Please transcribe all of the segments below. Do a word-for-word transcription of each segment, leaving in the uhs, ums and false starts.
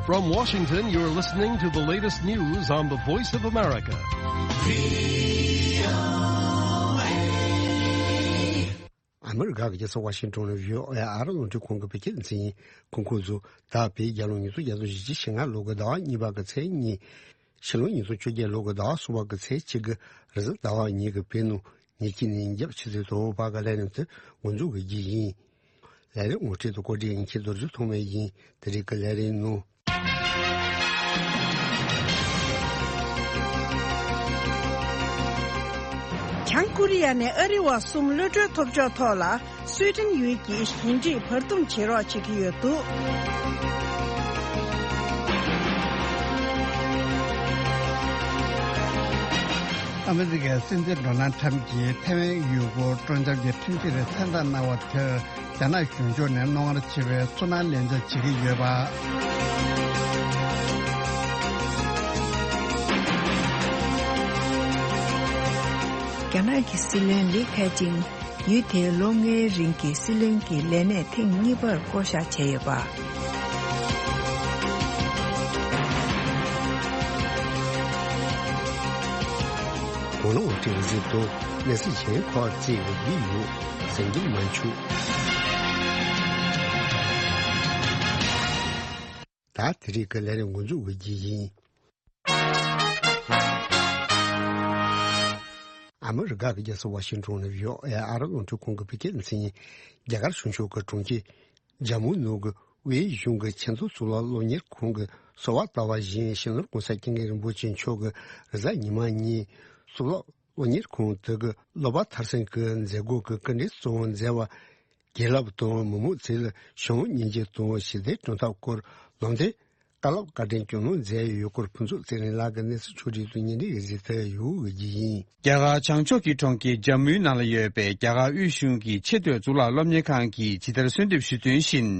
From Washington, you're listening to the latest news on the Voice of America. ཨ་མི་རི་ཀ་གི་རྒྱལ་ས་ཝ་ཤིང་ཏོན་ལ་བྷི་ཨོ་ཨེ་ཨ་རི་རླུང་འཕྲིན་ཁང་གི་བོད་སྐད་སྡེ་ཚན་ཡིན། གོང་གོང་ཚོ་ད་བོད་རྒྱལ་ལོ་ཉིས་སྟོང་བརྒྱ་དང་བཞི་བཅུ་ཞེ་ལྔ་ལོ་གི་ཟླ་བ་གཉིས་པ་གི་ཚེས་གཉིས། ཕྱི་ལོ་ཉིས་སྟོང་བཅོ་བརྒྱད་ལོ་གི་ཟླ་བ་གསུམ་པ་གི་ཚེས་གཅིག་གི་རེས་གཟའ་ཟླ་བ་ཉིན་གྱི་བོད་ནང་ཉིན་གཅིག་ནས་ཉིན་རྒྱབ་ཆུ་ཚོད་དྲུག་བར་གྱི་ལས་རིམ་དེ་འགོ་འཛུགས་ཀྱི་རྒྱུ་ཡིན། ལས་རིམ་ངོ་སྤྲོད་དང་བཀོད་སྒྲིག་ཡིན་མཁན་རྡོ་རྗེ་ཐོགས་མེད་ཡིན། དེ་རིང་གི་ལས་རིམ་ནང་། བྱང་ཀོ་རི་ཡ་ནས་ཨ་རི་བ་གསུམ་གློད་གྲོལ་ཐོབ་ཕྱོགས་ཐོག་ལ་སུའེ་ཏེན་ཡུལ་གྱི་ཞི་འགྲིག་བར་འདུམ་བྱེད་རོགས་བྱེད་ཀྱི་ཡོད་འདུག་ཨ་མི་རི་ཀའི་སྲིད་འཛིན་ཌོ་ནལ་ཁྲམ་གྱིས་ཐའེ་ཝན་ཡུལ་སྐོར་སྤྲོ་འཆམ་གྱི་ཁྲིམས་གཞི་རེ་མཚན་རྟགས་གནང་བ་དེར། རྒྱ་ནག་གཞུང་ཕྱོགས་ནས་རྣོ་ངར་ཆེ་བའི་ཚོར་སྣང་ལེན་བྱ་བྱེད་ཀྱི་ཡོད་པ། རྒྱ་ནག་གི་སྲིད་བློན་ལི་ཁེ་ཆིང་ཡུལ་དེའི་ལོ་ལྔའི་རིང་གི་སྲིད་བློན་གྱི་ལས་གནས་ཐེངས་གཉིས་པར་བསྐོ་གཞག་བྱས་ཡོད་པ། གོ་ལོང་ཁྲིག་གཟིགས་དང་གནས་ཚུལ་གཞན་ཁག་བརྩིས་ཡོད་ཡོད། གསན་རྒྱུ་མ་འཆུག་ད་དེ་རིང་གི་ལས་རིམ་འགོ་འཛུགས་ཀྱི་རྒྱུ་ཡིན། ཨ་མི་རི་ཀ་གི་རྒྱལ་ས་ཝ་ཤིང་ཏོན་ནས་བྷི་ཨོ་ཨེ་ཨ་རི་རླུང་འཕྲིན་ཁང་གི་བོད་སྐད་སྡེ་ཚན་ཡིན། རྒྱ་གར་གཞུང་ཕྱོགས་ཀྱི་གྲོང་ཁྱེར་ཇམ་མུའི་ནང་གི་དབུས་གཞུང་གི་ཆེས་མཐོའི་གཙུག་ལག་སློབ་གཉེར་ཁང་གི་གསོལ་བ་བཏབ་པ་བཞིན་སྤྱི་ནོར་༸གོང་ས་༸སྐྱབས་མགོན་རིན་པོ་ཆེ་མཆོག་གིས་རེས་གཟའ་ཉི་མ་ཉིན་གཙུག་ལག་སློབ་གཉེར་ཁང་དེ་གི་སློབ་པ་མཐར་སོན་གྱི་མཛད་སྒོ་གི་བཀའ་འདྲི་གཙོ་བོ་མཛད་པ། དགེ་སློབ་དང་མི་མང་ཚོ་ལ་ཞི་བའི་སྙིང་རྗེ་དང་ཞི་བདེའི་གྲུབ་མཐའ་སྐོར་ལམ་སྟོན་བཀའ་སློབ་བཀའ་དྲིན་སྐྱོང་གནང་མཛད་ཡོད་སྐོར་ཕུན་ཚོགས་ཚེ་རིང་ལགས་ཀྱི་གནས་ཚུལ་ཕྱོགས་བསྒྲིགས་དང་བརྙན་འཕྲིན་གྱི་གཟིགས་ཐབས་ཡོད་ཀྱི་ཡིན། རྒྱ་གར་བྱང་ཕྱོགས་ཀྱི་གྲོང་ཁྱེར་ཇམ་མུའི་ནང་ལ་ཡོད་པའི་རྒྱ་གར་དབུས་གཞུང་གི་ཆེས་མཐོའི་གཙུག་ལག་སློབ་གཉེར་ཁང་གིས་ཇི་ལྟར་གསོལ་འདེབས་ཞུས་དོན་བཞིན།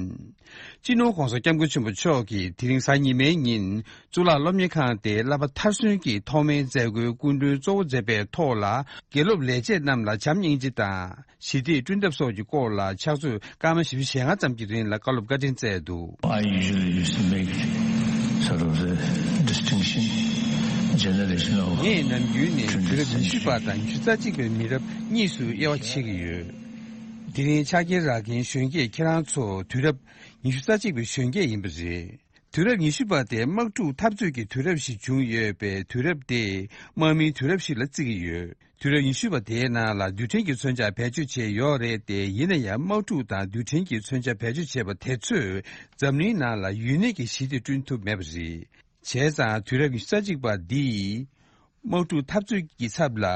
སྤྱི་ནོར་༸གོང་ས་༸སྐྱབས་མགོན་ཆེན་པོ་མཆོག་གིས་དེ་རིང་གཟའ་ཉི་མའི་ཉིན་གཙུག་ལག་སློབ་གཉེར་ཁང་དེའི་བསླབ་པ་མཐར་སོན་གྱི་ཐོག་མའི་མཛད་སྒོའི་སྐུ་མགྲོན་གཙོ་བོ་མཛད་པའི་ཐོག་ལ། དགེ་སློབ་ལས་བྱེད་རྣམས་ལ་བྱམས་སྙིང་རྗེ་དང་། ཞི་བདེ་བསྐྲུན་ཐབས་སོགས་ཀྱི་སྐོར་ལ་ཕྱག་ཚོད་སྐར་མ་བཞི་བཅུ་ཞེ་ལྔ་ཙམ་གྱི་རིང་ལ་བཀའ་སློབ་བཀའ་དྲིན་སྩལ་འདུག I usually used to make sort of the distinction, generation of ངས་ནམ་རྒྱུན་ནས་དུས་རབས་ཉི་ཤུ་པ་དང་ཉི་ཤུ་རྩ་གཅིག་པའི་མི་རབས་གཉིས་སུ་དབྱེ་བ་ཕྱེ་གི་ཡོད། དེ་རིང་ཕྱག་འཁྱེར་རག་མཁན་གཞོན་སྐྱེས་ཁྱེད་རང་ཚོ་དུས་རབས་ཉི་ཤུ་རྩ་གཅིག་པའི་གཞོན་སྐྱེས་ཡིན་པ་རེད། དུས་རབས་ཉི་ཤུ་པ་དེ་དམག་འཁྲུག་འཐབ་རྩོད་ཀྱི་དུས་རབས་ཤིག་བྱུང་ཡོད་པས། དུས་རབས་དེ་དམག་མིའི་དུས་རབས་ཤིག་ལ་བརྩི་གི་ཡོད། དུས་རབས་ཉི་ཤུ་པ་དེའི་ནང་ལ་རྡུལ་ཕྲན་གྱི་མཚོན་ཆ་བེད་སྤྱོད་བྱས་ཡོད་རེད་དེ། ཡིན་ན་ཡང་དམག་འཁྲུག་དང་རྡུལ་ཕྲན་གྱི་མཚོན་ཆ་བེད་སྤྱོད་བྱས་པ་དེ་ཚོས་འཛམ་གླིང་ནང་ལ་ཡུན་གནས་ཀྱི་ཞི་བདེ་བསྐྲུན་ཐུབ་མེད་པ་རེད། བྱས་ཙང་དུས་རབས་ཉི་ཤུ་རྩ་གཅིག་པ་འདིས། དམག་འཁྲུག་འཐབ་རྩོད་ཀྱི་ཚབ་ལ་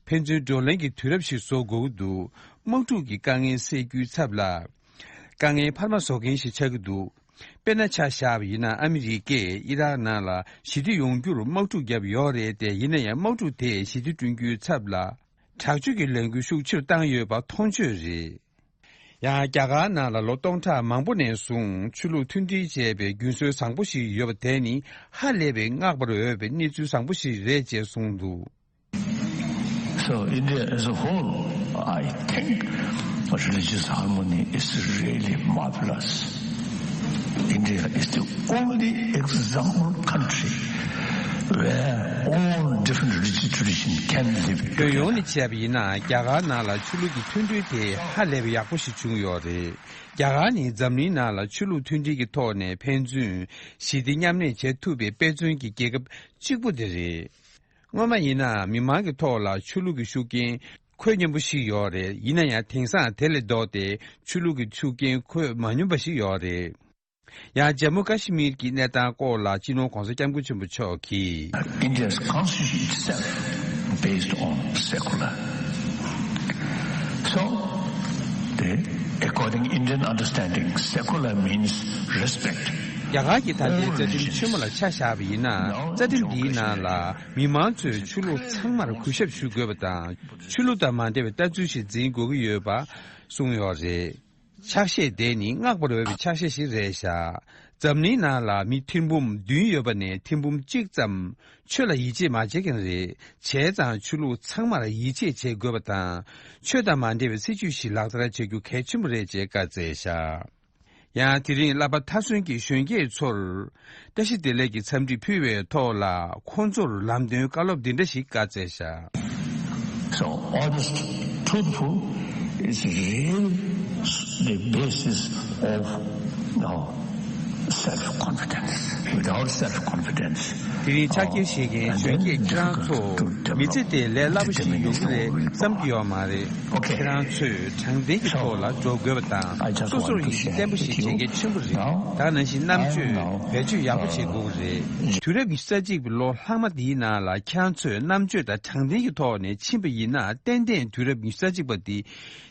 ཕན་ཚུན་བགྲོ་གླེང་གི་དུས་རབས་ཤིག་བཟོ་དགོས་ཀྱི་འདུག་དམག་འཁྲུག་གི་དཀའ་ངལ་སེལ་རྒྱུའི་ཚབ་ལ། དཀའ་ངལ་འཕར་མ་བཟོ་མཁན་ཞིག་ཆགས་ཀྱི་འདུག་དཔེར་ན་ཆ་བཞག་པ་ཡིན་ན། ཨ་མི་རི་ཀས་ཨི་རག་ནང་ལ་ཞི་བདེ་ཡོང་རྒྱུར་དམག་འཁྲུག་བརྒྱབ་ཡོད་རེད་དེ། ཡིན་ན་ཡང་དམག་འཁྲུག་དེས་ཞི་བདེ་བསྐྲུན་རྒྱུའི་ཚབ་ལ་དྲག་སྤྱོད་ཀྱི་ལས་འགུལ་ཤུགས་ཆེ་རུ་བཏང་ཡོད་པ་མཐོང་ཆོས་རེད། ཡང་རྒྱ་གར་ནང་ལ་ལོ་སྟོང་ཕྲག་མང་པོ་ནས་བཟུང་ཆོས་ལུགས་མཐུན་སྒྲིལ་བྱས་པའི་རྒྱུན་སྲོལ་བཟང་པོ་ཞིག་ཡོད་པ་དེ་ནི་ཧ་ལས་པའི་བསྔགས་པར་འོས་པའི་གནས་ཚུལ་བཟང་པོ་ཞིག་རེད་ཅེས་གསུངས་འདུག So India as a whole, I think religious harmony is really marvelous. India is the only example country where all different religious traditions can live together. ཁྱོན་ཡོངས་ནས་བྱས་པ་ཡིན་ན། རྒྱ་གར་ནང་ལ་ཆོས་ལུགས་ཀྱི་མཐུན་སྒྲིལ་དེ་ཧ་ལས་པའི་ཡག་པོ་ཞིག་བྱུང་ཡོད་རེད། རྒྱ་གར་ནི་འཛམ་གླིང་ནང་ལ་ཆོས་ལུགས་མཐུན་སྒྲིལ་གྱི་ཐོག་ནས་ཕན་ཚུན་ཞི་བདེ་མཉམ་གནས་བྱེད་ཐུབ་པའི་དཔེ་མཚོན་གྱི་རྒྱལ་ཁབ་གཅིག་པུ་དེ་རེད། སྔོན་མ་ཡིན་ན་མི་མང་གི་ཐོག་ལ་ཆོས་ལུགས་ཀྱི་ཤུགས་རྐྱེན་ཁོད་སྙོམས་པོ་ཞིག་ཡོད་རེད། ཡིན་ན་ཡང་དེང་སང་དེ་ལས་ལྡོག་སྟེ་ཆོས་ལུགས་ཀྱི་ཤུགས་རྐྱེན་ཁོད་མ་སྙོམས་པ་ཞིག་ཡོད་རེད། ཡང་ཇམ་མུ་ཀ་ཤི་མིར་གྱི་གནས་སྟངས་སྐོར་ལ་སྤྱི་ནོར་༸གོང་ས་༸སྐྱབས་མགོན་ཆེན་པོ་མཆོག་གིས། India's constitution itself based on secular. So, the, according Indian understanding, secular means respect. རྒྱ་གར་གྱི་ད་ལྟའི་རྩ་ཁྲིམས་ཆེན་མོ་ལ་ཆ་བཞག་པ་ཡིན་ན། རྩ་ཁྲིམས་འདིའི་ནང་ལ་མི་མང་ཚོས་ཆོས་ལུགས་ཚང་མར་གུས་ཞབས་ཞུ་དགོས་པ་དང་། ཆོས་ལུགས་དང་མ་འབྲེལ་བའི་ལྟ་ཚུལ་ཞིག་འཛིན་དགོས་ཀྱི་ཡོད་པ་གསུངས་ཡོད་རེད། ཕྱག་བཞེས་དེ་ནི་བསྔགས་པར་འོས་པའི་ཕྱག་བཞེས་ཤིག་རེད་བཞག་འཛམ་གླིང་ནང་ལ་མི་ཐེར་འབུམ་བདུན་ཡོད་པ་ནས་ཐེར་འབུམ་གཅིག་ཙམ་ཆོས་ལ་ཡིད་ཆེས་མ་བྱེད་མཁན་རེད། བྱས་ཙང་ཆོས་ལུགས་ཚང་མར་ཡིད་ཆེས་བྱེད་དགོས་པ་དང་། ཆོས་དང་མ་འབྲེལ་བའི་སྲིད་ཇུས་ཤིག་ལག་བསྟར་བྱ་རྒྱུ་གལ་ཆེན་པོ་རེད་ཅེས་བཀའ་སྩལ་བཞག་ཡང་དེ་རིང་བསླབ་པ་མཐར་སོན་གྱི་གཞོན་སྐྱེས་ཚོར་བཀྲ་ཤིས་བདེ་ལེགས་ཀྱི་འཚམས་འདྲི་ཕུལ་བའི་ཐོག་ལ། ཁོང་ཚོར་ལམ་སྟོན་བཀའ་སློབ་འདི་འདྲ་ཞིག་བཀའ་སྩལ་བཞག So, honest, truthful is really the basis of, uh, self-confidence. Without self-confidence, དེ་རིང་ཕྱག་འཁྱེར་བཞེས་མཁན་གཞོན་སྐྱེས་ཁྱེད་རང་ཚོ་མི་ཚེ་དེ་ལས་སླ་པོ་ཞིག་ཡོང་གི་རེད་བསམ་གྱི་ཡོད་མ་རེད། ཁྱེད་རང་ཚོས་དྲང་བདེན་གྱི་ཐོག་ལ་འགྲོ་དགོས་པ་དང་སོ་སོར་ཡིད་ཆེས་བརྟན་པོ་ཞིག་བྱེད་མཁན་ཆེན་པོ་རེད། ད་ག་ནང་བཞིན་རྣམ་དཔྱོད་བེད་སྤྱོད་ཡག་པོ་བྱེད་དགོས་ཀྱི་རེད། དུས་རབས་ཉི་ཤུ་རྩ་གཅིག་པའི་ལོ་ལྷག་མ་འདིའི་ནང་ལ་ཁྱེད་རང་ཚོས་རྣམ་དཔྱོད་དང་དྲང་བདེན་གྱི་ཐོག་ནས་ཕྱིན་པ་ཡིན་ན། ཏན་ཏན་དུས་རབས་ཉི་ཤུ་རྩ་གཅིག་པ་འདི་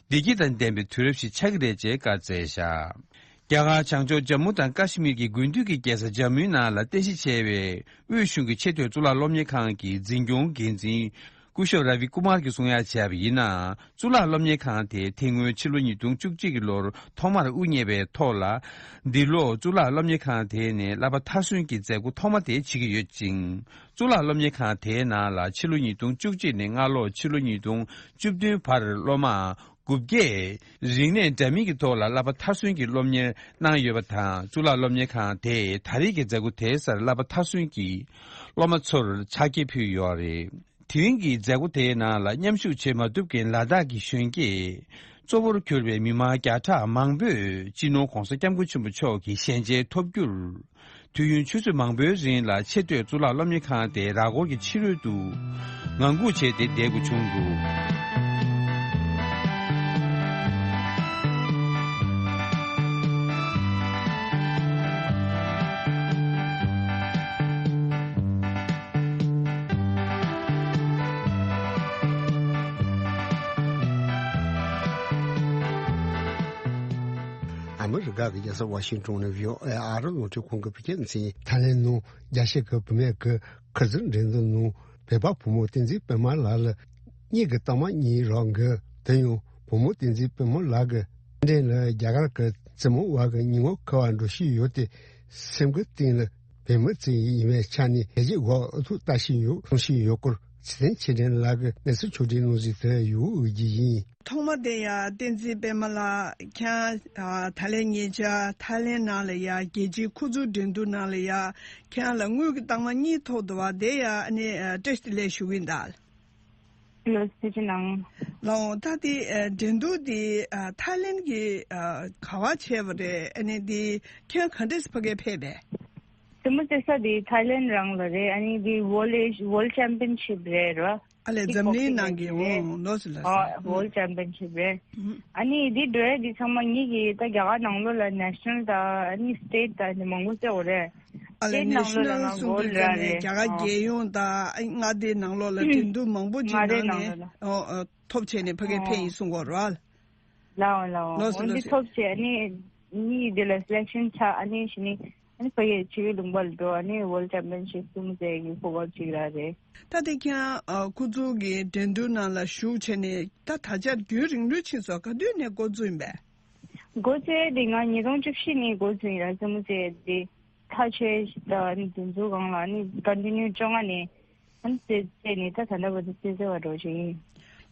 བདེ་སྐྱིད་དང་ལྡན་པའི་དུས་རབས་ཤིག་ཆགས་ཀྱི་རེད་ཅེས་བཀའ་སྩལ་བཞག་རྒྱ་གར་བྱང་ཕྱོགས་ཇམ་མུ་དང་ཀ་ཤི་མིར་གྱི་དགུན་དུས་ཀྱི་རྒྱལ་ས་ཇམ་མུའི་ནང་ལ་རྟེན་གཞི་བྱས་པའི་དབུས་གཞུང་གི་ཆེས་མཐོའི་གཙུག་ལག་སློབ་གཉེར་ཁང་གི་འཛིན་སྐྱོང་འགན་འཛིན་སྐུ་ཞབས་ར་བི་ཀུ་མར་གྱིས་གསུང་ཡ་བྱས་པ་ཡིན་ན། གཙུག་ལག་སློབ་གཉེར་ཁང་དེ་དེ་སྔོན་ཕྱི་ལོ་ཉིས་སྟོང་བཅུ་གཅིག་གི་ལོར་ཐོག་མར་དབུ་བརྙེས་པའི་ཐོག་ལ། འདི་ལོ་གཙུག་ལག་སློབ་གཉེར་ཁང་དེ་ནས་བསླབ་པ་མཐར་སོན་གྱི་མཛད་སྒོ་ཐོག་མ་དེ་བྱེད་ཀྱི་ཡོད་ཅིང་། གཙུག་ལག་སློབ་གཉེར་ཁང་དེའི་ནང་ལ་ཕྱི་ལོ་ཉིས་སྟོང་བཅུ་གཅིག་ནས་སྔ་ལོ་ཕྱི་ལོ་ཉིས་སྟོང་བཅུ་བདུན་བར་སློབ་མ་དགུ་བརྒྱས་རིག་གནས་འདྲ་མིན་གྱི་ཐོག་ལ་བསླབ་པ་མཐར་སོན་གྱི་སློབ་གཉེར་གནང་ཡོད་པ་དང་། གཙུག་ལག་སློབ་གཉེར་ཁང་དེས་ད་རེས་ཀྱི་མཛད་སྒོ་དེའི་སར་བསླབ་པ་མཐར་སོན་གྱི་སློབ་མ་ཚོར་ཕྱག་འཁྱེར་ཕུལ་ཡོད་རེད། དེ་རིང་གི་མཛད་སྒོ་དེའི་ནང་ལ་མཉམ་ཞུགས་བྱེད་མ་ཐུབ་མཁན་ལ་དྭགས་ཀྱི་གཞོན་སྐྱེས་གཙོ་བོར་གྱུར་པའི་མི་མང་བརྒྱ་ཕྲག་མང་པོས་སྤྱི་ནོར་༧གོང་ས་༧སྐྱབས་མགོན་ཆེན་པོ་མཆོག་གི་ཞལ་མཇལ་ཐོབ་རྒྱུར། དུས་ཡུན་ཆུ་ཚོད་མང་པོའི་རིང་ལ་ཆེས་མཐོའི་གཙུག་ལག་སློབ་གཉེར་ཁང་དེའི་ར་སྐོར་གྱི་ཕྱི་རོལ་དུ་ངང་སྒུག་བྱས་ཏེ་བསྡད་དགོས་བྱུང་འདུག་ཨ་མི་རི་ཀ་གི་རྒྱལ་ས་ཝ་ཤིང་ཏོན་ནས་བྷི་ཨོ་ཨེ་ཨ་རི་རླུང་འཕྲིན་ཁང་གི་བོད་སྐད་སྡེ་ཚན་ཡིན། ཐའི་ལེན་ནང་རྒྱལ་སྤྱི་གི་བུད་མེད་ཀྱི་ཁུ་ཚུར་འགྲན་བསྡུར་ནང་བོད་པ་བུ་མོ་བསྟན་འཛིན་པད་མ་ལགས་ལ་གཉིས་ཀྱི་རྟགས་མ་གཉིས་རག་གི། དེ་ཡང་བུ་མོ་བསྟན་འཛིན་པད་མ་ལགས་ཀྱི་འགྲན་ལ་རྒྱ་གར་གྱི་བཙུན་མོ་བ་གི་ཉིན་མོ་ཁ་བ་འགྲོ་བཞིན་ཡོད་དེ། སེམས་ཀྱི་གཏིང་ལ་བུད་མེད་ཅིག་ཡིན་པའི་ཆ་ནས་ཡིད་ཆེས་འོག་ཨུ་ཐུག་ལྟ་བཞིན་ཡོད། གསུང་བཞིན་ཡོད་སྐོར་ཚེ་བརྟན་ཆོས་སྒྲོན་ལགས་ཀྱི་གནས་ཚུལ་ཕྱོགས་སྒྲིག་གནང་གཟིགས་དེ་ཡོད་འོས་ཀྱི་ཡིན། ཐོག་མ་དེ་ཡང་བསྟན་འཛིན་པད་མ་ལགས་ཁྱེད་ཨ་ཐའི་ལེན་ཉེ་ཆར་ཐའི་ལེན་ནང་ལ་ཡང་རྒྱལ་སྤྱིའི་ཁུ་ཚུར་འགྲན་བསྡུར་ནང་ལ་ཡང་ཁྱེད་ལ་དངུལ་གྱི་རྟགས་མ་གཉིས་ཐོབ་འདུག་བ། དེ་ཡང་ཨ་ནི་ཨ་བཀྲ་ཤིས་བདེ་ལེགས་ཞུ་གི་ཡིན་ད། ལགས་སོ་ཐུགས་རྗེ་གནང་། ལགས་འོང་། ད་དེ་ཨ་འགྲན་བསྡུར་དེ་ཨ་ཐའི་ལེན་གྱི་ཨ་ག་བ་བྱས་པ་རེད། ཨ་ནི་དེ་ཁྱེད་ག་འདྲས་ཕ་གིར་ཕེབས་པས། རྩེད་མོ་རྩེ་ས་དེ་ཐའི་ལེན་རང་ལ་རེད། ཨ་ནི་དེ་ཝོ་ལེ་ཝོལ་ཆེམ་པིན་ཤིབ་རེད་རོ། ཨ་ལས་འཛམ་གླིང་ནང་གི། འོང་། ལགས་སོ་ལགས་སོ། ཨ་ཝོལ་ཆེམ་པིན་ཤིབ་རེད། ཨ་ནི་དེ་འགྲོ་ཡ་དེ་ཚང་མ་ངེད་ཀྱི་ད་རྒྱ་གར་ནང་ལོགས་ལ་ནེ་ཤ་ནལ་དང་ཨ་ནི་སི་ཊེ་ཊི་དང་ཨ་ནི་མང་པོ་རྩེ་བ་རེད། ཨ་ལས་སི་ཊེ་ཊི་ནང་ལོགས་ལ་ང་གོལ་རག་རེད། རྒྱ་གར་རྒྱལ་ཡོངས་དང་མངའ་སྡེའི་ནང་ལོགས་ལ་འགྲན་བསྡུར་མང་པོ་ཅིག་མངའ་སྡེའི་ནང་ནས་ནང་ལོགས་ལ། ཨོ་ཨོ་ཐོབ་བྱས་ནས་ཕ་གིར་ཕེབས་ཡིན་གསུང་གོ་ར། ལའོ་ལའོ། ལགས་སོ། འོན་ཏེ་ལགས་སོ། ཐོབ་བྱས་ནི་ནི་དེ་ལ་སི་ལེག་ཤན་ཆགས། ཨ་ནི་ཞི་ནི་ཨ་ནི་ཕ་གིར་ཕྱི་གི་ལུང་པ་ལ་འགྲོ། ཨ་ནི་ཝོལ་ཆེམ་པིན་ཤིབ་གསུམ་ཟེར་གི་གོ་སྐབས་ཅིག་རག་རེད། ད་དེ་ཁྱེད་རང་ཨ་ཁུ་ཚུར་གྱི་འགྲན་བསྡུར་ནང་ལ་ཞུགས་བྱས་ནས་ད་ད་ཆར་རྒྱུན་རིང་ལོས་ཕྱིན་སོང་། ག་དུས་ནས་འགོ་བཙུགས་ཡིན་པས། འགོ་བཙུགས་དེ་ང་ཉིས་སྟོང་བཅུ་བཞི་ནས་འགོ་བཙུགས་ཡིན་ར། རྩེད་མོ་རྩེ་དེ་ཐག་ཆོད་ད་ཨ་ནི་དེ་ཚོའི་སྒང་ལ་ཨ་ནི་ཀོན་ཊི་ནིའུ་བཅོ་ལྔ་ནས་ཨ་ནི་རྩེ་རྩེ་ནས་ད་ད་ལྟ་བར་དུ་རྩེ་རྩེ་བ་འགྲོ་བཞིན་ཡིན།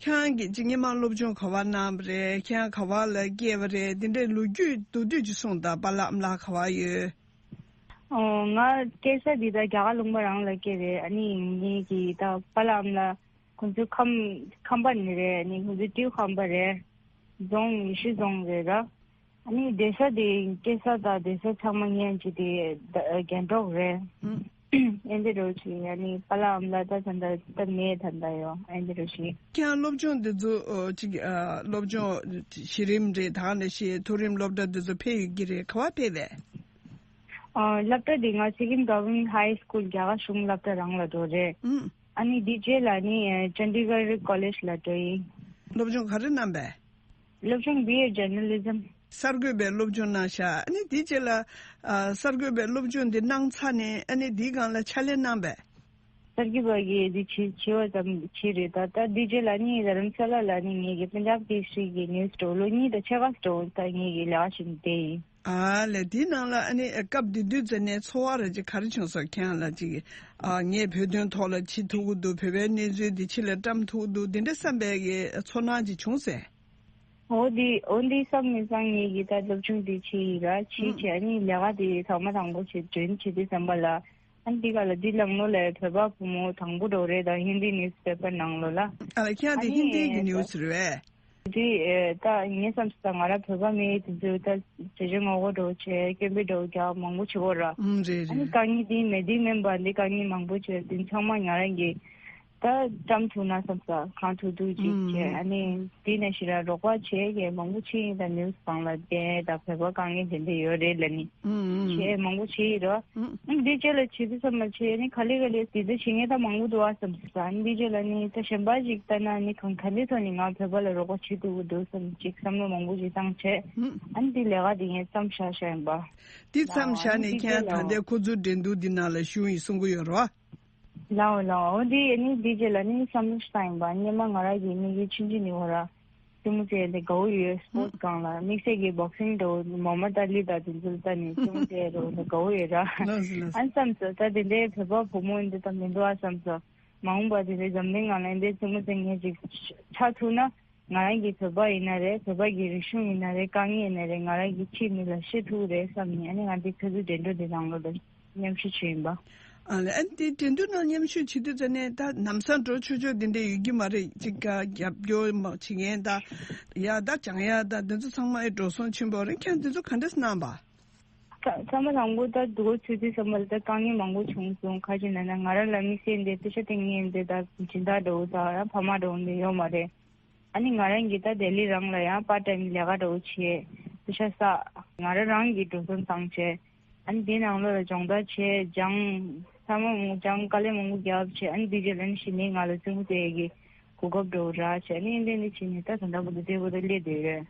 ཁྱེད་རང་གིས་ཅིག་སྔོན་མ་སློབ་སྦྱོང་ག་བ་གནང་བ་རེད། ཁྱེད་རང་ག་བ་ལ་སྐྱེས་པ་རེད། འདི་འདྲའི་ལོ་རྒྱུས་མདོར་བསྡུས་ཅིག་གསུངས་དང་། པཱ་ལགས་ཨ་མ་ལགས་ག་བ་ཡོད། ཨོ་ང་སྐྱེས་ས་འདི་ད་རྒྱ་གར་ལུང་པ་རང་ལ་སྐྱེས་རེད། ཨ་ནི་ངེད་ཀྱི་ད་པཱ་ལགས་ཨ་མ་ལགས་ཁོང་ཚོའི་ཁམས་ཁམས་པ་ནས་རེད། ཨ་ནི་ཁོང་ཚོའི་སྤྲེའུ་ཁམས་པ་རེད། རྫོང་ཡེ་ཤུ་རྫོང་རེད་ར། ཨ་ནི་བསྡད་ས་དེ་སྐྱེས་ས་དང་བསྡད་ས་ཚང་མ་ངའི་ཅི་དེ་ད་རྒྱན་འབྲོག་རེད། ཨེ་འདི་རུ་ཞིག་ཨ་ནི་པཱ་ལགས་ཨ་མ་ལགས་ད་ད་ད་ད་མེད་ད་ད་ཡོད། ཨེ་འདི་རུ་ཞིག་ཁྱེད་རང་སློབ་སྦྱོང་འདི་ཚོ་ཨོ་ཅིག་ཨ་སློབ་སྦྱོང་གཞི་རིམ་རེད། ད་ནི་ཞིག་མཐོ་རིམ་སློབ་གྲྭ་འདི་ཚོ་ཕེབས་ཡོད་ཀྱི་རེད། ག་བ་ཕེབས་པས། ཨ་སློབ་གྲྭ་འདི་ང་སི་ཀིམ་གྷ་ཝར་མེན་ཊི་ཧའི་སི་ཀུལ་རྒྱ་གར་གཞུང་སློབ་གྲྭ་རང་ལ་འགྲོ་རེད། ཨུམ། ཨ་ནི་འདི་རྗེས་ལ་ནི་ཨ་ཅན་ཌི་གར་ཀོ་ལེཇ་ལ་འགྲོ་ཡིན། སློབ་སྦྱོང་ག་རེ་གནང་པས། སློབ་སྦྱོང་བི་ཨེ་ཇར་ནལ་ལི་ཛམ། གསར་འགོད་པའི་སློབ་སྦྱོང་གནང་ཤག་ཨ་ནི་དེའི་རྗེས་ལ་ཨ་གསར་འགོད་པའི་སློབ་སྦྱོང་འདི་གནང་ཚར་ནས་ཨ་ནི་དེའི་སྒང་ལ་ཕྱག་ལས་གནང་པས། གསར་འགོད་པ་གིས་འདི་བྱེད་བྱེད་པ་ཙམ་བྱས་རེད། ད་ད་དེའི་རྗེས་ལ་ནི་རྡ་རམ་ས་ལ་ལ་ནི་ངེད་ཀྱི་པན་ཇབ་ཀེ་སརི་གི་ནིའུ་སི་སི་ཊོར་ལོ་གཉིས་དང་ཕྱེད་ཀ་སི་ཊོར་ད་ངེད་ཀྱི་ལས་ཀ་བྱེད་བསྡད་ཡིན། ཨ་ལས་དེའི་ནང་ལ་ཨ་ནི་སྐབས་དེ་དུས་ཙམ་ནས་ཚོར་བ་ར་ཅིག་ག་རེ་བྱུང་སོང་། ཁྱེད་རང་ལ་ཅིག་ཨ་ངས་བོད་དོན་ཐོག་ལ་བྱེད་ཐུབ་ཀྱི་འདུག་བོད་པའི་གནས་ཚུལ་འདི་ཕྱི་ལ་བཀྲམ་ཐུབ་ཀྱི་འདུག་འདི་འདྲ་བསམ་པའི་གི་ཚོར་སྣང་ཅིག་བྱུང་ཟེར། འོ་འདི་འོ་འདི་བསམ་མི་བཟང་ངེད་ཀྱི་ད་སློབ་ཆུང་འདི་བྱེད་ཡིན་ར་བྱེད་བྱེད་ཨ་ནི་ལས་ཀ་འདི་ཚང་མ་དང་པོ་བྱེད་འདྲེན་བྱེད་དུས་བསམ་པ་ལ་ཨ་ནི་འདི་ག་ལ་འདི་ལམ་ལོ་ལ་བོད་པ་བུ་མོ་དང་པོ་འགྲོ་རེད་ད་ཧིན་དི་ནིའུ་སི་པེ་པར་ནང་ལོ་ལ་ཨ་ལ་ཁྱེད་ཨ་འདི་ནི་ཧིན་དི་གི་ད་ནིའུ་སི་རེད་བས། འདི་ད་ངས་བསམ་སོང་ད་ང་ར་བོད་པ་མེད་དེ་ཚོ་ད་བྱེད་བྱེད་ངོ་རྒོལ་འགྲོ་བྱེད་སྐད་འབོད་འགྲོ་རྒྱག་མང་པོ་བྱེད་དགོས་ར་ཨ་ནི་དཀའ་ངལ་འདི་མེད་འདི་མིན་པ་འདི་དཀའ་ངལ་མང་པོ་བྱེད་འདི་ཚང་མ་ང་རང་གི་ད་བཀྲམ་ཐུབ་ན་བསམ་ས་གང་ཐུབ་ཐུབ་ཅིག་བྱས་ཨ་ནི་དེ་ནས་ཞེ་དྲག་རོགས་པ་བྱས་ཀྱི་མང་པོ་ཕྱིན་ཡིན་ད་ནིའུ་སི་སྒང་ལ་བསྟན་ད་བོད་པ་དཀའ་ངལ་དེ་འདྲ་ཡོད་རེད་ལབ་ནི་བྱས་མང་པོ་བྱས་ཡིན་རོ། ཨ་ནི་དེ་རྗེས་ལ་བྱེད་དུས་ཙམ་ལ་བྱས་ཨ་ནི་ག་ལེ་ག་ལེ་དེ་ཚོ་བྱེད་མཁན་ད་མང་པོ་འདུག་ཨ་བསམ་ས་ཨ་ནི་དེ་རྗེས་ལ་ནི་ད་གཞན་པ་ཞིག་ལྟ་ན་ནི་གང་ག་འདྲའི་ཐོག་ནས་ང་བོད་པ་ལ་རོགས་པ་བྱེད་ཐུབ་ཀྱི་འདུག་བསམ་ཅིག་བསམ་བློ་མང་པོ་ཞིག་བཏང་བྱས་ཨ་ནི་དེ་ལས་ཀ་དེ་ངས་མཚམས་བཞག་བཞག་ཡིན་པ། དེ་མཚམས་བཞག་ནས་ཁྱེད་ད་ལྟའི་ཁོ་ཚོའི་འགྲན་བསྡུར་འདི་ནང་ལ་ཞུགས་ཡིན་གསུང་གི་ཡོད་རེད་བ། ལའོ་ལའོ་འོ་འདི་ཡེ་ནི་འདི་རྗེས་ལ་ནི་བསམ་བློ་ཞིག་བཏང་ཡིན་པ་སྔོན་མ་ང་རང་གི་དམིགས་ཡུལ་ཆུང་ཆུང་ནི་འོ་ར། སྲིང་མོ་ཅེ་འདི་དགའ་བོ་ཡོད་སི་པོ་ཊི་སྒང་ལ་དམིགས་བསལ་གྱི་བོག་སིང་འདྲ་བོ་མོ་མ་ཏཱ་ལི་དང་དེ་ཚོ་ལ་ལྟ་ནས་སྲིང་མོ་ཅེ་འདྲ་བོ་འདི་དགའ་བོ་ཡོད་ར། ལགས་སོ་ལགས་སོ། ཨ་བསམ་སོ་ད་དེ་འདྲའི་བོད་པ་བུ་མོ་འདི་ད་མི་འདུག་ཨ་བསམ་སོ། མ་འོངས་པ་དེ་འདྲའི་འཛམ་གླིང་སྒང་ལ་འདི་སྲིང་མོ་ཅེ་ངས་ཅིག་ཆགས་ཐུབ་ན། ང་རང་གི་བོད་པ་ཡིན་ན་རེད་བོད་པ་གི་རིག་གཞུང་ཡིན་ན་རེད་དཀའ་ངལ་ཡིན་ན་རེད་ང་རང་གི་ཕྱིའི་མི་ལ་བཤད་ཐུབ་རེད་བསམ་ནས་ཨ་ནི་ང་འདི་ཁ་ཚུར་འགྲན་བསྡུར་འདི་ནང་ལོགས་ལ་མཉམ་ཞུགས་བྱས་ཡིན་པ། ཨ་ལས་ཨ་ནི་འདི་འགྲན་བསྡུར་ནང་མཉམ་ཞུགས་བྱེད་དུས་ཙ་ནས་ད་ལམ་སང་འགྲོ་ཆོག་ཆོག་འདི་འདྲ་ཡོད་ཀྱི་མ་རེད་ཅིག་ག་རྒྱབ་སྐྱོར་མ་བྱེད་མཁན་ད་ཡ་ད་སྦྱང་ཡ་ད་འདི་ཚོ་ཚང་མ་ཨེ་འགྲོ་སོང་ཆེན་པོ་རེད་ཁྱེད་འདི་ཚོ་ག་འདྲས་གནང་པ། ཚ་ཚང་མ་དང་པོ་ད་འདུག་ཚུལ་དུས་ཙམ་པ་ལ་ད་དཀའ་ངལ་མང་པོ་བྱུང་སོང་ཁ་ཅིག་ན་ན་ང་རང་ལ་དམིགས་བསལ་འདི་པེ་ཤ་སྟེང་ངེས་འདི་ད་སྦྱིན་བདག་འདྲ་བོ་ད་ཡང་ཕ་མ་འདྲ་བོ་འདི་ཡོད་མ་རེད། ཨ་ནི་ང་རང་གིས་ད་ལྡི་ལི་རང་ལ་ཡང་པར་ཊའིམ་ལས་ཀ་འདྲ་བོ་བྱས་པེ་ཤ་བསགས་ང་རང་རང་གིས་འགྲོ་སོང་བཏང་བྱས་ཨ་ནི་འདི་ནང་ལོགས་ལ་སྦྱོང་བརྡར་བྱས་སྦྱང་ཚང་མ་མོ་སྦྱང་དཀའ་ལས་མང་པོ་བརྒྱབ་བྱས་ཨ་ནི་འདི་རྗེས་ལ་ནི་གཞི་ནས་ང་ལ་ཙུང་ཏེ་གི་གོ་སྐབས་འདྲ་བོ་རག་བྱས་ཨ་ནི་འདི་འདི་བྱས་ནས་ད་ད་ལྟ་བར་དུ་བདེ་པོ་ད་སླེབས་བསྡད་ཡོད།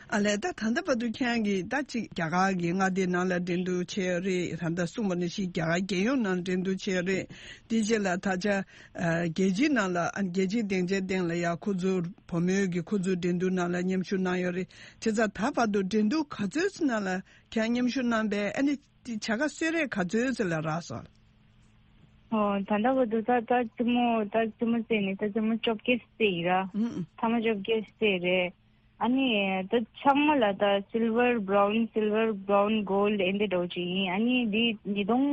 ཨ་ལས་ད་ད་ལྟ་བར་དུ་ཁྱེད་རང་གིས་ད་ཅིག་རྒྱ་གར་གྱི་མངའ་སྡེ་ནང་ལ་འགྲན་བསྡུར་བྱས་ཡོད་རེད། ད་ལྟ་གསུངས་པ་ནང་བཞིན་རྒྱ་གར་རྒྱལ་ཡོངས་ནང་འགྲན་བསྡུར་བྱས་ཡོད་རེད། དེ་རྗེས་ལ་ད་ཆ་ཨ་རྒྱལ་སྤྱིའི་ནང་ལ་ཨ་རྒྱལ་སྤྱིའི་སྡིངས་ཆའི་སྟེང་ལ་ཡ་ཁོ་ཚོ་བུ་མོའི་གི་ཁོ་ཚོའི་འགྲན་བསྡུར་ནང་ལ་མཉམ་ཞུགས་གནང་ཡོད་རེད། བྱས་ཙང་ད་བར་དུ་འགྲན་བསྡུར་ག་ཚོད་ཅིག་ནང་ལ་ཁྱེད་རང་མཉམ་ཞུགས་གནང་པས་ཨ་ནི་དེ་བྱ་དགའ་གསོལ་རས་ག་ཚོད་ཅིག་ལ་རག་སོང་། ཨོ་ད་ལྟ་བར་དུ་ད་ད་རྩེད་མོ་ད་རྩེད་མོ་རྩེས་ནས་ད་རྩེད་མོ་བཅོ་བརྒྱད་རྩེས་ཡིན་ར། ཨུམ། ཐ་མ་བཅོ་བརྒྱད་རྩེས་རེད། ཨ་ནི་ད་ཚང་མ་ལ་ད་སིལ་ཝར་བྷ་རའུན་སིལ་ཝར་བྷ་རའུན་གོལ་ཌི་ཨེ་འདྲ་འདྲ་བོ་ཅིག་ཡིན། ཨ་ནི་འདི་ཉིས་སྟོང་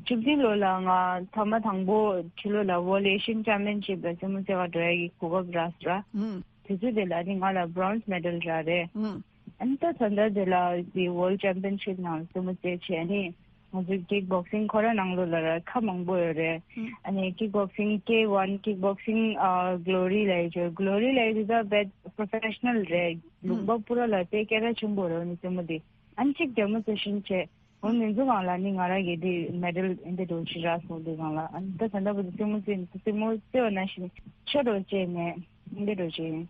བཅུ་བདུན་ལོ་ལ་ང་ཐ་མ་དང་པོ་ཕྱི་ལོགས་ལ་ཝོལ་ཨེ་ཤི་ཡན་ཅེམ་པི་ཡན་ཤིབ་ལ་རྩེད་མོ་རྩེ་ག་འགྲོ་ཡ་གི་གོ་སྐབས་རག་སོང་ར། ཨུམ། དུས་ཚོད་དེ་ལ་ཨ་ནི་ང་ལ་བྷ་རོན་སི་མེ་ཌལ་རག་རེད། ཨུམ། ཨ་ནི་ད་ད་ལྟ་དེ་ལ་དེ་ཝོལ་ཅེམ་པི་ཡན་ཤིབ་ནང་རྩེད་མོ་རྩེད་བྱས་ཨ་ནི། ང་ཚོའི་ཀིག་བོག་སིང་ཁོ་ར་ནང་ལོགས་ལ་ར་ཁ་མང་པོ་ཡོད་རེད། ཨ་ནི་ཀིག་བོག་སིང་ཀེ་ཝན་ཀིག་བོག་སིང་ཨ་གྷི་ལོ་རི་ལབ་ཡ་ཅིག་ཡོད། གྷི་ལོ་རི་ལབ་ཡ་དེ་ད་བེད་པོ་རོ་ཕེ་ཤ་ནལ་རེད། ལུང་པ་སྤུ་ར་ལ་དཔེ་སྐད་གྲགས་ཆེན་པོ་རེད། ཨ་ནི་རྩེད་མོ་དེ་ཨ་ནི་གཅིག་ཌེ་མོན་སི་ཊེ་རེ་ཤན་བྱས་འོ་ནི་ཚོ་སྒང་ལ་ནི་ང་རང་གི་དེ་མེ་ཌལ་ཨེ་འདྲ་འདྲ་བོ་ཞིག་རག་སོང་། དེ་སྒང་ལ་ཨ་ནི་ད་ད་ལྟ་བར་དུ་རྩེད་མོ་རྩེ་རྩེད་མོ་རྩེ་བ་ནང་བཞིན་ཤོ་འདྲ་བོ་རྩེས་ནས་ཨེ་འདྲ་འདྲ་བོ་བྱས་ཡིན།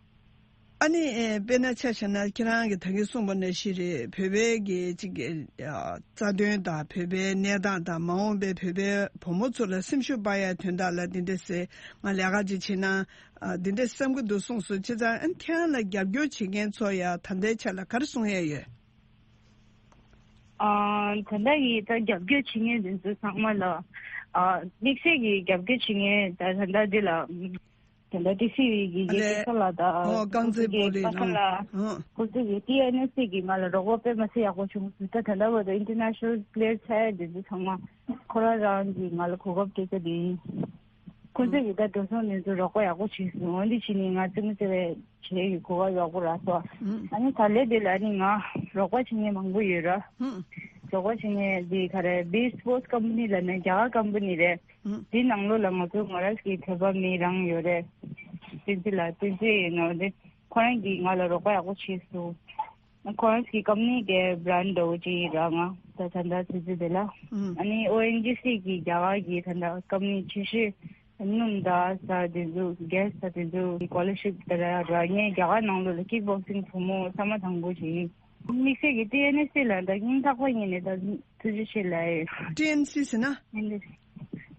ཨ་ནི་ཨེ་དཔེར་ན་ཆ་བཞག་ན་ཁྱེད་རང་གིས་ད་གིན་གསུངས་པ་ནང་བཞིན་རེད། བོད་པའི་གི་ཅིག་གི་ཨ་རྩ་དོན་དང་བོད་པའི་གནས་སྟངས་དང་མ་འོངས་པའི་བོད་པའི་བུ་མོ་ཚོ་ལ་སེམས་ཤུགས་སྤར་ཡ་དོན་དག་ལ་འདི་འདྲ་ཟེར་ང་ལས་ཀ་ཅིག་བྱེད་ན་ཨ་འདི་འདྲ་བསམ་གི་འདུག་གསུངས་སོང་། བྱས་ཙང་ཨ་ནི་ཁྱེད་རང་ལ་རྒྱབ་སྐྱོར་བྱེད་མཁན་ཚོ་ཡ་ད་ལྟའི་ཆ་ལ་ག་རེ་གསུང་ཡ་ཡོད། ཨ་ད་ལྟ་གི་ད་རྒྱབ་སྐྱོར་བྱེད་མཁན་དེ་ཚོ་ཚང་མ་ལ་ཨ་དམིགས་བསལ་གྱི་རྒྱབ་སྐྱོར་བྱེད་མཁན་ད་ད་ལྟ་འདི་ལ། དེ་འདྲ་ཏི་སི་ཝི་གི་རྒྱལ་རྒྱལ་ས་ལ་དང་ཨོ་རྐང་རྩེད་སྤོ་ལོའི་ཁོ་ཚོ་གི་པ་ས་ལ་ཨོ་ཁོ་ཚོ་གི་ཏི་ཨེན་ཨེ་སི་གི་ང་ལ་རོགས་པ་དཔེ་མ་སྲིད་ཡག་པོ་བྱུང་སོང་། ད་ད་ལྟ་བར་དུ་ཨིན་ཊར་ནེ་ཤ་ནལ་པི་ལེ་ཡར་ཆགས་ཡ་དེ་ཚོ་ཚང་མ་ཁོ་རང་རང་གིས་ང་ལ་གོ་སྐབས་སྤྲད་ས་དེ་ཡིན། ཁོ་ཚོ་གི་ད་འགྲོ་སོང་དེ་ཚོ་རོགས་པ་ཡག་པོ་བྱས་སོང་། འོན་ཏེ་ཕྱི་ནས་ང་རྩེད་མོ་རྩེ་བའི་བྱེད་ཡ་གི་གོ་སྐབས་ཡག་པོ་རག་སོང་། ཨ་ནི་ད་ལས་དེ་ལ་ནི་ང་རོགས་པ་བྱེད་མཁན་མང་པོ་ཡོད་ར། རོགས་པ་བྱེད་མཁན་དེ་ག་རེ་བྷི་སི་པོ་ཊི་ཀམ་པ་ནི་ལབ་ན་རྒྱ་གར་ཀམ་པ་ནི་རེད། དེའི་ནང་ལོགས་ལ་ང་ཚོ་ང་རང་གི་བོད་པ་མི་རང་ཡོད་རེད། བསྟན་འཛིན་ལགས་བསྟན་འཛིན་ཡིན་ནོ་དེ་ཁོ་རང་གིས་ང་ལ་རོགས་པ་ཡག་པོ་བྱས་སོང་། ཁོ་རང་གི་ཀམ་པ་ནི་གི་བྷི་རན་ཌི་འདྲ་བོ་ཅིག་ཡིན་ར། ང་ད་ད་ལྟ་བསྟན་འཛིན་དེ་ལ་ཨ་ནི་ཨོ་ཨེན་ཇི་སི་གི་རྒྱ་གར་གི་ད་ལྟ་ཀམ་པ་ནི་ཆེ་ཤོས་སྣུམ་དང་ཟ་དེ་ཚོ་གྷེ་སི་ད་དེ་ཚོ་གི་སི་ཀོ་ལར་ཤིབ་དེ་ར་ར་ངས་རྒྱ་གར་ནང་ལོགས་ལ་ཀིག་བོག་སིང་བུ་མོ་ས་མ་དང་པོ་ཅིག་ཡིན། དམིགས་བསལ་གྱི་ཏི་ཨེན་ཨེ་སི་ལ་ད་སྙིང་ཐག་པ་ཉིད་ནས་ད་ཐུགས་རྗེ་ཆེ་ལབ་ཡོད། ཏི་ཨེན་སི་ཟེར་ན།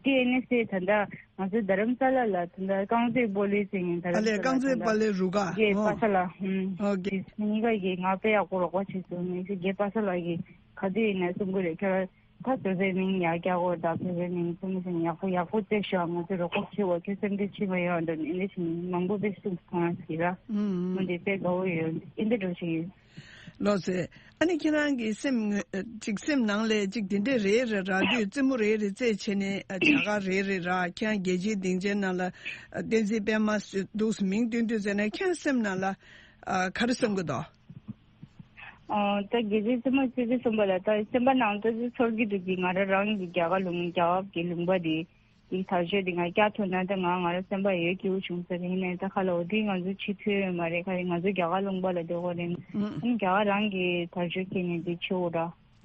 ཏི་ཨེན་ཨེ་སི་ད་ལྟ་ང་ཚོའི་རྡ་རམ་ས་ལ་ལ་ད་ལྟ་རྐང་རྩེད་སྤོ་ལོའི་ཟེར་མཁན་རྡ་རམ་ས་ལ་ཨ་ལས་རྐང་རྩེད་སྤོ་ལོའི་རུ་ཁག་རྒྱལ་ཨོ་པ་ས་ལ་ཧུམ། ཨོ་ཀེ། གཉིས་ཀ་གིས་ང་དཔེ་ཡག་པོ་རོགས་པ་བྱས་སོང་། ངས་རྒྱལ་པ་ས་ལ་གི་ག་དུས་ཡིན་ན་གསུང་གི་རེད། ཁྱོད་ ད་བོད་པའི་མིང་ཡར་རྒྱག་དགོས། ད་བོད་པའི་མིང་ཚང་མ་ཚང་མ་ཡག་པོ་ཡག་པོ་བཙལ་ཤོག་ང་ཚོ་རོགས་པ་བྱེད་དགོས། ཁྱོད་སེམས་ཁྲལ་བྱེད་མ་ཡོང་། འདི་འདི་བཞིན་མང་པོ་དཔེ་གསུངས་སོང་ཟེར་ར། ཨུམ། ཨུམ། འོ་འདི་དཔེ་དགའ་བོ་ཡོད། འདི་འདྲ་འགྲོ་བཞིན་ཡོད། ལགས་སེ། ཨ་ནི་ཁྱེད་རང་གི་སེམས་ངོ་ཅིག་སེམས་ནང་ལ་ཅིག་འདི་འདྲས་རེད་རེད་ར། དུས་རྩེད་མོ་རེད་རེད་རྩེད་བྱས་ནས་ཨ་རྒྱ་གར་རེད་རེད་ར། ཁྱེད་རང་རྒྱལ་སྤྱིའི་སྡིངས་ཆའི་ནང་ལ་ཨ་བསྟན་འཛིན་པད་མ་འདུག་སེ་མིང་བཏོན་དུས་ཟེར་ན་ཁྱེད་རང་སེམས་ནང་ལ་ཨ་ག་རེ་བསམ་གི་འདུག་ཨོ། ད་རྒྱལ་སྤྱིའི་རྩེད་མོ་རྩེ་དུས་ཙམ་པ་ལ་ད་སེམས་པ་ནང་ལ་ཏོག་ཙམ་ཚོར་གྱི་འདུག་གི། ང་རང་རང་གི་རྒྱ་གར་ལུང་རྒྱ་གར་གྱི་ལུང་པ་དེ་དེ་དར་ཤོས་དེ་ང་བཀྱག་ཐུབ་ན་ད་ང་ང་རང་སེམས་པ་ཡོད་སྐྱིད་པོ་བྱུང་ས་རེད། ཡིན་ནའི་ད་ཁ་ལ་འོ་དེ་ང་ཚོ་ཕྱི་ཐོན་ཡོད་མ་རེད། ཁ་ཡིན་ང་ཚོ་རྒྱ་གར་ལུང་པ་ལ་སྡོད་དགོས་རེད། ཨང་། ཨ་ནི་རྒྱ་གར་རང་གི་དར་ཤོས་ཁྱེར་ནས་དེ་བྱེད་འོ་ར།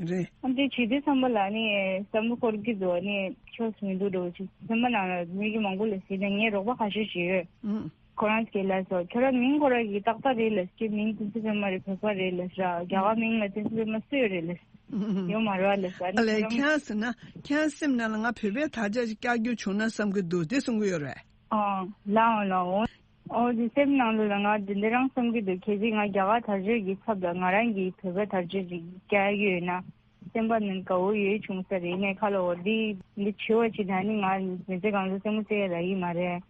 རེད། ཨ་ནི་དེ་བྱེད་དུས་ཙམ་པ་ལ་ནི་བསམ་བློ་འཁོར་གྱི་འདུག་ནི་ཆོས་མི་འདུག་འགྲོ་ཅིག་སེམས་པ་ནང་ལ་མི་གི་མང་པོ་ལ་ཟེར་ནས་ངས་རོགས་པ་ཁ་ཤས་ཤིག་ཡོད། ཨང་། ཁོ་རང་ཚོས་ལབ་སོང་། ཁྱོད་རང་མིང་ཁོ་རང་གི་ཏག་ཏག་རེད་ལབ་ཀྱི། མིང་བསྟན་འཛིན་པད་མ་རེད། བོད་པ་རེད་ལབ་ཤག་རྒྱ་གར་མིང་ལ་བསྟན་འཛིན་པད་མ་སུ་ཡོད་རེད་ལབ། ཡོད་མ་རེད་བ་ལབ་ཤག་ཨ་ལས། ཁྱེད་རང་ཟེར་ན་ཁྱེད་རང་སེམས་ནང་ལ་ང་བོད་པའི་དར་ཆ་ཞིག་བཀྱག་རྒྱུ་བྱུང་ན་བསམ་གྱི་འདུག་དེ་གསུང་གི་ཡོད་རེད། ཨང་། ལའང་ལའང་། ཨོ་དེ་སེམས་ནང་ལ་ང་དེ་འདྲ་རང་བསམ་གྱི་འདུག་གལ་སྲིད་ང་རྒྱ་གར་དར་ཆ་གི་ཚབ་ལ་ང་རང་གི་བོད་པའི་དར་ཆ་ཞིག་བཀྱག་གི་ཡོད་ན། སེམས་པ་ནང་དགའ་བོ་ཡོད་བྱུང་ས་རེད། ངས་ཁ་ལ་འོ་འདི་འདི་བྱེད་པ་བྱེད་ད་ནི་ང་མི་ཚེ་གང་ཚེ་སེམས་མ་ཚེ་ར་ཡི་མ་རེད།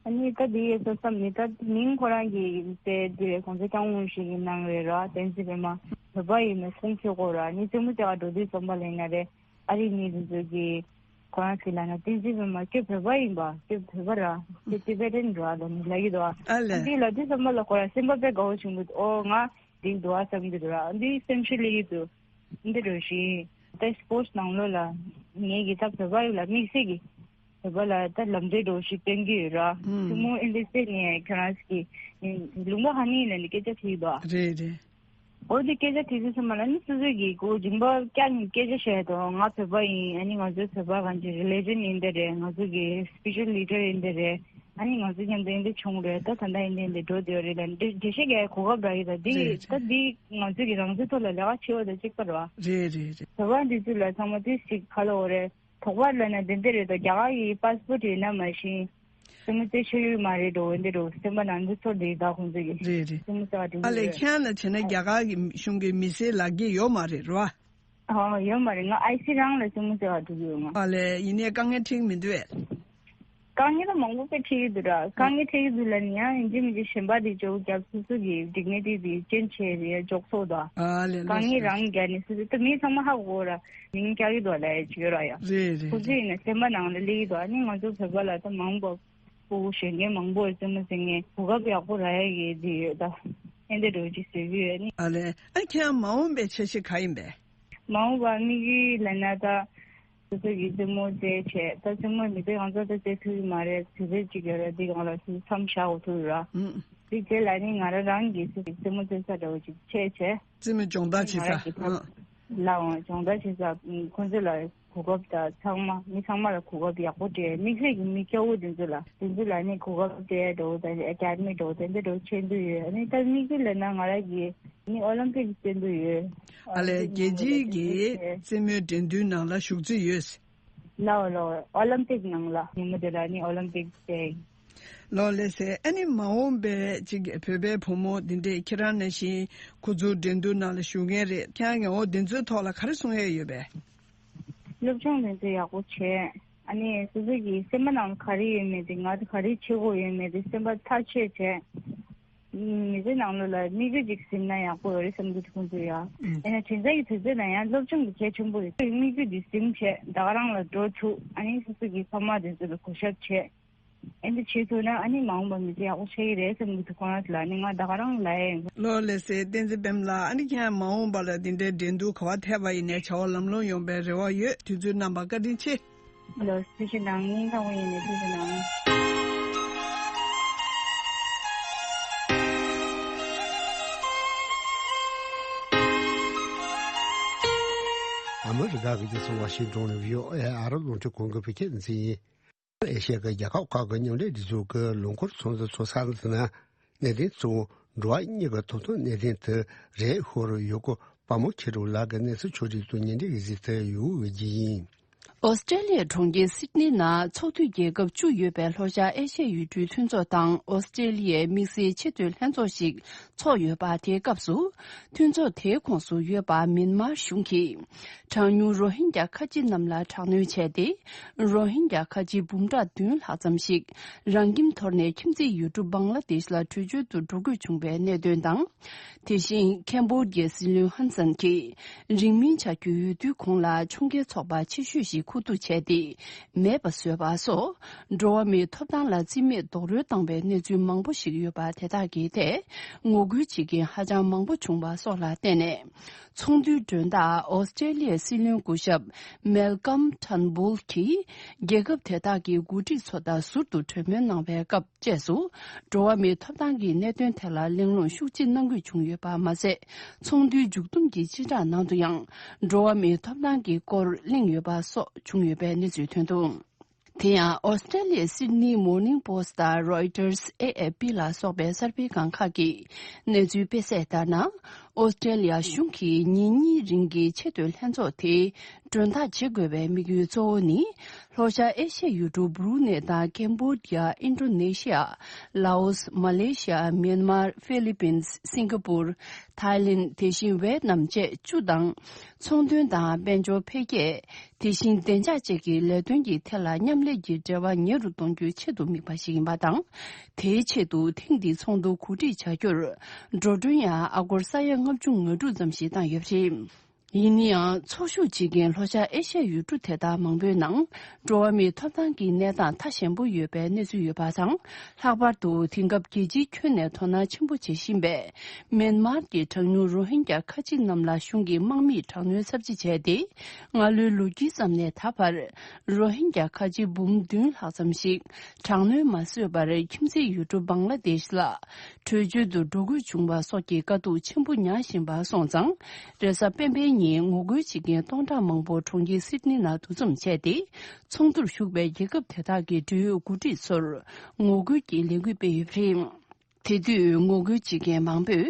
ཨ་ནི་ད་འདི་ཡོད་ས་བསམ་ནི་ད་མིང་ཁོ་རང་གི་དེ་འདི་རེད། གོང་ཚེ་སྐྱབས་མགོན་ཞིག་གི་ནང་རེད་ར། བསྟན་འཛིན་པད་མ་བོད་པ་ཡིན་ན་སེམས་ཚེ་ཁོ་ར་ནི་སེམས་མ་ཚེ་ག་འགྲོ་དུས་བསམ་པ་ལེན་ན་རེད། ཨ་རི་ནི་འདི་ཚོ་གི་ཁོ་རང་ཚོ་ལ་ན་བསྟན་འཛིན་པད་མ་ཁྱོད་བོད་པ་ཡིན་པ། ཁྱོད་བོད་པ་ར། ཁྱོད་ཊི་བེ་ཊན་ར་ལ་ནི་ལ་ཡི་དོ། ཨ་ལས། ཨ་འདི་ལ་དུས་བསམ་པ་ལ་ཁོ་ར་སེམས་པ་དཔེ་དགའ་བོ་བྱུང་གི་འདུག་ཨོ་ང་འདི་འདུག་ཨ་བསམ་གྱི་འདུག་ར། འདི་སེམས་ཤུགས་སླེབས་ཀྱི་འདུག་འདི་འགྲོ་ཞིག་ད་སྤོར་ཊི་ནང་ལོགས་ལ་ངེད་ཀྱི་ད་བོད་པ་ཡིན་ལ་དམིགས་བསལ་གྱི་བོད་པ་ལ་ད་ལམ་འབྲས་འགྲོ་ཞིག་སྟོན་གྱི་ཡོད་ར། ཨུམ། ཐུན་མོང་ཨེ་འདི་སེ་ནས་ཁྱོད་རང་ཚོ་གི་ལུང་པ་ཧ་ནི་ཡིན་ལ་ནི་སྐད་ཆ་དྲིས་འདུག་རེད་རེད། འོ་དེ་སྐད་ཆ་དྲིས་དུས་ཙམ་པ་ལ་ནི་སོ་སོ་གི་གོ་སྦྱིན་པ་བསྐྱར་ནས་སྐད་ཆ་བཤད་དོ། ང་བོད་པ་ཡིན། ཨ་ནི་ང་ཚོའི་བོད་པ་གང་ཅི་རི་ལི་ཇན་ཡིན་དེ་རེད། ང་ཚོ་གི་སི་པི་ཆལ་ལི་ཌར་ཡིན་དེ་རེད། ཨ་ནི་ང་ཚོ་མཉམ་དུ་ཡིན་དེ་བྱུང་རེད། ད་ད་ལྟ་ཡིན་དེ་འདི་འགྲོ་དེ་རེད་ལ་འདི་འགྲེལ་བཤད་རྒྱག་གོ་སྐབས་རག་ཡོད་ད། འདི་རེད་རེད། ད་འདི་ང་ཚོ་གི་རང་བཙན་ཐོག་ལ་ལས་ཀ་བྱེད་པ་དང་གཅིག་པ་རེད་བ། རེད་རེད་རེད། བོད་པ་འདི་ཚོ་ལ་ཚང་མ་དུས་གཅིག་ག་ལ་འོ་རེད། དོགས་པ་ལབ་ན་དེ་འདྲ་རེད་དོ། རྒྱ་གར་གྱི་པཱ་སི་པོར་ཊི་ཡོད་ན་མ་གཞི་སེམས་མ་རྩེ་ཆོད་ཡོད་མ་རེད་འགྲོ། འོན་ཏེ་འགྲོ་སེམས་པ་ནང་དུ་ཚོར་དེ་ད་ཁོང་ཚོ་གི་རེད་རེད། སེམས་མ་རྩེ་བ་དེ་ཨ་ལས་རེད། ཁྱེད་ལ་བྱས་ན་རྒྱ་གར་གྱི་གཞུང་གི་མི་སེར་ལག་གི་ཡོད་མ་རེད་རོ། ཨ་ཡོད་མ་རེད། ང་ཨའི་སི་རང་ལ་སེམས་མ་རྩེ་བ་འགྲོ་གི་ཡོད་ང་། ཨ་ལས་ཡིན་ནའི་དཀའ་ངལ་འཕྲད་མི་འདུག་ཨེ། དཀའ་ངལ་ད་མང་པོ་དཔེ་འཕྲད་ཀྱི་འདུག་ར། དཀའ་ངལ་འཕྲད་ཀྱི་འདུག་ལ་ནི་ཡང་ཡིན་གཅིག་མིན་གཅིག་གཞན་པ་དེ་ཅོག་རྒྱབ་སོ་སོ་གི་ཌིག་ནི་ཊི་དེ་སྐྱོན་ཆེ་རེད་འཇོག་སོ་དོ། ཨ་ལས་དཀའ་ངལ་རང་རྒྱག་ནས་སོ་སོ་ད་མི་ཚང་མ་ཧ་གོ་ར། མིང་རྒྱག་གི་འདུག་ལ་ཅིག་ཡོད་ར་ཡ། རེད་རེད་ཁོ་ཚོ་རེད། ཡིན་ན་སེམས་པ་ནང་ལ་སླེབས་ཀྱི་འདུག་ཨ་ནི་ང་ཚོ་བོད་པ་ལ་ད་མང་པོ་ཕྲུ་གུ་གཞོན་སྐྱེས་མང་པོ་སེམས་མ་ཟིན་ངེས་གོ་སྐབས་ཡག་པོ་རག་ཡ་གི་དེ་ཡོད་ད། ཨེ་འདྲ་འགྲོ་ཅིག་ཟེར་གི་ཡོད་ནི། ཨ་ལས་ཨ་ཁྱེད་མ་འོངས་པའི་འཆར་གཞི་ག་ཡིན་པས། མ་འོངས་པ་དམིགས་ཡུལ་ལབ་ན་ད། སོ་སོ་གི་རྩེད་མོ་རྩེ་བྱས་ད་རྩེད་མོ་མི་ཚེ་གང་ཚོད་ད་རྩེ་ཐུབ་ཀྱི་མ་རེད། དུས་ཚོད་ཅིག་ཡོད་རེད། འདི་གང་ལ་སུ་མཚམས་བཞག་དགོས་ཐུག་ར། ཨུམ། དེ་རྗེས་ལ་ནི་ང་རང་རང་གི་སུ་རྩེད་མོ་རྩེ་ས་འདྲ་བོ་ཅིག་ཆད་བྱས། རྩེད་མོ་སྦྱོང་བརྡར་བྱེད་ང་རང་གི་ས། ཐབས་ལའང་སྦྱོང་བརྡར་བྱེད་ས་ཁོང་ཚོ་ལ་གོ་སྐབས་དང་ཚང་མ་མི་ཚང་མ་ལ་གོ་སྐབས་ཡག་པོ་སྤྲད། དམིགས་བསལ་གྱི་མི་སྐྱ་བོ་དེ་ཚོ་ལ་དེ་ཚོ་ལ་ནི་གོ་སྐབས་སྤྲད་འགྲོ་དང་ཨེ་ཀ་ཌི་མི་འགྲོ་དེ་འདྲ་འགྲོ་ཆེད་དུ་ཡོད། ཨ་ནི་ད་དམིགས་བསལ་ལབ་ན་ང་རང་གི་ནི་ཨོ་ལིམ་པིག་རྩེ་འདུན་ཡོད། ཨ་ལས་རྒྱལ་སྤྱིའི་གི་རྩེད་མོའི་འགྲན་བསྡུར་ནང་ལ་ཞུགས་རྩིས་ཡོད། ལའོ་ལའོ་ཨོ་ལིམ་པིག་ནང་ལ་ཉིན་མོ་དེ་ལ་ནི་ཨོ་ལིམ་པིག་རྩེ། ལོ་ལེ་སེ་ཨ་ནི་མ་འོངས་པའི་ཅིག་བོད་པའི་བུ་མོ་འདི་འདྲས་ཁྱེད་རང་ནང་བཞིན་ཁོ་ཚོའི་འགྲན་བསྡུར་ནང་ལ་ཞུགས་མཁན་རེད། ཁྱེད་རང་གི་འོ་འདི་ཚོའི་ཐོག་ལ་ག་རེ་གསུང་ཡས་ཡོད་པས། སློབ་སྦྱོང་དེ་ཚོ་ཡག་པོ་བྱས། ཨ་ནི་སོ་སོ་གི་སེམས་པ་ནང་ག་རེ་ཡོད་མེད་དེ་ང་ཚོ་ག་རེ་བྱེད་དགོས་ཡོད་མེད་དེ་སེམས་པ་ཐག་ཆོད་བྱས། མི་ཚེ་ནང་ལོགས་ལ་དམིགས་ཡུལ་ཅིག་ཟིན་ན་ཡག་པོ་ཡོད་རེད་བསམ་གྱི་འདུག་ཁོང་ཚོས་ཡ། ཨུམ། ཡིན་ན་དེང་སང་གི་དུས་ཚོད་ནང་ཡང་སློབ་སྦྱོང་གི་གལ་ཆེན་པོ་རེད། དམིགས་ཡུལ་འདི་ཟིན་བྱས་ད་ག་རང་ལ་འགྲོ་ཐུབ། ཨ་ནི་སོ་སོ་གི་ཕ་མ་དེ་ཚོ་ལ་གུས་ཞབས་བྱས། ཨེ་འདི་བྱེད་ཐུབ་ན་ཨ་ནི་མ་འོངས་པ་མི་ཚེ་ཡག་པོ་ཆགས་ཀྱི་རེད་བསམ་གྱི་འདུག་ཁོང་རང་ཚོ་ལ་ནི་ང་ད་ག་རང་ལ་ཡིན། ལོ་ལེ་སེ་བསྟན་འཛིན་པད་མ་ལགས། ཨ་ནི་ཁྱེད་མ་འོངས་པ་ལ་འདི་འདྲའི་འགྲན་བསྡུར་ག་བ་ཐེབས་པ་ཡིན་ནའི་བྱ་བ་ལམ་ལྷོང་ཡོང་པའི་རེ་བ་ཡོད། དུས་ཚོད་གནང་བར་བཀའ་དྲིན་ཆེ། ལོ་ཐུགས་རྗེ་གནང་། སྙིང་ཐག་པ་ནས་ཐུགས་རྗེ་གནང་། ཨ་མི་རི་ཀ་གི་རྒྱལ་ས་ཝ་ཤིང་ཏོན་ནས་བྷི་ཨོ་ཨེ་ཨ་རབ་རླུང་འཕྲིན་ཁང་གི་བོད་སྐད་སྡེ་ཚན་ཡིན། ཨེ་ཤ་ཡའི་རྒྱལ་ཁབ་ཁག་གི་མཉམ་འབྲེལ་སྒྲིག་འཛུགས་ཀྱི་ལུང་འཁོར་ཚོང་འཛིན་ཚོགས་ས་ནང་གནད་དོན་གཙོ་བོ་འགྲོ་བ་མིའི་ཐོབ་ཐང་གནད་དོན་དུ་རེ་ཤོར་ཡོད་སྐོར་དཔའ་མོ་ཁྱེད་རང་ལགས་ཀྱིས་གནས་ཚུལ་ཕྱོགས་སྒྲིག་ཏུ་ཉིན་རེའི་གཟིགས་ཚུལ་ཡོད་ཀྱི་ཡིན། ཨོ་སི་ཀྲེ་ལི་ཡའི་གྲོང་ཁྱེར་སིད་ནི་ནང་ཚོགས་འཐུས་རྒྱལ་ཁབ་བཅུ་ཡོད་པའི་ལྷོ་ཤར་ཨེ་ཤ་ཡའི་ཡུལ་གྲུའི་མཐུན་ཚོགས་དང་ཨོ་སི་ཀྲེ་ལི་ཡའི་དམིགས་བསལ་ཆེས་མཐོའི་ལྷན་ཚོགས་ཤིག་ཚོགས་ཡོད་པ། དེའི་སྐབས་སུ་མཐུན་ཚོགས་དེའི་ཁོངས་སུ་ཡོད་པ་མིན་མར་གཞུང་གིས་གྲངས་ཉུང་རོ་ཧིན་གྱ་ཁ་ཆེ་རྣམས་ལ་དྲག་གནོན་བྱས་ཏེ། རོ་ཧིན་གྱ་ཁ་ཆེ་འབུམ་ཕྲག་བདུན་ལྷག་ཙམ་ཞིག་རང་ཁྱིམ་དོར་ནས་ཁྱིམ་མཚེས་ཡུལ་གྲུ་བང་ལ་དེཤ་ལ་བྲོས་བྱོལ་དུ་འགྲོ་དགོས་བྱུང་བའི་གནད་དོན་དང་། དེ་བཞིན་ཁེམ་བྷོ་ཌི་ཡའི་སྲིད་བློན་ཧན་སན་གྱིས་རིང་མིན་བྱ་རྒྱུའི་འོས་བསྡུའི་གོང་ལ་ཕྱོགས་འགལ་ཚོགས་པ་ཆེ་ཤོས་ཤིག་ཁུ་བསྡུ་བྱས་ཏེ་མེད་པ་བཟོས་པ་སོགས། འགྲོ་བ་མིའི་ཐོབ་ཐང་ལ་རྩིས་མེད་རྡོག་རོལ་བཏང་བའི་གནས་ཚུལ་མང་པོ་ཞིག་ཡོད་པ་དེ་དག་གི་ཐད་ངོ་རྒོལ་བྱེད་མཁན་ཧ་ཅང་མང་པོ་བྱུང་བ་སོགས་ལ་བརྟེན་ནས། ཚོགས་འདུའི་མགྲོན་བདག་ཨོ་སི་ཀྲེ་ལི་ཡའི་སྲིད་བློན་སྐུ་ཞབས་མེལ་ཀམ་ཁྲན་བུལ་གྱིས་རྒྱལ་ཁབ་དེ་དག་གི་འགོ་ཁྲིད་ཚོ་དང་ཟུར་དུ་གྲོས་མོལ་གནང་བའི་སྐབས། བཅས་སུ། འགྲོ་བ་མིའི་ཐོབ་ཐང་གི་གནད་དོན་ཐད་ལ་གླེང་སློང་ཤུགས་ཆེ་གནང་དགོས་བྱུང་ཡོད་པ་མ་ཟད། ཚོགས་འདུའི་མཇུག་བསྡོམས་ཀྱི་སྤྱི་བསྒྲགས་ནང་དུ་ཡང་། འགྲོ་བ་མིའི་ཐོབ་ཐང་གི་སྐོར་གླེང་ཡོད་པ་སོགས་བྱུང་ཡོད་པའི་གནས་ཚུལ་ཐོན་འདུག་དེ་ཡང་ཨོ་སི་ཀྲེ་ལི་ཡའི་སིད་ནི་མོར་ནིང་པོ་སི་ཊི་དང་རོའི་ཊར་སི། ཨེ་ཨེ་པི་ལ་སོགས་པའི་གསར་སྤེལ་ཁང་ཁག་གིས་གནས་ཚུལ་སྤེལ་གསལ་ལྟར་ན། ཨོ་སི་ཀྲེ་ལི་ཡ་གཞུང་གིས་ཉིན་གཉིས་རིང་གི་ཆེས་མཐོའི་ལྷན་ཚོགས་དེ་མགྲོན་བདག་བྱེད་དགོས་པའི་དམིགས་ཡུལ་གཙོ་བོ་ནི། ལྷོ་ཤར་ཨེ་ཤ་ཡའི་ཡུལ་གྲུ་བྷུ་རུ་ནེ་དང་ཀེམ་བྷོ་ཌི་ཡ། ཨིན་ཌོ་ནེ་ཤི་ཡ། ལའོ་སི། མ་ལེ་ཤི་ཡ། མིན་མར། ཧྥི་ལི་པིན། སིང་ག་པུར། ཐའི་ལེན། དེ་བཞིན་ཝེད་ནམ་བཅས་བཅུ་དང་། ཚོང་དོན་དང་དཔལ་འབྱོར་འཕེལ་རྒྱས། དེ་བཞིན་བདེ་འཇགས་བཅས་ཀྱི་ལས་དོན་གྱི་ཐད་ལ་མཉམ་ལས་ཀྱི་འབྲེལ་བ་ཉེ་རུ་གཏོང་རྒྱུའི་ཆེད་དུ་དམིགས་པ་ཞིག་ཡིན་པ་དང་། དེའི་ཆེད་དུ་ཐེངས་འདིའི་ཚོགས་འདུ་གོ་སྒྲིག་བྱ་རྒྱུར། འགྲོ་གྲོན་ཡང་ཨ་སྒོར་ས་ཡ་ལྔ་བཅུ་ང་དྲུག་ཙམ་ཞིག་བཏང་ཡོད་པ་རེད། ཡིན་ན་ཡང་། ཚོགས་ཞུགས་བྱེད་མཁན་ལྷོ་ཤར་ཨེ་ཤ་ཡའི་ཡུལ་གྲུ་དེ་དག་མང་པོའི་ནང་། འགྲོ་བ་མིའི་ཐོབ་ཐང་གི་གནས་སྟངས་ཐ་ཞན་པོ་ཡོད་པའི་གནས་ཚུལ་ཡོད་པ་དང་། ལྷག་པར་དུ་དེང་སྐབས་རྒྱལ་སྤྱིའི་ཁྱོན་ནས་དོ་སྣང་ཆེན་པོ་བྱེད་བཞིན་པའི་མེན་མར་གྱི་གྲངས་ཉུང་རོ་ཧིན་གྱ་ཁ་ཆེ་རྣམས་ལ་གཞུང་གིས་དམག་མིས་དྲག་གནོན་ཚབས་ཆེ་བྱས་ཏེ། སྔ་ལོའི་ལོ་དཀྱིལ་ཙམ་ནས་ད་བར། རོ་ཧིན་གྱ་ཁ་ཆེ་འབུམ་བདུན་ལྷག་ཙམ་ཞིག་དྲག་གནོན་མ་བཟོད་པར་ཁྱིམ་མཚེས་ཡུལ་གྲུ་བང་ལ་དེཤ་ལ་བྲོས་བྱོལ་དུ་འགྲོ་དགོས་བྱུང་བ་སོགས་ཀྱི་དཀའ་སྡུག་ཆེན་པོ་མྱངས་བཞིན་པ་སོང་ཙང་། རེས་གཟའ་སྤེན་པའི་ཉིན་ངོ་རྒོལ་བྱེད་མཁན་སྟོང་ཕྲག་མང་པོ་གྲོང་ཁྱེར་སིད་ནི་ནང་འདུ་འཛོམས་བྱས་ཏེ། ཚོགས་འདུར་ཞུགས་པའི་རྒྱལ་ཁབ་དེ་དག་གི་འབྲེལ་ཡོད་འགོ་ཁྲིད་ཚོར་ངོ་རྒོལ་གྱི་ལས་འགུལ་སྤེལ་ཡོད་པ་རེད། དེ་དུས་ངོ་རྒོལ་བྱེད་མཁན་མང་པོས་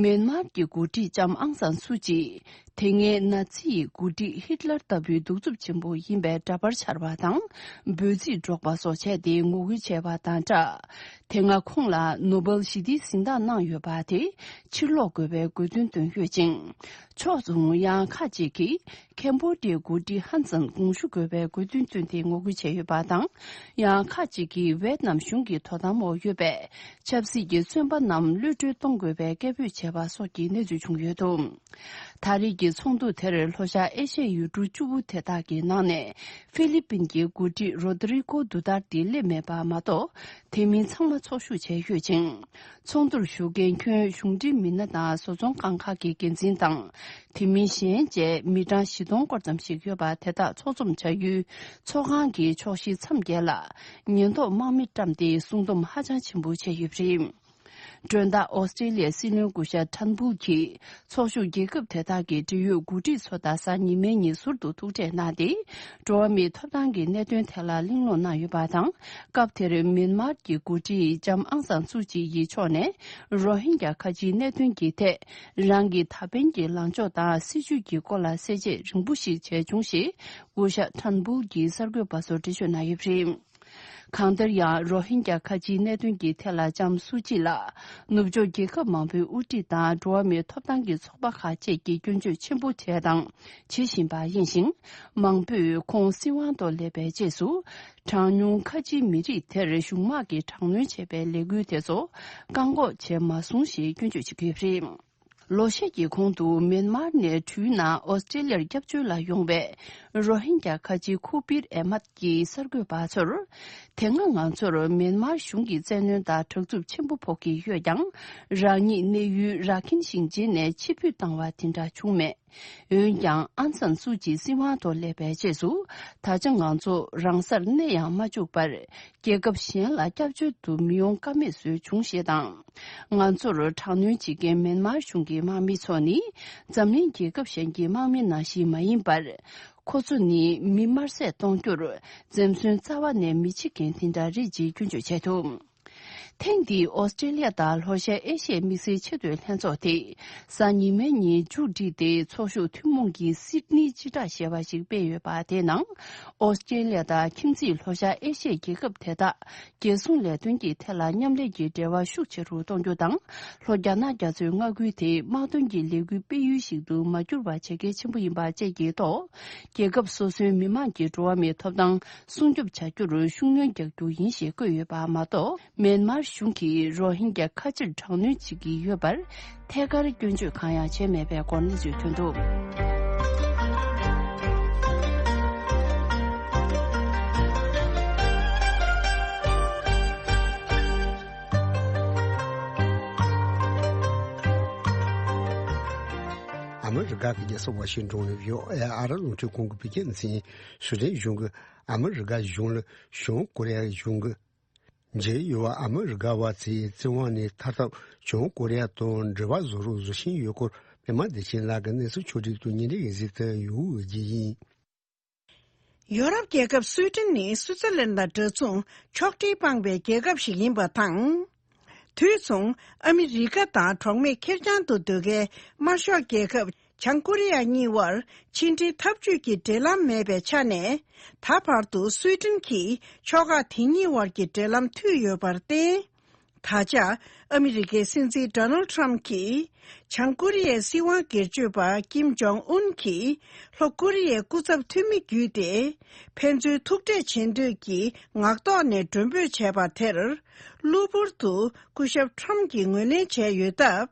མེན་མར་གྱི་འགོ་ཁྲིད་ལྕམ་ཨང་སན་སུ་ཅི། དེ་སྔའི་ནཱ་ཛི་ཡི་འགོ་ཁྲིད་ཧིཏ་ལར་ལྟ་བུའི་གདུག་རྩུབ་ཆེན་པོ་ཡིན་པའི་འདྲ་པར་འཕྱར་བ་དང་། འབོད་ཚིག་སྒྲོག་པ་སོགས་བྱས་ཏེ་ངོ་རྒོལ་བྱས་པ་དང་སྦྲགས། དེ་སྔ་ཁོང་ལ་ནོ་སྦེལ་ཞི་བདེའི་གཟེངས་རྟགས་གནང་ཡོད་པ་དེ་ཕྱིར་སློག་དགོས་པའི་དགོས་འདུན་བཏོན་ཡོད་ཅིང་། ཕྱོགས་མཚུངས་ཡང་ཁག་ཅིག་གིས་ཁེམ་བྷོ་ཌི་ཡའི་འགོ་ཁྲིད་ཧན་སན་དགོངས་ཞུ་དགོས་པའི་དགོས་འདུན་བཏོན་ཏེ་ངོ་རྒོལ་བྱས་ཡོད་པ་དང་། ཡང་ཁག་ཅིག་གིས་ཝེད་ནམ་གཞུང་གི་དོ་དམ་འོག་ཡོད་པའི་ཆབ་སྲིད་ཀྱི་བཙོན་པ་རྣམས་གློད་གྲོལ་གཏོང་དགོས་པའི་སྐད་འབོད་བྱས་པ་སོགས་ཀྱི་གནས་ཚུལ་བྱུང་ཡོད་འདུག་ད་རེས་ཀྱི་ཚོགས་འདུ་དེར་ལྷོ་ཤར་ཨེ་ཤ་ཡའི་ཡུལ་གྲུ་བཅུ་པོ་དེ་དག་གི་ནང་ནས་ཧྥི་ལི་པིན་གྱི་འགོ་ཁྲིད་རོ་དི་རི་ཀོ་དུ་ཏར་ཏི་སླེབས་མེད་པ་མ་གཏོགས། དེ་མིན་ཚང་མ་ཚོགས་ཞུགས་བྱས་ཡོད་ཅིང་། ཚོགས་འདུར་ཞུགས་མཁན་ཁྱོན་གཞུང་འབྲེལ་མི་སྣ་དང་བཟོ་ཚོང་ཁང་ཁག་གི་འགན་འཛིན་དང་། དེ་མིན་གཞན་བཅས་མི་གྲངས་བཞི་སྟོང་སྐོར་ཙམ་ཞིག་ཡོད་པ་དེ་དག་ཚོགས་འཛོམས་བྱ་ཡུལ་ཚོགས་ཁང་གི་ཕྱོགས་བཞི་མཚམས་བརྒྱད་ལ་ཉེན་རྟོག་དམག་མི་བཀྲམ་སྟེ་སྲུང་སྡོམ་ཧ་ཅང་ཆེན་པོ་བྱས་ཡོད་པ་རེད། མགྲོན་བདག་ཨོ་སི་ཀྲེ་ལི་ཡའི་སྲིད་བློན་སྐུ་ཞབས་ཁྲན་བུ་གྱིས་ཚོགས་ཞུགས་རྒྱལ་ཁབ་དེ་དག་གི་འབྲེལ་ཡོད་འགོ་ཁྲིད་ཚོ་དང་གཟའ་ཉི་མའི་ཉིན་ཟུར་དུ་ཐུག་འཕྲད་གནང་སྟེ། འགྲོ་བ་མིའི་ཐོབ་ཐང་གི་གནད་དོན་ཐད་ལ་གླེང་སློང་གནང་ཡོད་པ་དང་། སྐབས་དེར་མིན་མར་གྱི་འགོ་ཁྲིད་ལྕམ་ཨང་སང་སུ་ཅི་ཡི་ཕྱོགས་ནས་རོ་ཧིན་གྱ་ཁ་ཆེའི་གནད་དོན་གྱི་ཐད་རང་གི་ད་ཕན་གྱི་ལངས་ཕྱོགས་དང་སྲིད་བྱུས་ཀྱི་སྐོར་ལ་གསལ་བཤད་རིང་པོ་ཞིག་བྱས་བྱུང་ཞེས་སྐུ་ཞབས་ཁྲན་བུ་གྱིས་གསར་འགོད་པ་ཚོར་འགྲེལ་བརྗོད་གནང་ཡོད་པ་རེད། གང་ལྟར་ཡང་རོ་ཧིན་གྱ་ཁ་ཆེའི་གནད་དོན་གྱི་ཐད་ལ་ལྕམ་སུ་ཅི་ལ་ནུབ་ཕྱོགས་རྒྱལ་ཁབ་མང་པོའི་དབུ་ཁྲིད་དང་འགྲོ་བ་མིའི་ཐོབ་ཐང་གི་ཚོགས་པ་ཁག་བཅས་ཀྱིས་སྐྱོན་བརྗོད་ཆེན་པོ་བྱས་དང་བྱེད་བཞིན་པ་ཡིན་ཞིང་། མང་པོས་ཁོང་སྲིད་དབང་ཐོག་སླེབས་པའི་རྗེས་སུ་གྲངས་ཉུང་ཁ་ཆེའི་མི་རིགས་དེར་གཞུང་དམག་གིས་དྲག་གནོན་བྱས་པའི་ལས་འགུལ་དེ་ཚོ་བཀག་འགོག་བྱས་མ་སོང་ཞེས་སྐྱོན་བརྗོད་བྱེད་ཀྱི་ཡོད་པ་རེད། ལོ་ཤས་ཀྱི་གོང་དུ་མེན་མར་ནས་འགྲུལ་ན་ཨོ་སི་ཀྲེ་ལི་ཡར་སྐྱབས་བཅོལ་ལ་ཡོང་བའི་རོ་ཧིན་གྱ་ཁ་ཆེ་ཁུ་པིར་ཨེ་མད་ཀྱིས་གསར་འགོད་པ་ཚོར། དེ་སྔ་ང་ཚོར་མེན་མར་གཞུང་གིས་བཙན་གནོན་དང་དྲག་རྩུབ་ཆེན་པོ་ཕོག་གི་ཡོད་ཀྱང་། རང་ཉིད་གནས་ཡུལ་ར་ཁིན་ཞིང་ཆེན་ནས་ཕྱིར་འབུད་བཏང་བ་དེ་འདྲ་བྱུང་མེད། འོན་ཀྱང་ཨང་སན་སུ་ཅི་སྲིད་དབང་ཐོག་སླེབས་པའི་རྗེས་སུ། ད་ཆ་ང་ཚོ་རང་སར་གནས་ཡང་མ་བཅུག་པར། རྒྱལ་ཁབ་གཞན་ལ་སྐྱབས་བཅོལ་དུ་མི་ཡོང་ཀ་མེད་བཟོས་བྱུང་ཞེས་དང་། ང་ཚོར་དྲག་གནོན་བྱེད་མཁན་མེན་མར་གཞུང་གི་དམག་མི་ཚོ་ནི། འཛམ་གླིང་རྒྱལ་ཁབ་གཞན་གྱི་དམག་མི་ནང་བཞིན་མ་ཡིན་པར། ཁོ་ཚོ་ནི་མི་དམར་བསད་གཏོང་རྒྱུར་འཛེམ་ཟོན་རྩ་བ་ནས་མི་བྱེད་མཁན་དེ་འདྲ་རེད་ཅེས་སྐྱོན་བརྗོད་བྱས་འདུག་ཐེངས་འདིའི་ཨོ་སི་ཀྲེ་ལི་ཡ་དང་ལྷོ་ཤར་ཨེ་ཤི་ཡའི་དམིགས་བསལ་ཆེས་མཐོའི་ལྷན་ཚོགས་དེ་གཟའ་ཉི་མའི་ཉིན་མཇུག་བསྒྲིལ་ཏེ། ཚོགས་ཞུགས་ཐུན་མོང་གི་སིད་ནི་སྤྱི་བསྒྲགས་ཞེས་པ་ཞིག་སྤེལ་ཡོད་པ། དེའི་ནང་ཨོ་སི་ཀྲེ་ལི་ཡ་དང་ཁྱིམ་མཚེས་ལྷོ་ཤར་ཨེ་ཤི་ཡའི་རྒྱལ་ཁབ་དེ་དག་རྒྱལ་སྲུང་ལས་དོན་གྱི་ཐད་ལ་མཉམ་ལས་ཀྱི་འབྲེལ་བ་ཤུགས་ཆེ་རུ་གཏོང་རྒྱུ་དང་། ལྷོ་རྒྱ་ནག་རྒྱ་མཚོའི་མངའ་ཁུལ་དེ་དམག་དོན་གྱི་ལས་འགུལ་སྤེལ་ཡུལ་ཞིག་ཏུ་མ་གྱུར་པ་བྱེད་གལ་ཆེན་པོ་ཡིན་པ་བཅས་ཀྱི་ཐོག་རྒྱལ་ཁབ་སོ་སོའི་མི་མང་གི་འགྲོ་བ་མིའི་ཐོབ་ཐང་སྲུང་སྐྱོབ་བྱ་རྒྱུར་ཤུགས་སྣོན་རྒྱག་རྒྱུ་ཡིན་ཞེས་བཀོད་ཡོད་པ་མ་གཏོགས། མེན་མར་གཞུང་གིས་རོ་ཧིན་རྒྱ་ཁ་ཆེར་དྲག་གནོན་བྱེད་ཀྱི་ཡོད་པར་ཐད་ཀར་སྐྱོན་བརྗོད་གང་ཡང་བྱས་མེད་པའི་སྐོར་གནས་ཚུལ་ཐོན་འདུག། ཨ་མི་རི་ཀ་གི་རྒྱལ་ས་ཝ་ཤིང་ཏོན་ནས་ཡོ་ཨེ་ཨ་ར་རླུང་འཕྲིན་ཁང་གི་བོད་སྐད་སྡེ་ཚན། སུའེ་ཏེན་གཞུང་གིས་ཨ་མི་རི་ཀ་གཞུང་ལ་བྱང་ཀོ་རི་ཡ་གཞུང་གིས་མཇལ་ཡོང་བ། ཨ་མི་རི་ཀ་བ་ཚོས་བཙན་དབང་ནས་ཐར་ཐབས་བྱང་ཀོ་རི་ཡ་དང་འབྲེལ་བ་བཟོ་རོགས་བཟོ་བཞིན་ཡོད་སྐོར། པད་མ་བདེ་ཆེན་ལགས་ཀྱིས་གནས་ཚུལ་ཕྱོགས་སྒྲིག་དང་ཉིན་རེའི་གཟིགས་ཚུལ་ཡོང་བའི་རྒྱུ་ཡིན། ཡོ་རོབ་རྒྱལ་ཁབ་སུའེ་ཏེན་ནི་སུའུ་ཙེར་ལན་དང་འདྲ་མཚུངས་ཕྱོགས་སྒྲིག་སྤངས་པའི་རྒྱལ་ཁབ་ཞིག་ཡིན་པ་དང་། དུས་མཚུངས་ཨ་མི་རི་ཀ་དང་གྲོགས་མེད་ཁེར་རྐྱང་དུ་སྡོད་མཁན་དམར་ཤོག་རྒྱལ་ཁབ་བྱང་ཀོ་རི་ཡ་གཉིས་དབར་ཕྱི་འབྲེལ་འཐབ་ཇུས་ཀྱི་འབྲེལ་ལམ་མེད་པའི་ཆ་ནས། ད་བར་དུ་སུའེ་ཏེན་གྱིས་ཕྱོགས་ཁག་དེ་གཉིས་དབར་གྱི་འབྲེལ་ལམ་མཐུད་ཡོད་པར་བརྟེན། ད་ཆ་ཨ་མི་རི་ཀའི་སྲིད་འཛིན་ཌོ་ནལ་ཌི་ཊརམ་གྱིས་བྱང་ཀོ་རི་ཡའི་སྲིད་དབང་སྒེར་གཅོད་པ་ཀིམ་ཇོང་ཨུན་གྱིས་ལྷོ་ཀོ་རི་ཡའི་སྐུ་ཚབ་འཐུས་མི་བརྒྱུད་དེ། ཕན་ཚུན་ཐུག་འཕྲད་བྱེད་འདོད་ཀྱི་ངག་ཐོག་ནས་མགྲོན་འབོད་བྱས་པ་དེར། གློ་བུར་དུ་སྐུ་ཞབས་ཊརམ་གྱིས་ངོས་ལེན་བྱས་ཡོད་སྟབས།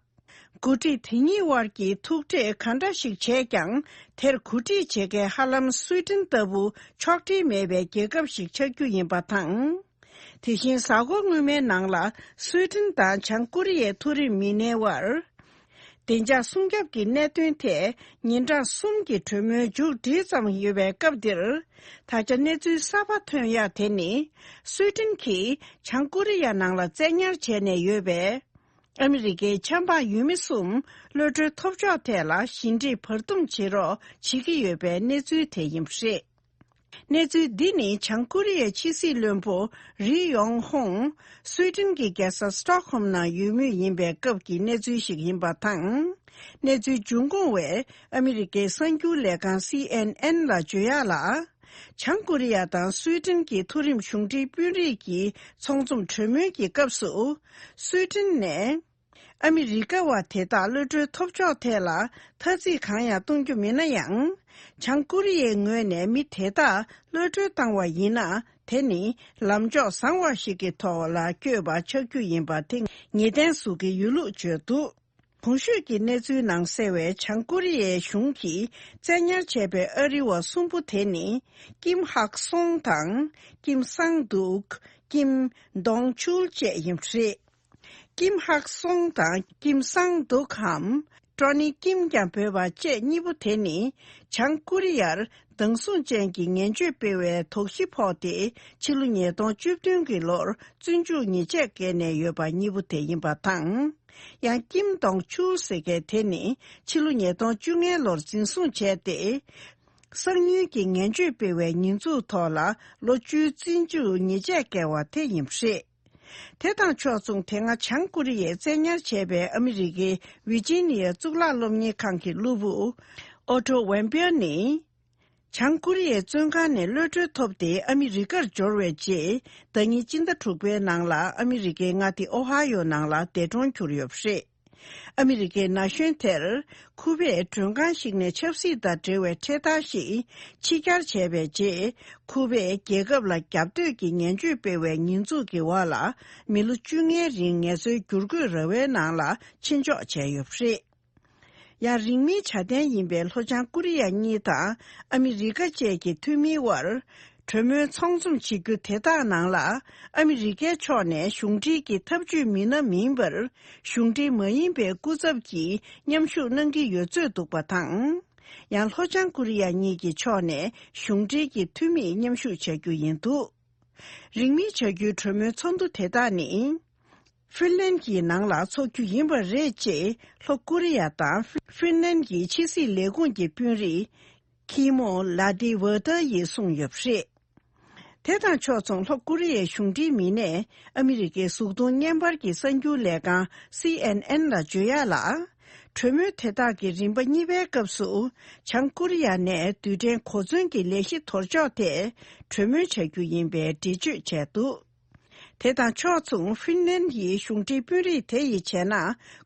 འགོ་ཁྲིད་དེ་གཉིས་དབར་གྱི་ཐུག་འཕྲད་གང་འདྲ་ཞིག་བྱས་ཀྱང་། དེར་གོ་སྒྲིག་བྱེད་མཁན་ཧ་ལམ་སུའེ་ཏེན་ལྟ་བུ་ཕྱོགས་སྒྲིག་མེད་པའི་རྒྱལ་ཁབ་ཞིག་ཆགས་རྒྱུ་ཡིན་པ་དང་། དེ་བཞིན་གཟའ་འཁོར་སྔོན་མའི་ནང་ལ་སུའེ་ཏེན་དང་བྱང་ཀོ་རི་ཡའི་མཐོ་རིམ་མི་སྣའི་དབར། བདེ་འཇགས་སྲུང་སྐྱོབ་ཀྱི་གནད་དོན་ཐད་ཉིན་གྲངས་གསུམ་གྱི་གྲོས་མོལ་མཇུག་སྒྲིལ་ཙམ་ཡོད་པའི་སྐབས་འདིར། ད་ཆ་གནས་ཚུལ་གསར་པ་ཐོན་ཡག་དེ་ནི། སུའེ་ཏེན་གྱིས་བྱང་ཀོ་རི་ཡ་ནང་ལ་བཙན་ཉར་བྱས་ནས་ཡོད་པའི་ཨ་མི་རི་ཀའི་ཆབ་འབངས་ཡུལ་མི་གསུམ་གློད་གྲོལ་ཐོབ་ཕྱོགས་ཐད་ལ་ཞི་འགྲིག་བར་འདུམ་བྱེད་རོགས་བྱེད་ཀྱི་ཡོད་པའི་གནས་ཚུལ་དེ་ཡིན་པ་རེད། གནས་ཚུལ་འདི་ནི་བྱང་ཀོ་རི་ཡའི་ཕྱི་སྲིད་བློན་པོ་རི་ཡོང་ཧོང་སུའེ་ཏེན་གྱི་རྒྱལ་ས་སི་ཊོག་ཧོམ་ནང་ཡོད་མུས་ཡིན་པའི་སྐབས་ཀྱི་གནས་ཚུལ་ཞིག་ཡིན་པ་དང་། གནས་ཚུལ་འབྱུང་ཁུངས་བས་ཨ་མི་རི་ཀའི་གསར་འགྱུར་ལས་ཁང་སི་ཨེན་ཨེན་ལ་བརྗོད་ཡག་ལ། བྱང་ཀོ་རི་ཡ་དང་སུའེ་ཏེན་གྱི་མཐོ་རིམ་གཞུང་འབྲེལ་དཔོན་རིགས་ཀྱི་ཚོགས་འཛོམས་གྲོས་མོལ་གྱི་སྐབས་སུ། སུའེ་ཏེན་ནས་ཨ་མི་རི་ཀ་བ་དེ་དག་གློད་གྲོལ་ཐོབ་ཕྱོགས་ཐད་ལ་ཐ་ཚིག་གང་ཡང་གཏོང་རྒྱུ་མིན་ན་ཡང་། བྱང་ཀོ་རི་ཡའི་ངོས་ནས་མི་དེ་དག་གློད་གྲོལ་བཏང་བ་ཡིན་ན། དེ་ནི་ལམ་ཕྱོགས་བཟང་བ་ཞིག་གི་ཐོག་ལ་བསྐྱོད་པ་ཆགས་རྒྱུ་ཡིན་པ་དེ་ངེས་གཏན་བཟོ་གི་ཡོད་ལུགས་བརྗོད་འདུག། གོང་ཞུས་ཀྱི་གནས་ཚུལ་ནང་གསལ་བའི་བྱང་ཀོ་རི་ཡའི་གཞུང་གིས་བཙན་ཉར་བྱས་པའི་ཨ་རི་བ་གསུམ་པོ་དེ་ནི། ཀིམ་ཧག་སོང་དང་། ཀིམ་སང་དུག། ཀིམ་དོང་ཆུལ་བཅས་ཡིན་པ་རེད། ཀིམ་ཧག་སོང་དང་ཀིམ་སང་དུག་གམ། ཀྲོ་ནི་ཀིམ་ཀྱང་འབོད་པ་བཅས་གཉིས་པོ་དེ་ནི། བྱང་ཀོ་རི་ཡར་སྡང་ཟུག་ཅན་གྱི་ངན་བྱུས་སྤེལ་བའི་དོགས་གཞི་ཕོག་སྟེ། ཕྱི་ལོ་ཉིས་སྟོང་བཅུ་བདུན་གྱི་ལོར་བཙོན་འཇུག་ཉེས་ཆད་བཀལ་ནས་ཡོད་པ་གཉིས་པོ་དེ་ཡིན་པ་དང་། ཡང་ཀིམ་དོང་ཆུལ་ཟེར་མཁན་དེ་ནི་ཕྱི་ལོ་ཉིས་སྟོང་བཅོ་ལྔའི་ལོར་འཛིན་བཟུང་བྱས་ཏེ། གསང་ཉུལ་གྱི་ངན་བྱུས་སྤེལ་བའི་ཉེས་འཛུགས་ཐོག་ལ་ལོ་བཅུའི་བཙོན་འཇུག་ཉེས་ཆད་བཀལ་བ་དེ་ཡིན་པ་རེད། དེ་དང་ཕྱོགས་མཚུངས། དེ་སྔ་བྱང་ཀོ་རི་ཡས་བཙན་ཉར་བྱས་པའི་ཨ་མི་རི་ཀའི་ཝི་ཇི་ནི་ཡ་གཙུག་ལག་སློབ་གཉེར་ཁང་གི་སློབ་བུ་ཨོ་ཊོ་ཝེན་པིར་ནི། བྱང་ཀོ་རི་ཡའི་བཙོན་ཁང་ནས་གློད་གྲོལ་ཐོབ་སྟེ་ཨ་མི་རི་ཀར་འབྱོར་བའི་རྗེས། ཟླ་ཉིན་སྤྱི་ཟླ་དྲུག་པའི་ནང་ལ་ཨ་མི་རི་ཀའི་མངའ་སྡེ་ཨོ་ཧ་ཡོ་ནང་ལ་འདས་གྲོངས་གྱུར་ཡོད་པ་རེད། ཨ་མི་རི་ཀའི་ན་གཞོན་དེར་ཁུ་པས་མགྲོན་ཁང་ཞིག་ནས་ཆབ་སྲིད་དང་འབྲེལ་བའི་འཕྲེད་དར་ཞིག་ཕྱི་གྱར་བྱས་པའི་རྗེས། ཁུ་པས་རྒྱལ་ཁབ་ལ་རྒྱབ་གཏོད་ཀྱི་ངན་བྱུས་སྤེལ་བའི་ཉེས་འཛུགས་ཀྱི་འོག་ལ་མི་ལོ་བཅོ་ལྔའི་རིང་ངལ་རྩོལ་བསྒྱུར་བཀོད་ར་བའི་ནང་ལ་ཕྱིན་འཇོག་བྱས་ཡོད་པ་རེད། ཡང་། རིང་མིན་བྱ་བརྟན་ཡིན་པའི་ལྷོ་བྱང་ཀོ་རི་ཡ་གཉིས་དང་ཨ་མི་རི་ཀ་བཅས་ཀྱི་འཐུས་མིའི་དབར། གྲོས་མོལ་ཚང་འཛོམས་བྱེད་རྒྱུ་དེ་དག་ནང་ལ། ཨ་མི་རི་ཀའི་ཕྱོགས་ནས་གཞུང་འབྲེལ་གྱི་ཐབས་ཇུས་མི་སྣ་མིན་པར། གཞུང་འབྲེལ་མ་ཡིན་པའི་སྐུ་ཚབ་ཀྱིས་མཉམ་ཞུགས་གནང་གི་ཡོད་ཚོད་འདུག་པ་དང་། ཡང་། ལྷོ་བྱང་ཀོ་རི་ཡ་གཉིས་ཀྱི་ཕྱོགས་ནས་གཞུང་འབྲེལ་གྱི་འཐུས་མིས་མཉམ་ཞུགས་བྱ་རྒྱུ་ཡིན་འདུག། རིང་མིན་བྱ་རྒྱུའི་གྲོས་མོལ་ཚོགས་འདུ་དེ་དག་ནི། ཧྥིན་ལན་གྱི་ནང་ལ་འཚོགས་རྒྱུ་ཡིན་པ་རེད། ཅེས་ལྷོ་ཀོ་རི་ཡ་དང་ཧྥིན་ལན་གྱི་ཕྱི་སྲིད་ལས་ཁུངས་ཀྱི་དཔོན་རིགས་ཁི་མོ་ལ་ཏི་ཝ་ཏར་ཡིས་གསུངས་ཡོད་པ་རེད། དེ་དང་ཕྱོགས་མཚུངས། ལྷོ་ཀོ་རི་ཡའི་གཞུང་འབྲེལ་མི་སྣས་ཨ་མི་རི་ཀའི་གཟུགས་མཐོང་བརྙན་པར་གྱི་གསར་འགྱུར་ལས་ཁང་སི་ཨེན་ཨེན་ལ་བརྗོད་ཡག་ལ། གྲོས་མོལ་དེ་དག་གི་རིམ་པ་གཉིས་པའི་སྐབས་སུ། བྱང་ཀོ་རི་ཡ་ནས་རྡུལ་ཕྲན་གོ་མཚོན་གྱི་ལས་གཞི་དོར་ཕྱོགས་ཐད་གྲོས་མོལ་བྱ་རྒྱུ་ཡིན་པའི་འགྲེལ་བརྗོད་བྱས་འདུག་དེ་དང་ཕྱོགས་མཚུངས། ཧྥིན་ལན་ཡི་གཞུང་འབྲེལ་དཔོན་རིགས་དེ་ཡིས་བྱས་ན།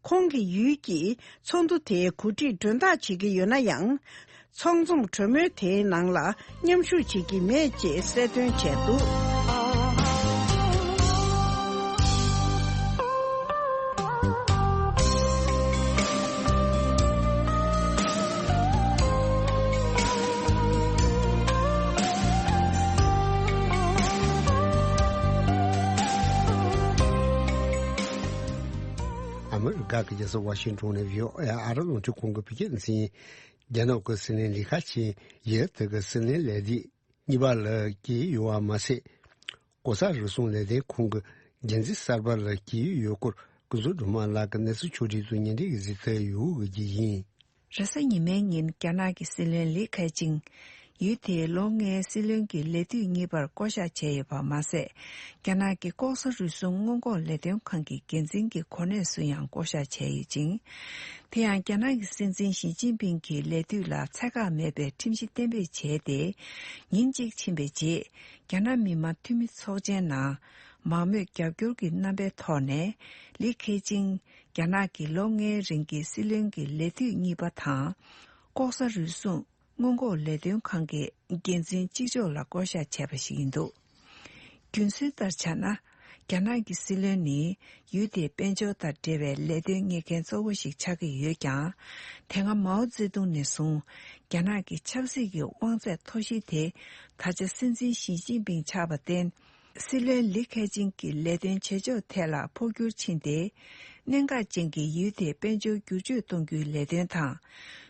ཁོང་གི་ཡུལ་གྱིས་ཚོགས་འདུ་དེའི་གོ་སྒྲིག་མགྲོན་བདག་བྱེད་ཀྱི་ཡོད་ན་ཡང་། ཚོགས་འཛོམས་གྲོས་མོལ་དེའི་ནང་ལ་མཉམ་ཞུགས་བྱེད་ཀྱི་མེད་ཅེས་གསལ་སྟོན་བྱས་འདུག་ཨ་མི་རི་ཀ་གི་རྒྱལ་ས་ཝ་ཤིང་ཏོན་ནས་བྷི་ཨོ་ཨེ་ཨ་རབ་རླུང་འཕྲིན་ཁང་གི་བོད་སྐད་སྡེ་ཚན། རྒྱ་ནག་གི་སྲིད་བློན་ལི་ཁེ་ཆང་ཡུལ་དེ་གི་སྲིད་བློན་ལས་དུས་གཉིས་པ་ལ་བསྐོས་ཡོད་པ་མ་ཟད། ལྐོག་ཟ་རུལ་སུངས་ལས་དོན་ཁང་གི་འགན་འཛིན་གསར་པ་ལ་བསྐོས་ཡོད་སྐོར་ཀུན་བཟང་སྒྲོལ་མ་ལགས་ཀྱིས་གནས་ཚུལ་ཕྱོགས་སྒྲིག་དང་སྙན་སྒྲོན་གྱིས་གཟིགས་ཚར་ཡོད་ཀྱི་ཡིན། རེས་གཟའ་ཉི་མའི་ཉིན་རྒྱ་ནག་གི་སྲིད་བློན་ལི་ཁེ་ཆང་ཡུལ་དེའི་ལོ་ལྔའི་སྲིད་བློན་གྱི་ལས་དུས་གཉིས་པར་བསྐོ་གཞག་བྱས་ཡོད་པ་མ་ཟད། རྒྱ་ནག་གི་ལྐོག་ཟ་རུལ་སུངས་སྔོན་འགོག་ལས་དོན་ཁང་གི་འགན་འཛིན་གྱི་གོ་གནས་སུ་ཡང་བསྐོ་གཞག་བྱས་ཡོད་ཅིང་། དེ་ཡང་རྒྱ་ནག་གི་སྲིད་འཛིན་ཞི་ཅིན་ཕིང་གི་ལས་དུས་ལ་ཚད་བཀག་མེད་པའི་ཁྲིམས་གཞི་གཏན་འབེབས་བྱས་ཏེ། ཉིན་གཅིག་ཕྱིན་པའི་རྗེས། རྒྱ་ནག་མི་དམངས་འཐུས་མི་ཚོགས་ཆེན་ནང་མང་མོས་རྒྱབ་སྐྱོར་གྱི་རྣམ་པའི་ཐོག་ནས། ལི་ཁེ་ཆང་རྒྱ་ནག་གི་ལོ་ལྔའི་རིང་གི་སྲིད་བློན་གྱི་ལས་དུས་གཉིས་པ་དང་། ལྐོག་ཟ་རུལ་སུངས་སྔོན་འགོག་ལས་དོན་ཁང་གི་འགན་འཛིན་གཅིག་ལྕོགས་ལ་བསྐོ་གཞག་བྱས་པ་ཞིག་ཡིན་འདུག་རྒྱུན་སྲོལ་ལྟར་ཆ་ན། རྒྱ་ནག་གི་སྲིད་བློན་ནི་ཡུལ་དེའི་དཔལ་འབྱོར་དང་འབྲེལ་བའི་ལས་དོན་གཉེར་མཁན་གཙོ་བོ་ཞིག་ཆགས་ཀྱི་ཡོད་ཀྱང་། དེ་སྔ་མའོ་ཙེ་ཏུང་ནས་བཟུང་རྒྱ་ནག་གི་ཆབ་སྲིད་ཀྱི་དབང་ཚད་མཐོ་ཤོས་དེ་ད་ཆ་སྲིད་འཛིན་ཞི་ཅིན་ཕིང་ཆགས་པར་བརྟེན། སྲིད་བློན་ལི་ཁེ་ཆང་གི་ལས་དོན་བྱེད་ཕྱོགས་ཐད་ལ་འཕོ་འགྱུར་ཕྱིན་ཏེ། གནད་འགག་ཅན་གྱི་ཡུལ་དེའི་དཔལ་འབྱོར་བསྒྱུར་བཅོས་གཏོང་རྒྱུའི་ལས་དོན་དང་།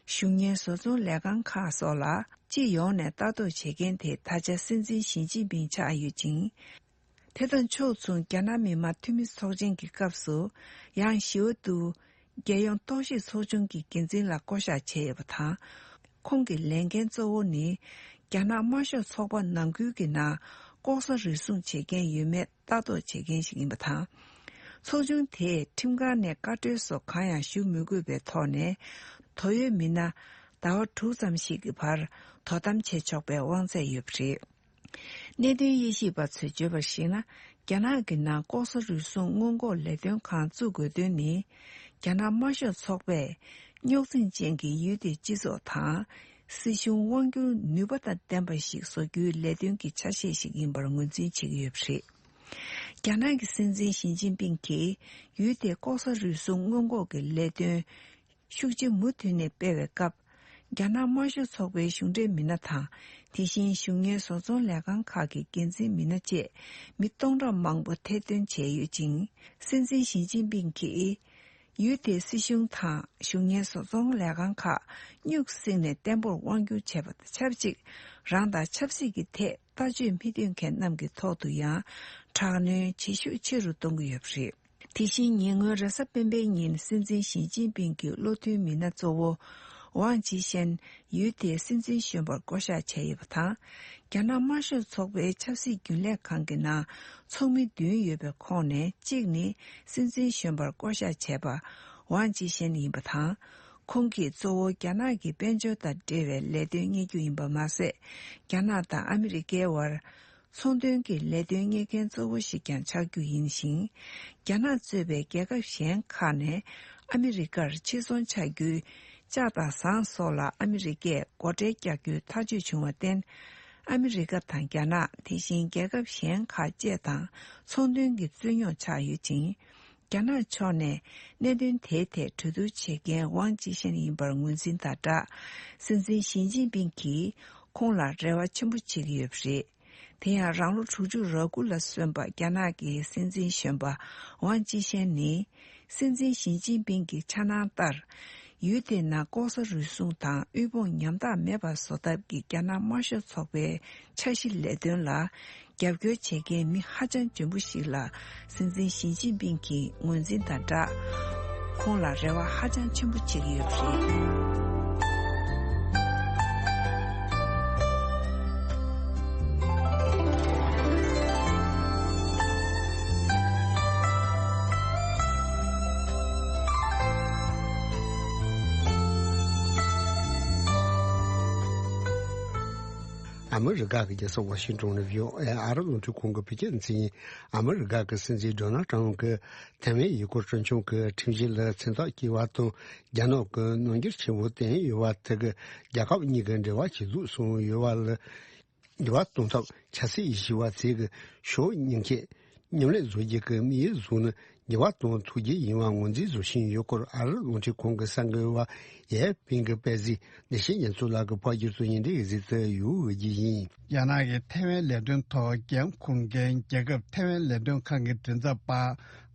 གཞུང་གཉེར་བཟོ་ཚོང་ལས་ཁང་ཁག་སོགས་ལ་སྤྱི་ཡོངས་ནས་ལྟ་རྟོག་བྱེད་མཁན་དེ་ད་ཆ་སྲིད་འཛིན་ཞི་ཅིན་ཕིང་ཆགས་ཡོད་ཅིང་། དེ་དང་ཕྱོགས་མཚུངས། རྒྱ་ནག་མི་དམངས་འཐུས་མི་ཚོགས་ཆེན་གྱི་སྐབས་སུ། ཡང་ཞི་བ་ཏུའུ་རྒྱལ་ཡོངས་རྟོག་ཞིབ་ཚོགས་ཆུང་གི་འགན་འཛིན་ལ་བསྐོ་གཞག་བྱས་ཡོད་པ་དང་། ཁོང་གི་ལས་འགན་གཙོ་བོ་ནི། རྒྱ་ནག་དམར་ཤོག་ཚོགས་པ་ནང་ཁུལ་གྱི་ནང་ལྐོག་ཟ་རུལ་སུངས་བྱེད་མཁན་ཡོད་མེད་ལྟ་རྟོག་བྱེད་མཁན་ཞིག་ཡིན་པ་དང་། ཚོགས་ཆུང་དེས་ཁྲིམས་ཁང་ནས་བཀའ་འཁྲོལ་སོགས་གང་ཡང་ཞུ་མི་དགོས་པའི་ཐོག་ནས། དོ་ཡོད་མི་སྣ་ཟླ་བ་དྲུག་ཙམ་ཞིག་གི་བར་དོ་དམ་བྱེད་ཆོག་པའི་དབང་ཚད་ཡོད་པ་རེད། གནད་དོན་དབྱེ་ཞིབ་པ་ཚོས་བརྗོད་པར་གཞིགས་ན། རྒྱ་ནག་གི་ནང་ལྐོག་ཟ་རུལ་སུངས་སྔོན་འགོག་ལས་དོན་ཁང་བཙུགས་དགོས་དོན་ནི། རྒྱ་ནག་དམར་ཤོག་ཚོགས་པས་རྙོག་འཛིང་ཅན་གྱི་ཡུལ་དེའི་སྤྱི་ཚོགས་དང་། སྲིད་གཞུང་དབང་སྒྱུར་ནུས་པ་དང་ལྡན་པ་ཞིག་བཟོ་རྒྱུའི་ལས་དོན་གྱི་ཆ་ཤས་ཤིག་ཡིན་པར་ངོས་འཛིན་བྱེད་ཀྱི་ཡོད་པ་རེད། རྒྱ་ནག་གི་སྲིད་འཛིན་ཞི་ཅིན་ཕིང་གིས་ཡུལ་དེའི་ལྐོག་ཟ་རུལ་སུངས་སྔོན་འགོག་གི་ལས་དོན། ཤུགས་ཆེ་མུ་མཐུད་ནས་སྤེལ་བའི་སྐབས། རྒྱ་ནག་དམར་ཤོག་ཚོགས་པའི་གཞུང་འབྲེལ་མི་སྣ་དང་། དེ་བཞིན་གཞུང་གཉེར་བཟོ་ཚོང་ལས་ཁང་ཁག་གི་འགན་འཛིན་མི་སྣ་བཅས་མི་སྟོང་ཕྲག་མང་པོ་ཐེར་འདོན་བྱས་ཡོད་ཅིང་། སྲིད་འཛིན་ཞི་ཅིན་ཕིང་གིས། ཡུལ་དེའི་སྲིད་གཞུང་དང་གཞུང་གཉེར་བཟོ་ཚོང་ལས་ཁང་ཁག་སྨྱུག་བསྲིངས་ནས་བརྟན་པོར་དབང་སྒྱུར་བྱས་པ་དང་ཆབས་ཅིག་རང་དང་ཆབ་སྲིད་ཀྱི་ཐད་ལྟ་སྤྱོད་མི་མཐུན་མཁན་རྣམས་ཀྱི་ཐོག་ཏུ་ཡང་དྲག་གནོན་བྱེད་ཤུགས་ཆེ་རུ་གཏོང་གི་ཡོད་པ་རེད། དེ་བཞིན་ཉེ་སྔོན་རེས་གཟའ་སྤེན་པའི་ཉིན་སྲིད་འཛིན་ཞི་ཅིན་ཕིང་གི་བློ་མཐུན་མི་སྣ་གཙོ་བོ་ཝང་ཅི་ཤན་ཡུལ་དེའི་སྲིད་འཛིན་གཞོན་པར་བསྐོ་གཞག་བྱས་ཡོད་པ་དང་། རྒྱ་ནག་དམར་ཤོག་ཚོགས་པའི་ཆབ་སྲིད་རྒྱུན་ལས་ཁང་གི་ནང་ཚོགས་མི་བདུན་ཡོད་པའི་ཁོངས་ནས་གཅིག་ནི་སྲིད་འཛིན་གཞོན་པར་བསྐོ་གཞག་བྱས་པ་ཝང་ཅི་ཤན་ཡིན་པ་དང་། ཁོང་གིས་གཙོ་བོ་རྒྱ་ནག་གི་དཔལ་འབྱོར་དང་འབྲེལ་བའི་ལས་དོན་གཉེར་རྒྱུ་ཡིན་པ་མ་ཟད། རྒྱ་ནག་དང་ཨ་མི་རི་ཀའི་དབར། ཚོང་དོན་གྱི་ལས་དོན་གཉེར་མཁན་གཙོ་བོ་ཞིག་ཀྱང་ཆགས་རྒྱུ་ཡིན་ཞིང་། རྒྱ་ནག་གཙོས་པའི་རྒྱལ་ཁབ་གཞན་ཁག་ནས་ཨ་མི་རི་ཀར་ཕྱིར་ཚོང་བྱ་རྒྱུའི་ལྕགས་དང་ཟངས་སོགས་ལ་ཨ་མི་རི་ཀས་སྒོ་ཁྲལ་རྒྱག་རྒྱུའི་ཐག་གཅོད་བྱུང་བར་བརྟེན། ཨ་མི་རི་ཀ་དང་རྒྱ་ནག་དེ་བཞིན་རྒྱལ་ཁབ་གཞན་ཁག་བཅས་དང་ཚོང་དོན་གྱི་རྩོད་རྙོག་ཆགས་ཡོད་ཅིང་། རྒྱ་ནག་ཕྱོགས་ནས་གནད་དོན་དེའི་ཐད་གྲོས་བསྡུར་བྱེད་མཁན་ཝང་ཅི་ཤན་ཡིན་པར་ངོས་འཛིན་དང་སྦྲགས། སྲིད་འཛིན་ཞི་ཅིན་ཕིང་གིས་ཁོང་ལ་རེ་བ་ཆེན་པོ་བྱེད་ཀྱི་ཡོད་པ་རེད། དེ་ཡང་རང་ལོ་དྲུག་ཅུ་རེ་དགུ་ལ་སོན་པ་རྒྱ་ནག་གི་སྲིད་འཛིན་གཞོན་པ་ཝང་ཅི་ཤན་ནི། སྲིད་འཛིན་ཞི་ཅིན་ཕིང་གི་འཆར་སྣང་ལྟར། ཡུལ་དེའི་ནང་ལྐོག་ཟ་རུལ་སུངས་དང་དབུལ་ཕོངས་ཉམ་ཐག་མེད་པར་བཟོ་ཐབས་ཀྱི་རྒྱ་ནག་དམར་ཤོག་ཚོགས་པའི་འཆར་གཞི་ལས་དོན་ལ། རྒྱབ་སྐྱོར་བྱེད་མཁན་མི་ཧ་ཅང་འཇོན་པོ་ཞིག་ལ་སྲིད་འཛིན་ཞི་ཅིན་ཕིང་གིས་ངོས་འཛིན་དང་སྦྲགས། ཁོང་ལ་རེ་བ་ཧ་ཅང་ཆེན་པོ་བྱེད་ཀྱི་ཡོད་པ་རེད། ཨ་མི་རི་ཀ་གི་རྒྱལ་ས་ཝ་ཤིང་ཊོན་ནས་བྷི་ཨོ་ཨེ་ཨ་རི་རླུང་འཕྲིན་ཁང་གི་བོད་སྐད་སྡེ་ཚན་ཡིན། ཨ་མི་རི་ཀ་གི་སྲིད་འཛིན་ཌོ་ནལ་ཊམ་གྱིས་ཐའེ་ཝན་ཡུལ་སྐོར་སྤྲོ་འཆམ་གྱི་ཁྲིམས་གཞི་ལ་མཚན་རྟགས་བཀལ་བ་དང་རྒྱ་ནག་གི་རྣམ་འགྱུར་ཆེན་པོ་བསྟན་ཡོད་པ་དེ་གིས་རྒྱལ་ཁབ་གཉིས་ཀྱི་འབྲེལ་བ་ཇེ་སྡུག་སོང་ཡོད་པ་ལ་འགྱུར་བ་གཏོང་ཐབས་ཆབ་སྲིད་ཞི་བ་བཅས་ཀྱི་ཕྱོགས་གཉིས་ཀས་མཉམ་ལས་བཟོ་རྒྱུ་གི་དམིགས་ཡུལ་བཟུང་ནས་འགྱུར་བ་གཏོང་ཐུབ་རྒྱུ་ཡིན་པ་ངོས་འཛིན་བཟོ་བཞིན་ཡོད་སྐོར་ཨ་རི་རླུང་འཕྲིན་ཁང་གི་གསར་འགོད་པ་ཡས་པིང་གིས་སྤེལ་གཟིགས། འདི་ཤེས་ཉན་ཚོ་ལགས་ཀྱིས་ཕར་བསྒྱུར་དུ་ཉན་འདི་གཟིགས་དུ་ཡོད་རྒྱུ་ཡིན། རྒྱ་ནག་གི་ཐའེ་ཝན་ལས་དོན་ཐོག་འགན་འཁུར་མཁན་རྒྱལ་ཁབ་ཐའེ་ཝན་ལས་དོན་ཁང་གི་མགྲིན་ཚབ་པ་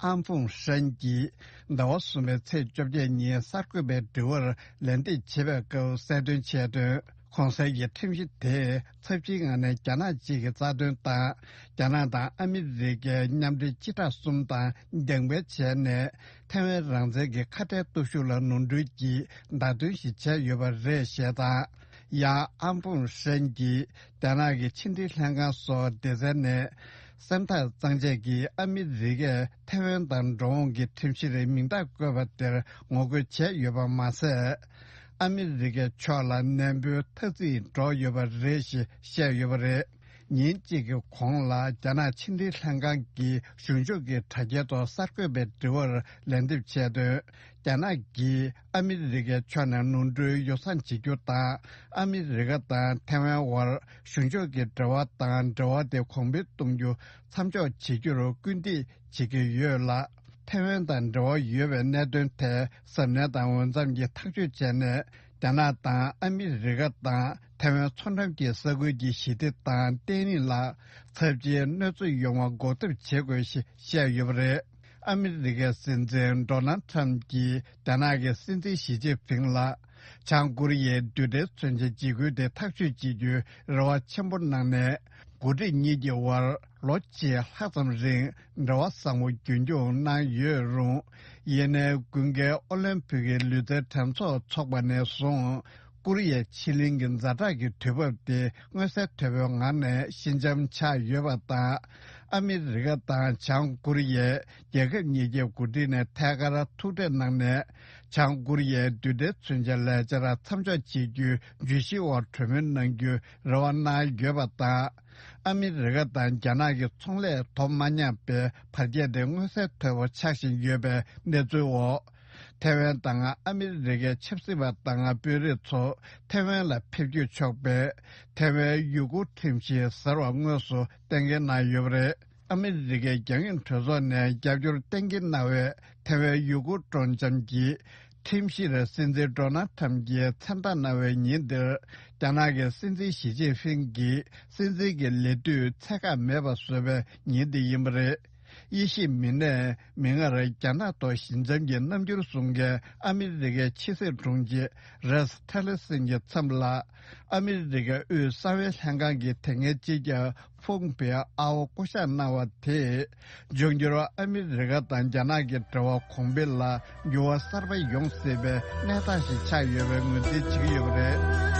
ཨན་ཧྥུང་ཧྲན་གྱིས་ཟླ་བ་གསུམ་པའི་ཚེས་བཅོ་བརྒྱད་ཉིན་གསར་འགོད་པའི་དྲི་བར་ལན་འདེབས་བྱེད་པའི་སྐབས་གསལ་སྟོན་བྱས་དོན། གོང་གསལ་གྱི་ཁྲིམས་གཞི་དེས་ཚབས་ཆེའི་ངང་ནས་རྒྱ་ནག་གཅིག་གི་རྩ་དོན་དང་། རྒྱ་ནག་དང་ཨ་མི་རི་ཀའི་མཉམ་འབྲེལ་སྤྱི་ཟླ་གསུམ་དང་རྒྱང་འཕེན་བྱས་ནས་ཐའེ་ཝན་རང་བཙན་གྱི་ཁ་བྲལ་སྟོབས་ཤུགས་ལ་ནོར་འཁྲུལ་གྱི་བརྡ་སྟོན་ཞིག་བྱས་ཡོད་པ་རེད་ཞེས་དང་། ཡང་ཨན་ཧྥུང་ཧྲན་གྱིས་རྒྱ་ནག་གི་ཕྱི་འབྲེལ་ལྷན་ཁང་སོགས་སྡེ་ཚན་ནས་སེམས་ཐག་གཙང་བཅད་ཀྱིས་ཨ་མི་རི་ཀས་ཐའེ་ཝན་དང་འགྲོ་འོང་གི་ཁྲིམས་གཞིར་མིང་རྟགས་བཀོད་པ་དེར་ངོ་རྒོལ་བྱས་ཡོད་པ་མ་ཟད། ཨ་མི་རི་ཀའི་ཕྱོགས་ལ་ནན་པོའི་ཐ་ཚིག་སྒྲོག་ཡོད་པ་རེད་ཞེས་བཤད་ཡོད་པ་རེད། ཉིན་གཅིག་གི་གོང་ལ་རྒྱ་ནག་ཕྱི་འབྲེལ་ལྷན་ཁང་གི་གཞུང་ཕྱོགས་ཀྱི་དྲ་རྒྱའི་ཐོག་གསར་འགོད་པའི་དྲི་བར་ལན་འདེབས་བྱས་དོན། རྒྱ་ནག་གིས་ཨ་མི་རི་ཀའི་ཕྱོགས་ནས་ནོར་འཁྲུལ་ཡོ་བསྲང་བྱེད་རྒྱུ་དང་། ཨ་མི་རི་ཀ་དང་ཐའེ་ཝན་དབར་གཞུང་ཕྱོགས་ཀྱི་འབྲེལ་བ་དང་འབྲེལ་བ་དེ་གོང་འཕེལ་གཏོང་རྒྱུ་མཚམས་འཇོག་བྱེད་རྒྱུར་སྐུལ་འདེད་བྱེད་ཀྱི་ཡོད་ལ། ཐའེ་ཝན་དང་འབྲེལ་བ་ཡོད་པའི་གནད་དོན་ཐད་གཟབ་ནན་དང་འོས་འཚམ་གྱིས་ཐག་གཅོད་བྱས་ནས། རྒྱ་ནག་དང་ཨ་མི་རི་ཀ་དང་ཐའེ་ཝན་མཚོ་འགྲམ་གྱི་ས་ཁུལ་གྱི་ཞི་བདེ་དང་བརྟན་ལྷིང་ལ་ཚབས་ཆེའི་གནོད་འཚེ་ཡོང་བ་འགོག་ཐབས་བྱེད་དགོས་ཞེས་བཤད་ཡོད་པ་རེད། ཨ་མི་རི་ཀའི་སྲིད་འཛིན་ཌོ་ནལ་ཁྲམ་གྱིས་རྒྱ་ནག་གི་སྲིད་འཛིན་ཞི་ཅིན་ཕིང་ལ་བྱང་ཀོ་རི་ཡའི་རྡུལ་ཕྲན་མཚོན་ཆའི་འཇིགས་སྐུལ་དེ་ཐག་གཅོད་བྱེད་རྒྱུའི་རེ་བ་ཆེན་པོ་གནང་ནས། འགོ་ཁྲིད་གཉིས་ཀྱི་དབར་ལོ་གཅིག་ལྷག་ཙམ་རིང་འབྲེལ་བ་བཟང་པོ་རྒྱུན་འཁྱོངས་གནང་ཡོད་རུང་། ཡིན་ནའི་དགུན་ཁའི་ཨོ་ལིམ་ཕིག་གི་ལུས་རྩལ་འགྲན་ཚོགས་འཚོགས་པ་ནས་བཟུང་། ཀོ་རི་ཡའི་ཕྱེད་གླིང་གི་ཛ་དྲག་གི་དུས་བབ་དེ་མངོན་གསལ་དོད་པོའི་ངང་ནས་ཞི་འཇམ་ཆགས་ཡོད་པ་དང་། ཨ་མི་རི་ཀ་དང་བྱང་ཀོ་རི་ཡས་རྒྱལ་ཁབ་གཉིས་ཀའི་འགོ་ཁྲིད་ནས་ཐད་ཀར་ཐུག་འཕྲད་གནང་ནས། བྱང་ཀོ་རི་ཡའི་རྡུལ་ཕྲན་མཚོན་ཆ་ལས་འཆར་མཚམས་འཇོག་བྱེད་རྒྱུའི་བརྗོད་གཞིའི་འོག་གྲོས་མོལ་གནང་རྒྱུའི་རེ་བ་གནང་ཡོད་པ་དང་། ཨ་མི་རི་ཀ་དང་རྒྱ་ནག་གི་ཚོང་ལས་དོ་མ་མཉམ་པའི་བར་ཁྱད་དེ་མངོན་གསལ་དོད་པོ་ཆགས་བཞིན་ཡོད་པའི་གནས་ཚུལ་འོག་ཐའེ་ཝན་དང་ཨ་མི་རི་ཀའི་ཆབ་སྲིད་པ་དང་དཔོན་རིགས་ཚོ་ཐའེ་ཝན་ལ་ཕེབས་སྐྱོད་ཆོག་པའི་ཐའེ་ཝན་ཡུ་གུར་ཁྲིམས་གཞི་ཟེར་བ་དངོས་སུ་གཏན་འཁེལ་གནང་ཡོད་པ་རེད། ཨ་མི་རི་ཀའི་རྒྱང་ཡོལ་གྲོས་ཚོགས་ནས་རྒྱབ་སྐྱོར་གཏན་འཁེལ་གནང་བའི་ཐའེ་ཝན་ཡུ་གུར་སྤྲོ་འཆམ་གྱི་ཁྲིམས་གཞིར་སྲིད་འཛིན་ཌོ་ནལ་ཁྲམ་གྱིས་མཚན་རྟགས་གནང་བའི་ཉིན་འདིར། རྒྱ་ནག་གི་སྲིད་འཛིན་ཞི་ཅིན་ཕིང་གིས་སྲིད་འཛིན་གྱི་ལས་དུས་ཚད་བཀག་མེད་པ་བཟོས་པའི་ཉིན་འདི་ཡིན་པ་རེད། དབྱེ་ཞིབ་མི་སྣས་མིག་སྔར་རྒྱ་ནག་ཐོག་ཞི་འཇམ་གྱི་རྣམ་འགྱུར་བཟུང་མཁན་ཨ་མི་རི་ཀའི་ཕྱི་སྲིད་དྲུང་ཆེ་རེགས་ཊི་ལར་སན་གྱི་མཚམས་ལ། ཨ་མི་རི་ཀའི་དབུས་གསང་བའི་ལྷན་ཁང་གི་དེ་སྔའི་སྤྱི་ཁྱབ་ཕུང་པེ་ཨའོ་བསྐོ་གཞག་གནང་བ་དེས། འབྱུང་འགྱུར་ཨ་མི་རི་ཀ་དང་རྒྱ་ནག་གི་འབྲེལ་བ་གོང་འཕེལ་ལ་འགྱུར་བ་གསར་པ་ཡོང་སྲིད་པའི་གནས་སྟངས་ཤིག་ཆགས་ཡོད་པའི་ངོས་འཛིན་བྱེད་ཀྱི་ཡོད་པ་རེད།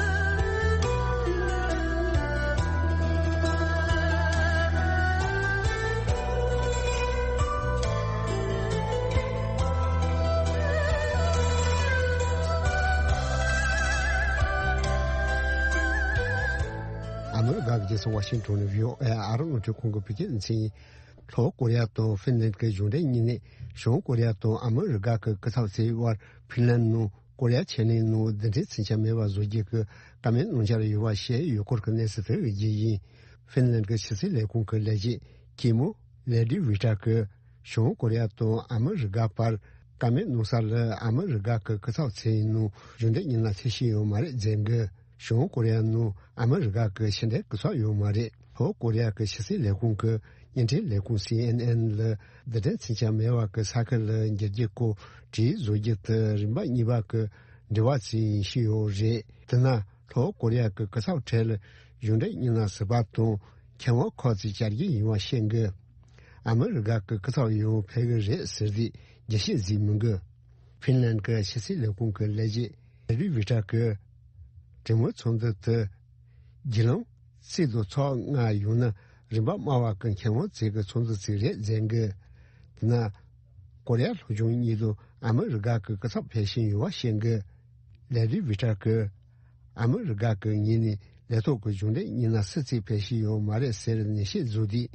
ཨ་མི་རི་ཀ་གི་རྒྱལ་ས་ཝ་ཤིང་ཊོན་ནས་བྷི་ཨོ་ཨེ་ཨ་རི་རླུང་འཕྲིན་ཁང་གི་བོད་སྐད་སྡེ་ཚན་ཡིན། ལྷོ་ཀོ་རི་ཡ་དང་ཧྥིན་ལན་གྱི་གཞུང་འབྲེལ་གཉིས་ནས་བྱང་ཀོ་རི་ཡ་དང་ཨ་མི་རི་ཀ་གི་སྐུ་ཚབ་ཚོའི་དབར་ཧྥིན་ལན་ནང་ཀོ་རི་ཡ་ཆེ་གླིང་ནང་རྡུལ་ཕྲན་མཚོན་ཆ་མེད་པ་བཟོ་རྒྱུ་གི་བཀའ་མོལ་གནང་འཆར་ཡོད་པ་བཤད་ཡོད་སྐོར་གྱི་གནས་ཚུལ་དེ་རྒྱས་ཡིན། ཧྥིན་ལན་གྱི་ཕྱི་སྲིད་ལས་ཁུངས་ཀྱི་ལས་བྱེད་གཅིག་མོ་ལེ་ཌི་ཝི་ཏྲ་གིས་བྱང་ཀོ་རི་ཡ་དང་ཨ་མི་རི་ཀ་བར་བཀའ་མོལ་གནང་ས་ལ་ཨ་མི་རི་ཀ་གི་སྐུ་ཚབ་ཚོའི་ནང་གཞུང་འབྲེལ་གཉིས་ལ་ཐེ་ཤི་ཡོད་མ་རེད་ཟེར་གི། བྱང་ཀོ་རི་ཡ་ནང་ཨ་མི་རི་ཀ་གི་ཕྱི་འབྲེལ་སྐུ་ཚབ་ཡོད་མ་རེད། ལྷོ་ཀོ་རི་ཡ་གི་ཕྱི་སྲིད་ལས་ཁུངས་ཀྱི་བརྙན་འཕྲིན་ལས་ཁུངས་སི་ཨེན་ཨེན་ལ་རྡུལ་ཕྲན་མཚོན་ཆ་མེད་པ་གི་ས་ཁུལ་ལ་འགྱུར་རྒྱུ་སྐོར་བྲིས་བཟོ་རྒྱུ་དེ་རིམ་པ་གཉིས་པ་གི་འབྲེལ་བ་ཅིག་ཡིན་ཤེས་ཡོད་རེད། དེ་ན་ལྷོ་ཀོ་རི་ཡ་གི་སྐུ་ཚབ་གྲས་ལ་གཞུང་འབྲེལ་གཉིས་ལ་ཟུར་པ་དང་མཁས་དབང་ཁག་ཅིག་བཅར་རྒྱུ་ཡིན་པ་བཤད་གི། ཨ་མི་རི་ཀ་གི་སྐུ་ཚབ་ཡང་ཕེབས་གི་རེད་ཟེར་དུས་རྒྱས་བཤད་ཅིག་མི་འདུག་ཧྥིན་ལན་གྱི་ཕྱི་སྲིད་ལས་ཁུངས་ཀྱི་ལས་བྱེད་ལེ་ཌི་ཝི་ཏྲ་གིས་གྲོས་མོལ་ཚོགས་འདུ་དེ་བརྒྱུད་ལམ་རྩིས་དང་ཚོགས་ལྔ་ཡང་ན་རིམ་པ་དམའ་བ་གི་མཁས་དབང་ཚོའི་གི་ཚོགས་འདུ་ཅིག་རེད་ཟེར་གི། དེ་ན་ཀོ་རི་ཡ་ལྷོ་བྱང་གཉིས་ལ་ཨ་མི་རི་ཀ་གི་སྐུ་ཚབ་ཕེབས་བཞིན་ཡོད་པ་བཤད་གི། ལེ་ཌི་ཝི་ཏྲ་གིས་ཨ་མི་རི་ཀ་གི་ངོས་ནས་ ལས་ཐོག་གི་གཞུང་འབྲེལ་གཉིས་ན་སུ་གཙོས་ཕེབས་ཀྱི་ཡོད་མ་རེད་ཟེར་ནན་བཤད་བཟོས་དུས།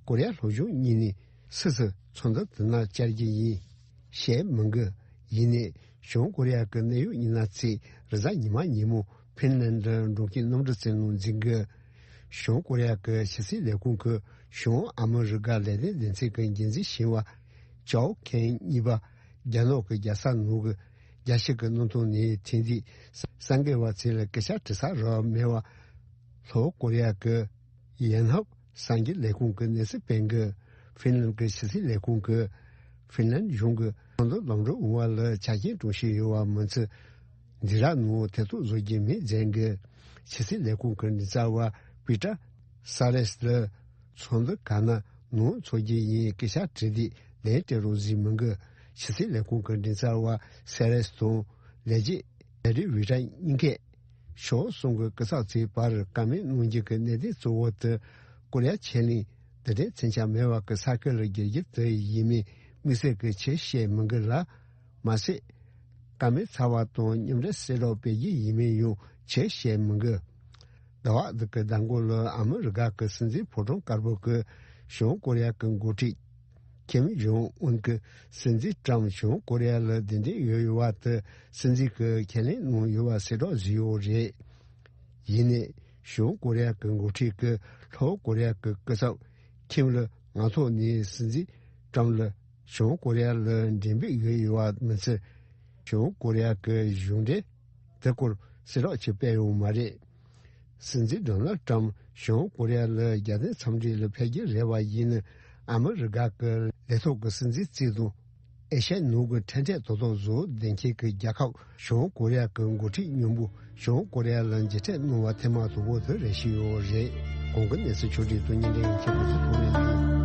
ཀོ་རི་ཡ་ལྷོ་གཞུང་གཉིས་ནས་སུ་སུ་ཚོགས་འདུ་དེ་ན་བཅར་གྱི་ཡིན་བཤད་མི་འགི། ཡིན་ནའི་བྱང་ཀོ་རི་ཡ་གི་གནད་ཡོད་གཉིས་ན་ཚོས་རེས་གཟའ་ཉི་མ་ཉིན་མོ་ཕིན་ལན་ཌི་འགྲོ་མཁན་གནམ་གྲུ་རྩེ་ནང་འཛུལ་གི། བྱང་ཀོ་རི་ཡ་གི་ཕྱི་སྲིད་ལས་ཁུངས་ཀྱི་བྱང་ཨ་མི་རི་ཀ་ལས་དོན་སྡེ་ཚན་གྱི་འགན་འཛིན་ཞིང་བ་ཅའོ་ཁེན་གཉིས་པ་རྒྱ་ནག་གི་རྒྱལ་ས་ནང་གི་རྒྱལ་སྤྱི་གི་གནམ་ཐང་ནས་ཐོན་དུས། གསར་འགོད་པ་ཚོ་ལ་སྐད་ཆ་དྲི་ས་རག་མེད་པ། ལྷོ་ཀོ་རི་ཡ་གི་ཡན་ཧབ་གསར་འགྱུར་ལས་ཁུངས་ཀྱི་གནས་ཚུལ་སྤེལ་གི། ཧྥིན་ལན་གྱི་ཕྱི་སྲིད་ལས་ཁུངས་ཀྱིས་ཧྥིན་ལན་གཞུང་གི་ཚོགས་འདུ་ལམ་འགྲོ་འོང་བ་ལ་ཆ་རྐྱེན་བསྐྲུན་བཞིན་ཡོད་པ་མིན་ཚེ། འདི་རག་ནང་ཐེ་གཏོགས་བཟོ་རྒྱུ་མེད་ཟེར་གི། ཕྱི་སྲིད་ལས་ཁུངས་ཀྱི་མགྲིན་ཚབ་པ་པི་ཏྲ་ས་རེས་ལ་ཚོགས་འདུ་ག་ན་ནང་འཚོགས་རྒྱུ་ཡིན་སྐད་ཆ་དྲིས་དུས་ལན་སྤྲད་རོགས་ཟེར་མི་འགི། ཕྱི་སྲིད་ལས་ཁུངས་ཀྱི་མགྲིན་ཚབ་པ་ས་རེས་དང་ལས་བྱེད་ཌེ་བིཌ་ཝི་ཏྲ་གཉིས་ཀས། ཕྱོགས་གསུམ་གྱི་སྐུ་ཚབ་ཚོའི་བར་བཀའ་མོལ་གནང་རྒྱུ་གི་གནད་དོན་གཙོ་བོ་དེ་ཀོ་རི་ཡ་ཆེ་གླིང་རྡུལ་ཕྲན་མཚོན་ཆ་མེད་པ་གི་ས་ཁུལ་ལ་བསྒྱུར་རྒྱུ་དེ་ཡིན་མིན་དམིགས་བསལ་གྱི་ཆེད་བཤད་མི་འགི་ལ། མ་ཟད། བཀའ་མོལ་ཚར་བ་དང་མཉམ་འབྲེལ་གསལ་བསྒྲགས་སྤེལ་རྒྱུ་ཡིན་མིན་ཡང་ཆེད་བཤད་མི་འགི། ཟླ་བ་འདི་གི་ཟླ་མགོ་ལ་ཨ་མི་རི་ཀ་གི་སྲིད་འཛིན་ཕོ་བྲང་དཀར་པོ་གི་བྱང་ཀོ་རི་ཡ་གི་འགོ་ཁྲིད། ཁེམ་ཇོང་ཨུན་གྱིས་སྲིད་འཛིན་ཀྲམ་བྱང་ཀོ་རི་ཡ་ལ་གདན་འདྲེན་ཡོད་ཡོད་པ་དེ་སྲིད་འཛིན་གྱིས་ཁས་ལེན་གནང་ཡོད་པ་གསལ་བསྒྲགས་བཟོས་ཡོད་རེད། ཡིན་ནའི་བྱང་ཀོ་རི་ཡ་གི་འགོ་ཁྲིད་ཀྱིས་ལྷོ་ཀོ་རི་ཡ་གི་སྐུ་ཚབ་ཁིམ་ལ་ངག་ཐོག་ནས་སྲིད་འཛིན་ཀྲམ་ལ་བྱང་ཀོ་རི་ཡ་ལ་འགྲེམས་སྤེལ་ཡོད་ཡོད་པ་མིན་ཚེ། བྱང་ཀོ་རི་ཡ་གི་གཞུང་འབྲེལ་དེ་སྐོར་གསལ་བསྒྲགས་ཅིག་སྤེལ་ཡོད་མ་རེད། སྲིད་འཛིན་ཌོ་ནལ་ཊམ་བྱང་ཀོ་རི་ཡ་ལ་རྒྱལ་དོན་འཚམས་འདྲི་ལ་ཕེབས་རྒྱུ་རེད་པ་ཡིན་ན། ཨ་མི་རི་ཀ་གི་ལས་ཐོག་གི་སྲིད་འཛིན་རྩིས་དང་། ཨེ་ཤ་ཡའི་ནང་གི་འཕྲལ་འཕྲལ་དོ་དོ་བཟོ་བདེ་འཁྱེར་གྱི་རྒྱལ་ཁབ་བྱང་ཀོ་རི་ཡ་གི་འགོ་ཁྲིད་མཉམ་པོ་བྱང་ཀོ་རི་ཡ་ལ་མཇལ་འཕྲད་གནང་བ་ཐེངས་མ་དང་པོ་དེ་རེད་བཞིན་ཡོད་རེད། གོང་གི་གནས་ཚུལ་ཕྱོགས་སྒྲིག་དང་བརྙན་འཕྲིན་ཡིན་ཁྱེད་ཀྱི་གཟིགས་ཐོག་ནས།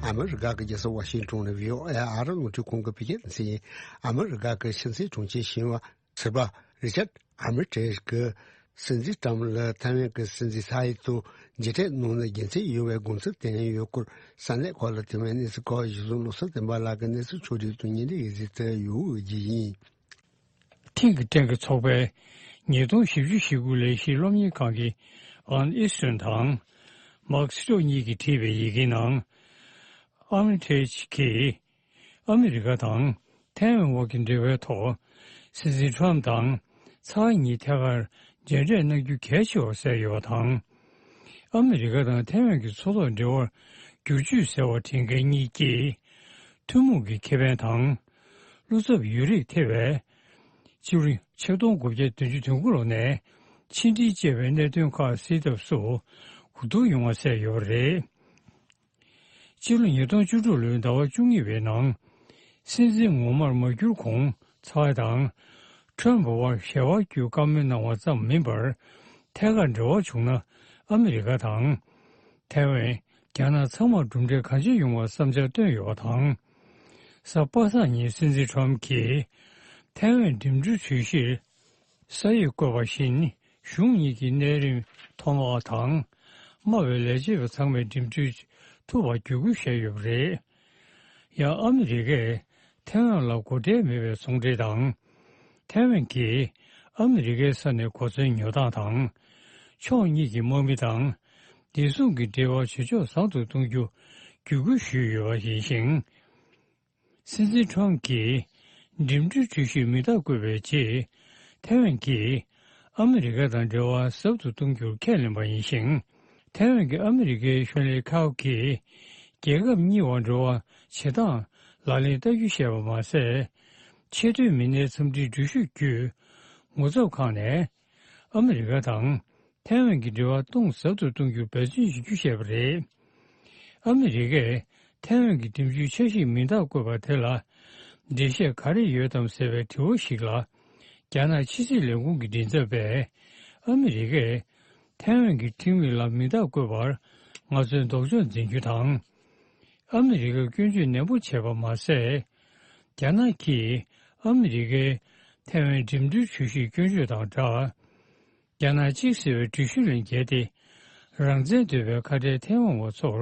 ཨ་མི་རི་ཀ་གི་རྒྱལ་ས་ཝ་ཤིང་ཊོན་ནས་བྷི་ཨོ་ཨེ་ཨ་རི་རླུང་འཕྲིན་ཁང་གི་བོད་སྐད་སྡེ་ཚན་ཡིན། ཨ་མི་རི་ཀ་གི་ཕྱི་སྲིད་དྲུང་ཆེ་ཞིང་བ་ཟུར་པ་རི་ཅར་ཨར་མི་ཊེ་ཇི་གིས་སྲིད་འཛིན་ཀྲམ་ལ་ཐའེ་ཝན་གྱི་སྲིད་འཛིན་ཚའེ་ཏུ་མཇལ་འཕྲད་གནང་ནས་རྒྱུ་མཚན་ཡོད་པའི་དགོངས་ཚུལ་བསྟན་ཡོད་སྐོར་ས་གནས་ཁག་ལ་ཐེ་ཝན་གནས་ཚུལ་ཁག་གཞི་བཟུང་བློ་བཟང་བསྟན་པ་ལགས་ཀྱིས་གནས་ཚུལ་ཕྱོགས་སྒྲིག་དང་བརྙན་འཕྲིན་ཡིག་གཟིགས་ཚུལ་ཡོད་ཀྱི་ཡིན། ཐིང་གི་ཊེང་གི་ཚོགས་པས་ཉིས་སྟོང་བཞི་བཅུ་ཞེ་དགུ་ལས་གཞི་སློབ་གཉེར་ཁང་གི་ཝན་ཨིས་ཊོན་དང་མཱག་སི་ཀྲོ་གཉིས་ཀྱིས་བྲིས་པའི་ཡི་གེའི་ནང་། ཨར་མི་ཊེ་ཇི་གིས་ཨ་མི་རི་ཀ་དང་ཐའེ་ཝན་དབར་གྱི་འབྲེལ་བའི་ཐོག་སྲིད་འཛིན་ཊམ་དང་ཚའེ་གཉིས་ཐད་ཀར་མཇལ་འཕྲད་གནང་རྒྱུ་གལ་ཆེ་བར་གསལ་ཡོད་པ་དང་། ཨ་མི་རི་ཀ་དང་ཐའེ་ཝན་གྱི་མཚོ་ཐོག་འབྲེལ་བར་བསྒྱུར་བཅོས་ཟེར་བ་འདྲེན་མཁན་གཉིས་ཀྱིས་ཐུན་མོང་གི་ཁེ་ཕན་དང་། བློ་འཚབ་ཡོད་རིགས་ཐེ་བའི་སྤྱི་ལོ་ཆིག་སྟོང་དགུ་བརྒྱ་བདུན་ཅུ་དོན་དགུ་ལོ་ནས་ཕྱི་འབྲེལ་ཅེས་པའི་གནད་དོན་ཁག་སེལ་ཐབས་སུ་གོ་བསྡུར་ཡོང་བ་གསལ་ཡོད་པ་རེད། སྤྱི་ལོ་ཉིས་སྟོང་བཅུ་དྲུག་ལོའི་ཟླ་བ་བཅུ་གཉིས་པའི་ནང་སྲིད་འཛིན་ངོ་མར་མ་གྱུར་གོང་ཚའེ་དང་ཊམ་བར་ཞལ་པར་བརྒྱུད་བཀའ་མོལ་གནང་བ་ཙམ་མིན་པར་ཐད་ཀར་འབྲེལ་བ་བྱུང་ན་ཨ་མི་རི་ཀ་དང་། ཐའེ་ཝན། རྒྱ་ནག་ཚང་མར་གྲུབ་འབྲས་གང་ཆེ་ཡོང་བར་བསམ་འཆར་བཏོན་ཡོད་པ་དང་། གཟའ་པ་སངས་ཉིན་སྲིད་འཛིན་ཊམ་གྱིས་ཐའེ་ཝན་འགྲིམ་འགྲུལ་གྲུ་བཞིར་ས་ཡིག་བཀོད་པ་བཞིན་གཞུང་གཉིས་ཀྱི་གནས་རིམ་ཐོག་མ་དང་དམའ་བའི་ལས་བྱེད་པ་ཚང་མས་འགྲིམ་འགྲུལ་ཐུབ་པར་བརྒྱུད་སྐུལ་བྱས་ཡོད་པ་རེད། ཡང་ཨ་མི་རི་ཀས་ཐའེ་ཝན་ལ་སྒོ་ཁྲལ་མེད་པའི་ཚོང་འབྲེལ་དང་། ཐའེ་ཝན་གྱིས་ཨ་མི་རི་ཀའི་ས་ནས་གོ་མཚོན་ཉོ་སྟངས་དང་། ཕྱོགས་གཉིས་ཀྱི་དམག་མི་དང་། བདེ་སྲུང་གི་འབྲེལ་བ་ཇེ་ཕྱོགས་བཟང་དུ་གཏོང་རྒྱུ་བརྒྱུད་སྐུལ་ཞུས་ཡོད་པ་ཡིན་ཞིང་། སྲིད་འཛིན་ཊམ་གྱིས་འགྲིམ་འགྲུལ་གྲུ་བཞིར་མིང་རྟགས་བཀོད་པའི་རྗེས། ཐའེ་ཝན་གྱིས་ཨ་མི་རི་ཀ་དང་འབྲེལ་བ་ཟབ་ཏུ་གཏོང་རྒྱུར་ཁས་ལེན་པ་ཡིན་ཞིང་། ཐའེ་ཝན་གྱིས་ཨ་མི་རི་ཀའི་གཞོན་ལས་ཁག་གིས་རྒྱལ་ཁབ་གཉིས་བར་འབྲེལ་བ་བྱེད་སྟངས་ལག་ལེན་བསྟར་རྒྱུ་བཤད་པ་མ་ཟད། ཆེས་མཐོའི་མི་སྣའི་འཚམས་འདྲིའི་འགྲུལ་བཞུད་བརྒྱུད་ངོ་ཚབ་ཁང་ནས་ཨ་མི་རི་ཀ་དང་ཐའེ་ཝན་གྱི་འབྲེལ་བ་སྟོང་ཟབ་ཏུ་གཏོང་རྒྱུར་འབད་བརྩོན་བྱེད་རྒྱུ་བཤད་པ་རེད། ཨ་མི་རི་ཀས་ཐའེ་ཝན་གྱི་འགྲིམ་འགྲུལ་འཆར་གཞིར་མིང་རྟགས་བཀོད་པ་དེ་ལ་འགྲེལ་བཤད་ག་རེ་ཡོད་དམ་ཟེར་བའི་དྲི་བ་ཞིག་ལ། རྒྱ་ནག་ཕྱི་སྲིད་ལས་ཁུངས་ཀྱི་མགྲིན་ཚབ་པས་ཨ་མི་རི་ཀས་ཐའེ་ཝན་གྱི་ཁྲིམས་ཡིག་ལ་མིང་རྟགས་བཀོད་པར་ང་ཚོས་ལྡོག་ཕྱོགས་འཛིན་རྒྱུ་དང་། ཨ་མི་རི་ཀར་སྐྱོན་བརྗོད་ནན་པོ་བྱས་པ་མ་ཟད། རྒྱ་ནག་གིས་ཨ་མི་རི་ཀའི་ ཐའེ་ཝན་འགྲིམ་འགྲུལ་གྱོད་གཞིར་སྐྱོན་བརྗོད་དང་སྦྲགས། རྒྱ་ནག་གཅིག་ཟེར་བའི་འགྲུལ་བཞུད་ལས་འགལ་ཏེ། རང་བཙན་འདོད་པའི་ཁ་བྲལ་ཐའེ་ཝན་བ་ཚོར་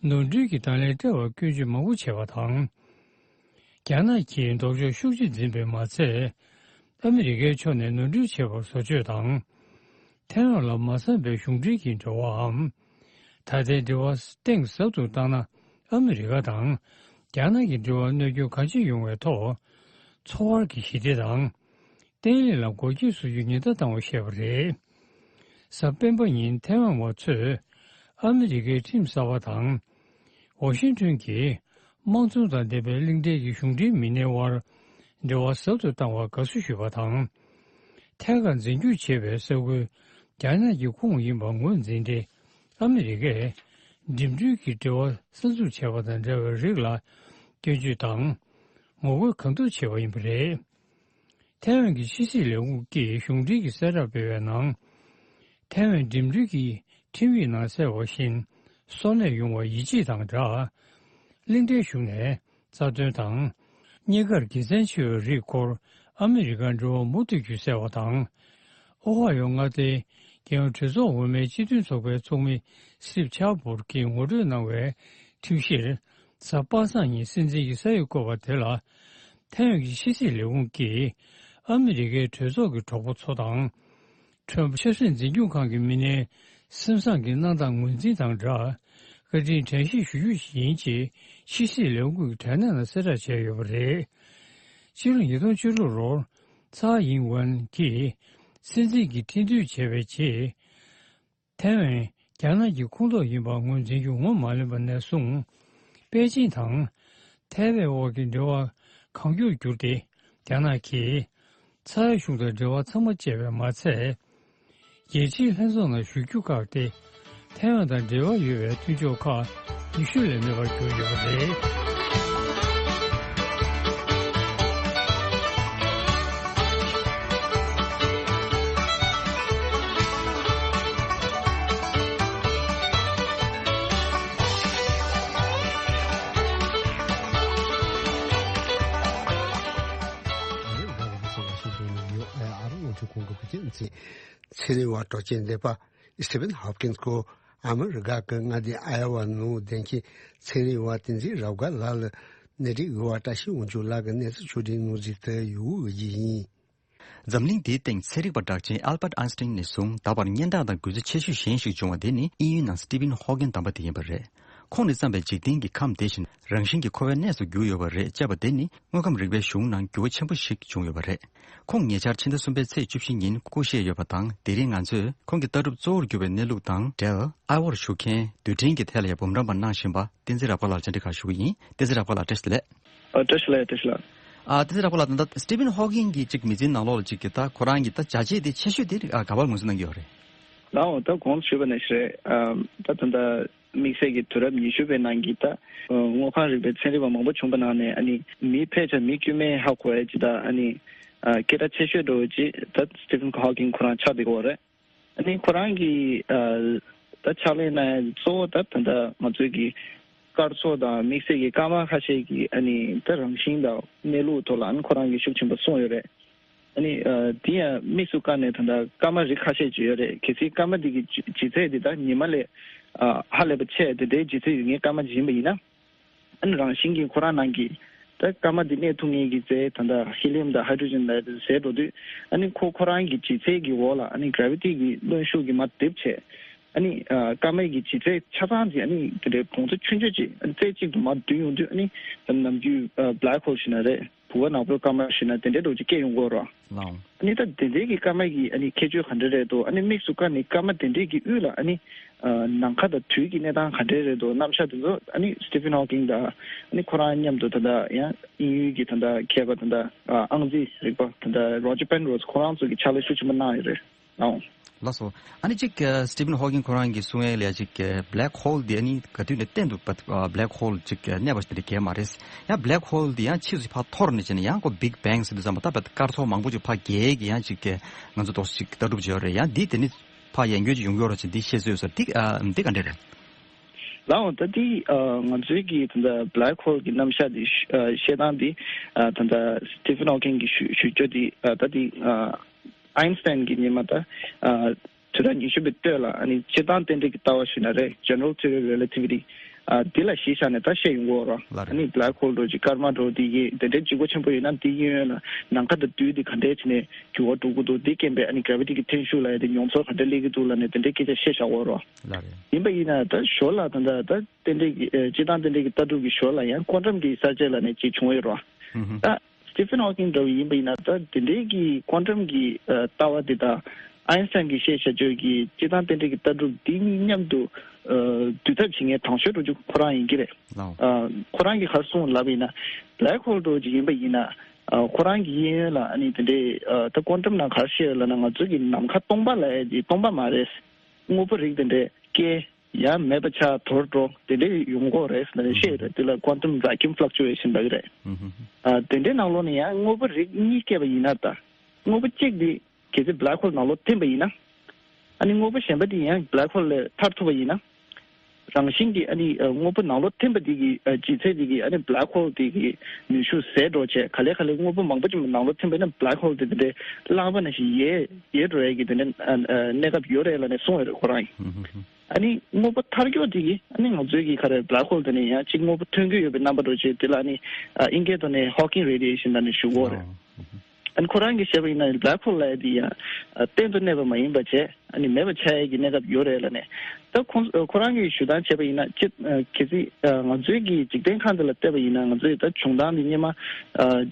ནོར་འཁྲུལ་གྱི་དང་ལེན་སྤྲད་པར་སྐྱོན་བརྗོད་མང་པོ་བྱས་པ་དང་། རྒྱ་ནག་གིས་ལྡོག་ཕྱོགས་ཤུགས་ཆེ་འཛིན་པས་མ་ཚད། ཨ་མི་རི་ཀའི་ཕྱོགས་ནས་ནོར་འཁྲུལ་བྱས་པར་བཟོ་བཅོས་དང་། ཐའེ་ཝན་ལ་མ་བསམ་པའི་གཞུང་འབྲེལ་གྱི་འབྲེལ་བའམ། ད་ལྟའི་འབྲེལ་བ་གཏིང་ཟབ་ཏུ་བཏང་ན། ཨ་མི་རི་ཀ་དང་རྒྱ་ནག་གི་འབྲེལ་བར་གནོད་སྐྱོན་གང་ཆེ་ཡོང་བའི་ཐོག་འཚོ་བར་གྱི་ཞི་བདེ་དང་། བརྟན་ལྷིང་ལ་འགོག་རྐྱེན་བཟོ་རྒྱུའི་ཉེན་བརྡ་བཏང་བ་ཞེས་པ་རེད། གཟའ་སྤེན་པ་ཉིན་ཐའེ་ཝན་བ་ཚོས་ཨ་མི་རི་ཀའི་ཁྲིམས་གསར་པ་དང་། ཝ་ཤིང་ཊོན་གྱིས་དམངས་གཙོ་དང་ལྡན་པའི་གླིང་ཕྲན་གྱི་གཞུང་འབྲེལ་མི་སྣའི་དབར་འབྲེལ་བ་ཟབ་ཏུ་བཏང་བར་དགའ་བསུ་ཞུས་པ་དང་། ཐད་ཀར་འཛིན་སྐྱོང་བྱེད་པའི་ས་ཁུལ་རྒྱ་ནག་གི་ཁོངས་ཡིན་པ་ངོས་འཛིན་ཏེ། ཨ་མི་རི་ཀས་འགྲིམ་འགྲུལ་གྱི་འབྲེལ་བ་གསར་འཛུགས་བྱས་པ་དང་འབྲེལ་བའི་རིགས་ལ་སྐྱོན་བརྗོད་དང་ངོ་རྒོལ་གང་ཐུབ་བྱས་པ་ཡིན་པ་རེད། ཐའེ་ཝན་གྱི་ཕྱི་སྲིད་ལས་ཁུངས་ཀྱིས་གཞུང་འབྲེལ་གྱི་གསལ་བསྒྲགས་སྤེལ་བའི་ནང་། ཐའེ་ཝན་འགྲིམ་འགྲུལ་གྱི་ཁྲིམས་ཡིག་ནང་གསལ་བ་བཞིན་སོར་གནས་ཡོང་བར་ཡིད་ཆེས་དང་སྦྲགས། གླིང་ཕྲན་གཞུང་ནས་རྩ་དོན་དང་། གཉིས་ཀར་དགེ་མཚན་ཆེ་བའི་རིགས་སྐོར་ཨ་མི་རི་ཀར་འབྲེལ་བ་མུ་མཐུད་རྒྱུ་གསལ་བ་དང་། ཨོ་ཧ་ཡོ་མངའ་སྡེའི་རྒྱལ་ཡོངས་གྲོས་ཚོགས་འོག་མའི་སྤྱི་མཐུན་ཚོགས་པའི་ཚོགས་མི་སི་ཊིབ་ཆར་བོར་གྱིས་ངོ་སྤྲོད་གནང་བའི་ཁྲིམས་གཞིར། གཟའ་པ་སངས་ཉིན་སྲིད་འཛིན་གྱི་ས་ཡིག་བཀོད་པ་དེ་ལ། ཐའེ་ཝན་གྱི་ཕྱི་སྲིད་ལས་ཁུངས་ཀྱིས་ཨ་མི་རི་ཀའི་གྲོས་ཚོགས་ཀྱི་གྲོགས་པོ་ཚོ་དང་། ཁྲོམ་ཆབ་སྲིད་འཛིན་སྐྱོང་ཁང་གི་མི་སྣའི་སེམས་བཟང་གི་གནང་སྟངས་ངོས་འཛིན་དང་སྦྲགས། བཀའ་དྲིན་དྲན་ཤེས་ཞུ་རྒྱུ་ཞིག་ཡིན་ཅེས་ཕྱི་སྲིད་ལས་ཁུངས་ཀྱི་དྲ་གནས་ནང་གསལ་བསྒྲགས་བྱས་ཡོད་པ་རེད། ཕྱི་ལོ་ཉིས་སྟོང་བཅུ་དྲུག་ལོར་ཚའེ་ཡིང་ཝན་གྱིས་སྲིད་འཛིན་གྱི་ཁྲི་འདོན་བྱས་པའི་རྗེས། ཐའེ་ཝན་རྒྱ་ནག་གི་ཁོངས་གཏོགས་ཡིན་པ་ངོས་འཛིན་རྒྱུ་ངོ་མ་ལོན་པ་ནས་བཟུང་། པེ་ཅིང་དང་ཐའེ་ཝན་དབར་གྱི་འབྲེལ་བ་གང་མགྱོགས་བསྒྱུར་ཏེ། རྒྱ་ནག་གིས་ཚའེ་གཞུང་དང་འབྲེལ་བ་ཚང་མ་བཅད་པས་མ་ཚད། རྒྱལ་སྤྱིའི་ལྷན་ཚོགས་ནང་ཞུགས་རྒྱུ་བཀག་སྟེ། ཐའེ་ཝན་དང་འབྲེལ་བ་ཡོད་པའི་མཐུན་ཕྱོགས་ཁག་ཉི་ཤུ་ལས་མེད་པར་གྱུར་ཡོད་པ་རེད། ཚན་རིག་པ་གྲགས་ཅན་བསྟན་འཛིན་རབ་དགའ་གིས་མངའ་སྡེ་ཨའི་ཝ་ནང་བསྡད་མཁན་ཚན་རིག་པ་བསྟན་འཛིན་རབ་དགའ་ལགས་ལ་ནད་རིགས་འོད་དཔག་བཀྲ་ཤིས་དབང་ཕྱུག་ལགས་ཀྱིས་གནས་ཚུལ་ཕྱོགས་སྒྲིག་གནང་རྗེས་དེ་ཡུ་གུ་འོས་ཀྱི་ཡིན། འཛམ་གླིང་འདིའི་སྟེང་ཚན་རིག་པ་གྲགས་ཅན་ཨལ་བྷར་ཨན་སི་ཊིན་ནས་བཟུང་ད་བར་སྙན་གྲགས་དང་འགུལ་ཚད་ཆེ་ཤོས་གཞན་ཞིག་བྱུང་བ་དེ་ནི་དབྱིན་ཡུལ་ནང་སི་ཊི་ཕིན་ཧོ་ཀིན་དམ་པ་དེ་ཡིན་པ་རེད། ཁོང་ནས་བརྩམས་པའི་འཇིག་རྟེན་གྱི་ཁམས་དེ་བཞིན་རང་བཞིན་གྱིས་འཁོར་བའི་གནས་སུ་གྱུར་ཡོད་པ་རེད་ཅེས་པ་དེ་ནི་དངོས་ཁམས་རིག་པའི་གཞུང་ནང་འགྱུར་བ་ཆེན་པོ་ཞིག་བྱུང་ཡོད་པ་རེད། ཁོང་ཉེ་ཆར་ཕྱི་ཟླ་གསུམ་པའི་ཚེས་བཅུ་བཞི་ཉིན་སྐུ་གཤེགས་ཡོད་པ་དང་། དེ་རིང་ང་ཚོས་ཁོང་གི་ལྟ་གྲུབ་གཙོ་བོར་གྱུར་པའི་གནས་ལུགས་དང་འབྲེལ། ཨའི་ཝར་བཞུགས་མཁན་རྡུལ་ཕྲན་གྱི་ཐད་ལ་ཡང་འབུམ་རམས་པ་གནང་བཞིན་པ་བསྟན་འཛིན་རབ་དགའ་ལགས་བཅར་འདྲི་ཁག་ཞུ་གི་ཡིན། བསྟན་འཛིན་རབ་དགའ་ལགས་བཀྲ་ཤིས་བདེ་ལེགས། ཨ། བཀྲ་ཤིས་བདེ་ལེགས། བཀྲ་ཤིས་བདེ་ལེགས། ཨ། བསྟན་འཛིན་རབ་དགའ་ལགས། ད་ལྟ་སི་ཊི་ཕིན་ཧོ་ཀིན་གྱི་ཅིག་མི་ཚེའི་ནང་ལོགས་ལ་ཅིག་གི་ད་ཁོ་རང་གི་ད་བྱ་བྱེད་དེ་ཆེ་ཤོས་དེ་ཨ་ག་པར་ངོས་འཛིན་གནང་གི་ཡོད་རེད། ལའོ། ད་གོང་དུ་ཞུས་པ་ནང་བཞིན་རེད། ཨ། ད་ད་ལྟ་དམིགས་བསལ་གྱི་དུས་རབས་ཉི་ཤུ་པའི་ནང་གི་ད་དངོས་ཁམས་རིག་པའི་ཚན་རིག་པ་མང་པོ་བྱུང་པ་ནང་ནས། ཨ་ནི་མི་ཕལ་ཆེར་མི་དཀྱུས་མས་ཧ་གོ་ཡ་ཅིག་ད། ཨ་ནི་ཨ་སྐད་གྲགས་ཆེ་ཤོས་འདྲ་བོ་ཅིག་ད་སི་ཊི་ཕིན་ཧོ་ཀིན་ཁོ་རང་ཆགས་བསྡད་ཀྱི་ཡོད་རེད། ཨ་ནི་ཁོ་རང་གིས་ཨ་ད་ཕྱག་ལས་གནང་ཡ་གཙོ་བོ་ད་ད་ལྟ་ང་ཚོའི་གི་སྐར་ཚོགས་དང་དམིགས་བསལ་གྱི་སྐར་མ་ཁ་ཤས་ཀྱི་ཨ་ནི་ད་རང་བཞིན་དང་གནས་ལུགས་ཐོག་ལ་ཨ་ནི་ཁོ་རང་གིས་ཤུགས་ཆེན་པོ་གསུངས་ཡོད་རེད། ཨ་ནི་ཨ་དེ་ཡང་དམིགས་སུ་བཀར་ནས་ད་ལྟ་སྐར་མ་རིགས་ཁ་ཤས་ཅིག་ཡོད་རེད། གལ་སྲིད་སྐར་མ་འདི་གི་ལྗིད་ཚད་འདི་ད་ཉི་མ་ལས་ཨ་ཧ་ལས་པ་ཆེ་དེ་འདྲའི་ལྗིད་ཚད་ཡོད་མཁན་སྐར་མ་ཅིག་ཡིན་པ་ཡིན་ན། ཨ་ནི་རང་བཞིན་གྱིས་ཁོ་རང་ནང་གི་ད་སྐར་མ་འདི་གནས་ཐུབ་མཁན་གྱི་རྫས་ད་ལྟ་ཧེ་ལི་ཡམ་དང་ཧའི་ཌྲོ་ཇན་ལ་ཟེར་འགྲོ་དུས། ཨ་ནི་ཁོ་ཁོ་རང་གི་ལྗིད་ཚད་ཀྱི་འོག་ལ་ཨ་ནི་གྷ་རེ་ཝི་ཊི་གི་གནོན་ཤུགས་ཀྱིས་མར་རྡིབ་བྱས། ཨ་ནི་ཨ་སྐར་མའི་གི་ལྗིད་ཚད་ཆ་ཚང་ཅིག་ཨ་ནི་དེ་འདྲའི་བོངས་ཚོ་ཆུང་ཆུང་ཅིག་ཨ་ནི་རྩེ་གཅིག་ཏུ་མར་བསྡུས་ཡོང་དུས། ཨ་ནི་ནམ་རྒྱུན་ཨ་བྷེ་ལེག་ཧོལ་ཞེ་ན་རེད། བུ་ག་ནག་པོའི་སྐར་མ་ཞེ་ན་དེ་འདྲའི་འདྲ་བོ་ཅིག་སྐྱེ་ཡོང་གི་ཡོད་རེད། ལའོ། ཨ་ནི་ད་དེ་འདྲའི་གི་སྐར་མ་གི་ཨ་ནི་ཁྱད་ཆོས་ག་འདྲ་རེད་འདུག་ཨ་ནི་དམིགས་སུ་བཀར་ནས་སྐར་མ་དེ་འདྲའི་གི་དབུས་ལ་ཨ་ནི་ཨ་ནམ་མཁའ་དང་དུས་ཀྱི་གནས་སྟངས་ག་འདྲ་རེད་འདུག་རྣམ་གཞག་དེ་ཚོ་ཨ་ནི་སི་ཊི་ཕིན་ཧོ་ཀིང་དང་ཨ་ནི་ཁོ་རང་མཉམ་དུ་ད་ལྟ་ཡང་དབྱིན་ཡུལ་གྱི་ད་ལྟ་མཁས་པ་ད་ལྟ་ཨ་ཨང་རྩིས་རིག་པ་ད་ལྟ་རོ་ཇར་པེན་རོ་སི་ཁོ་རང་ཚོ་གི་ཕྱག་ལས་ཤུགས་ཆེན་པོ་གནང་ཡོད་རེད། ཨོ། ལགས་སོ། ཨ་ནི་ཅིག་ཨ་སི་ཊི་ཕིན་ཧོ་ཀིང་ཁོ་རང་གིས་གསུང་ཡས་ལ་ཡ་ཅིག་ཨ་བྷེ་ལེག་ཧོལ་འདི་ཨ་ནི་ག་དུས་ནས་གཏན་དུ་བ་ཨ་བྷེ་ལེག་ཧོལ་ཅིག་ཨ་གནས་པ་ཞིག་དེ་འདྲ་གས་མ་རེད། ཡང་བྷེ་ལེག་ཧོལ་འདི་ཡང་ཕྱིས་སུ་ཕར་འཐོར་ནས་བྱས་ནས་ཡང་ཁོ་བིག་བེང་ཟེར་དུས་ཙམ་པ་ད་བ་སྐར་ཚོགས་མང་པོ་ཅིག་ཕར་རྒྱས་ཀྱི་ཡང་ཅིག་ཨ་ང་ཚོ་འདུག་ཅིག་ལྟ་གྲུབ་ཅིག་ཡོད་རེད། ཡང་འདི་དེ་ནི་ཕར་ཡང་བསྐྱར་ཅིག་ཡོང་གི་ཡོད་རེད་ཅེས་འདི་བཤད་སྲོལ་ཡོད་ས་རེད། འདི་ཨ་འདི་ག་འདྲ་རེད། ལའང་ད་དེ་ང་ཚོའི་གི་ད་ལྟ་black hole གི་རྣམ་གཞག་དེ་བཤད་སྟངས་དེ་ད་ལྟ་Stephen Hawking གི་ཞུ་ཞུ་རྒྱུ་དེ་ད་དེ་Einstein གི་ཉི་མ་ད་དུས་རབས་ཉི་ཤུ་པའི་སྟོད་ལ་ཨ་ནི་སྤྱིར་བཏང་རྟེན་འབྲེལ་གྱི་ལྟ་བ་ཞུས་ན་རེད། General Theory of Relativity ཨ་དེ་ལ་གཞི་བཞག་ནས་ད་བཤད་ཡོང་གི་ཡོད་རེད། ལགས་རེད། ཨ་ནི་black hole འདྲ་ཅིག་སྐར་མ་འདྲ་དེ་གི་དེ་འདྲའི་ལྗིད་ཁོག་ཆེན་པོ་ཡོད་ན་དེའི་གཡས་གཡོན་ལ་ནམ་མཁའ་དང་རྡུལ་དེ་ག་འདྲས་བྱས་ནས་འགྱུར་བ་འགྲོ་གི་འདུག་དེ་རྐྱེན་པས་ཨ་ནི་gravity གི་འཐེན་ཤུགས་ལབ་ཡ་དེ་མྱོང་ཚོར་ག་འདྲས་སླེབས་ཀྱི་འདུག་ལབ་ནས་དེ་འདྲའི་སྐད་ཆ་བཤད་བཞག་ཡོད་རེད། ལགས་རེད། ཡིན་པ་ཡིན་ན་ད་ཞོར་ལ་ད་ད་རྟེན་འབྲེལ་གྱི་ཨ་སྤྱིར་བཏང་རྟེན་འབྲེལ་གྱི་ལྟ་གྲུབ་ཀྱི་ཞོར་ལ་ཡང་ཀོན་ཊམ་གྱི་གསར་བརྗེ་ལབ་ནས་ཅིག་བྱུང་ཡོད་རེད། ཧུམ་ཧུམ། ད་Stephen Hawking འདྲ་བོ་ཡིན་པ་ཡིན་ན་ད་དེ་འདྲའི་གི་ཀོན་ཊམ་གྱི་ཨ་ལྟ་བ་དེ་དང་Einstein གྱིས་བཤད་བཞག་ཡོད་ཀྱི་སྤྱིར་བཏང་རྟེན་འབྲེལ་གྱི་ལྟ་གྲུབ་འདི་གཉིས་མཉམ་དུ་ཨ་འདུས་ཐབས་བྱེད་མཁན་དང་ཤོས་འགྲོ་རྒྱུ་ཁོ་རང་ཡིན་གྱི་རེད། ལའོ། ཨ་ཁོ་རང་གིས་ག་རེ་གསུངས་ལབ་པ་ཡིན་ན་black hole འདྲ་བོ་ཅིག་ཡིན་པ་ཡིན་ན་ཨ་ཁོ་རང་གི་གཡས་གཡོན་ལ་ཨ་ནི་དེ་འདྲའི་ཨ་ད་ཀོན་ཊམ་ནང་ག་རེ་བཤད་ཡོད་ལབ་ན་ང་ཚོ་གི་ནམ་མཁའ་སྟོང་པ་ལབ་ཡ་དེ་སྟོང་པ་མ་རེད། དངོས་པོ་རིགས་དེ་འདྲའི་སྐྱེ། ཡང་མེད་པ་ཆགས་དོར་འགྲོ་དེ་འདྲའི་ཡོང་གི་རེད་ཟེར་ནས་བཤད་ཡོད་རེད། དེ་ལ་quantum vacuum fluctuation ལབ་ཀྱི་རེད། ཨ་དེ་འདྲའི་ནང་ལོགས་ནས་ཡང་དངོས་པོ་རིགས་གཉིས་སྐྱེས་པ་ཡིན་ན་ད་དངོས་པོ་གཅིག་དེ་གལ་སྲིད་black hole ནང་ལོགས་ཐིམ་པ་ཡིན་ན། ཨ་ནི་དངོས་པོ་གཞན་པ་དེ་ཡང་black hole ལས་ཐར་ཐུབ་པ་ཡིན་ན། རང་བཞིན་གྱིས་ཨ་ནི་དངོས་པོ་ནང་ལོགས་ཐིམ་པ་དེ་གི་ལྗིད་ཚད་དེ་གི་ཨ་ནི་black hole དེ་གི་ནུས་ཤུགས་ཟད་འགྲོ་བྱས་ག་ལེ་ག་ལེ་དངོས་པོ་མང་པོ་ཅིག་ནང་ལོགས་ཐིམ་པ་ཡིན་ན་black hole དེ་དེ་འདྲའི་རླངས་པ་ནང་བཞིན་ཡལ་ཡལ་འགྲོ་ཡས་ཀྱི་དེ་འདྲའི་གནས་སྐབས་ཡོད་རེད་ལབ་ནས་གསུངས་ཡོད་རེད་ཁོ་རང་ཡིན། ཨ་ནི་དངོས་པོ་མཐར་འཁྱོལ་དེ་གིས་ཨ་ནི་ང་ཚོའི་གི་ག་རེ་black hole དེ་ནས་ཡང་གཅིག་དངོས་པོ་ཐོན་གྱི་ཡོད་པའི་རྣམ་པ་འདྲ་བྱས་དེ་ལ་ཨ་ནི་ཨ་དབྱིན་སྐད་ཐོག་ནས་Hawking radiation ལབ་ནས་ཞུ་གི་ཡོད་རེད། ཨ་ནི་ཁོ་རང་གིས་བཤད་པ་ཡིན་ན་black hole ལབ་ཡ་དེ་ཡང་གཏན་དུ་གནས་པ་མ་ཡིན་པ་བྱས་ཨ་ནི་མེད་པ་ཆགས་ཡས་ཀྱི་གནས་སྐབས་ཡོད་རེད་ལབ་ནས། ད་ཁོང་ཁོ་རང་གིས་ཞུ་སྟངས་བྱས་པ་ཡིན་ན་སྤྱིར་གལ་སྲིད་ང་ཚོའི་གི་འཇིག་རྟེན་ཁམས་འདི་ལ་བལྟས་པ་ཡིན་ན་ང་ཚོའི་ད་བྱུང་སྟངས་འདི་སྔོན་མ་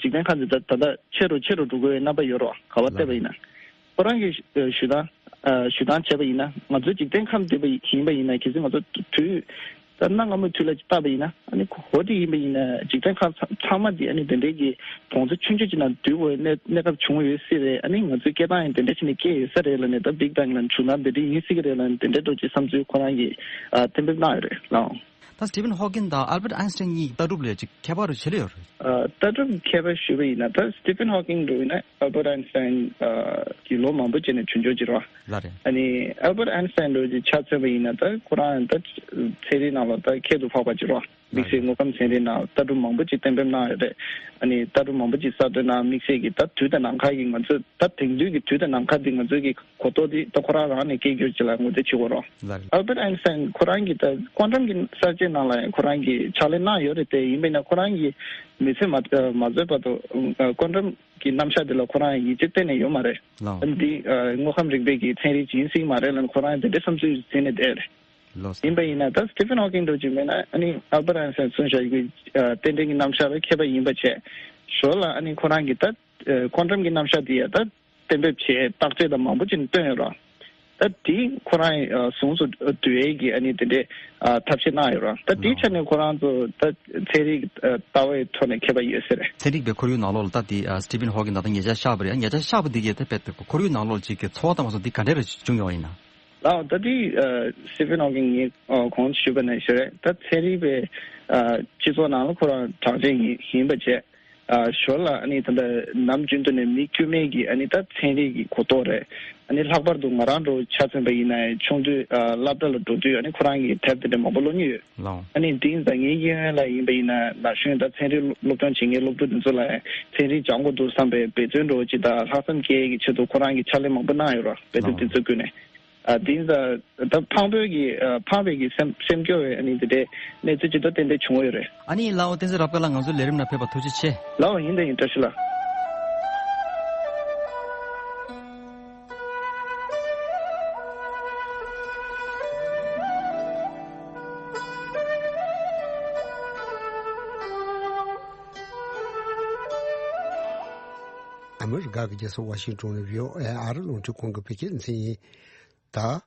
འཇིག་རྟེན་ཁམས་འདི་ད་ད་ལྟ་ཆེ་རུ་ཆེ་རུ་འགྲོ་དགོས་པའི་རྣམ་པ་ཡོད་རེད། ག་པར་བལྟས་པ་ཡིན་ན། ཁོ་རང་གིས་ཞུ་སྟངས་ཞུ་སྟངས་བྱས་པ་ཡིན་ན་ང་ཚོ་འཇིག་རྟེན་ཁམས་འདི་པ་ཡིན་པ་ཡིན་ན་གལ་སྲིད་ང་ཚོ་དུས་ད་གནའ་སྔ་མོའི་དུས་ལ་བལྟས་པ་ཡིན་ན་ཨ་ནི་གོ་དེ་ཡིན་པ་ཡིན་ན་འཇིག་རྟེན་ཁམས་ཚང་མ་འདི་ཨ་ནི་དེ་འདྲའི་གི་བོངས་ཚོ་ཆུང་ཆུང་ཅིག་ནང་འདུས་པའི་གནས་གནས་སྐབས་བྱུང་ཡོད་སྲིད་རེད། ཨ་ནི་ང་ཚོའི་སྐད་གདངས་ཡང་དེ་འདྲ་ཅིག་ནས་སྐྱེས་ཡོད་ས་རེད་ལབ་ནས་ད་Big Bang ལ་བྱུང་ན་འདི་འདྲ་ཡིན་སྲིད་ཀྱི་རེད་ལབ་ནས་དེ་འདྲའི་འདྲ་ཅིག་བསམ་ཚུལ་ཁོ་རང་གིས་གཏན་འབེབས་གནང་ཡོད་རེད་ལགས། ད་Stephen Hawking དང་Albert Einstein གཉིས་ཀྱི་ལྟ་གྲུབ་ལ་ཅིག་ཁྱད་པར་ཆེ་ལེ་ཡོད་རེད། ལྟ་གྲུབ་ཁྱད་པར་ཞུས་པ་ཡིན་ན་ད་Stephen Hawking འདྲ་ཡིན་ན་Albert Einstein གི་ལོ་མང་པོ་རྗེས་ནས་བྱུང་ཆོག་ཅིག་རེད། ལགས་རེད། ཨ་ནི་Albert Einstein འདྲ་ཅིག་ཆ་མཚོན་པ་ཡིན་ན་ད་ཁོ་རང་ད་ཚན་རིག་ནང་ལ་ད་ཁྱད་དུ་འཕགས་པ་ཅིག་རེད། དམིགས་བསལ་དངོས་ཁམས་ཚན་རིག་ནང་ལྟ་གྲུབ་མང་པོ་ཅིག་གཏན་འབེབས་གནང་ཡོད་རེད། ཨ་ནི་ལྟ་གྲུབ་མང་པོ་ཅིག་གསར་གཏོད་གནང་དམིགས་བསལ་གྱི་ད་དུས་དང་ནམ་མཁའ་གི་ང་ཚོ་ད་དེང་དུས་ཀྱི་དུས་དང་ནམ་མཁའ་འདི་ང་ཚོའི་གི་གོ་རྟོགས་འདི་ད་ཁོ་རང་རང་ནས་སྐྱེ་རྒྱུ་ཅིག་ལ་ངོས་འཛིན་བྱེད་དགོས་རེད། ལགས་རེད། Albert Einstein ཁོ་རང་གིས་ད་ཀོན་ཊམ་གྱི་གསར་བརྗེ་ནང་ལ་ཡང་ཁོ་རང་གིས་ཕྱག་ལས་གནང་ཡོད་རེད་དེ་ཡིན་པས་ན་ཁོ་རང་གིས་མི་ཚེ་མ་མ་རྫོགས་བར་དུ་ཀོན་ཊམ་གྱི་རྣམ་གཞག་འདི་ལ་ཁོ་རང་ཡིད་ཆེས་གཏན་ནས་ཡོད་མ་རེད། ལགས། འདི་དངོས་ཁམས་རིག་པའི་གི་ཚན་རིག་ཅིག་ཡིན་སྲིད་མ་རེད་ལབ་ནས་ཁོ་རང་དེ་འདྲའི་བསམ་ཚུལ་འཛིན་ནས་བསྡད་རེད། ལགས། ཡིན་པ་ཡིན་ན་ད་Stephen Hawking འདྲ་ཅིག་མེད་ན་ཨ་ནི་Albert Einstein གསུངས་བཞག་གི་རྟེན་འབྲེལ་གྱི་རྣམ་གཞག་ལ་མཁས་པ་ཡིན་པ་བྱས་ཞོར་ལ་ཨ་ནི་ཁོ་རང་གིས་ད་ཀོན་ཊམ་གྱི་རྣམ་གཞག་འདི་ཡང་ད་གཏན་འབེབས་བྱས་བརྟག་དཔྱད་དང་མང་པོ་ཅིག་བཏོན་ཡོད་རེད། ད་དེ་ཁོ་རང་ཟུང་དུ་འབྲེལ་བའི་གི་ཨ་ནི་དེ་འདྲའི་ཐབས་ཤེས་གནང་ཡོད་རེད། ད་དེའི་ཆ་ནས་ཁོ་རང་ཚོ་ད་ཚན་རིག་ལྟ་བའི་ཐོག་ནས་མཁས་པ་ཡོད་ས་རེད། ཚན་རིག་པའི་ཁོར་ཡུག་ནང་ལོགས་ལ་ད་དེ་Stephen Hawking ད་ལྟ་ཉེ་ཆར་གཤེགས་པ་རེད། ཉེ་ཆར་གཤེགས་པ་དེ་གས་ད་དཔེ་ཁོར་ཡུག་ནང་ལོགས་ཅིག་གི་ཚོར་བ་དང་མ་སོང་དེ་ག་འདྲ་རེ་བྱུང་ཡོད་ཡིན་ན། ལགས་ད་དེ་Stephen Hawking ངས་གོང་ཞུས་པ་ནང་བཞིན་རེད། ད་ཚན་རིག་པའི་སྤྱི་ཚོགས་ནང་ལ་ཁོ་རང་གྲགས་ཅན་ཡིན་ཡིན་པ་བྱས། ཞོར་ལ་ཨ་ནི་ད་ལྟ་ནམ་རྒྱུན་དུ་ནས་མི་དཀྱུས་མའི་གི་ཨ་ནི་ད་ཚན་རིག་གི་གོ་རྟོགས་རེད། ཨ་ནི་ལྷག་པར་དུ་ང་རང་འདྲ་བོ་ཆ་མཚོན་པ་ཡིན་ན་ཆུང་དུས་སློབ་གྲྭ་ལ་འགྲོ་དུས་ཨ་ནི་ཁོ་རང་གི་དེབ་དེ་འདྲ་མང་པོ་ཀློག་མྱོང་ཡོད། ལགས། ཨ་ནི་དེང་སང་ངའི་གཡས་གཡོན་ལ་ཡིན་པ་ཡིན་ན་ན་གཞོན་ད་ཚན་རིག་སློབ་སྦྱོང་བྱེད་མཁན་སློབ་ཕྲུག་དེ་ཚོ་ལ་ཚན་རིག་སྦྱང་དགོས་འདུག་བསམ་པའི་འབད་བརྩོན་འདྲ་བོ་ཅིག་དང་ལྷག་བསམ་སྐྱེ་ཡས་ཀྱི་ཆེད་དུ་ཁོ་རང་གིས་ཕྱག་ལས་མང་པོ་གནང་ཡོད་རེད། དཔེ་དེབ་དེ་ཚོ་བརྒྱུད་ནས། ཨ་དེང་སང་ད་ཕངས་པོའི་གི་ཨ་ཕངས་པའི་གི་སེམས་སེམས་སྐྱོ་བའི་ཨ་ནི་དེ་འདྲའི་གནས་ཚུལ་ཅིག་ད་ཏན་ཏན་བྱུང་ཡོད་རེད། ཨ་ནི་ལགས་འོ་བསྟན་འཛིན་རབ་དཀར་ལགས་ང་ཚོའི་ལས་རིམ་ནང་ཕེབས་པར་ཐུགས་རྗེ་ཆེ། ལགས་འོ་ཡིན་ད་ཡིན་བཀྲ་ཤིས་ལགས། ཨ་མི་རི་ཀ་གི་རྒྱལ་ས་ཝ་ཤིང་ཏོན་ནས་བྷི་ཨོ་ཨེ་ཨ་རི་རླུང་འཕྲིན་ཁང་གི་བོད་སྐད་སྡེ་ཚན་ཡིན། ད།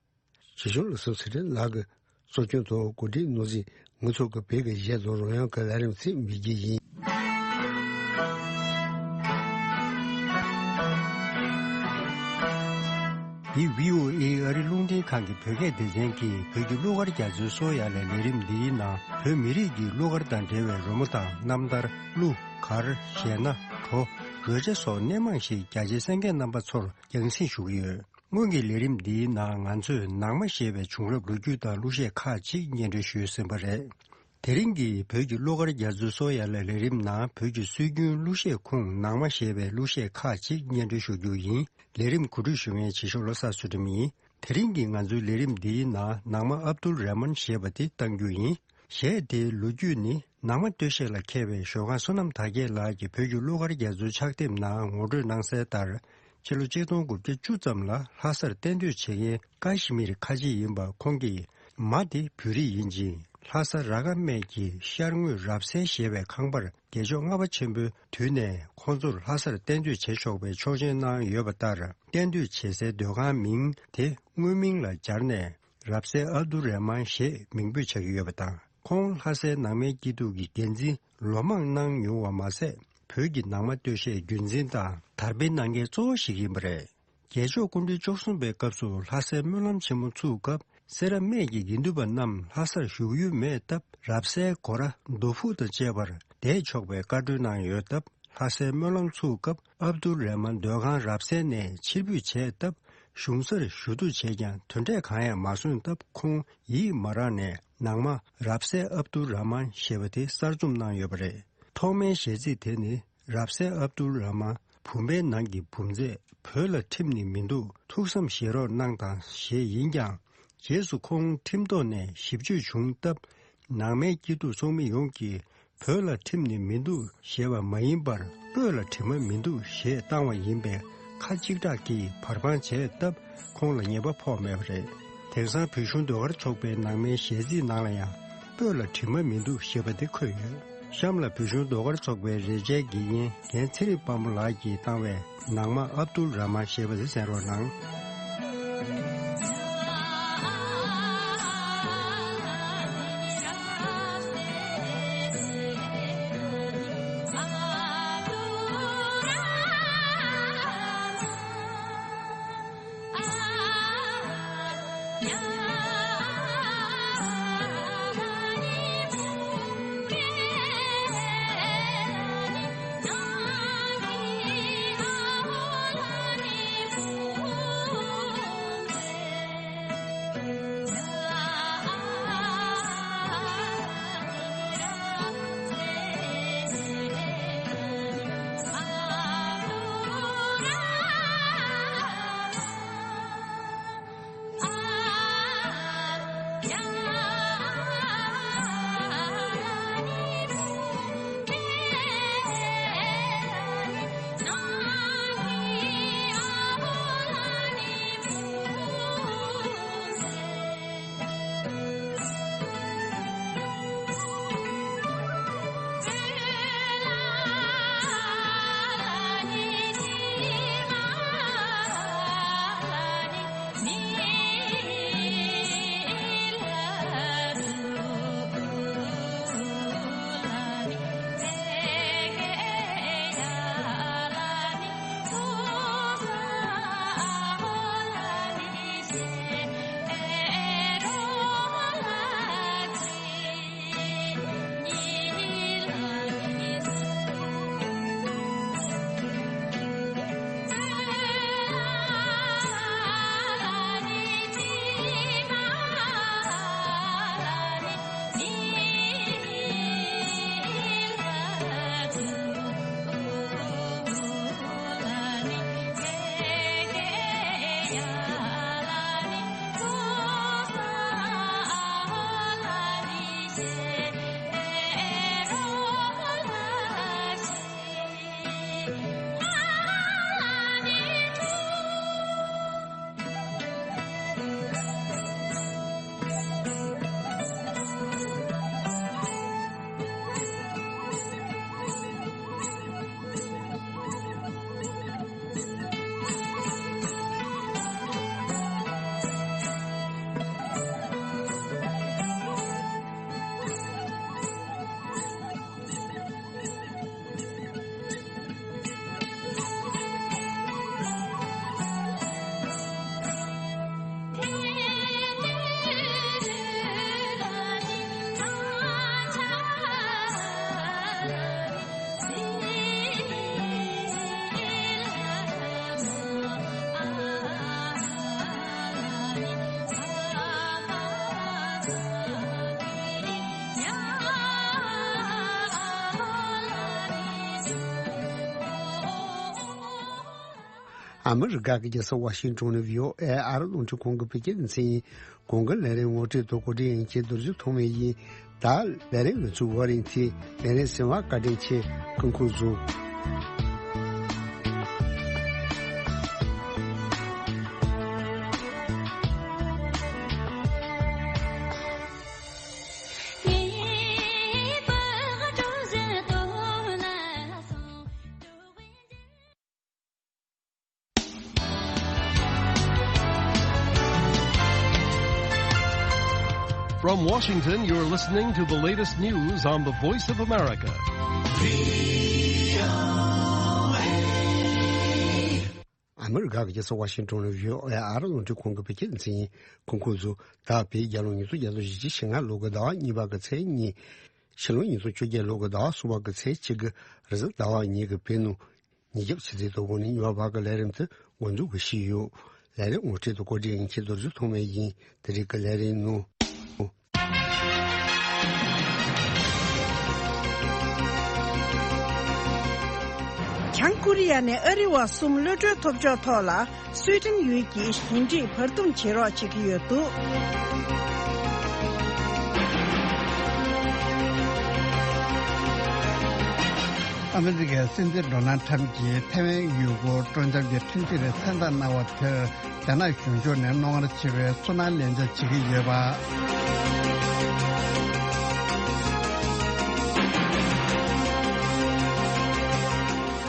ཞེ་ཆུང་བློ་བཟང་ཚེ་རིང་ལགས་ཀྱི་གཙོ་སྐྱོང་ཐོག་གོ་སྒྲིག་ནོར་སྲིད་ངོ་ཚོགས་ཀྱི་བོད་ཀྱི་གཞས་དང་རོལ་དབྱངས་ཀྱི་ལས་རིམ་ཚིག་མི་རྒྱུ་ཡིན། འདི་བྷི་ཨོ་ཨེ་ཨ་རི་རླུང་འཕྲིན་ཁང་གི་བོད་སྐད་སྡེ་ཚན་གྱིས་བོད་ཀྱི་གླུ་གར་རྒྱ་མཚོའི་སོ་ཡ་ལས་ལས་རིམ་འདིའི་ནང་བོད་མི་རིགས་ཀྱི་གླུ་གར་དང་འབྲེལ་བའི་རོལ་མོ་དང་རྣམ་ཐར། གླུ་གར་གཞས་སྣ་བྲོ་རོལ་ཆ་སོགས་སྣེ་མང་ཞིག་རྒྱ་ཆེའི་གསན་མཁན་རྣམ་པ་ཚོར་རྒྱང་སྲིང་ཞུ་གི་ཡོད། སྔོན་གྱི་ལས་རིམ་འདིའི་ནང་ང་ཚོས་ནང་མ་ཞེས་པའི་བྱུང་རབས་ལོ་རྒྱུས་དང་གླུ་གཞས་ཁག་ཅིག་སྙན་སྒྲོན་ཞུས་ཟིན་པ་རེད། དེ་རིང་གི་བོད་ཀྱི་གླུ་གར་རྒྱ་མཚོའི་སོ་ཡ་ལ་ལས་རིམ་ནང་བོད་ཀྱི་སྲོལ་རྒྱུན་གླུ་གཞས་ཁུངས་ནང་མ་ཞེས་པའི་གླུ་གཞས་ཁག་ཅིག་སྙན་སྒྲོན་ཞུ་རྒྱུ་ཡིན། ལས་རིམ་གོ་སྒྲིག་ཞུ་མཁན་བྱེད་ཤོག་བློ་བཟང་ཚུལ་ཁྲིམས་ཡིན། དེ་རིང་གི་ང་ཚོའི་ལས་རིམ་འདིའི་ནང་ནང་མ་ཨབ་དུལ་རེ་མན་ཞེས་པ་དེ་གཏང་རྒྱུ་ཡིན། གཞས་དེའི་ལོ་རྒྱུས་ནི་ནང་མ་སྟོད་གཞས་ལ་མཁས་པའི་ཞོལ་ཁང་བསོད་ནམས་དར་རྒྱས་ལགས་ཀྱིས་བོད་ཀྱི་གླུ་གར་རྒྱ་མཚོའི་ཕྱག་དེབ་ནང་ངོ་སྤྲོད་གནང་གསལ་ལྟར། ཕྱི་ལོ་ཆིག་སྟོང་དགུ་བརྒྱ་བཅུ་ཙམ་ལ་ལྷ་སར་གཏན་སྡོད་བྱེད་མཁན་ཀ་ཤི་མིར་ཁ་ཆེ་ཡིན་པ་ཁོང་གིས། མ་དེ་བོད་རིགས་ཡིན་ཅིང་ལྷ་ས་ར་ཀ་སྨད་ཀྱི་ཤར་ངོས་རབ་གསལ་ཞེས་པའི་ཁང་པར་རྒྱལ་མཆོག་ལྔ་པ་ཆེན་པོའི་དུས་ནས་ཁོང་ཚོར་ལྷ་སར་གཏན་སྡོད་བྱེད་ཆོག་པའི་ཆོག་མཆན་གནང་ཡོད་པ་ལྟར། གཏན་སྡོད་བྱེད་སའི་སྡོད་ཁང་མིང་དེ་དངོས་མིང་ལ་སྦྱར་ནས་རབ་གསལ་ཨབ་དུལ་རེ་མན་ཞེས་མིང་འབོད་བྱ་གི་ཡོད་པ་དང་། ཁོང་ལྷ་སའི་ནང་མའི་སྐྱིད་སྡུག་གི་འགན་འཛིན་ལོ་མང་གནང་མྱོང་བ་མ་ཟད། བོད་ཀྱི་ནང་མ་སྟོད་གཞས་རྒྱུན་འཛིན་དང་དར་སྤེལ་གནང་མཁན་གཙོ་བོ་ཞིག་ཡིན་པ་རེད། རྒྱལ་མཆོག་སྐུ་ཕྲེང་བཅུ་གསུམ་པའི་སྐབས་སུ་ལྷ་སའི་སྨོན་ལམ་ཆེན་མོ་ཚུགས་སྐབས། སེ་ར་སྨད་ཀྱི་དགེ་འདུན་པ་རྣམས་ལྷ་སར་བཞུགས་ཡུལ་མེད་སྟབས། རབ་གསལ་སྒོ་ར་རྡོ་ཕུག་དང་བཅས་པར་བསྡད་ཆོག་པའི་བཀའ་འཁྲོལ་གནང་ཡོད་སྟབས། ལྷ་སའི་སྨོན་ལམ་ཚུགས་སྐབས་ཨབ་དུལ་རེ་མན་སྡོད་ཁང་རབ་གསལ་ནས་ཕྱིར་འབུད་བྱས་སྟབས། གཞུང་སར་ཞུ་གཏུག་བྱས་ཀྱང་དོན་འབྲས་གང་ཡང་མ་སོན་སྟབས། ཁོང་ཡིད་མ་རངས་ནས་ནང་མ་རབ་གསལ་ཨབ་དུལ་ར་མན་ཞེས་པ་དེ་གསར་རྩོམ་གནང་ཡོད་པ་རེད། ཐོག་མའི་གཞས་ཚིག་དེ་ནི། རབ་གསལ་ཨབ་དུལ་ར་མན། བུམ་པའི་ནང་གི་བུམ་རྫས། བོད་ལ་ཁྲིམས་ནི་མི་འདུག་ཐུགས་བསམ་བཞེས་རོགས་གནང་དང་ཞེས་ཡིན་ཀྱང་། རྗེས་སུ་ཁོང་ཁྲིམས་ཐོག་ནས་ཞིབ་དཔྱོད་བྱུང་སྟབས། ནང་མའི་སྐྱིད་སྡུག་ཚོགས་མི་ཡོངས་ཀྱིས་བོད་ལ་ཁྲིམས་ནི་མི་འདུག་ཞེས་པ་མ་ཡིན་པར་སྤོས་ལ་དྲི་མ་མི་འདུག་ཞེས་བཏང་བ་ཡིན་པས། ཁ་གཅིག་གྲགས་ཀྱིས་བར་འཕང་བྱས་སྟབས། ཁོང་ལ་ཉེས་པ་ཕོག་མེད་པ་རེད། དེང་སང་བོད་གཞུང་ཟློས་གར་ཚོགས་པའི་ནང་མའི་གཞས་ཚིག་ནང་ལ་ཡང་སྤོས་ལ་དྲི་མ་མི་འདུག་ཞེས་པ་དེ་འཁོད་ཡོད། གཤམ་ལ་བོད་གཞུང་ཟློས་གར་ཚོགས་པའི་རེ་ཆའི་དགེ་རྒན་རྒན་ཚེ་རིང་དཔལ་མོ་ལགས་ཀྱིས་བཏང་བའི་ནང་མ་ཨབ་དུལ་ར་མན་ཞེས་པ་དེ་གསན་རོགས་གནང་། ཨ་མི་རི་ཀ་གི་རྒྱལ་ས་ཝ་ཤིང་ཊོན་ནས་བྷི་ཨོ་ཨེ་ཨ་རི་རླུང་འཕྲིན་ཁང་གི་བོད་སྐད་སྡེ་ཚན་ཡིན། གོང་གི་ལས་རིམ་ངོ་སྤྲོད་དང་གོ་སྒྲིག་ཡིན་གྱི་རྡོ་རྗེ་ཐོགས་མེད་ཡིན། ད་ལས་རིམ་གྱི་ཚུགས་བར་རིང་ཐེངས་ལས་རིམ་གསན་པར་བཀའ་དྲིན་ཆེ། སྐུ་ཁམས་བཟང་། From Washington, you're listening to the latest news on the Voice of America. ཨ་མི་རི་ཀ་གི་རྒྱལ་ས་ཝ་ཤིང་ཊོན་ནས་བྷི་ཨོ་ཨེ་ཨ་རི་རླུང་འཕྲིན་ཁང་གི་བོད་སྐད་སྡེ་ཚན་ཡིན། སྐུ་ཁམས་བཟང་། ད་བོད་རྒྱལ་ལོ་ཉིས་སྟོང་བརྒྱ་དང་ཞེ་གཅིག་ཕྱི་ལྔ་ལོ་གི་ཟླ་བ་གཉིས་པ་གི་ཚེས་གཉིས། ཕྱི་ལོ་ཉིས་སྟོང་བཅོ་བརྒྱད་ལོ་གི་ཟླ་བ་གསུམ་པ་གི་ཚེས་གཅིག་གི་རེས་གཟའ་ཟླ་བ་ཉིན་གྱི་བོད་ནང་ཉིན་རྒྱབ་ཕྱི་དྲོའི་ཐོག་གོ་ནས་ཉི་མ་བར་གྱི་ལས་རིམ་དེ་འགོ་འཛུགས་ཀྱི་ཞུས་ཡོད། ལས་རིམ་ངོ་སྤྲོད་དང་གོ་སྒྲིག་ཡིན་གྱི་རྡོ་རྗེ་ཐོགས་མེད་ཡིན། དེ་རིང་གི་ལས་རིམ་ནང་། བྱང་ཀོ་རི་ཡ་ནས་ཨ་རི་བ་གསུམ་གློད་གྲོལ་ཐོབ་ཕྱོགས་ཐོག་ལ། སུའེ་ཏེན་ཡུལ་གྱིས་ཞི་འགྲིག་བར་འདུམ་བྱེད་རོགས་བྱེད་ཀྱི་ཡོད་འདུག་ཨ་མི་རི་ཀའི་སྲིད་འཛིན་ཌོ་ནལ་ཁྲམ་གྱིས་ཐའེ་ཝན་ཡུལ་སྐོར་སྤྲོ་འཆམ་གྱི་འཕྲིན་སྟེགས་ལ་མཚན་རྟགས་གནང་བ་དེར། རྒྱ་ནག་གཞུང་ཕྱོགས་ནས་རྣོ་ངར་ཆེ་བའི་ཚོར་སྣང་ལེན་བྱ་བྱེད་ཀྱི་ཡོད་པ།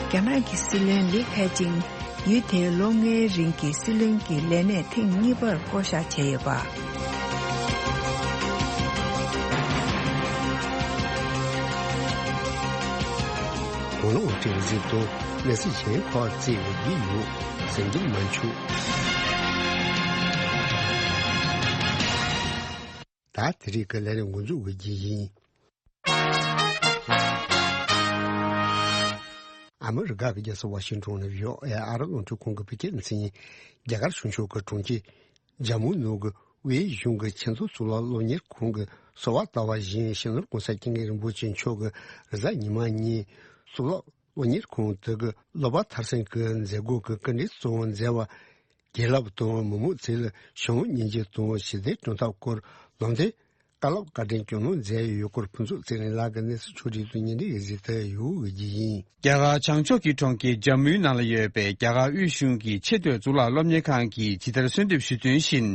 རྒྱ་ནག་གི་སྲིད་བློན་ལི་ཁེ་ཆིང་ཡུལ་དེའི་ལོ་ལྔའི་རིང་གི་སྲིད་བློན་གྱི་ལས་གནས་ཐེངས་གཉིས་པར་བསྐོ་བཞག་བྱས་ཡོད་པ། གོང་ལ་འོ་ཁྲིད་གཟིགས་དང་གནས་ཚུལ་གཞན་ཁག་བརྩིས་ཡོད་ཀྱི་ཡོད། གསན་རྒྱུ་མ་འཆུག་ད་དེ་རིང་གི་ལས་རིམ་འགོ་འཛུགས་དགོས་ཀྱི་ཡིན། ཨ་མི་རི་ཀ་གི་རྒྱལ་ས་ཝ་ཤིང་ཊོན་ནས་བྷི་ཨོ་ཨེ་ཨ་རི་རླུང་འཕྲིན་ཁང་གི་བོད་སྐད་སྡེ་ཚན་ཡིན། རྒྱ་གར་གཞུང་ཕྱོགས་ཀྱི་གྲོང་ཁྱེར་ཇམ་མུ་ནང་གི་དབུས་གཞུང་གི་ཆོས་ཚོགས་གཙུག་ལག་སློབ་གཉེར་ཁང་གི་གསོལ་བ་བཏབ་པ་བཞིན་སྤྱི་ནོར་༸གོང་ས་༸སྐྱབས་མགོན་རིན་པོ་ཆེ་མཆོག་གིས་རེས་གཟའ་ཉི་མ་ཉིན་གཙུག་ལག་སློབ་གཉེར་ཁང་དེ་གི་སློབ་པ་མཐར་སོན་གྱི་མཛད་སྒོ་གི་བཀའ་འདྲི་གཙོ་བོ་མཛད་པ། དགེ་སློབ་དང་མི་མང་ཚོ་ལ་ཞི་བའི་སྙིང་རྗེ་དང་ཞི་བདེ་སྐྲུན་ཐབས་སྐོར་ལམ་སྟོན་བཀའ་སློབ་བཀའ་དྲིན་སྐྱོན་གནང་མཛད་ཡོད་སྐོར་ཕུན་ཚོགས་ཚེ་རིང་ལགས་ཀྱིས་གནས་ཚུལ་ཕྱོགས་བསྒྲིགས་དང་སྙན་སྒྲོན་ཡིག་གཟིགས་ཏེ་ཡོང་གི་ཡིན། རྒྱ་གར་བྱང་ཕྱོགས་ཀྱི་གྲོང་ཁྱེར་ཇམ་མུའི་ནང་ལ་ཡོད་པའི་རྒྱ་གར་དབུས་གཞུང་གི་ཆེས་མཐོའི་གཙུག་ལག་སློབ་གཉེར་ཁང་གིས་ཇི་ལྟར་གསོལ་འདེབས་ཞུས་དོན་བཞིན།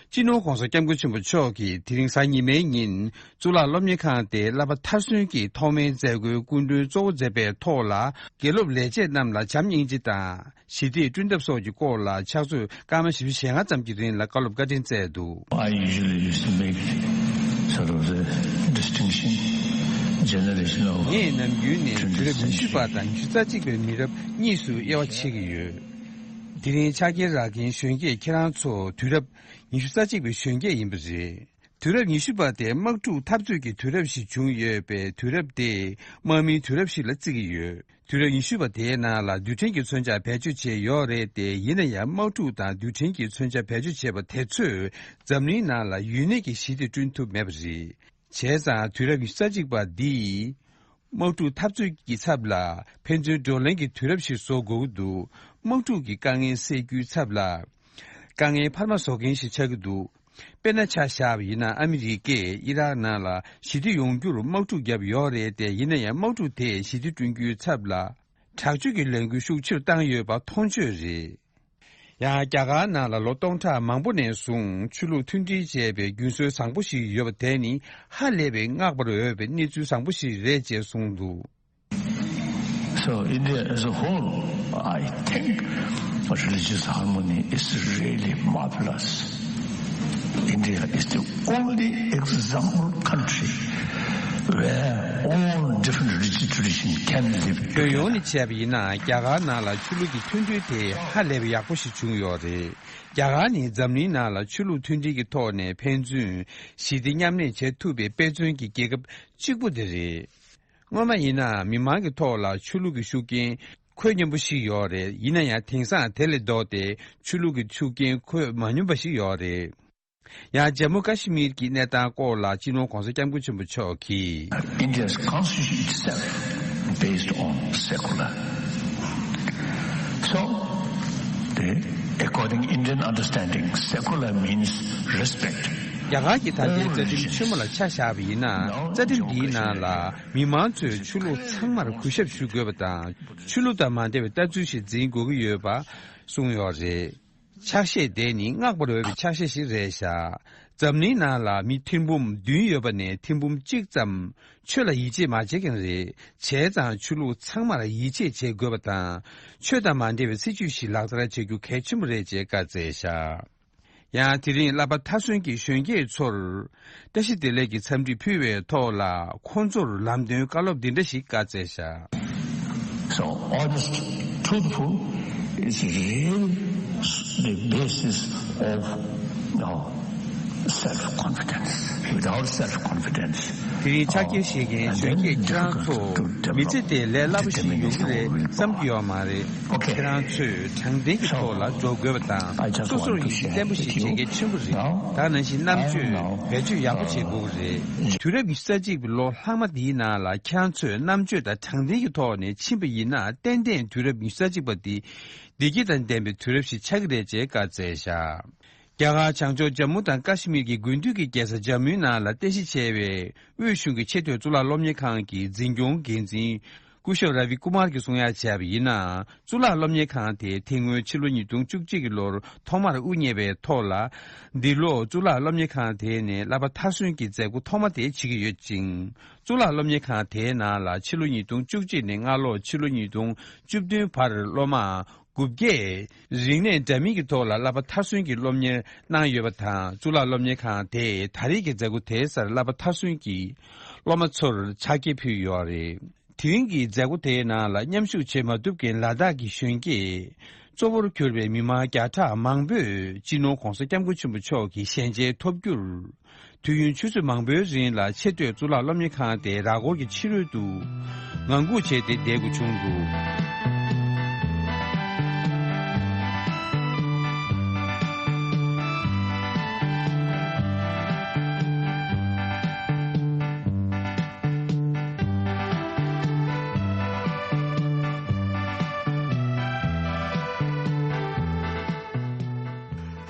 སྤྱི་ནོར་༸གོང་ས་༸སྐྱབས་མགོན་ཆེན་པོ་མཆོག་གིས་དེ་རིང་གཟའ་ཉི་མའི་ཉིན་གཙུག་ལག་སློབ་གཉེར་ཁང་དེའི་བསླབ་པ་མཐར་སོན་གྱི་ཐོག་མའི་མཛད་སྒོའི་སྐུ་མགྲོན་གཙོ་བོ་མཛད་པའི་ཐོག་ལ། དགེ་སློབ་ལས་བྱེད་རྣམས་ལ་བྱམས་སྙིང་རྗེ་དང་ཞི་བདེ་བསྐྲུན་ཐབས་སོགས་ཀྱི་སྐོར་ལ་ཕྱག་ཚོད་སྐར་མ་བཞི་བཅུ་ཞེ་ལྔ་ཙམ་གྱི་རིང་ལ་བཀའ་སློབ་བཀའ་དྲིན་སྩལ་འདུག I usually used to make sort of the distinction, generation of ངས་ནམ་རྒྱུན་ནས་དུས་རབས་ཉི་ཤུ་པ་དང་ཉི་ཤུ་རྩ་གཅིག་པའི་མི་རབས་གཉིས་སུ་དབྱེ་བ་ཕྱེ་གི་ཡོད། དེ་རིང་ཕྱག་འཁྱེར་རག་མཁན་གཞོན་སྐྱེས་ཁྱེད་རང་ཚོ་དུས་རབས་ཉི་ཤུ་རྩ་གཅིག་པའི་གཞོན་སྐྱེས་ཡིན་པ་རེད། དུས་རབས་ཉི་ཤུ་པ་དེ་དམག་འཁྲུག་འཐབ་རྩོད་ཀྱི་དུས་རབས་ཤིག་བྱུང་ཡོད་པས། དུས་རབས་དེ་དམག་མིའི་དུས་རབས་ཤིག་ལ་བརྩི་གི་ཡོད། དུས་རབས་ཉི་ཤུ་པ་དེའི་ནང་ལ་རྡུལ་ཕྲན་གྱི་མཚོན་ཆ་བེད་སྤྱོད་བྱས་ཡོད་རེད་དེ། ཡིན་ན་ཡང་དམག་འཁྲུག་དང་རྡུལ་ཕྲན་གྱི་མཚོན་ཆ་བེད་སྤྱོད་བྱས་པ་དེ་ཚོས་འཛམ་གླིང་ནང་ལ་ཡུན་གནས་ཀྱི་ཞི་བདེ་བསྐྲུན་ཐུབ་མེད་པ་རེད། བྱས་ཙང་དུས་རབས་ཉི་ཤུ་རྩ་གཅིག་པ་འདིས་དམག་འཁྲུག་འཐབ་རྩོད་ཀྱི་ཚབ་ལ་ཕན་ཚུན་བགྲོ་གླེང་གི་དུས་རབས་ཤིག་བཟོ་དགོས་ཀྱི་འདུག་དམག་འཁྲུག་གི་དཀའ་ངལ་སེལ་རྒྱུའི་ཚབ་ལ་དཀའ་ངལ་འཕར་མ་བཟོ་མཁན་ཞིག་ཆགས་ཀྱི་འདུག་དཔེར་ན་ཆ་བཞག་པ་ཡིན་ན། ཨ་མི་རི་ཀས་ཨི་རག་ནང་ལ་ཞི་བདེ་ཡོང་རྒྱུར་དམག་འཁྲུག་བརྒྱབ་ཡོད་རེད་དེ། ཡིན་ན་ཡང་དམག་འཁྲུག་དེས་ཞི་བདེ་བསྐྲུན་རྒྱུའི་ཚབ་ལ་དྲག་སྤྱོད་ཀྱི་ལས་འགུལ་ཤུགས་ཆེར་བཏང་ཡོད་པ་མཐོང་ཆོས་རེད། ཡང་རྒྱ་གར་ནང་ལ་ལོ་སྟོང་ཕྲག་མང་པོ་ནས་བཟུང་ཆོས་ལུགས་མཐུན་སྒྲིལ་བྱས་པའི་རྒྱུན་སྲོལ་བཟང་པོ་ཞིག་ཡོད་པ་དེ་ནི་ཧ་ལས་པའི་བསྔགས་པར་འོས་པའི་གནས་ཚུལ་བཟང་པོ་ཞིག་རེད་ཅེས་གསུངས་འདུག So India as a whole, I think religious harmony is really marvelous. India is the only example country where all different religious traditions can live together. ཁྱོན་ཡོངས་ནས་བྱས་པ་ཡིན་ན། རྒྱ་གར་ནང་ལ་ཆོས་ལུགས་ཀྱི་མཐུན་སྒྲིལ་དེ་ཧ་ལས་པའི་ཡག་པོ་ཞིག་བྱུང་ཡོད་རེད། རྒྱ་གར་ནི་འཛམ་གླིང་ནང་ལ་ཆོས་ལུགས་མཐུན་སྒྲིལ་གྱི་ཐོག་ནས་ཕན་ཚུན་ཞི་བདེ་མཉམ་གནས་བྱེད་ཐུབ་པའི་དཔེ་མཚོན་གྱི་རྒྱལ་ཁབ་གཅིག་པུ་དེ་རེད། སྔོན་མ་ཡིན་ན་མི་མང་གི་ཐོག་ལ་ཆོས་ལུགས་ཀྱི་ཤུགས་རྐྱེན་འཁོད་སྙོམས་པོ་ཞིག་ཡོད་རེད། ཡིན་ན་ཡང་དེང་སང་དེ་ལས་ལྡོག་སྟེ་ཆོས་ལུགས་ཀྱི་ཤུགས་རྐྱེན་འཁོད་མ་སྙོམས་པ་ཞིག་ཡོད་རེད། ཡང་ཇམ་མུ་ཀ་ཤི་མིར་གྱི་གནས་སྟངས་སྐོར་ལ་སྤྱི་ནོར་༸གོང་ས་༸སྐྱབས་མགོན་ཆེན་པོ་མཆོག་གིས། India's constitution itself based on secular. So, According Indian understanding, secular means respect. རྒྱ་གར་གྱི་ད་ལྟའི་རྩ་ཁྲིམས་ཆེན་མོ་ལ་ཆ་བཞག་པ་ཡིན་ན། རྩ་ཁྲིམས་འདིའི་ནང་ལ་མི་མང་ཚོས་ཆོས་ལུགས་ཚང་མར་གུས་ཞབས་ཞུ་དགོས་པ་དང་། ཆོས་ལུགས་དང་མ་འབྲེལ་བའི་ལྟ་ཚུལ་ཞིག་འཛིན་དགོས་ཀྱི་ཡོད་པ་གསུངས་ཡོད་རེད། ཕྱག་བཞེས་དེ་ནི་བསྔགས་པར་འོས་པའི་ཕྱག་བཞེས་ཤིག་རེད་བཞག་འཛམ་གླིང་ནང་ལ་མི་ཐེར་འབུམ་བདུན་ཡོད་པ་ནས་ཐེར་འབུམ་གཅིག་ཙམ་ཆོས་ལ་ཡིད་ཆེས་མ་བྱེད་མཁན་རེད། བྱས་ཙང་ཆོས་ལུགས་ཚང་མར་ཡིད་ཆེས་བྱེད་དགོས་པ་དང་། ཆོས་དང་མ་འབྲེལ་བའི་སྲིད་ཇུས་ཤིག་ལག་བསྟར་བྱེད་རྒྱུ་གལ་ཆེན་པོ་རེད་ཅེས་བཀའ་སྩལ་བཞག་ཡང་དེ་རིང་བསླབ་པ་མཐར་སོན་གྱི་གཞོན་སྐྱེས་ཚོར་བཀྲ་ཤིས་བདེ་ལེགས་ཀྱི་འཚམས་འདྲི་ཕུལ་བའི་ཐོག་ལ། ཁོང་ཚོར་ལམ་སྟོན་བཀའ་སློབ་འདི་འདྲ་ཞིག་བཀའ་སྩལ་བཞག So honest, truthful is real the basis of uh, self-confidence. Without self-confidence, དེ་རིང་ཕྱག་འཁྱེར་བཞེས་མཁན་གཞོན་སྐྱེས་ཁྱེད་རང་ཚོ་མི་ཚེ་དེ་ལས་སླ་པོ་ཞིག་ཡོང་གི་རེད་བསམ་གྱི་ཡོད་མ་རེད། ཁྱེད་རང་ཚོས་དྲང་བདེན་གྱི་ཐོག་ལ་འགྲོ་དགོས་པ་དང་། སོ་སོར་ཡིད་ཆེས་བརྟན་པོ་ཞིག་བྱེད་གལ་ཆེན་པོ་རེད། ད་ནང་བཞིན་རྣམ་དཔྱོད་བེད་སྤྱོད་ཡག་པོ་བྱེད་དགོས་ཀྱི་རེད། དུས་རབས་ཉི་ཤུ་རྩ་གཅིག་པའི་ལོ་ལྷག་མ་འདིའི་ནང་ལ་ཁྱེད་རང་ཚོས་རྣམ་དཔྱོད་དང་དྲང་བདེན་གྱི་ཐོག་ནས་ཕྱིན་པ་ཡིན་ན། ཏན་ཏན་དུས་རབས་ཉི་ཤུ་རྩ་གཅིག་པ་འདི་བདེ་སྐྱིད་དང་ལྡན་པའི་དུས་རབས་ཤིག་ཆགས་ཀྱི་རེད་ཅེས་བཀའ་སྩལ་བཞག་རྒྱ་གར་བྱང་ཕྱོགས་ཇམ་མུ་དང་ཀ་ཤི་མིར་གྱི་དགུན་དུས་ཀྱི་རྒྱལ་ས་ཇམ་མུའི་ནང་ལ་རྟེན་གཞི་བྱས་པའི་དབུས་གཞུང་གི་ཆེས་མཐོའི་གཙུག་ལག་སློབ་གཉེར་ཁང་གི་འཛིན་སྐྱོང་འགན་འཛིན་སྐུ་ཞབས་ར་བི་ཀུ་མར་གྱིས་གསུང་ཡ་བྱས་པ་ཡིན་ན། གཙུག་ལག་སློབ་གཉེར་ཁང་དེ་དེ་སྔོན་ཕྱི་ལོ་ཉིས་སྟོང་བཅུ་གཅིག་གི་ལོར་ཐོག་མར་དབུ་བརྙེས་པའི་ཐོག་ལ། འདི་ལོ་གཙུག་ལག་སློབ་གཉེར་ཁང་དེ་ནས་བསླབ་པ་མཐར་སོན་གྱི་མཛད་སྒོ་ཐོག་མ་དེ་བྱེད་ཀྱི་ཡོད་ཅིང་། གཙུག་ལག་སློབ་གཉེར་ཁང་དེའི་ནང་ལ་ཕྱི་ལོ་ཉིས་སྟོང་བཅུ་གཅིག་ནས་སྔ་ལོ་ཕྱི་ལོ་ཉིས་སྟོང་བཅུ་བདུན་བར་སློབ་མ་དགུ་བརྒྱས་རིག་གནས་འདྲ་མིན་གྱི་ཐོག་ལ་བསླབ་པ་མཐར་སོན་གྱི་སློབ་གཉེར་གནང་ཡོད་པ་དང་། གཙུག་ལག་སློབ་གཉེར་ཁང་དེས་ད་རེས་ཀྱི་མཛད་སྒོ་དེའི་སར་བསླབ་པ་མཐར་སོན་གྱི་སློབ་མ་ཚོར་ཕྱག་འཁྱེར་ཕུལ་ཡོད་རེད། དེ་རིང་གི་མཛད་སྒོ་དེའི་ནང་ལ་མཉམ་ཞུགས་བྱེད་མ་ཐུབ་མཁན་ལ་དྭགས་ཀྱི་གཞོན་སྐྱེས་གཙོ་བོར་གྱུར་པའི་མི་མང་བརྒྱ་ཕྲག་མང་པོས་སྤྱི་ནོར་༧གོང་ས་༧སྐྱབས་མགོན་ཆེན་པོ་མཆོག་གི་ཞལ་མཇལ་ཐོབ་རྒྱུར། དུས་ཡུན་ཆུ་ཚོད་མང་པོའི་རིང་ལ་ཆེས་མཐོའི་གཙུག་ལག་སློབ་གཉེར་ཁང་དེའི་ར་སྐོར་གྱི་ཕྱི་རོལ་དུ་ངང་སྒུག་བྱས་ཏེ་བསྡད་དགོས་བྱུང་འདུག་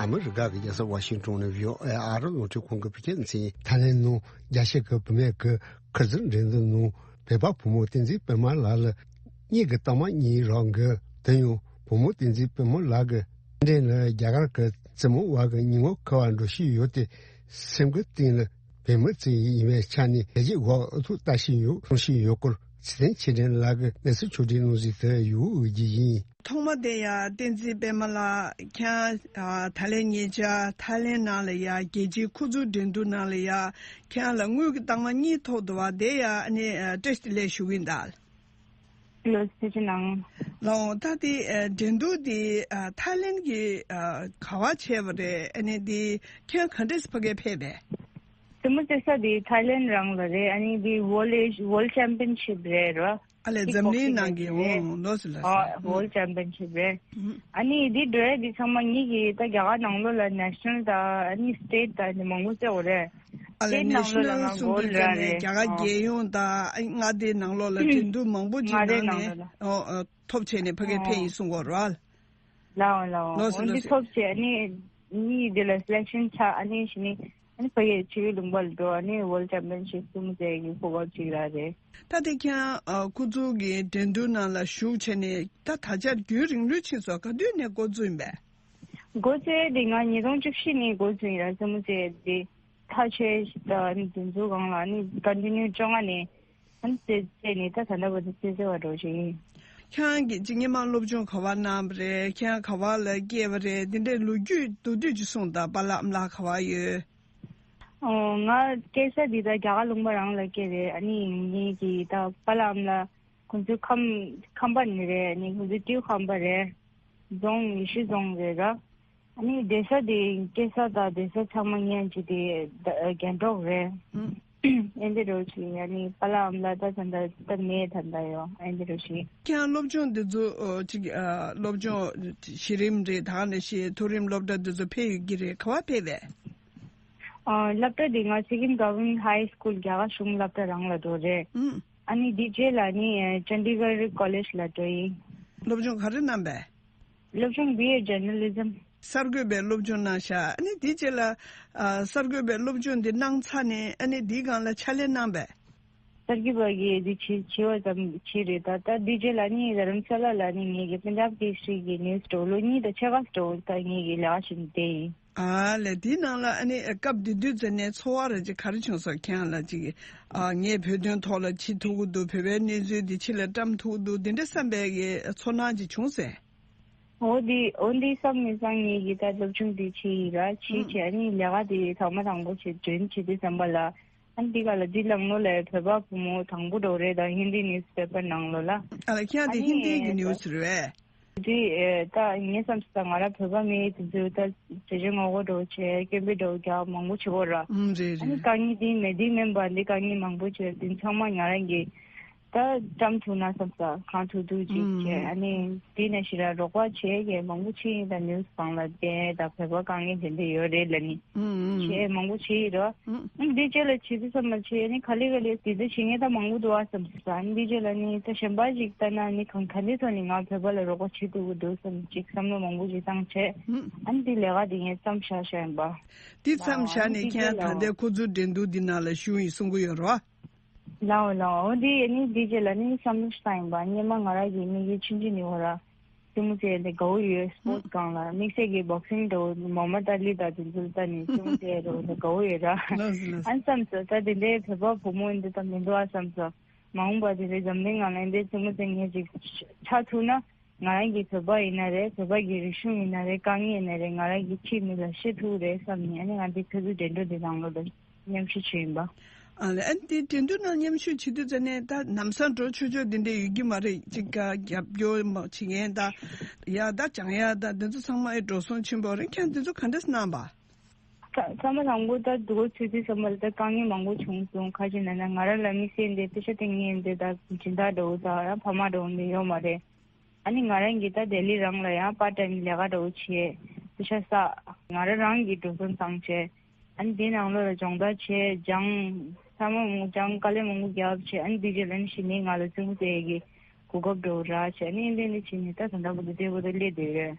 ཨ་མི་རི་ཀ་གི་རྒྱལ་ས་ཝ་ཤིང་ཏོན་ནས་བྷི་ཨོ་ཨེ་ཨ་རི་རླུང་འཕྲིན་ཁང་གི་བོད་སྐད་སྡེ་ཚན་ཡིན། ཐའི་ལེན་ནང་རྒྱལ་སྤྱི་གི་བུད་མེད་ཀྱི་ཁུར་ཚོས་འགྲན་བསྡུར་ནང་བོད་པ་བུ་མོ་བསྟན་འཛིན་པད་མ་ལགས་ལ་གཉིས་ཀྱི་རྟགས་མ་གཉིས་རག་གི། དེ་ཡང་བུ་མོ་བསྟན་འཛིན་པད་མ་ལགས་ཀྱི་འགྲན་ལ་རྒྱ་གར་གྱི་བཙུན་མོ་བ་གི་ཉིན་མོ་ཁ་བ་འགྲོ་བཞིན་ཡོད་དེ། སེམས་ཀྱི་གཏིང་ལ་བོད་མི་ཚོ་ཡིན་པའི་ཆ་ནས་རྒྱལ་སྤྱིའི་འོག་ཨུ་ཐུག་ལྟ་བཞིན་ཡོད། གསུང་བཞིན་ཡོད་སྐོར་ཚེ་བརྟན་ཆོས་སྒྲོན་ལགས་ཀྱི་གནས་ཚུལ་ཕྱོགས་སྒྲིག་གནང་གཟིགས་དུ་ཡོད་རྒྱུ་ཡིན། ཐོག་མ་དེ་ཡང་བསྟན་འཛིན་པད་མ་ལགས་ཁྱེད་རང་ཐའི་ལེན་ཉེ་ཆར་ཐའི་ལེན་ནང་ལ་ཡང་རྒྱལ་སྤྱིའི་ཁུ་ཚུར་འགྲན་བསྡུར་ནང་ལ་ཡང་ཁྱེད་རང་ལ་དངུལ་གྱི་རྟགས་མ་གཉིས་ཐོབ་འདུག་བ། དེ་ཡང་ཨ་ནི་བཀྲ་ཤིས་བདེ་ལེགས་ཞུ་གི་ཡིན་ད། ལགས་འོང་། ད་དེ་འགྲན་བསྡུར་དེ་ཐའི་ལེན་གྱི་ག་བ་བྱས་པ་རེད། ཨ་ནི་དེ་ཁྱེད་རང་ག་འདྲས་ཕ་གིར་ཕེབས་པས། དེ་མོ་བྱེད་ས་དེ་ཐའི་ལེན་རང་ལ་རེད། ཨ་ནི་དེ་ཝོ་ལེ་ཝོལ་ཆེམ་པིན་ཤིབ་རེད་རོ། ཨ་ལས་འཛམ་གླིང་ནང་གི། འོ་ལགས་སོ་ལགས་སོ། ཝོལ་ཆེམ་པིན་ཤིབ་རེད། ཨ་ནི་དེ་འགྲོ་ཡ་དེ་ཚང་མ་ངེད་ཀྱི་ད་རྒྱ་གར་ནང་ལོགས་ལ་ནེ་ཤ་ནལ་དང་ཨ་ནི་སི་ཊེཊ་དང་དེ་མང་པོ་བརྩི་དགོས་རེད། ཨ་ལས་སི་ཊེཊ་ནང་ལོགས་ལ་ང་གོལ་རག་རེད། རྒྱ་གར་རྒྱལ་ཡོངས་དང་མངའ་སྡེའི་ནང་ལོགས་ལ་འགྲན་བསྡུར་མང་པོ་ཅིག་མངའ་སྡེའི་ནང་ནས་ནང་ལོགས་ལ། ཨོ་ཨོ་ཐོབ་བྱས་ནས་ཕ་གིར་ཕེབས་ཡིན་གསུང་གོ་ར། ལགས་འོང་ལགས་འོང་། ལགས་སོ་འོ་ལགས་འདི་སོ། ཐོབ་བྱས་ཨ་ནི་གཉིས་འདི་ལ་སི་ལེག་ཤན་ཆགས། ཨ་ནི་གཞི་ནས་ཨ་ནི་ཕ་གིའི་ཆོས་ལུང་པ་ལ་འགྲོ། ཨ་ནི་ཝོལ་ཆེམ་པིན་ཤིབ་གསུམ་བྱས་ཀྱི་གོ་སྐབས་ཅིག་རག་རེད། ད་དེ་ཁྱེད་རང་ཁུ་ཚུར་གྱི་འགྲན་བསྡུར་ནང་ལ་ཞུགས་བྱས་ནས་ད་ད་ཆར་རྒྱུན་རིང་ལོས་ཕྱིན་སོང་། ག་དུས་ནས་འགོ་བཙུགས་ཡིན་པས། འགོ་བཙུགས་དེ་ང་ཉིས་སྟོང་བཅུ་བཞི་ནས་འགོ་བཙུགས་ཡིན་ར། རྩེད་མོ་རྩེ་དེ་ཐག་ཆོད་ཨ་ནི་འདི་ཚོ་སྒང་ལ་ཨ་ནི་ཀོན་ཊི་ནིའུ་བཅོ་ལྔ་ནས། ཨ་ནི་རྩེ་རྩེ་ནས་ད་ད་ལྟ་བར་དུ་རྩེ་རྩེ་བ་འགྲོ་བཞིན་ཡིན། ཁྱེད་རང་གིས་སྔོན་མ་སློབ་སྦྱོང་ག་པར་གནང་བ་རེད། ཁྱེད་རང་ག་པར་ལ་སྐྱེས་པ་རེད། འདི་འདྲའི་ལོ་རྒྱུས་མདོར་བསྡུས་ཅིག་གསུངས་དང་། པཱ་ལགས་ཨ་མ་ལགས་ག་པར་ཡོད། ཨོ་ང་སྐྱེས་ས་འདི་ད་རྒྱ་གར་ལུང་པ་རང་ལ་སྐྱེས་རེད། ཨ་ནི་ངེད་ཀྱི་ད་པཱ་ལགས་ཨ་མ་ལགས་ཁོང་ཚོ་ཁམས་ཁམས་པ་ནས་རེད། ཨ་ནི་ཁོང་ཚོ་སྤྲེའུ་ཁམས་པ་རེད། རྫོང་ཡེ་ཤུ་རྫོང་རེད་ར། ཨ་ནི་བསྡད་ས་དེ་སྐྱེས་ས་དང་བསྡད་ས་ཚང་མ་ཉན་གྱི་དེ་ད་རྒྱན་འབྲོག་རེད། ཨེ་འདི་རོ་ཆི་ཡ་ནི་པཱ་ལགས་ཨ་མ་ལགས་ད་ད་ད་ད་མེད་ད་ད་ཡོ་ཨེ་འདི་རོ་ཞི། ཁྱེད་རང་སློབ་སྦྱོང་འདི་ཚོ་ཨོ་ཅིག་ཨ་སློབ་སྦྱོང་གཞི་རིམ་རེད། ད་ནས་ཤི་མཐོ་རིམ་སློབ་གྲྭ་འདི་ཚོ་ཕེབས་ཡོད་ཀྱི་རེད། ག་པར་ཕེབས་པས། ཨ་སློབ་གྲྭ་འདི་ང་སི་ཀིམ་གྷ་ཝར་མེན་ཊི་ཧའི་སི་ཀུལ་རྒྱ་གར་གཞུང་སློབ་གྲྭ་རང་ལ་འགྲོ་རེད། ཨུམ། ཨ་ནི་འདི་རྗེས་ལ་ནི་ཨ་ཅན་ཌི་གྷར་ཀོ་ལེཇ་ལ་འགྲོ་ཡིན། སློབ་སྦྱོང་ག་རེ་གནང་པས། སློབ་སྦྱོང་B A Journalism། གསར་འགོད་པའི་སློབ་སྦྱོང་གནང་ཤག་ཨ་ནི་དེའི་རྗེས་ལ་ཨ་གསར་འགོད་པའི་སློབ་སྦྱོང་འདི་གནང་ཚར་ནས་ཨ་ནི་དེའི་སྒང་ལ་ཕྱག་ལས་གནང་པས། གསར་འགོད་པ་གིས་འདི་བྱེད་བྱེད་པ་ཙམ་བྱས་རེད། ད་ད་འདི་རྗེས་ལ་ནི་རྡ་རམ་ས་ལ་ལ་ནི་ངེད་ཀྱི་པན་ཇབ་ཀེ་སརི་གི་ནིའུ་སི་འགྲོ་ལོ་གཉིས་དང་ཕྱེད་ཀ་འགྲོ་ད་ངེད་ཀྱི་ལས་ཀ་བྱེད་བསྡད་ཡིན། ཨ་ལས་དེའི་ནང་ལ་ཨ་ནི་སྐབས་དེ་དུས་ཙམ་ནས་ཚོར་བ་ར་ཅིག་ག་རེ་བྱུང་སོང་ཁྱེད་རང་ལ་ཅིག་ཨ་ངས་བོད་དོན་ཐོག་ལ་བྱེད་ཐུབ་ཀྱི་འདུག་བོད་པའི་གནས་ཚུལ་འདི་ཕྱི་ལ་བཀྲམ་ཐུབ་ཀྱི་འདུག་འདི་འདྲ་བསམ་པའི་གི་ཚོར་སྣང་ཅིག་བྱུང་ཟེར། འོ་འདི་འོ་འདི་བསམ་མི་བསམ་ངེད་ཀྱི་ད་སློབ་སྦྱོང་འདི་བྱེད་ཡིན་ར་བྱེད་བྱེད་ཨ་ནི་ལས་ཀ་འདི་ཐོག་མ་དང་པོ་བྱེད་འཇོན་བྱེད་དུས་ཙམ་པ་ལ། ཨ་ནི་འདི་ག་ལ་འདི་ལམ་ལོ་ལ་བོད་པ་བུ་མོ་དང་པོ་འགྲོ་རེད་ད་ཧིན་དི་ནིའུ་སི་པེ་པར་ནང་ལོ་ལ། ཨ་ལ་ཁྱེད་ཨ་དེ་ཧིན་དིའི་གི་ནིའུ་སི་རེད་པས། འདི་ཨེ་ད་ངས་བསམ་སོང་ད་ང་རང་བོད་པ་མི་དེ་ཚོས་ད་བྱས་རྗེས་ངོ་རྒོལ་འགྲོ་བྱས་སྐད་འབོད་འགྲོ་རྒྱག་མང་པོ་བྱེད་གོ་ར། ཨུམ་རེད་ཨ་ནི་རེད། དཀའ་ངལ་འདི་མེད་འདི་མིན་པ་འདི་དཀའ་ངལ་མང་པོ་བྱས་འདི་ཚང་མ་ང་རང་གི་ད་བཀྲམ་ཐུབ་ན་བསམ་ས་གང་ཐུབ་ཐུབ་ཅིག་བྱས་ཨ་ནི་དེ་ནས་ཞེ་དྲག་རོགས་པ་བྱས་ཀྱི་མང་པོ་ཕྱིན་ཡིན་ད་ནིའུ་སི་སྒང་ལ་བསྟན་ད་བོད་པ་དཀའ་ངལ་དེ་འདྲ་ཡོད་རེད་ལབ་ནི་བྱས་མང་པོ་བྱས་ཡིན་རོ། ཨ་ནི་དེ་རྗེས་ལ་བྱེད་དུས་ཙམ་པ་བྱས་ཨ་ནི་ག་ལེ་ག་ལེ་དེ་འདྲ་བྱེད་མཁན་ད་མང་པོ་འདུག་ཨ་བསམ་ས་ཨ་ནི་དེ་རྗེས་ལ་ནི་ད་གཞན་པ་ཞིག་ལྟ་ན་ནི་གང་ག་འདྲའི་ཐོག་ནས་ང་བོད་པ་ལ་རོགས་པ་བྱེད་ཐུབ་ཀྱི་འདུག་བསམ་ཅིག་བསམ་བློ་མང་པོ་ཞིག་བཏང་བྱས་ཨ་ནི་དེ་ལས་ཀ་དེ་ངས་མཚམས་བཞག་བཞག་ཡིན་པ། དེ་མཚམས་བཞག་ནས་ཁྱེད་ད་ལྟའི་ཁོ་ཚོའི་འགྲན་བསྡུར་འདི་ནང་ལ་ཞུགས་ཡིན་གསུང་གི་ཡོད་རེད་བ། ལའོ་ལའོ་འོ་འདི་ཡ་ནི་འདི་རྗེས་ལ་ནི་བསམ་བློ་ཞིག་བཏང་ཡིན་པ་སྔོན་མ་ང་རང་གི་མི་གི་ཆུང་ཆུང་ནི་འོ་ར་རྩེད་མོ་རྩེ་འདི་དགའ་བོ་ཡོད་སྤོར་ཊི་སྒང་ལ་དམིགས་བསལ་གྱི་བོག་སིང་འགྲོ་མོ་མ་ཏཱ་ལི་དང་དེ་ཚོ་ལྟ་ནི་རྩེད་མོ་རྩེ་འགྲོ་འདི་དགའ་བོ་ཡོད་ར། ལགས་སོ་ལགས་སོ། ཨ་ནི་བསམ་སོང་ད་དེ་འདྲའི་བོད་པ་བུ་མོ་འདི་ད་མི་འདུག་ཨ་བསམ་སོང་། མ་འོངས་པ་དེ་འདྲའི་འཛམ་གླིང་ནང་ལ་འདི་རྩེད་མོ་རྩེ་མཁན་ཅིག་ཆགས་ཐུབ་ན། ང་རང་གི་བོད་པ་ཡིན་ན་རེད་བོད་པ་གི་རིག་གཞུང་ཡིན་ན་རེད་དཀའ་ངལ་ཡིན་ན་རེད་ང་རང་གི་ཕྱིའི་མི་ལ་བཤད་ཐུབ་རེད་བསམ་ནས་ཨ་ནི་ང་འདི་ཁ་ཚུར་འགྲན་བསྡུར་འདི་ནང་ལོགས་ལ་མཉམ་ཞུགས་བྱས་ཡིན་པ། ཨ་ལས་ཨ་འདི་འགྲན་བསྡུར་ནང་མཉམ་ཞུགས་བྱེད་དུས་ཙ་ནས་ད་ལམ་སང་འགྲོ་ཆོག་ཆོག་འདི་འདྲ་ཡོད་ཀྱི་མ་རེད་ཅིག་ག་རྒྱབ་སྐྱོར་མ་བྱེད་མཁན་ད་ཡ་ད་སྦྱང་ཡ་ད་འདི་ཚོ་ཚང་མ་ཨེ་འགྲོ་སོང་ཆེན་པོ་རེད་ཁྱེད་འདི་ཚོ་ག་འདྲས་གནང་པ། ཚ་ཚང་མ་དང་པོ་ད་འདུག་ཚུལ་དུས་ཚང་མ་ལ་ད་དཀའ་ངལ་མང་པོ་བྱུང་སོང་ཁ་ཅིག་ན་ན་ང་རང་ལ་དམིགས་བསལ་འདི་པེ་ཤ་སྟེང་ངེས་འདི་ད་སྦྱིན་བདག་འགྲོ་ད་ཡང་ཕ་མ་འགྲོ་འདི་ཡོད་མ་རེད། ཨ་ནི་ང་རང་གིས་ད་ལྡི་ལི་རང་ལ་ཡང་པར་ཊའིམ་ལས་ཀ་འདྲ་བོ་བྱས། པེ་ཤ་བསགས། ང་རང་རང་གིས་འགྲོ་སོང་བཏང་བྱས། ཨ་ནི་དེའི་ནང་ལོགས་ལ་སྦྱོང་བརྡར་བྱས་སྦྱངས། ཚང་མ་མོ་སྦྱངས་དཀའ་ལས་མང་པོ་བརྒྱབ་བྱས་ཨ་ནི་དེ་རྗེས་ལ་ནི་གཞི་ནས་ང་ལ་རྩེད་མོ་རྩེ་ཡས་ཀྱི་གོ་སྐབས་འདྲ་བོ་རག་བྱས་ཨ་ནི་ཨིན་ལན་དུ་ཕྱིན་ནས་ད་ད་ལྟ་བར་དུ་དེ་བར་དུ་སླེབས་བསྡད་ཡོད།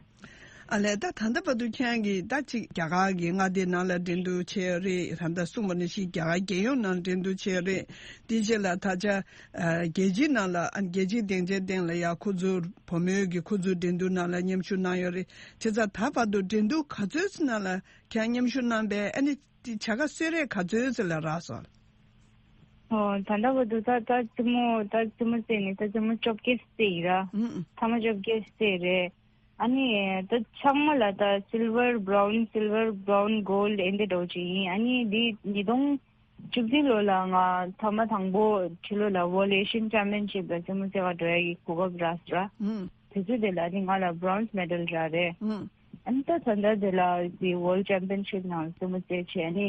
ཨ་ལས་ད་ད་ལྟ་བར་དུ་ཁྱེད་རང་གིས་ད་ཅིག་རྒྱ་གར་གྱི་མངའ་སྡེ་ནང་ལ་འགྲན་བསྡུར་བྱས་ཡོད་རེད། ད་ལྟ་གསུངས་པ་ནང་བཞིན་རྒྱ་གར་རྒྱལ་ཡོངས་ནང་འགྲན་བསྡུར་བྱས་ཡོད་རེད། དེ་རྗེས་ལ་ད་ཆ་ཨ་རྒྱལ་སྤྱིའི་ནང་ལ་ཨ་རྒྱལ་སྤྱིའི་སྡིངས་ཆའི་སྟེང་ལ་ཡ་ཁོ་ཚོ་བུ་མོའི་གི་ཁོ་ཚོའི་འགྲན་བསྡུར་ནང་ལ་མཉམ་ཞུགས་གནང་ཡོད་རེད། བྱས་ཙང་ད་བར་དུ་འགྲན་བསྡུར་ག་ཚོད་ཅིག་ནང་ལ་ཁྱེད་རང་མཉམ་ཞུགས་གནང་པས་ཨ་ནི་དེ་བྱ་དགའ་གསོལ་རས་ག་ཚོད་ཅིག་ལ་རག་སོང་། ཨོ་ད་ལྟ་བར་དུ་ད་ད་རྩེད་མོ་ད་རྩེད་མོ་རྩེས་ནས་ད་རྩེད་མོ་བཅོ་བརྒྱད་རྩེས་ཡིན་ར། ཨུམ། ཐ་མ་བཅོ་བརྒྱད་རྩེས་རེད། ཨ་ནི་ད་ཚང་མ་ལ་ད་སིལ་ཝར་བྷ་རའུན་སིལ་ཝར་བྷ་རའུན་གོལ་ཌི་ཨེ་འདྲ་འདྲ་བོ་ཅིག་ཡིན། ཨ་ནི་འདི་ཉིས་སྟོང་བཅུ་བདུན་ལོ་ལ་ང་ཐོག་མ་དང་པོ་ཕྱི་ལོགས་ལ་ཝོལ་ཨེ་ཤི་ཡན་ཅེམ་པི་ཡན་ཤིབ་ལ་རྩེད་མོ་རྩེ་ག་འགྲོ་ཡ་གི་གོ་སྐབས་རག་སོང་ར། ཨུམ། དེ་ཚོ་དེ་ལ་ནི་ང་ལ་བྷ་རོན་ཛི་མེ་ཌལ་རག་རེད། ཨུམ། ཨ་ནི་ད་ད་ལྟ་དེ་ལ་དེ་ཝོལཌ་ཅེམ་པི་ཡན་ཤིབ་ནང་རྩེད་མོ་རྩེ་བྱས་ནི་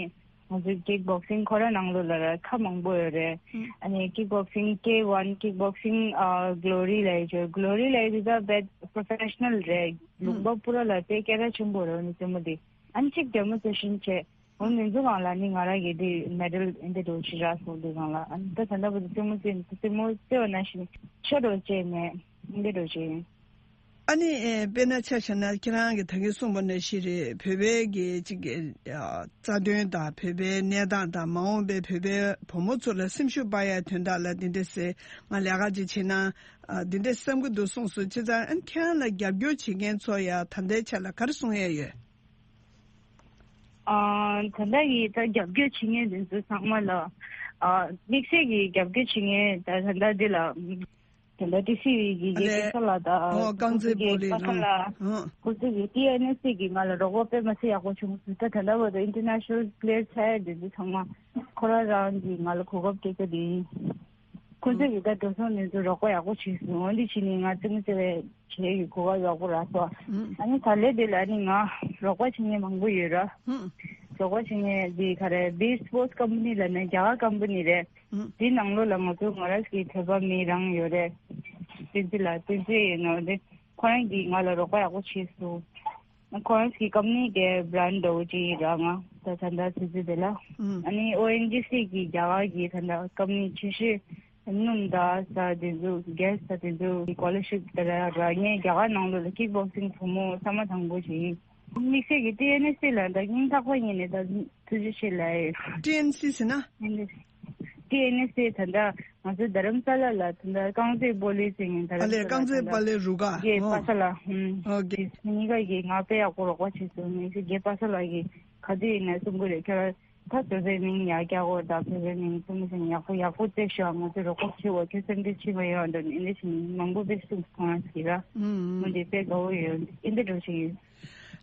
ང་ཚོའི་ཀིག་བོག་སིང་ཁོ་ར་ནང་ལོགས་ལ་ར་ཁ་མང་པོ་ཡོད་རེད། ཨུམ། ཨ་ནི་ཀིག་བོག་སིང་ཀེ་ཝན་ཀིག་བོག་སིང་ཨ་གྷི་ལོ་རི་ལབ་ཡ་ཅིག་ཡོད། གྷི་ལོ་རི་ལབ་ཡ་དེ་ད་བེད་པོ་རོ་ཕེ་ཤ་ནལ་རེད། ལུང་པ་པུ་ར་ལ་དཔེ་སྐད་གྲགས་ཆེན་པོ་རེད། ཨ་ནི་རྩེད་མོ་དེ་ཨ་ནི་གཅིག་ཌེ་མོ་སེ་ཤན་བྱས། འོ་ནི་ཚོ་སྒང་ལ་ནི་ང་རང་གི་དེ་མེ་ཌལ་ཨེ་འདྲ་འདྲ་བོ་ཞིག་རག་སོང་། དེ་སྒང་ལ་ཨ་ནི་ད་ད་ལྟ་བར་དུ་རྩེད་མོ་རྩེ་རྩེད་མོ་རྩེ་བ་ནང་བཞིན་ཤོ་འདྲ་བོ་རྩེས་ནས་ཨེ་འདྲ་འདྲ་བོ་བྱས་ཡིན། ཨ་ནི་ཨེ་དཔེར་ན་ཆ་བཞག་ན་ཁྱེད་རང་གིས་ད་གིན་གསུངས་པ་ནང་བཞིན་རེད། བོད་པའི་གི་ཅིག་གི་ཨ་རྩ་དོན་དང་བོད་པའི་གནས་སྟངས་དང་མ་འོངས་པའི་བོད་པའི་བུ་མོ་ཚོ་ལ་སེམས་ཤུགས་སྤར་ཡ་དོན་དག་ལ་འདི་འདྲ་ཟེར་ང་ལས་ཀ་ཅིག་བྱེད་ན་ཨ་འདི་འདྲ་བསམ་གི་འདུག་གསུངས་སོང་། བྱས་ཙང་ཨ་ནི་ཁྱེད་རང་ལ་རྒྱབ་སྐྱོར་བྱེད་མཁན་ཚོ་ཡ་ད་ལྟའི་ཆ་ལ་ག་རེ་གསུང་ཡ་ཡོད། ཨ་ད་ལྟ་གི་ད་རྒྱབ་སྐྱོར་བྱེད་མཁན་དེ་ཚོ་ཚང་མ་ལ་ཨ་དམིགས་བསལ་གྱི་རྒྱབ་སྐྱོར་བྱེད་མཁན་ད་ད་ལྟ་འདི་ལ་ད་ལྟ་ཊི་སི་ཝི་གི་རྒན་རྒན་ཁ་ལགས་དང་ཨོ་རྐང་རྩེད་སྤོ་ལོའི་ཁ་ལགས། ཨོ་ཁོ་ཚོ་གི་ཊི་ཨེན་ཨེས་སི་གི་ང་ལ་རོགས་པ་དཔེ་མ་སྲིད་ཡག་པོ་བྱུང་སོང་། ད་ད་ལྟ་བར་དུ་ཨིན་ཊར་ནེ་ཤ་ནལ་པི་ལེ་ཡར་ཚར་ཡ་དེ་ཚོ་ཚང་མ་ཁོ་རང་རང་གིས་ང་ལ་གོ་སྐབས་སྤྲད་ས་དེ་ཡིན། ཁོ་ཚོས་ཀྱི་ད་འགྲོ་སོང་ནས་ཚུར་རོགས་པ་ཡག་པོ་བྱས་སོང་། འོན་ཏེ་ཕྱི་ནས་ང་རྩེད་མོ་རྩེ་བའི་བྱེད་ཡུལ་གོ་སྐབས་ཡག་པོ་རག་སོང་། ཨ་ནི་ད་ལས་དེ་ལ་ནི་ང་རོགས་པ་བྱེད་མཁན་མང་པོ་ཡོད་ར། རོགས་པ་བྱེད་མཁན་དེ་ག་རེ་བྷི་སི་སྤོར་ཊི་ཀམ་པ་ནི་ལབ་ན་རྒྱ་གར་ཀམ་པ་ནི་རེད། དེའི་ནང་ལོགས་ལ་ང་ཚོ་ང་རང་གི་བོད་པ་མི་རང་ཡོད་རེད། བསྟན་འཛིན་ལགས་བསྟན་འཛིན་ཡིན་ནོ་དེ་ཁོ་རང་གིས་ང་ལ་རོགས་པ་ཡག་པོ་བྱས་སོང་། ཁོ་རང་གི་ཀམ་པ་ནི་གི་བྷི་རན་ཌི་འདྲ་བོ་ཅིག་ཡིན་ར། ང་ད་ད་ལྟ་ཚོད་ཚོད་དེ་ལ་ཨ་ནི་ཨོ་ཨེན་ཇི་སི་གི་རྒྱ་གར་གི་ད་ལྟ་ཀམ་པ་ནི་ཆེ་ཤོས་ སྣུམ་ད་ཟ་དེ་ཚོ་གེ་སི་ད་དེ་ཚོ་སི་ཀོ་ལར་ཤིབ་ད་ར་ར་ངས་རྒྱ་གར་ནང་ལོགས་ལ་ཀིག་བོག་སིང་བུ་མོ་ས་མ་དང་པོ་བྱས་ཡིན། དམིགས་བསལ་གྱི་ཊི་ཨེན་ཨེས་ཨེ་ལ་ད་སྙིང་ཐག་པ་ཉིད་ནས་ད་ཐུགས་རྗེ་ཆེ་ལབ་ཡོད། ཊི་ཨེན་སི་ཟེར་ན། ཊི་ཨེན་ཨེས་ཨེ་ད་ལྟ་ང་ཚོ་རྡ་རམ་ས་ལ་ལ་ད་ལྟ་རྐང་རྩེད་སྤོ་ལོའི་རྩེད་མཁན་རྡ་ཨ་ལས་རམ་ས་ལ་རྐང་རྩེད་ད་ལྟ་སྤོ་ལོའི་རུ་ཁག་གེ་ཨོ་པ་ས་ལ་ཧུམ་ཨོ་གེ་གཉིས་ཀ་གིས་ང་དཔེ་ཡག་པོ་རོགས་པ་བྱེད་སོང་། ངས་གེ་པ་ས་ལ་གིས་ག་དུས་ཡིན་ན་གསུང་གི་རེད། ཁྱོད་ད་བོད་པའི་མིང་ཡག་རྒྱག་དགོས། ད་བོད་པའི་མིང་ཚང་མ་ཚང་ཡག་པོ་ཡག་པོ་བརྩེ་ཤོག་ང་ཚོ་རོགས་པ་བྱེད་དགོས། ཁྱོད་སེམས་ཁྲལ་བྱེད་མ་ཡོང་འགྲོ་ནས་འདི་བཞིན་མང་པོ་དཔེ་གསུངས་སོང་ང་ཟེར་ར། ཨུམ། མོ་འདི་དཔེ་དགའ་བོ་ཡོད། འདི་འདྲ་ཞིག་ཡིན།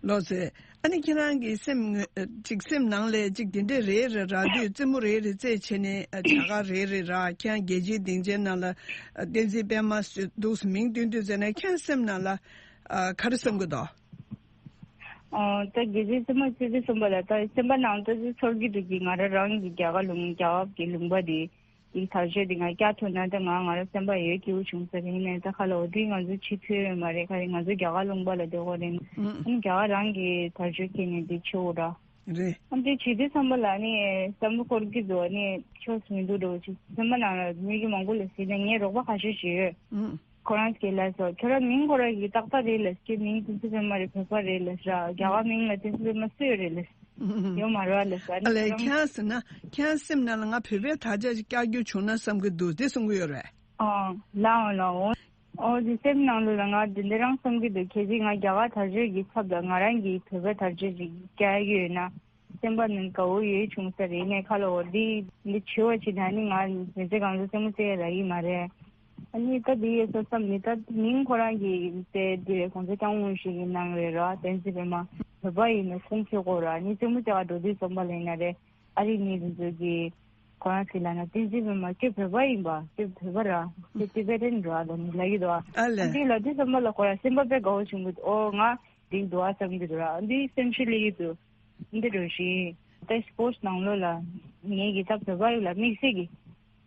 ལགས་སེ། ཨ་ནི་ཁྱེད་རང་གི་སེམས་ངོ་ཅིག་སེམས་ནང་ལ་ཅིག་དེ་འདྲ་རེ་རེ་རག་དུས་རྩེད་མོ་རེ་རེ་རྩེད་བྱས་ནས་བྱ་དགའ་རེ་རེ་རག་ཁྱེད་རང་རྒྱལ་སྤྱིའི་སྡིངས་ཆའི་ནང་ལ་བསྟན་འཛིན་པད་མ་འདུག་མིང་བཏོན་དུས་ཟེར་ན་ཁྱེད་རང་སེམས་ནང་ལ་ག་རེ་བསམ་གི་འདུག་ཨོ། ད་རྒྱལ་སྤྱིའི་རྩེད་མོ་རྩེ་དུས་ཙམ་པ་ལ་ད་སེམས་པ་ནང་ད་ཅིག་ཚོར་གྱི་འདུག་གི། ང་རང་རང་གི་རྒྱ་གར་ལུང་རྒྱ་གར་གྱི་ལུང་པ་དེ་ཡིག་དར་ཤོས་དེ་ང་བསྐྱར་ཐོན་ན་ད་ང་ང་རང་སེམས་པ་ཡོད་སྐྱིད་པོ་བྱུང་ས་རེད། ཡིན་ནའི་ད་ཁ་ལ་འོ་དེ་ང་ཚོ་ཕྱི་ཚུལ་ཡོད་མ་རེད། ཁ་རེད་ང་ཚོ་རྒྱ་གར་ལུང་པ་ལ་སྡོད་དགོས་རེད། ཨ་ནི་རྒྱ་གར་རང་གི་དར་ཤོས་ཁྱེད་ནས་དེ་ཆེ་བོ་འདྲ་རེད། ཨ་ནི་དེ་བྱེད་དུས་ཙམ་པ་ལ་ནི་བསམ་བློ་འཁོར་གྱི་འདུག་ནི་ཆོས་མི་འདུག་འགྲོ་ཅིག་སེམས་པ་ནང་ལ་མི་གི་མང་པོ་ལ་ཟེར་ནས་ངས་རོགས་པ་ཁ་ཤས་ཤིག་ཡོད། ཁོ་རང་གིས་ལབ་སོང་། ཁྱོད་རང་མིང་ཁོ་རང་གི་ཏག་ཏག་རེད་ལབ་ཀྱི། མིང་བསྟན་འཛིན་པད་མ་རེད། བོད་པ་རེད་ལབ་ར། རྒྱ་གར་མིང་ལ་བསྟན་འཛིན་པད་མ་སུ་ཡོད་རེད་ལབ། ཡོད་མ་རེད་ལབ་ས། ཨ་ལས་ཁྱེད་རང་ཟེར་ན་ཁྱེད་རང་སེམས་ནང་ལ་ང་བོད་པའི་དར་ཆ་ཞིག་བཀྱག་རྒྱུ་བྱུང་ན་བསམ་གྱི་འདུག་དེ་གསུང་གི་ཡོད་རེད། ཨ་ལའོ་ལའོ། ཨོ་དེ་སེམས་ནང་ལ་ང་དེ་འདྲ་རང་བསམ་གྱི་འདུག་གལ་སྲིད་ང་རྒྱ་གར་དར་ཆ་གི་ཚབ་ལ་ང་རང་གི་བོད་པའི་དར་ཆ་ཞིག་བཀྱག་གི་ཡོད་ན། སེམས་པ་ནང་དགའ་བོ་ཡོད་བྱུང་ས་རེད། ནས་ཁ་ལ་འོ་འདི་འདི་བྱེད་པ་བྱེད་ན་ནི་ང་མི་ཚེ་གང་ཚེ་རྩེད་མོ་རྩེ་ཡ་རག་གི་མ་རེད། ཨ་ནི་ད་འདི་ཡོད་ས་བསམ་ནི་ད་མིང་ཁོ་རང་གི་དེ་འདི་རེད། གོང་ཚེ་སྐྱབས་མགོན་ཞིག་གི་ནང་རེད་ར། བསྟན་འཛིན་པད་མ་བོད་པ་ཡིན་ན་ཁུངས་འཁྱོལ་དགོས་ར། ནི་རྩེད་མོ་རྩེ་ག་འགྲོ་དུས་ཙམ་པ་ལ་ཡིན་ན་རེད། ཨ་རི་མི་དེ་ཚོ་གིས་ཁོ་རང་ཚོ་ལ་ན་བསྟན་འཛིན་པད་མ་ཁྱོད་བོད་པ་ཡིན་པ། ཁྱོད་བོད་པ་ར། ཁྱོད་ཊི་བེ་ཊན་ར་ལ་ནི་ལབ་ཀྱི་འདུག་ཨ་ལས། ཨ་འདི་ལབ་དུས་ཙམ་པ་ལ་ཁོ་རང་སེམས་པ་དཔེ་དགའ་བོ་བྱུང་གི་འདུག་ཨོ་ང་འདི་འདུག་ཨ་བསམ་གྱི་འདུག་ར། འདི་སེམས་ཤུགས་སླེབས་ཀྱི་འདུག་འདི་འདྲ་ཞིག་ད་སི་པོར་ཊི་ནང་ལོགས་ལ་ངེད་ཀྱི་ད་བོད་པ་ཡིན་ལ་དམིགས་བསལ་གྱི་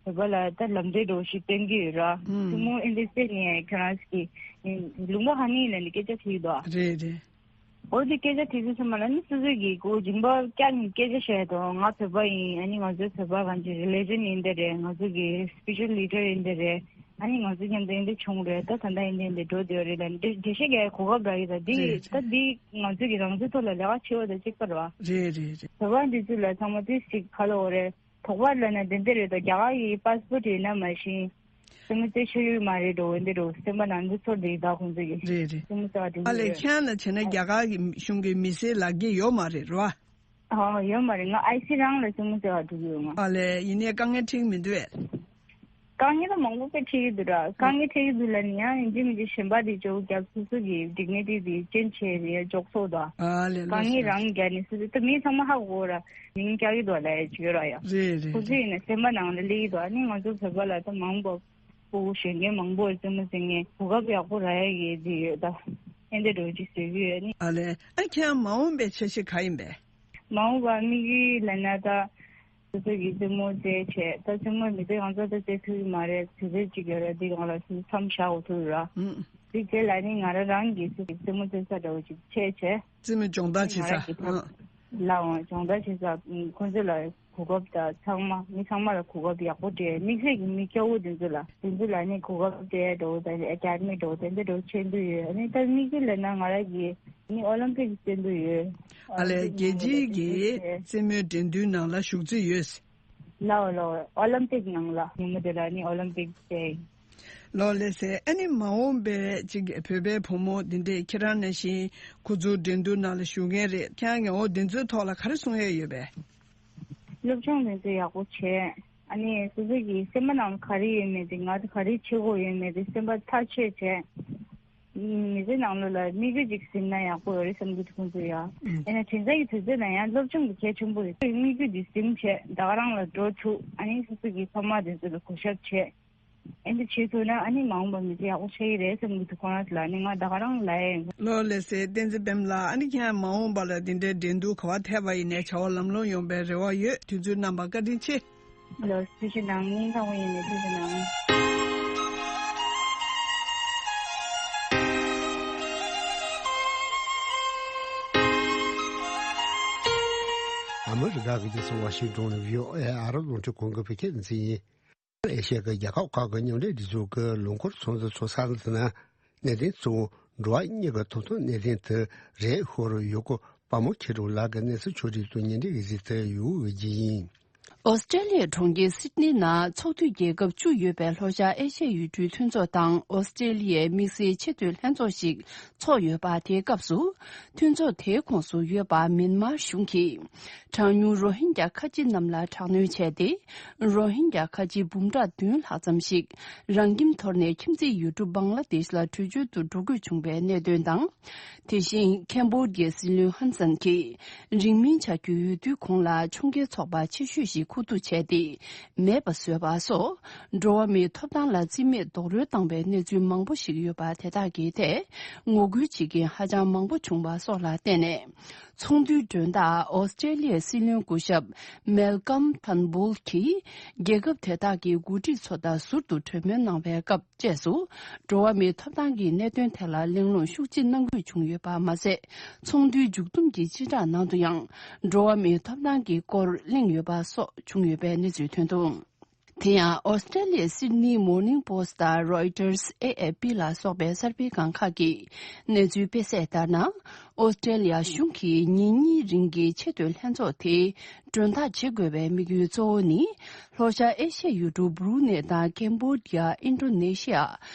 བོད་པ་ལ་ད་ལམ་འབྲས་འདྲ་ཞིག་སྟོན་གྱི་ཡོད་ར། ཨུམ། ཐུན་མོང་ཨེ་འདི་སེ་ནས་ཁྱོད་རང་གི་ལུང་པ་ཧ་ནི་ལ་ནི་སྐད་ཆ་དྲིས་འདུག་ཨ། རེད་རེད། འོ་དེ་སྐད་ཆ་དྲིས་དུས་ཙམ་པ་ལ་ནི་སོ་སོ་གི་གོ་སྦྱིན་པ་བསྐྱར་ནས་སྐད་ཆ་བཤད་དོ། ང་བོད་པ་ཡིན། ཨ་ནི་ང་ཚོའི་བོད་པ་གང་ཅི་རི་ལི་ཇན་ཡིན་དེ་རེད། ང་ཚོ་གི་སི་པི་ཅུ་ལི་ཌར་ཡིན་དེ་རེད། ཨ་ནི་ང་ཚོ་མཉམ་དུ་ཡིན་དེ་བྱུང་རེད། ད་ད་ལྟ་ཡིན་དེ་འདི་འགྲོ་དེ་རེད་ལ་འདི་འགྲེལ་བཤད་རྒྱག་གོ་སྐབས་རག་གི་ད་འདི་རེད་ད་འདི་ང་ཚོ་གི་རང་ཚོའི་ཐོག་ལ་ལས་ཀ་བྱེད་པ་དང་གཅིག་པ་རེད་བ། རེད་རེད་རེད། བོད་པ་འདི་ཚོ་ལ་ཚང་མ་དུས་གཅིག་ག་ལ་འོ་རེད། དོགས་པ་ལབ་ན་དེ་འདྲ་རེད་དོ། རྒྱ་གར་གྱི་པཱ་སི་པོར་ཊི་ཡོད་ན་མ་གཞི་སེམས་མ་རྩེ་ཤེས་ཡོད་མ་རེད་འགྲོ། འོན་ཏེ་འགྲོ་སེམས་པ་ནང་དུ་ཚོར་བསྡད་ད་ཁོང་ཚོ་གི་རེད་རེད། སེམས་མ་རྩེ་བ་འགྲོ་ཨ་ལས་ཡོད། ཁྱེད་ལ་བྱས་ན་རྒྱ་གར་གྱི་གཞུང་གི་མི་སེར་ལག་གི་ཡོད་མ་རེད་རོ། ཨ་ཡོད་མ་རེད། ང་ཨའི་སི་རང་ལ་སེམས་མ་རྩེ་བ་འགྲོ་གི་ཡོད་ང་། ཨ་ལས་ཡིན་ནའི་དཀའ་ངལ་འཕྲད་ཀྱི་མི་འདུག་ཨེ། དཀའ་ངལ་ད་མང་པོ་དཔེ་འཕྲད་ཀྱི་འདུག་ར། དཀའ་ངལ་འཕྲད་ཀྱི་འདུག་ལབ་ནི་ཡང་ཡིན་གཅིག་མིན་གཅིག་གཞན་པ་དེ་ཅོག་རྒྱབ་སོ་སོ་གི་ཌིག་ནི་ཊི་དེ་ཅེན་ཇི་བྱས་རེད་འཇོག་སོགས་དང་། ཨ་ལས་དཀའ་ངལ་རང་རྒྱབ་ནས་སོ་སོ་ད་མི་ཚང་མ་ཧ་གོ་ར་མིང་རྒྱག་གི་འདུག་ལབ་ཡ་ཅིག་ཡོད་ར་ཡ། རེད་རེད་ཁོ་ཚོ་ཡིན་ན་སེམས་པ་ནང་ལ་སླེབས་ཀྱི་འདུག་ཨ་ནི་ང་ཚོ་བོད་པ་ལ་ད་མང་པོ་ཕྲུ་གུ་གཞོན་སྐྱེས་མང་པོ་རྩེད་མོ་རྩེ་མཁན་གོ་སྐབས་ཡག་པོ་རག་ཡ་གི་དེ་ཡོད་ད་ཨེ་འདྲ་འགྲོ་ཅིག་བཟོས་ཀྱི་ཡོད་ནི། ཨ་ལས་ཨ་ཁྱེད་མ་འོངས་པའི་འཆར་གཞི་ག་ཡིན་པས། མ་འོངས་པ་དམིགས་ཡུལ་ལབ་ན་ད། སོ་སོ་གི་རྩེད་མོ་རྩེ་བྱས་ད་རྩེད་མོ་མི་ཚེ་གང་ཚ་ད་རྩེ་ཐུབ་ཀྱི་མ་རེད། དུས་ཚོད་ཅིག་ཡོད་རེད། འདི་གང་ལ་སུ་མཚམས་བཞག་འོ་ཐུབ་ར། ཨུམ། དེ་རྗེས་ལ་ནི་ང་རང་རང་གི་སུ་རྩེད་མོ་རྩེ་ས་འདྲ་བོ་ཅིག་ཆད་བྱས། རྩེད་མོ་སྦྱོང་བརྡར་བྱེད་ས། ང་རང་གི་ཐབས་ཨུམ། ལའང་སྦྱོང་བརྡར་བྱེད་ས་ཁོང་ཚོ་ལ་གོ་སྐབས་དང་ཚང་མ་མི་ཚང་མ་ལ་གོ་སྐབས་ཡག་པོ་སྤྲད། དམིགས་བསལ་གྱི་མི་སྐྱ་བོ་དེ་ཚོ་ལ་དེ་ཚོ་ལ་ནི་གོ་སྐབས་སྤྲད་འདྲ་བོ་དང་ཨེ་ཀ་ཌི་མི་འདྲ་བོ་དེ་འདྲ་འདྲ་བོ་ཆེན་པོ་ཡོད། ཨ་ནི་ད་དམིགས་བསལ་ལབ་ན་ང་རང་གི་ནི་ཨོ་ལིམ་པིག་རྩེ་འདོད་ཡོད། ཨ་ལས་རྒྱལ་སྤྱིའི་གི་རྩེད་མོའི་འགྲན་བསྡུར་ནང་ལ་ཞུགས་རྩིས་ཡོད། ལའོ་ལའོ་ཨོ་ལིམ་པིག་ནང་ལ་ཉིན་མོ་དེ་ལ་ནི་ཨོ་ལིམ་པིག་རྩེ། ལོ་ལེ་སེ་ཨ་ནི་མ་འོངས་པའི་ཅིག་བོད་པའི་བུ་མོ་འདི་འདྲས་ཁྱེད་རང་ནང་བཞིན་ཁོ་ཚོ་འགྲན་བསྡུར་ནང་ལ་ཞུགས་མཁན་རེད། ཁྱེད་རང་གི་འོ་འདི་ཚོའི་ཐོག་ལ་ག་རེ་གསུང་ཡས་ཡོད་པས། སློབ་སྦྱོང་དེ་ཚོ་ཡག་པོ་བྱས། ཨ་ནི་སོ་སོ་གི་སེམས་པ་ནང་ག་རེ་ཡོད་མེད་དེ་ང་ཚོ་ག་རེ་བྱེད་དགོས་ཡོད་མེད་དེ་སེམས་པ་ཐག་ཆོད་བྱས། མི་ཚེ་ནང་ལོགས་ལ་དམིགས་ཡུལ་ཅིག་ཟིན་ན་ཡག་པོ་ཡོད་རེད་བསམ་གྱི་འདུག་ཁོང་ཚོ་ཡ། ཨུམ། ཡིན་ན་དེང་སང་གི་དུས་ཚོད་ནང་ཡང་སློབ་སྦྱོང་གི་གལ་ཆེན་པོ་རེད། དམིགས་ཡུལ་འདི་ཟིན་བྱས་ད་ག་རང་ལ་འགྲོ་ཐུབ། ཨ་ནི་སོ་སོ་གི་ཕ་མ་དེ་ཚོ་ལ་གུས་ཞབས་བྱས། ཨེ་འདི་བྱེད་ཐུབ་ན་ཨ་ནི་མ་འོངས་པ་མི་ཚེ་ཡག་པོ་ཆགས་ཀྱི་རེད་བསམ་གྱི་འདུག་ཁོང་རང་ཚོ་ལ་ཨ་ནི་ང་ད་ག་རང་ལ་ཡ། ལོ་ལེ་སེ་བསྟན་འཛིན་པད་མ་ལགས། ཨ་ནི་ཁྱེད་མ་འོངས་པ་ལ་འདི་འདྲའི་འགྲན་བསྡུར་ག་བ་ཐེབས་པ་ཡིན་ནའི་བྱ་བ་ལམ་ལྷོང་ཡོང་པའི་རེ་བ་ཡོད། དུས་ཚོད་གནང་བར་བཀའ་དྲིན་ཆེ། ལགས་ཐུགས་རྗེ་གནང་། སྙིང་ཐག་པ་ཡིན་ནས་ཐུགས་རྗེ་གནང་། ཨ་མི་རི་ཀ་གི་རྒྱལ་ས་ཝ་ཤིང་ཏོན་ནས་བྷི་ཨོ་ཨེ་ཨ་རབ་རླུང་འཕྲིན་ཁང་གི་བོད་སྐད་སྡེ་ཚན་ཡིན། ཨེ་ཤ་ཡའི་རྒྱལ་ཁབ་ཁག་གི་མཉམ་འབྲེལ་སྒྲིག་འཛུགས་ཀྱི་ལོ་འཁོར་ཚོགས་འདུ་ཚོགས་ས་ནང་གནད་དོན་གཙོ་བོ་འགྲོ་བ་མིའི་ཐོབ་ཐང་གནད་དོན་དུ་རེ་ཤོར་ཡོད་སྐོར་དཔའ་མོ་ཁྱེད་རང་ལགས་ཀྱིས་གནས་ཚུལ་ཕྱོགས་སྒྲིག་ཏུ་སྙན་སྒྲོན་ཞུས་ཏེ་ཡོད་ཀྱི་ཡིན། ཨོ་སི་ཀྲེ་ལི་ཡའི་གྲོང་ཁྱེར་སིད་ནི་ནང་ཚོགས་འཐུས་རྒྱལ་ཁབ་བཅུ་ཡོད་པའི་ལྷོ་ཤར་ཨེ་ཤ་ཡའི་ཡུལ་གྲུའི་མཐུན་ཚོགས་དང་ཨོ་སི་ཀྲེ་ལི་ཡའི་དམིགས་བསལ་ཆེས་མཐོའི་ལྷན་ཚོགས་ཤིག་ཚོགས་ཡོད་པ། དེའི་སྐབས་སུ་མཐུན་ཚོགས་དེའི་ཁོངས་སུ་ཡོད་པ་མིན་མར་གཞུང་གིས་གྲངས་ཉུང་རོ་ཧིན་རྒྱ་ཁ་ཆེ་རྣམས་ལ་དྲག་གནོན་བྱས་ཏེ། རོ་ཧིན་རྒྱ་ཁ་ཆེ་འབུམ་ཕྲག་བདུན་ལྷག་ཙམ་ཞིག་རང་ཁྱིམ་དོར་ནས་ཁྱིམ་མཚེས་ཡུལ་གྲུ་བང་ལ་དེཤ་ལ་བྲོས་བྱོལ་དུ་འགྲོ་དགོས་བྱུང་བའི་གནད་དོན་དང་། དེ་བཞིན་ཁེམ་བོ་ཌི་ཡའི་སྲིད་བློན་ཧན་སན་གྱིས་རིང་མིན་བྱ་རྒྱུའི་འོས་བསྡུའི་གོང་ལ་ཕྱོགས་འགལ་ཚོགས་པ་ཆེ་ཤོས་ཤིག་ཁུ་བསྡུ་བྱས་ཏེ་མེད་པ་བཟོས་པ་སོགས། འགྲོ་བ་མིའི་ཐོབ་ཐང་ལ་རྩིས་མེད་རྡོག་རོལ་བཏང་བའི་གནས་ཚུལ་མང་པོ་ཞིག་ཡོད་པ་དེ་དག་གི་ཐད་ངོ་རྒོལ་བྱེད་མཁན་ཧ་ཅང་མང་པོ་བྱུང་བ་སོགས་ལ་བརྟེན་ནས། ཚོགས་འདུའི་མགྲོན་བདག་ཨོ་སི་ཀྲེ་ལི་ཡའི་སྲིད་བློན་སྐུ་ཞབས་མེལ་ཀམ་ཐན་བུལ་གྱིས། རྒྱལ་ཁབ་དེ་དག་གི་འགོ་ཁྲིད་ཚོ་དང་ཟུར་དུ་གྲོས་མོལ་གནང་བའི་སྐབས་བཅས་སུ། འགྲོ་བ་མིའི་ཐོབ་ཐང་གི་གནད་དོན་ཐད་ལ་གླེང་སློང་ཤུགས་ཆེ་གནང་དགོས་བྱུང་ཡོད་པ་མ་ཟད། ཚོགས་འདུའི་མཇུག་བསྡོམས་ཀྱི་སྤྱི་བསྒྲགས་ནང་དུ་ཡང་། འགྲོ་བ་མིའི་ཐོབ་ཐང་གི་སྐོར་གླེང་ཡོད་པ་སོགས་བྱུང་ཡོད་པའི་གནས་ཚུལ་ཐོན་འདུག་དེ་ཡང་ཨོ་སི་ཀྲེ་ལི་ཡའི་སིད་ནི་མོར་ནིང་པོ་སི་ཊི་དང་རོའི་ཊར་སི། ཨེ་ཨེ་པི་ལ་སོགས་པའི་གསར་སྤེལ་ཁང་ཁག་གིས་གནས་ཚུལ་སྤེལ་གསལ་ལྟར་ན། ཨོ་སི་ཀྲེ་ལི་ཡ་གཞུང་གིས་ཉིན་གཉིས་རིང་གི་ཆེས་མཐོའི་ལྷན་ཚོགས་དེ་མགྲོན་བདག་བྱེད་དགོས་པའི་དམིགས་ཡུལ་གཙོ་བོ་ནི། ལྷོ་ཤར་ཨེ་ཤ་ཡའི་ཡུལ་གྲུ་བྷུ་རུ་ནེ་དང་ཀེམ་བོ་ཌི་ཡ། ཨིན་ཌོ་ནེ་ཤི་ཡ།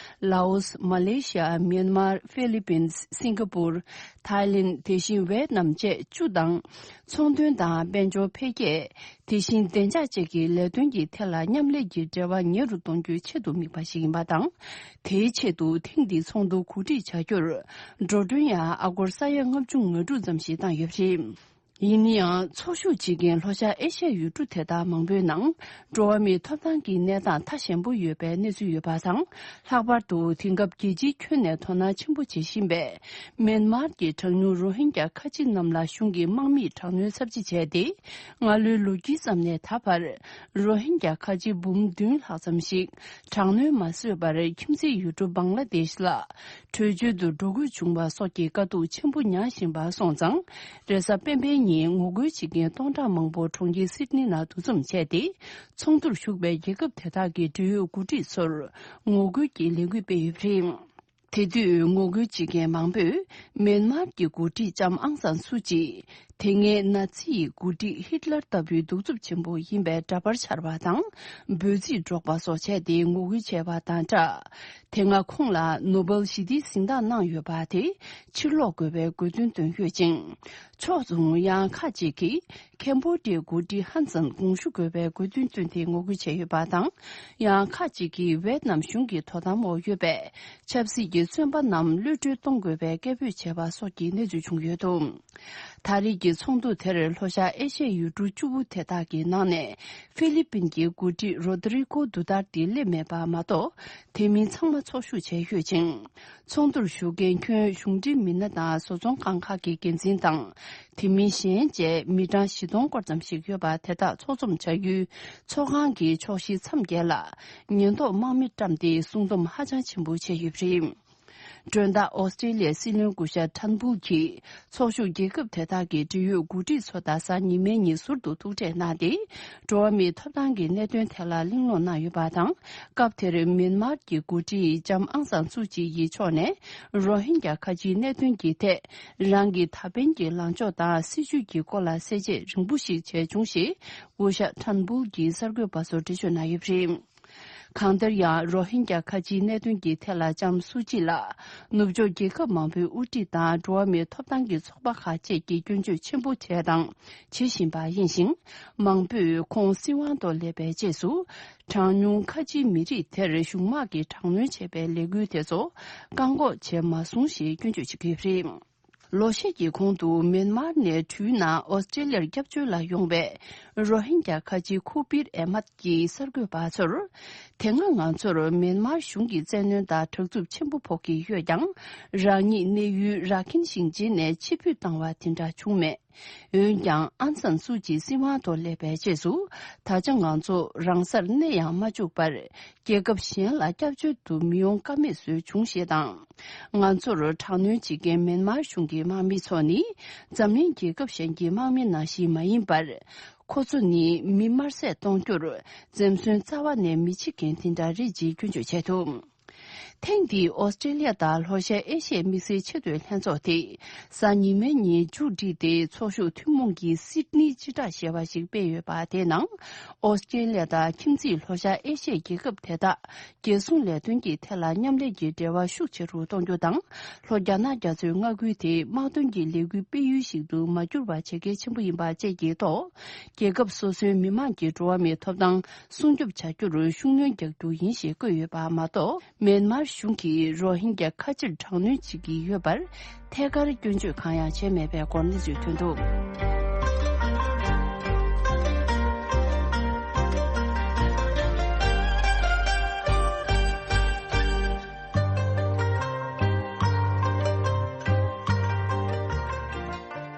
ལའོ་སི། མ་ལེ་ཤི་ཡ། མིན་མར། ཧྥི་ལི་པིན། སིང་ག་པུར། ཐའི་ལེན། དེ་བཞིན་ཝེད་ནམ་བཅས་བཅུ་དང་། ཚོང་དོན་དང་དཔལ་འབྱོར་འཕེལ་རྒྱས། དེ་བཞིན་བདེ་འཇགས་བཅས་ཀྱི་ལས་དོན་གྱི་ཐད་ལ་མཉམ་ལས་ཀྱི་འབྲེལ་བ་ཉེ་རུ་གཏོང་རྒྱུའི་ཆེད་དུ་དམིགས་པ་ཞིག་ཡིན་པ་དང་། དེའི་ཆེད་དུ་ཐེངས་འདིའི་ཚོགས་འདུ་གོ་སྒྲིག་བྱ་རྒྱུར། འགྲོ་གྲོན་ཡང་ཨ་སྒོར་ས་ཡ་ལྔ་བཅུ་ང་དྲུག་ཙམ་ཞིག་བཏང་ཡོད་པ་རེད། ཡིན་ན་ཡང་། ཚོགས་ཞུགས་བྱེད་མཁན་ལྷོ་ཤར་ཨེ་ཤ་ཡའི་ཡུལ་གྲུ་དེ་དག་མང་པོའི་ནང་། འགྲོ་བ་མིའི་ཐོབ་ཐང་གི་གནས་སྟངས་ཐ་ཞན་པོ་ཡོད་པའི་གནས་ཚུལ་ཡོད་པ་དང་། ལྷག་པར་དུ་དེང་སྐབས་རྒྱལ་སྤྱིའི་ཁྱོན་ནས་དོ་སྣང་ཆེན་པོ་བྱེད་བཞིན་པའི། མིན་མར་གྱི་གྲངས་ཉུང་རོ་ཧིན་རྒྱ་ཁ་ཆེ་རྣམས་ལ་གཞུང་གིས་དམག་མིས་དྲག་གནོན་ཚབས་ཆེ་བྱས་ཏེ། སྔ་ལོའི་ལོ་རྒྱུས་ཙམ་ནས་ད་བར། རོ་ཧིན་རྒྱ་ཁ་ཆེ་འབུམ་བདུན་ལྷག་ཙམ་ཞིག་དྲག་གནོན་མ་བཟོད་པར་ཁྱིམ་མཚེས་ཡུལ་གྲུ་བང་ལ་དེཤ་ལ་བྲོས་བྱོལ་དུ་འགྲོ་དགོས་བྱུང་བ་སོགས་ཀྱི་དཀའ་སྡུག་ཆེན་པོ་མྱངས་བཞིན་པ་སོང་ཙང་། རེས་གཟའ་སྤེན་པའི་ཉིན་ངོ་རྒོལ་བྱེད་མཁན་སྟོང་ཕྲག་མང་པོ་གྲོང་ཁྱེར་སིད་ནི་ནང་འདུ་འཛོམས་བྱས་ཏེ། ཚོགས་འདུར་ཞུགས་པའི་རྒྱལ་ཁབ་དེ་དག་གི་འབྲེལ་ཡོད་འགོ་ཁྲིད་ཚོར་ངོ་རྒོལ་གྱི་ལས་འགུལ་སྤེལ་ཡོད་པ་རེད། དེ་དུས་ངོ་རྒོལ་བྱེད་མཁན་མང་པོས་མིན་མར་གྱི་འགོ་ཁྲིད་ལྕམ་ཨང་སན་སུ་ཅི། དེ་སྔའི་ནཱ་ཛི་ཡི་འགོ་ཁྲིད་ཧིད་ལར་ལྟ་བུའི་གདུག་རྩུབ་ཆེན་པོ་ཡིན་པའི་འདྲ་པར་འཕྱར་བ་དང་། འབོད་ཚིག་སྒྲོག་པ་སོགས་བྱས་ཏེ་ངོ་རྒོལ་བྱས་པ་དང་སྦྲགས། དེ་སྔ་ཁོང་ལ་ནོ་སྦེལ་ཞི་བདེའི་གཟེངས་རྟགས་གནང་ཡོད་པ་དེ་ཕྱིར་སློག་དགོས་པའི་དགོས་འདུན་བཏོན་ཡོད་ཅིང་། ཕྱོགས་མཚུངས་ཡང་ཁག་ཅིག་གིས་ཁེམ་བོ་ཌི་ཡའི་འགོ་ཁྲིད་ཧན་སན་དགོངས་ཞུ་དགོས་པའི་དགོས་འདུན་བཏོན་ཏེ་ངོ་རྒོལ་བྱས་ཡོད་པ་དང་། ཡང་ཁག་ཅིག་གིས་ཝེད་ནམ་གཞུང་གི་དོ་དམ་འོག་ཡོད་པའི་ཆབ་སྲིད་ཀྱི་བཙོན་པ་རྣམས་གློད་གྲོལ་གཏོང་དགོས་པའི་སྐད་འབོད་བྱས་པ་སོགས་ཀྱི་གནས་ཚུལ་བྱུང་ཡོད་འདུག་ད་རེས་ཀྱི་ཚོགས་འདུ་དེར་ལྷོ་ཤར་ཨེ་ཤ་ཡའི་ཡུལ་གྲུ་བཅུ་པོ་དེ་དག་གི་ནང་ནས་ཧྥི་ལི་པིན་གྱི་འགོ་ཁྲིད་རོ་དི་རི་ཀོ་དུ་ཏར་ཏི་སླེབས་མེད་པ་མ་གཏོགས། དེ་མིན་ཚང་མ་ཚོགས་ཞུགས་བྱས་ཡོད་ཅིང་། ཚོགས་འདུར་ཞུགས་མཁན་ཁྱོན་གཞུང་འབྲེལ་མི་སྣ་དང་བཟོ་ཚོང་ཁང་ཁག་གི་འགན་འཛིན་དང་། དེ་མིན་གཞན་བཅས་མི་གྲངས་བཞི་སྟོང་སྐོར་ཙམ་ཞིག་ཡོད་པ་དེ་དག་ཚོགས་འཛོམས་བྱ་ཡུལ་ཚོགས་ཁང་གི་ཕྱོགས་བཞི་མཚམས་བརྒྱད་ལ་ཉེན་རྟོག་དམག་མི་བཀྲམ་སྟེ་སྲུང་སྡོམ་ཧ་ཅང་ཆེན་པོ་བྱས་ཡོད་པ་རེད། མགྲོན་བདག་ཨོ་སི་ཀྲེ་ལི་ཡའི་སྲིད་བློན་སྐུ་ཞབས་ཐྲན་བུལ་གྱིས་ཚོགས་ཞུགས་རྒྱལ་ཁབ་དེ་དག་གི་འབྲེལ་ཡོད་འགོ་ཁྲིད་ཚོ་དང་གཟའ་ཉི་མའི་ཉིན་ཟུར་དུ་ཐུག་འཕྲད་གནང་སྟེ། འགྲོ་བ་མིའི་ཐོབ་ཐང་གི་གནད་དོན་ཐད་ལ་གླེང་སློང་གནང་ཡོད་པ་དང་། སྐབས་དེར་མིན་མར་གྱི་འགོ་ཁྲིད་ལྕམ་ཨང་སན་སུ་ཅི་ཡི་ཕྱོགས་ནས་རོ་ཧིན་རྒྱ་ཁ་ཆེའི་གནད་དོན་གྱི་ཐད་རང་གི་ད་ཕན་གྱི་ལངས་ཕྱོགས་དང་སྲིད་བྱུས་ཀྱི་སྐོར་ལ་གསལ་བཤད་རིང་པོ་ཞིག་བྱས་བྱུང་ཞེས་སྐུ་ཞབས་ཐྲན་བུལ་གྱིས་གསར་འགོད་པ་ཚོར་འགྲེལ་བརྗོད་གནང་ཡོད་པ་རེད། གང་ལྟར་ཡང་རོ་ཧིན་རྒྱ་ཁ་ཆེའི་གནད་དོན་གྱི་ཐད་ལ་ལྕམ་སུ་ཅི་ལགས་ནུབ་ཕྱོགས་རྒྱལ་ཁབ་མང་པོའི་དབུ་ཁྲིད་དང་འགྲོ་བ་མིའི་ཐོབ་ཐང་གི་ཚོགས་པ་ཁག་བཅས་ཀྱིས་སྐྱོན་བརྗོད་ཆེན་པོ་བྱས་དང་བྱེད་བཞིན་པ་ཡིན་ཞིང་། མང་པོས་ཁོང་སྲིད་དབང་ཐོག་སླེབས་པའི་རྗེས་སུ་གྲངས་ཉུང་ཁ་ཆེའི་མི་རིགས་དེར་གཞུང་དམག་གིས་དྲག་གནོན་བྱས་པའི་ལས་འགུལ་དེ་ཚོ་བཀག་འགོག་བྱས་མ་སོང་ཞེས་སྐྱོན་བརྗོད་བྱེད་ཀྱི་ཡོད་པ་རེད། ལོ་ཤས་ཀྱི་གོང་དུ་མེན་མར་ནས་འགྲུལ་ནས་ཨོ་སི་ཀྲེ་ལི་ཡར་སྐྱབས་བཅོལ་ལ་ཡོང་བའི་རོ་ཧིན་རྒྱ་ཁ་ཆེ་ཁུ་པིར་ཨེ་མད་ཀྱིས་གསར་འགོད་པ་ཚོར། དེ་སྔ་ང་ཚོར་མེན་མར་གཞུང་གིས་བཙན་གནོན་དང་དྲག་རྩུབ་ཆེན་པོ་ཕོག་གི་ཡོད་ཀྱང་། རང་ཉིད་གནས་ཡུལ་ར་ཁིན་ཞིང་ཆེན་ནས་ཕྱིར་འབུད་བཏང་བ་དེ་འདྲ་བྱུང་མེད། འོན་ཀྱང་ཨང་སན་སུ་ཅི་སྲིད་དབང་ཐོག་སླེབས་པའི་རྗེས་སུ། ད་ཆ་ང་ཚོ་རང་སར་གནས་ཡང་མ་བཅུག་པར། རྒྱལ་ཁབ་གཞན་ལ་སྐྱབས་བཅོལ་དུ་མི་ཡོང་ཀ་མེད་བཟོས་བྱུང་ཞེས་དང་། ང་ཚོར་དྲག་གནོན་བྱེད་མཁན་མེན་མར་གཞུང་གི་དམག་མི་ཚོ་ནི། འཛམ་གླིང་རྒྱལ་ཁབ་གཞན་གྱི་དམག་མི་ནང་བཞིན་མ་ཡིན་པར། ཁོ་ཚོ་ནི་མི་དམར་ཟས་གཏོང་རྒྱུར་འཛེམ་ཟོན་རྩ་བ་ནས་མི་བྱེད་མཁན་དེ་འདྲ་རེད་ཅེས་སྐྱོན་བརྗོད་བྱས་འདུག་ཐེངས་འདིའི་ཨོ་སི་ཀྲེ་ལི་ཡ་དང་ལྷོ་ཤར་ཨེ་ཤི་ཡའི་དམིགས་བསལ་ཆེས་མཐོའི་ལྷན་ཚོགས་དེ་གཟའ་ཉི་མའི་ཉིན་མཇུག་བསྒྲིལ་ཏེ། ཚོགས་ཞུགས་ཐུན་མོང་གི་སིད་ནི་སྤྱི་བསྒྲགས་ཞེས་པ་ཞིག་སྤེལ་ཡོད་པ། དེའི་ནང་ཨོ་སི་ཀྲེ་ལི་ཡ་དང་ཁྱིམ་མཚེས་ལྷོ་ཤར་ཨེ་ཤི་ཡའི་རྒྱལ་ཁབ་དེ་དག་རྒྱལ་སྲུང་ལས་དོན་གྱི་ཐད་ལ་མཉམ་ལས་ཀྱི་འབྲེལ་བ་ཤུགས་ཆེ་རུ་གཏོང་རྒྱུ་དང་། ལྷོ་རྒྱ་ནག་རྒྱ་མཚོའི་མངའ་ཁུལ་དེ་དམག་དོན་གྱི་ལས་འགུལ་སྤེལ་ཡུལ་ཞིག་ཏུ་མ་གྱུར་པ་བྱེད་གལ་ཆེན་པོ་ཡིན་པ་བཅས་ཀྱི་ཐོག་རྒྱལ་ཁབ་སོ་སོའི་མི་དམངས་ཀྱི་འགྲོ་བ་མིའི་ཐོབ་ཐང་སྲུང་སྐྱོབ་བྱ་རྒྱུར་ཤུགས་སྣོན་རྒྱག་རྒྱུ་ཡིན་ཞེས་བཀོད་ཡོད་པ་མ་གཏོགས། མེན་མར་གཞུང་གིས་རོ་ཧིན་རྒྱ་ཁ་ཆེར་དྲག་གནོན་བྱེད་ཀྱི་ཡོད་པར་ཐད་ཀར་སྐྱོན་བརྗོད་གང་ཡང་བྱས་མེད་པའི་སྐོར་གནས་ཚུལ་ཐོན་འདུག་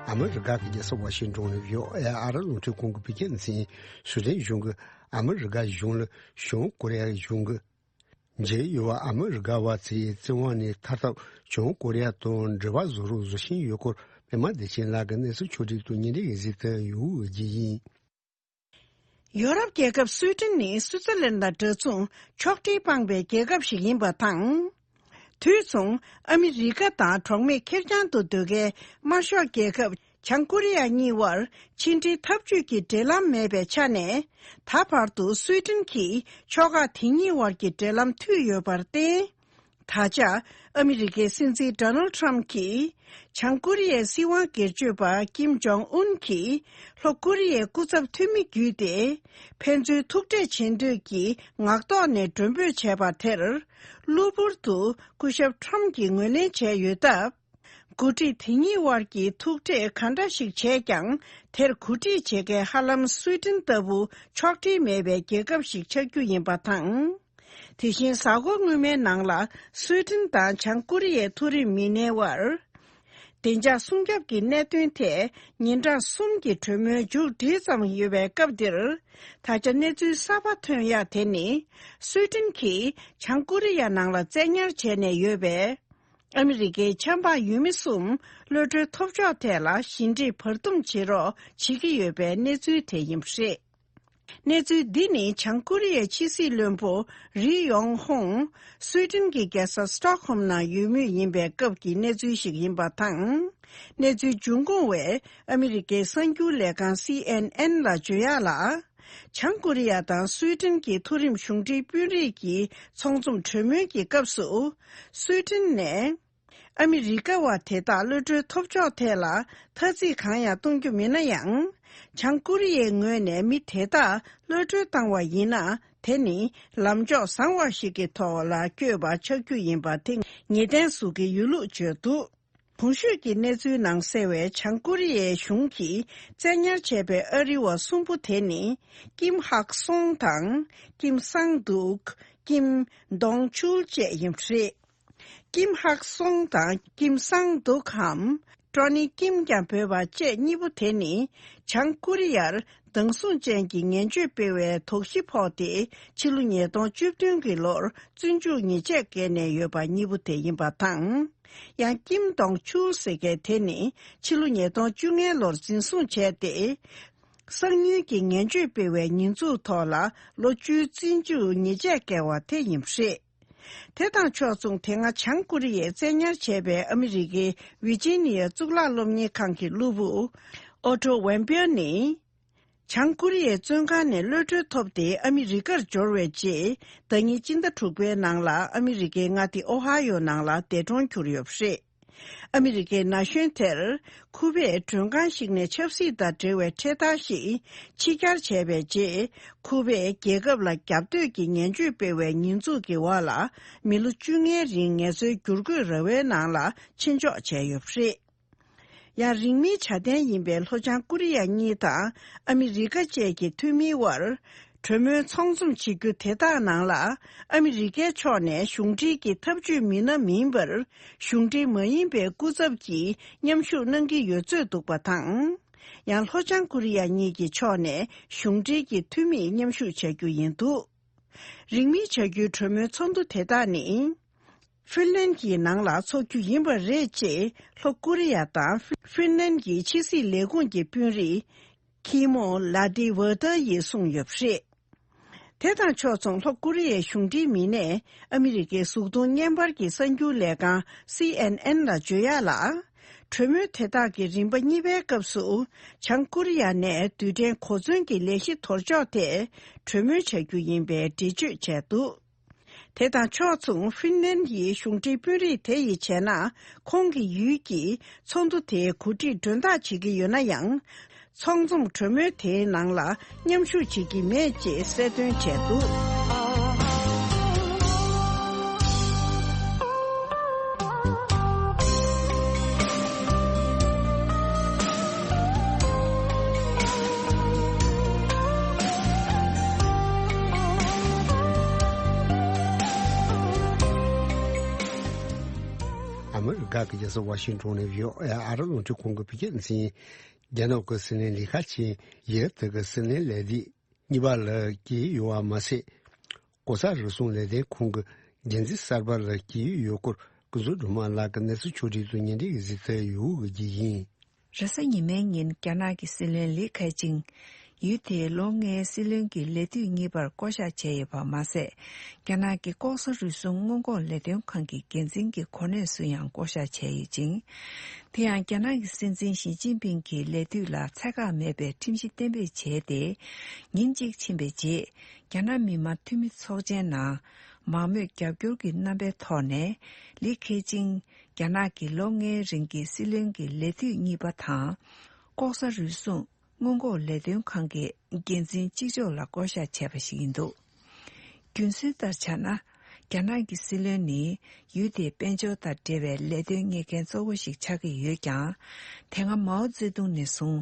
ཨ་མི་རི་ཀ་གི་རྒྱལ་ས་ཝ་ཤིང་ཏོན་ནས་བྷི་ཨོ་ཨེ་ཨ་རི་རླུང་འཕྲིན་ཁང་གི་བོད་སྐད་སྡེ་ཚན། སུའེ་ཏེན་གཞུང་གིས་ཨ་མི་རི་ཀ་གཞུང་ལ་བྱང་ཀོ་རི་ཡ་གཞུང་གིས་མཇལ་ཡུལ་བ་ཨ་མི་རི་ཀ་བ་ཚོའི་བཙོན་དབང་ནས་ཐར་ཐབས། བྱང་ཀོ་རི་ཡ་དང་འབྲེལ་བ་བཟོ་རོགས་བཟོ་བཞིན་ཡོད་སྐོར། པད་མ་བདེ་ཆེན་ལགས་ཀྱིས་གནས་ཚུལ་ཕྱོགས་སྒྲིག་ཏུ་ཉིན་རེའི་གཟིགས་སྟངས་ཡོད་རྒྱུ་ཡིན། ཡོ་རོབ་རྒྱལ་ཁབ་སུའེ་ཏེན་ནི་སུའུ་ཙེར་ལན་དང་འདྲ་མཚུངས་ཕྱོགས་སྒྲིག་སྤངས་པའི་རྒྱལ་ཁབ་ཞིག་ཡིན་པ་དང་། དུས་མཚུངས་ཨ་མི་རི་ཀ་དང་གྲོགས་མེད་ཁེར་རྐྱང་དུ་སྡོད་མཁན་དམར་ཤོག་རྒྱལ་ཁབ་བྱང་ཀོ་རི་ཡ་གཉིས་དབར་ཕྱི་འབྲེལ་འཐབ་ཇུས་ཀྱི་འབྲེལ་ལམ་མེད་པའི་ཆ་ནས། ད་བར་དུ་སུའེ་ཏེན་གྱིས་ཕྱོགས་ཁག་དེ་གཉིས་དབར་གྱི་འབྲེལ་ལམ་མཐུད་ཡོད་པར་བརྟེན། ད་ཆ་ཨ་མི་རི་ཀའི་སྲིད་འཛིན་ཌོ་ནལ་ཌི་ཊརམ་གྱིས། བྱང་ཀོ་རི་ཡའི་སྲིད་དབང་སྒེར་གཅོད་པ་ཀིམ་ཇོང་ཨུན་གྱིས་ལྷོ་ཀོ་རི་ཡའི་སྐུ་ཚབ་འཐུས་མི་བརྒྱུད་དེ། ཕན་ཚུན་ཐུག་འཕྲད་བྱེད་འདོད་ཀྱི་ངག་ཐོག་ནས་མགྲོན་འབོད་བྱས་པ་དེར། གློ་བུར་དུ་སྐུ་ཞབས་ཊརམ་གྱིས་ངོས་ལེན་བྱས་ཡོད་སྟབས། འགོ་ཁྲིད་དེ་གཉིས་དབར་གྱི་ཐུག་འཕྲད་ག་འདྲ་ཞིག་བྱས་ཀྱང་། དེར་གོ་སྒྲིག་བྱེད་མཁན་ཧ་ལམ་སུའེ་ཏེན་ལྟ་བུ་ཕྱོགས་སྒྲིག་མེད་པའི་རྒྱལ་ཁབ་ཞིག་ཆགས་རྒྱུ་ཡིན་པ་དང་། དེ་བཞིན་གཟའ་འཁོར་སྔོན་མའི་ནང་ལ་སུའེ་ཏེན་དང་བྱང་ཀོ་རི་ཡའི་མཐོ་རིམ་མི་སྣའི་དབར་བདེ་འཇགས་སྲུང་སྐྱོབ་ཀྱི་གནད་དོན་ཐད་ཉིན་གྲངས་གསུམ་གྱི་གྲོས་མོལ་མཇུག་སྒྲིལ་ཙམ་ཡོད་པའི་སྐབས་འདིར། ད་ཆ་གནས་ཚུལ་གསར་པ་ཐོན་ཡག་དེ་ནི། སུའེ་ཏེན་གྱིས་བྱང་ཀོ་རི་ཡ་ནང་ལ་བཙན་ཉར་བྱས་ནས་ཡོད་པའི་ཨ་མི་རི་ཀའི་ཆབ་འབངས་ཡུལ་མི་གསུམ་གློད་གྲོལ་ཐོབ་ཕྱོགས་ཐད་ལ་ཞི་འགྲིག་བར་འདུམ་བྱེད་རོགས་བྱེད་ཀྱི་ཡོད་པའི་གནས་ཚུལ་དེ་ཡིན་པ་རེད། གནས་ཚུལ་འདི་ནི་བྱང་ཀོ་རི་ཡའི་ཕྱི་སྲིད་བློན་པོ་རི་ཡོང་ཧོང་སུའེ་ཏེན་གྱི་རྒྱལ་ས་སི་ཊོག་ཧོམ་ནང་ཡོད་མུས་ཡིན་པའི་སྐབས་ཀྱི་གནས་ཚུལ་ཞིག་ཡིན་པ་དང་། གནས་ཚུལ་འབྱུང་ཁུངས་བས་ཨ་མི་རི་ཀའི་གསར་འགྱུར་ལས་ཁང་སི་ཨེན་ཨེན་ལ་བརྗོད་ཡག་ལ། བྱང་ཀོ་རི་ཡ་དང་སུའེ་ཏེན་གྱི་མཐོ་རིམ་གཞུང་འབྲེལ་དཔོན་རིགས་ཀྱི་ཚོགས་འཛོམས་གྲོས་མོལ་གྱི་སྐབས་སུ། སུའེ་ཏེན་ནས། ཨ་མི་རི་ཀ་བ་དེ་དག་གློད་གྲོལ་ཐོབ་ཕྱོགས་ཐད་ལ་ཐ་ཚིག་གང་ཡང་གཏོང་རྒྱུ་མིན་ན་ཡང་། བྱང་ཀོ་རི་ཡའི་ངོས་ནས་མི་དེ་དག་གློད་གྲོལ་བཏང་བ་ཡིན་ན། དེ་ནི་ལམ་ཕྱོགས་བཟང་བ་ཞིག་གི་ཐོག་ལ་བསྐྱོད་པ་ཆགས་རྒྱུ་ཡིན་པ་དེ་ངེས་གཏན་བཟོ་གི་ཡོད་ལུགས་བརྗོད་འདུག་གོང་ཞུས་ཀྱི་གནས་ཚུལ་ནང་གསལ་བའི་བྱང་ཀོ་རི་ཡའི་གཞུང་གིས་བཙན་ཉར་བྱས་པའི་ཨ་རི་བ་གསུམ་པོ་དེ་ནི། ཀིམ་ཧག་སོང་དང་། ཀིམ་སང་དུག་ཀིམ་དོང་ཆུལ་བཅས་ཡིན་པ་རེད། ཀིམ་ཧག་སོང་དང་ཀིམ་སང་དུག་གམ། ཀྲོ་ནི་ཀིམ་ཀྱང་འབོད་པ་བཅས་གཉིས་པོ་དེ་ནི། བྱང་ཀོ་རི་ཡར་སྡང་ཟུག་ཅན་གྱི་ངན་བྱུས་སྤེལ་བའི་དོགས་གཞི་ཕོག་སྟེ། ཕྱི་ལོ་ཉིས་སྟོང་བཅུ་བདུན་གྱི་ལོར་བཙོན་འཇུག་ཉེས་ཆད་བཀལ་ནས་ཡོད་པ་གཉིས་པོ་དེ་ཡིན་པ་དང་། ཡང་ཀིམ་དོང་ཆུལ་ཟེར་མཁན་དེ་ནི། ཕྱི་ལོ་ཉིས་སྟོང་བཅོ་ལྔའི་ལོར་འཛིན་བཟུང་བྱས་ཏེ། གསང་ཉུལ་གྱི་ངན་བྱུས་སྤེལ་བའི་ཉེས་འཛུགས་ཐོག་ལ་ལོ་བཅུའི་བཙོན་འཇུག་ཉེས་ཆད་བཀལ་བ་དེ་ཡིན་པ་རེད། དེ་དང་ཕྱོགས་མཚུངས། དེ་སྔ་བྱང་ཀོ་རི་ཡས་བཙན་ཉར་བྱས་པའི་ཨ་མི་རི་ཀའི་ཝི་ཇི་ནི་ཡ་གཙུག་ལག་སློབ་གཉེར་ཁང་གི་སློབ་བུ་ཨོ་ཏོ་ཝེན་པིར་ནི། བྱང་ཀོ་རི་ཡའི་བཙོན་ཁང་ནས་གློད་གྲོལ་ཐོབ་སྟེ་ཨ་མི་རི་ཀར་འབྱོར་བའི་རྗེས། ཟླ་ཉིན་སྤྱི་ཟླ་དྲུག་པའི་ནང་ལ་ཨ་མི་རི་ཀའི་མངའ་སྡེ་ཨོ་ཧ་ཡོ་ནང་ལ་འདས་གྲོངས་གྱུར་ཡོད་པ་རེད། ཨ་མི་རི་ཀའི་ན་གཞོན་དེར་ཁུ་པས་མགྲོན་ཁང་ཞིག་ནས་ཆབ་སྲིད་དང་འབྲེལ་བའི་འཕྲེད་དར་ཞིག་ཕྱི་གྱར་བྱས་པའི་རྗེས། ཁུ་པས་རྒྱལ་ཁབ་ལ་རྒྱབ་གཏོད་ཀྱི་ངན་བྱུས་སྤེལ་བའི་ཉེས་འཛུགས་ཀྱི་འོག་ལ། མི་ལོ་བཅོ་ལྔའི་རིང་ངལ་རྩོལ་བསྒྱུར་བཀོད་ར་བའི་ནང་ལ་ཕྱིན་འཇོག་བྱས་ཡོད་པ་རེད། ཡང་། རིང་མིན་བྱ་དན་ཡིན་པའི་ལྷོ་བྱང་ཀོ་རི་ཡ་གཉིས་དང་ཨ་མི་རི་ཀ་བཅས་ཀྱི་འཐུས་མིའི་དབར་གྲོས་མོལ་ཚོགས་འཛོམས་བྱེད་རྒྱུ་དེ་དག་ནང་ལ། ཨ་མི་རི་ཀའི་ཕྱོགས་ནས་གཞུང་འབྲེལ་གྱི་ཐབས་ཇུས་མི་སྣ་མིན་པར། གཞུང་འབྲེལ་མ་ཡིན་པའི་སྐུ་ཚབ་ཀྱིས་མཉམ་ཞུགས་གནང་གི་ཡོད་ཚོད་འདུག་པ་དང་། ཡང་། ལྷོ་བྱང་ཀོ་རི་ཡ་གཉིས་ཀྱི་ཕྱོགས་ནས་གཞུང་འབྲེལ་གྱི་འཐུས་མིས་མཉམ་ཞུགས་བྱ་རྒྱུ་ཡིན་འདུག་རིང་མིན་བྱ་རྒྱུའི་གྲོས་མོལ་ཚོགས་འདུ་དེ་དག་ནི། ཧྥིན་ལན་གྱི་ནང་ལ་འཚོགས་རྒྱུ་ཡིན་པ་རེད་ཅེས། ལྷོ་ཀོ་རི་ཡ་དང་ཧྥིན་ལན་གྱི་ཕྱི་སྲིད་ལས་ཁུངས་ཀྱི་དཔོན་རིགས། ཁི་མོ་ལ་ཏི་ཝ་ཏར་ཡིས་གསུངས་ཡོད་པ་རེད། དེ་དང་ཕྱོགས་མཚུངས། ལྷོ་ཀོ་རི་ཡའི་གཞུང་འབྲེལ་མི་སྣས་ཨ་མི་རི་ཀའི་གཟུགས་མཐོང་བརྙན་པར་གྱི་གསར་འགྱུར་ལས་ཁང་སི་ཨེན་ཨེན་ལ་བརྗོད་ཡག་ལ། གྲོས་མོལ་དེ་དག་གི་རིམ་པ་གཉིས་པའི་སྐབས་སུ། བྱང་ཀོ་རི་ཡ་ནས་རྡུལ་ཕྲན་གོ་མཚོན་གྱི་ལས་གཞི་དོར་འཇོག་ཐད་གྲོས་མོལ་བྱ་རྒྱུ་ཡིན་པའི་འགྲེལ་བརྗོད་བྱས་འདུག་དེ་དང་ཕྱོགས་མཚུངས། ཧྥིན་ལན་ཡི་གཞུང་འབྲེལ་དཔོན་རིགས་དེ་ཡིས་བྱས་ན། ཁོང་གི་ཡུལ་གྱིས་ཚོགས་འདུ་དེའི་གོ་སྒྲིག་མགྲོན་བདག་བྱེད་ཀྱི་ཡོད་ན་ཡང་། ཚོགས་འཛོམས་གྲོས་མོལ་དེའི་ནང་ལ་མཉམ་ཞུགས་བྱེད་ཀྱི་མེད་ཅེས་གསལ་སྟོན་བྱས་འདུག་ཨ་མི་རི་ཀ་གི་རྒྱལ་ས་ཝ་ཤིང་ཏོན་ནས་བྷི་ཨོ་ཨེ་ཨ་རི་རླུང་འཕྲིན་ཁང་གི་བོད་སྐད་སྡེ་ཚན། རྒྱ་ནག་གི་སྲིད་བློན་ལི་ཁེ་ཆང་ཡུལ་དེ་གི་སྲིད་བློན་ལས་སྡེ་གཉིས་པ་ལ་བསྐོས་ཡོད་པ་མ་ཟད། ལྐོག་ཟ་རུལ་སུངས་ལས་དོན་ཁང་གི་འགན་འཛིན་གསར་པ་ལ་བསྐོས་ཡོད་སྐོར་སྐུ་ཚབ་སྒྲོལ་མ་ལགས་ཀྱིས་གནས་ཚུལ་ཕྱོགས་སྒྲིག་ཏུ་སྙན་སྒྲོན་ཞུ་གནང་ཡོད་པ་ཞིག་ཡིན། རེས་གཟའ་ཉི་མའི་ཉིན་རྒྱ་ནག་གི་སྲིད་བློན་ལི་ཁེ་ཆང་ཡུལ་དེའི་ལོ་ལྔའི་སྲིད་བློན་གྱི་ལས་དུས་གཉིས་པར་བསྐོ་གཞག་བྱས་ཡོད་པ་མ་ཟད། རྒྱ་ནག་གི་ལྐོག་ཟ་རུལ་སུངས་སྔོན་འགོག་ལས་དོན་ཁང་གི་འགན་འཛིན་གྱི་གོ་གནས་སུ་ཡང་བསྐོ་གཞག་བྱས་ཡོད་ཅིང་། དེ་ཡང་རྒྱ་ནག་གི་སྲིད་འཛིན་ཞི་ཅིན་ཕིང་གི་ལས་དུས་ལ་ཚད་བཀག་མེད་པའི་ཁྲིམས་གཞི་གཏན་འབེབས་བྱས་ཏེ། ཉིན་གཅིག་ཕྱིན་པའི་རྗེས། རྒྱ་ནག་མི་དམངས་འཐུས་མི་ཚོགས་ཆེན་ནང་མང་མོས་རྒྱབ་སྐྱོར་གྱི་རྣམ་པའི་ཐོག་ནས། ལི་ཁེ་ཆང་རྒྱ་ནག་གི་ལོ་ལྔའི་རིང་གི་སྲིད་བློན་གྱི་ལས་དུས་གཉིས་པ་དང་། ལྐོག་ཟ་རུལ་སུངས་སྔོན་འགོག་ལས་དོན་ཁང་གི་འགན་འཛིན་གཅིག་ལྕོགས་ལ་བསྐོ་གཞག་བྱས་པ་ཞིག་ཡིན་འདུག་རྒྱུ་མཚན་ལྟར་ཆ་ན། རྒྱ་ནག་གི་སྲིད་བློན་ནི་ཡུལ་དེའི་དཔལ་འབྱོར་དང་འབྲེལ་བའི་ལས་དོན་གཉེར་མཁན་གཙོ་བོ་ཞིག་ཆགས་ཀྱི་ཡོད་ཀྱང་། དེ་སྔ་མའོ་ཙེ་ཏུང་ནས་བཟུང་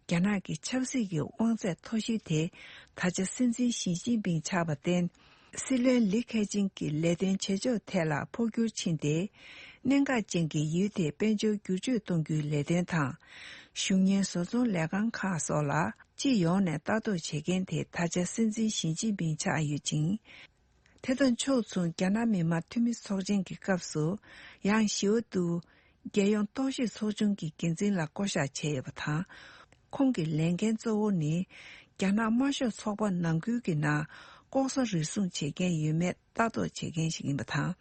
རྒྱ་ནག་གི་ཆབ་སྲིད་ཀྱི་དབང་ཚད་མཐོ་ཤོས་དེ་ད་ཆ་སྲིད་འཛིན་ཞི་ཅིན་ཕིང་ཆགས་པར་བརྟེན། སྲིད་བློན་ལི་ཁེ་ཆང་གི་ལས་དོན་བྱེད་ཕྱོགས་ཐད་ལ་འཕོ་འགྱུར་ཕྱིན་ཏེ། གནད་འགག་ཅན་གྱི་ཡུལ་དེའི་དཔལ་འབྱོར་བསྒྱུར་བཅོས་གཏོང་རྒྱུའི་ལས་དོན་དང་། གཞུང་གཉེར་བཟོ་ཚོང་ལས་ཁང་ཁག་སོགས་ལ་སྤྱི་ཡོངས་ནས་ལྟ་རྟོག་བྱེད་མཁན་དེ་ད་ཆ་སྲིད་འཛིན་ཞི་ཅིན་ཕིང་ཆགས་ཡོད་ཅིང་། དེ་དང་ཕྱོགས་མཚུངས། རྒྱ་ནག་མི་དམངས་འཐུས་མི་ཚོགས་ཆེན་གྱི་སྐབས་སུ་ཡང་ཞི་ཝ་ཏུའུ་རྒྱལ་ཡོངས་རྟོག་ཞིབ་ཚོགས་ཆུང་གི་འགན་འཛིན་ལ་བསྐོ་གཞག་བྱས་ཡོད་པ་དང་། ཁོང་གི་ལས་འགན་གཙོ་བོ་ནི། རྒྱ་ནག་དམར་ཤོག་ཚོགས་པ་ནང་ཁུལ་གྱི་ནང་ལྐོག་ཟ་རུལ་སུངས་བྱེད་མཁན་ཡོད་མེད་ལྟ་རྟོག་བྱེད་མཁན་ཞིག་ཡིན་པ་དང་།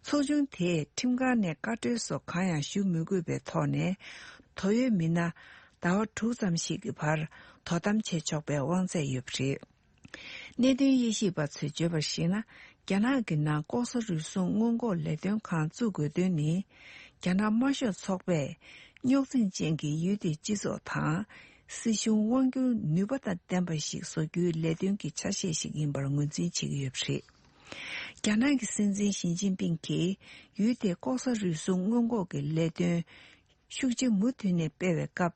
ཚོགས་ཆུང་དེས་ཁྲིམས་ཁང་ནས་བཀའ་འཁྲོལ་སོགས་གང་ཡང་ཞུ་མི་དགོས་པའི་ཐོག་ནས། དོ་ཡོད་མི་སྣ་ཟླ་བ་དྲུག་ཙམ་ཞིག་གི་བར་དོ་དམ་བྱེད་ཆོག་པའི་དབང་ཚད་ཡོད་པ་རེད། གནད་དོན་དབྱེ་ཞིབ་པ་ཚོས་བརྗོད་པར་གཞིགས་ན། རྒྱ་ནག་གི་ནང་ལྐོག་ཟ་རུལ་སུངས་སྔོན་འགོག་ལས་དོན་ཁང་བཙུགས་དགོས་དོན་ནི། རྒྱ་ནག་དམར་ཤོག་ཚོགས་པས་རྙོག་འཛིང་ཅན་གྱི་ཡུལ་དེའི་སྤྱི་ཚོགས་དང་། སྲིད་གཞུང་དབང་སྒྱུར་ནུས་པ་དང་ལྡན་པ་ཞིག་བཟོ་རྒྱུའི་ལས་དོན་གྱི་ཆ་ཤས་ཤིག་ཡིན་པར་ངོས་འཛིན་བྱེད་ཀྱི་ཡོད་པ་རེད། རྒྱ་ནག་གི་སྲིད་འཛིན་ཞི་ཅིན་ཕིང་གིས་ཡུལ་དེའི་ལྐོག་ཟ་རུལ་སུངས་སྔོན་འགོག་གི་ལས་དོན། ཤུགས་ཆེ་མུ་མཐུད་ནས་སྤེལ་བའི་སྐབས།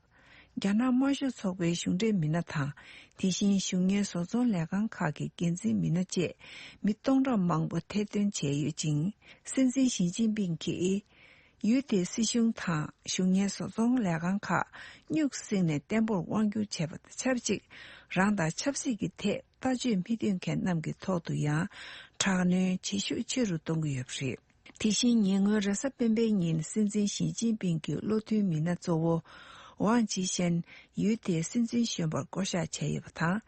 རྒྱ་ནག་དམར་ཤོག་ཚོགས་པའི་གཞུང་འབྲེལ་མི་སྣ་དང་། དེ་བཞིན་གཞུང་གཉེར་བཟོ་ཚོང་ལས་ཁང་ཁག་གི་འགན་འཛིན་མི་སྣ་བཅས་མི་སྟོང་ཕྲག་མང་པོ་ཐེར་འདོན་བྱས་ཡོད་ཅིང་། སྲིད་འཛིན་ཞི་ཅིན་ཕིང་གིས་ཡུལ་དེའི་སྲིད་གཞུང་དང་གཞུང་གཉེར་བཟོ་ཚོང་ལས་ཁང་ཁག་སྨྱུག་བསྲིངས་ནས་བརྟན་པོར་དབང་བསྒྱུར་བྱས་པ་དང་ཆབས་ཅིག་རང་དང་ཆབ་སྲིད་ཀྱི་ཐད་ལྟ་སྤྱོད་མི་མཐུན་མཁན་རྣམས་ཀྱི་ཐོག་ཏུ་ཡང་དྲག་གནོན་བྱེད་ཤུགས་ཆེ་རུ་གཏོང་གི་ཡོད་པ་རེད། དེ་བཞིན་ཉེ་སྔོན་རེས་གཟའ་སྤེན་པའི་ཉིན་སྲིད་འཛིན་ཞི་ཅིན་ཕིང་གི་བློ་མཐུན་མི་སྣ་གཙོ་བོ་ཝང་ཅི་ཤན་ཡུལ་དེའི་སྲིད་འཛིན་གཞོན་པར་བསྐོ་གཞག་བྱས་ཡོད་པ་དང་།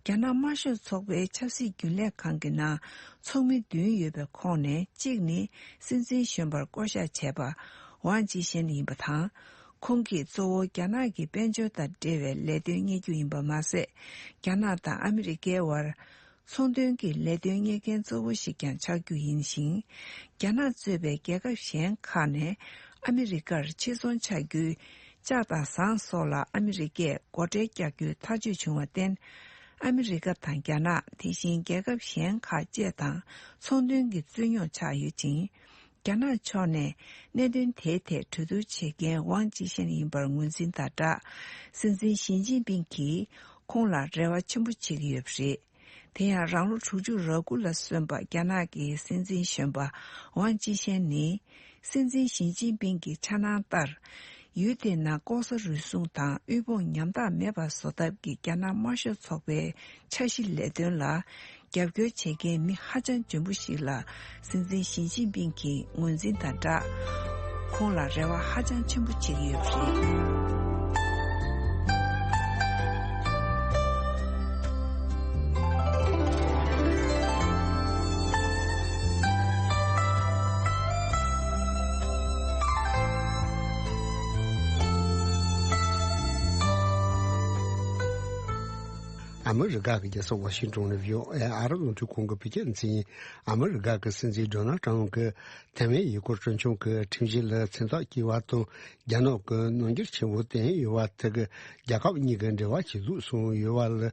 རྒྱ་ནག་དམར་ཤོག་ཚོགས་པའི་ཆབ་སྲིད་རྒྱུན་ལས་ཁང་གི་ནང་ཚོགས་མི་བདུན་ཡོད་པའི་ཁོངས་ནས་གཅིག་ནི་སྲིད་འཛིན་གཞོན་པར་བསྐོ་གཞག་བྱས་པ་ཝང་ཅི་ཤན་ཡིན་པ་དང་། ཁོང་གིས་གཙོ་བོ་རྒྱ་ནག་གི་དཔལ་འབྱོར་དང་འབྲེལ་བའི་ལས་དོན་གཉེར་རྒྱུ་ཡིན་པ་མ་ཟད། རྒྱ་ནག་དང་ཨ་མི་རི་ཀའི་དབར། ཚོང་དོན་གྱི་ལས་དོན་གཉེར་མཁན་གཙོ་བོ་ཞིག་ཀྱང་ཆགས་རྒྱུ་ཡིན་ཞིང་། རྒྱ་ནག་གཙོས་པའི་རྒྱལ་ཁབ་གཞན་ཁག་ནས་ཨ་མི་རི་ཀར་ཕྱིར་ཚོང་བྱ་རྒྱུའི་ལྕགས་དང་ཟངས་སོགས་ལ་ཨ་མི་རི་ཀས་སྒོ་ཁྲལ་རྒྱག་རྒྱུའི་ཐག་གཅོད་བྱུང་བར་བརྟེན། ཨ་མི་རི་ཀ་དང་རྒྱ་ནག་དེ་བཞིན་རྒྱལ་ཁབ་གཞན་ཁག་བཅས་དང་ཚོང་དོན་གྱི་རྩོད་རྙོག་ཆགས་ཡོད་ཅིང་། རྒྱ་ནག་ཕྱོགས་ནས་གནད་དོན་དེའི་ཐད་གྲོས་བསྡུར་བྱེད་མཁན་ཝང་ཅི་ཤན་ཡིན་པར་ངོས་འཛིན་དང་སྦྲགས། སྲིད་འཛིན་ཞི་ཅིན་ཕིང་གིས་ཁོང་ལ་རེ་བ་ཆེན་པོ་བྱེད་ཀྱི་ཡོད་པ་རེད། དེ་ཡང་རང་ལོ་དྲུག་ཅུ་རེ་དགུ་ལ་སོན་པ་རྒྱ་ནག་གི་སྲིད་འཛིན་གཞོན་པ་ཝང་ཅི་ཤན་ནི། སྲིད་འཛིན་ཞི་ཅིན་ཕིང་གི་འཆར་སྣང་ལྟར། ཡུལ་དེའི་ནང་ལྐོག་ཟ་རུལ་སུངས་དང་དབུལ་ཕོངས་ཉམ་ཐག་མེད་པ་བཟོ་ཐབས་ཀྱི་རྒྱ་ནག་དམར་ཤོག་ཚོགས་པའི་འཆར་གཞི་ལས་དོན་ལ། རྒྱབ་སྐྱོར་བྱེད་མཁན་མི་ཧ་ཅང་འཇོན་པོ་ཞིག་ལ་སྲིད་འཛིན་ཞི་ཅིན་ཕིང་གིས་ངོས་འཛིན་དང་སྦྲགས། ཁོང་ལ་རེ་བ་ཧ་ཅང་ཆེན་པོ་བྱེད་ཀྱི་ཡོད་པ་རེད། ཨ་མི་རི་ཀ་གི་རྒྱལ་ས་ཝ་ཤིང་ཏོན་ནས་བྷི་ཨོ་ཨེ་ཨ་རི་རླུང་འཕྲིན་ཁང་གི་བོད་སྐད་སྡེ་ཚན་ཡིན། ཨ་མི་རི་ཀ་གི་སྲིད་འཛིན་ཌོ་ནལ་ཏྲམ་གྱིས་ཐའེ་ཝན་ཡུལ་སྐོར་སྤྲོ་འཆམ་གྱི་ཁྲིམས་གཞི་ལ་མཚན་རྟགས་བསྐྱོན་པ་དང་རྒྱ་ནག་གི་རྣམ་འགྱུར་ཆེན་པོ་བསྟན་ཡོད་པ་དེ་གིས་རྒྱལ་ཁབ་གཉིས་ཀྱི་འབྲེལ་བ་ཇེ་སྡུག་སོང་ཡོད་པ་ལ་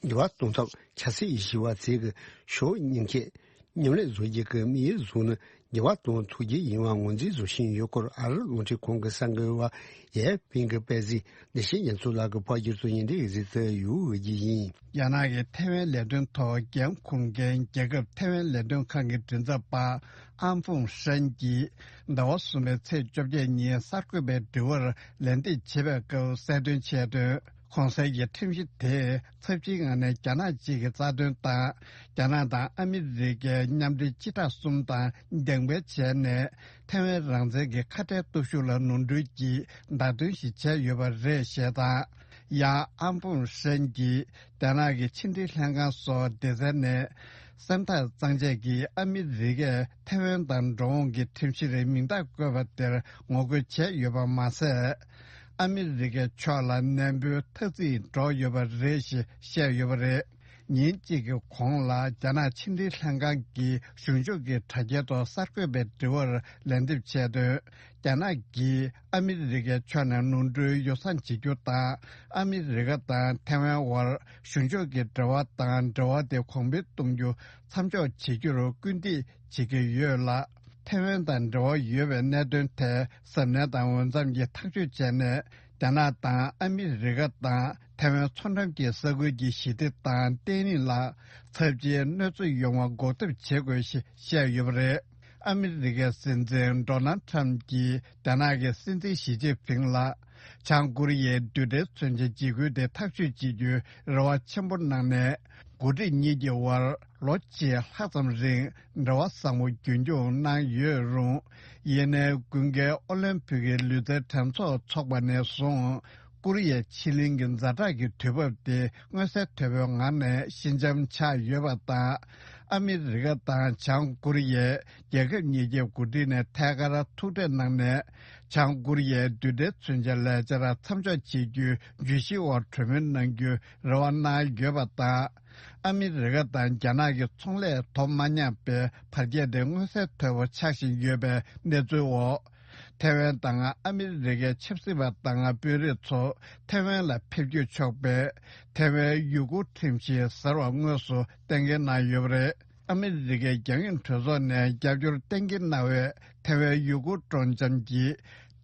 འགྱུར་བ་གཏོང་ཐབས་ཆབ་སྲིད་ཞི་བ་མཛད་ཀྱི་ཕྱོགས་གཉིས་ཀས་མཉམ་ལས་བཟོ་རྒྱུ་གི་དམིགས་ཡུལ་བཟུང་ནས་འགྱུར་བ་གཏོང་ཐུབ་རྒྱུ་ཡིན་པ་ངོས་འཛིན་བཟོ་བཞིན་ཡོད་སྐོར་ཨ་རིའི་རླུང་འཕྲིན་ཁང་གི་གསར་འགོད་པ་ཡའི་ཕིང་གིས་སྤེལ་གཟིགས། འདི་བཞིན་ཡང་ཚུར་ལ་གི་ཕོ་སྒྱུར་དུ་ཉིན་འདི་ཡི་གཟིགས་ཚུལ་ཡུའུ་འོས་ཀྱི་ཡིན། རྒྱ་ནག་གི་ཐའེ་ཝན་ལས་དོན་ཐོག་འགན་འཁུར་མཁན་རྒྱལ་ཁབ་ཐའེ་ཝན་ལས་དོན་ཁང་གི་མགྲིན་ཚབ་པ་ཨན་ཧྥུང་ཧྲན་གྱིས་ཟླ་བ་གསུམ་པའི་ཚེས་བཅོ་བརྒྱད་ཉིན་གསར་འགོད་པའི་དྲི་བར་ལན་འདེབས་བྱེད་པའི་སྐབས་གསལ་སྟོན་བྱས་དོན། གོང་གསལ་གྱི་ཁྲིམས་གཞི་དེས་ཚབས་ཆེའི་ངང་ནས་རྒྱ་ནག་གཅིག་གི་རྩ་དོན་དང་། རྒྱ་ནག་དང་ཨ་མི་རི་ཀའི་མཉམ་འབྲེལ་སྤྱི་ཟླ་གསུམ་དང་འགྱངས་སྤེལ་བྱས་ནས་ཐའེ་ཝན་རང་བཙན་གྱི་ཁ་བྲལ་སྟོབས་ཤུགས་ལ་ནོར་འཁྲུལ་གྱི་བརྡ་སྟོན་ཞིག་བྱས་ཡོད་པ་རེད་ཞེས་དང་། ཡང་ཨན་ཧྥུང་ཧྲན་གྱིས་རྒྱ་ནག་གི་ཕྱི་འབྲེལ་ལྷན་ཁང་སོགས་སྡེ་ཚན་ནས་སེམས་ཐག་གཙང་བཅད་ཀྱིས་ཨ་མི་རི་ཀས་ཐའེ་ཝན་དང་འགྲོ་འོང་གི་ཁྲིམས་གཞིར་མིང་རྟགས་བཀོད་པ་དེར་ངོ་རྒོལ་བྱས་ཡོད་པ་མ་ཟད། ཨ་མི་རི་ཀའི་ཕྱོགས་ལ་ནན་པོའི་ཐ་ཚིག་སྒྲོག་ཡོད་པ་རེད་ཞེས་བཤད་ཡོད་པ་རེད། ཉིན་གཅིག་གི་གོང་ལ་རྒྱ་ནག་ཕྱི་འབྲེལ་ལྷན་ཁང་གི་གཞུང་ཕྱོགས་ཀྱི་དྲ་རྒྱའི་ཐོག་གསར་འགོད་པའི་དྲི་བར་ལན་འདེབས་བྱས་དོན། རྒྱ་ནག་གིས་ཨ་མི་རི་ཀའི་ཕྱོགས་ནས་ནོར་འཁྲུལ་ཡོ་བསྲང་བྱེད་རྒྱུ་དང་། ཨ་མི་རི་ཀ་དང་ཐའེ་ཝན་དབར་གཞུང་ཕྱོགས་ཀྱི་འབྲེལ་བ་དང་འབྲེལ་བ་དེ་གོང་འཕེལ་གཏོང་རྒྱུ་མཚམས་འཇོག་བྱེད་རྒྱུར་སྐུལ་འདེད་བྱེད་ཀྱི་ཡོད་ལ། ཐའེ་ཝན་དང་འབྲེལ་བ་ཡོད་པའི་གནད་དོན་ཐད་གཟབ་ནན་དང་འོས་འཚམ་གྱིས་ཐག་གཅོད་བྱས་ནས། རྒྱ་ནག་དང་ཨ་མི་རི་ཀ་དང་ཐའེ་ཝན་མཚོ་འགྲམ་གྱི་ས་ཁུལ་གྱི་ཞི་བདེ་དང་བརྟན་ལྷིང་ལ་ཚབས་ཆེའི་གནོད་འཚེ་ཡོང་བ་འགོག་ཐབས་བྱེད་དགོས་ཞེས་བཤད་ཡོད་པ་རེད། ཨ་མི་རི་ཀའི་སྲིད་འཛིན་ཌོ་ནལ་ཁྲམ་གྱིས་རྒྱ་ནག་གི་སྲིད་འཛིན་ཞི་ཅིན་ཕིང་ལ་བྱང་ཀོ་རི་ཡའི་རྡུལ་ཕྲན་མཚོན་ཆའི་འཇིགས་སྐུལ་དེ་ཐག་གཅོད་བྱེད་རྒྱུའི་རེ་བ་ཆེན་པོ་གནང་ནས། འགོ་ཁྲིད་གཉིས་ཀྱི་དབར་ལོ་གཅིག་ལྷག་ཙམ་རིང་འབྲེལ་བ་བཟང་པོ་རྒྱུན་འཁྱོངས་གནང་ཡོད་རུང་། ཡིན་ནའི་དགུན་ཁའི་ཨོ་ལིམ་ཕིག་གི་ལུས་རྩལ་འགྲན་ཚོགས་འཚོགས་པ་ནས་བཟུང་། ཀོ་རི་ཡའི་ཕྱེད་གླིང་གི་ཛ་དྲག་གི་དུས་བབ་དེ་མངོན་གསལ་དོད་པོའི་ངང་ནས་ཞི་འཇམ་ཆགས་ཡོད་པ་དང་། ཨ་མི་རི་ཀ་དང་བྱང་ཀོ་རི་ཡས་རྒྱལ་ཁབ་གཉིས་ཀྱི་འགོ་ཁྲིད་ནས་ཐད་ཀར་ཐུག་འཕྲད་གནང་ནས། བྱང་ཀོ་རི་ཡའི་རྡུལ་ཕྲན་མཚོན་ཆ་ལས་འཆར་མཚམས་འཇོག་བྱེད་རྒྱུའི་བརྗོད་གཞིའི་འོག་གྲོས་མོལ་གནང་རྒྱུའི་རེ་བ་གནང་ཡོད་པ་དང་། ཨ་མི་རི་ཀ་དང་རྒྱ་ནག་གི་ཚོང་ལས་དོ་མ་མཉམ་པའི་བར་ཁྱད་དེ་མངོན་གསལ་དོད་པོ་ཆགས་བཞིན་ཡོད་པའི་གནས་ཚུལ་འོག་ཐའེ་ཝན་དང་ཨ་མི་རི་ཀའི་ཆབ་སྲིད་པ་དང་དཔོན་རིགས་ཚོ་ཐའེ་ཝན་ལ་ཕེབས་སྐྱོད་ཆོག་པའི་ཐའེ་ཝན་ཡུ་གུར་ཁྲིམས་གཞི་གསར་བ་དངོས་སུ་གཏན་འཁེལ་གནང་ཡོད་པ་རེད། ཨ་མི་རི་ཀའི་རྒྱང་ཡོལ་གྲོས་ཚོགས་ནས་རྒྱབ་སྐྱོར་གཏན་འཁེལ་གནང་བའི་ཐའེ་ཝན་ཡུ་གུར་སྤྲོ་འཆམ་གྱི་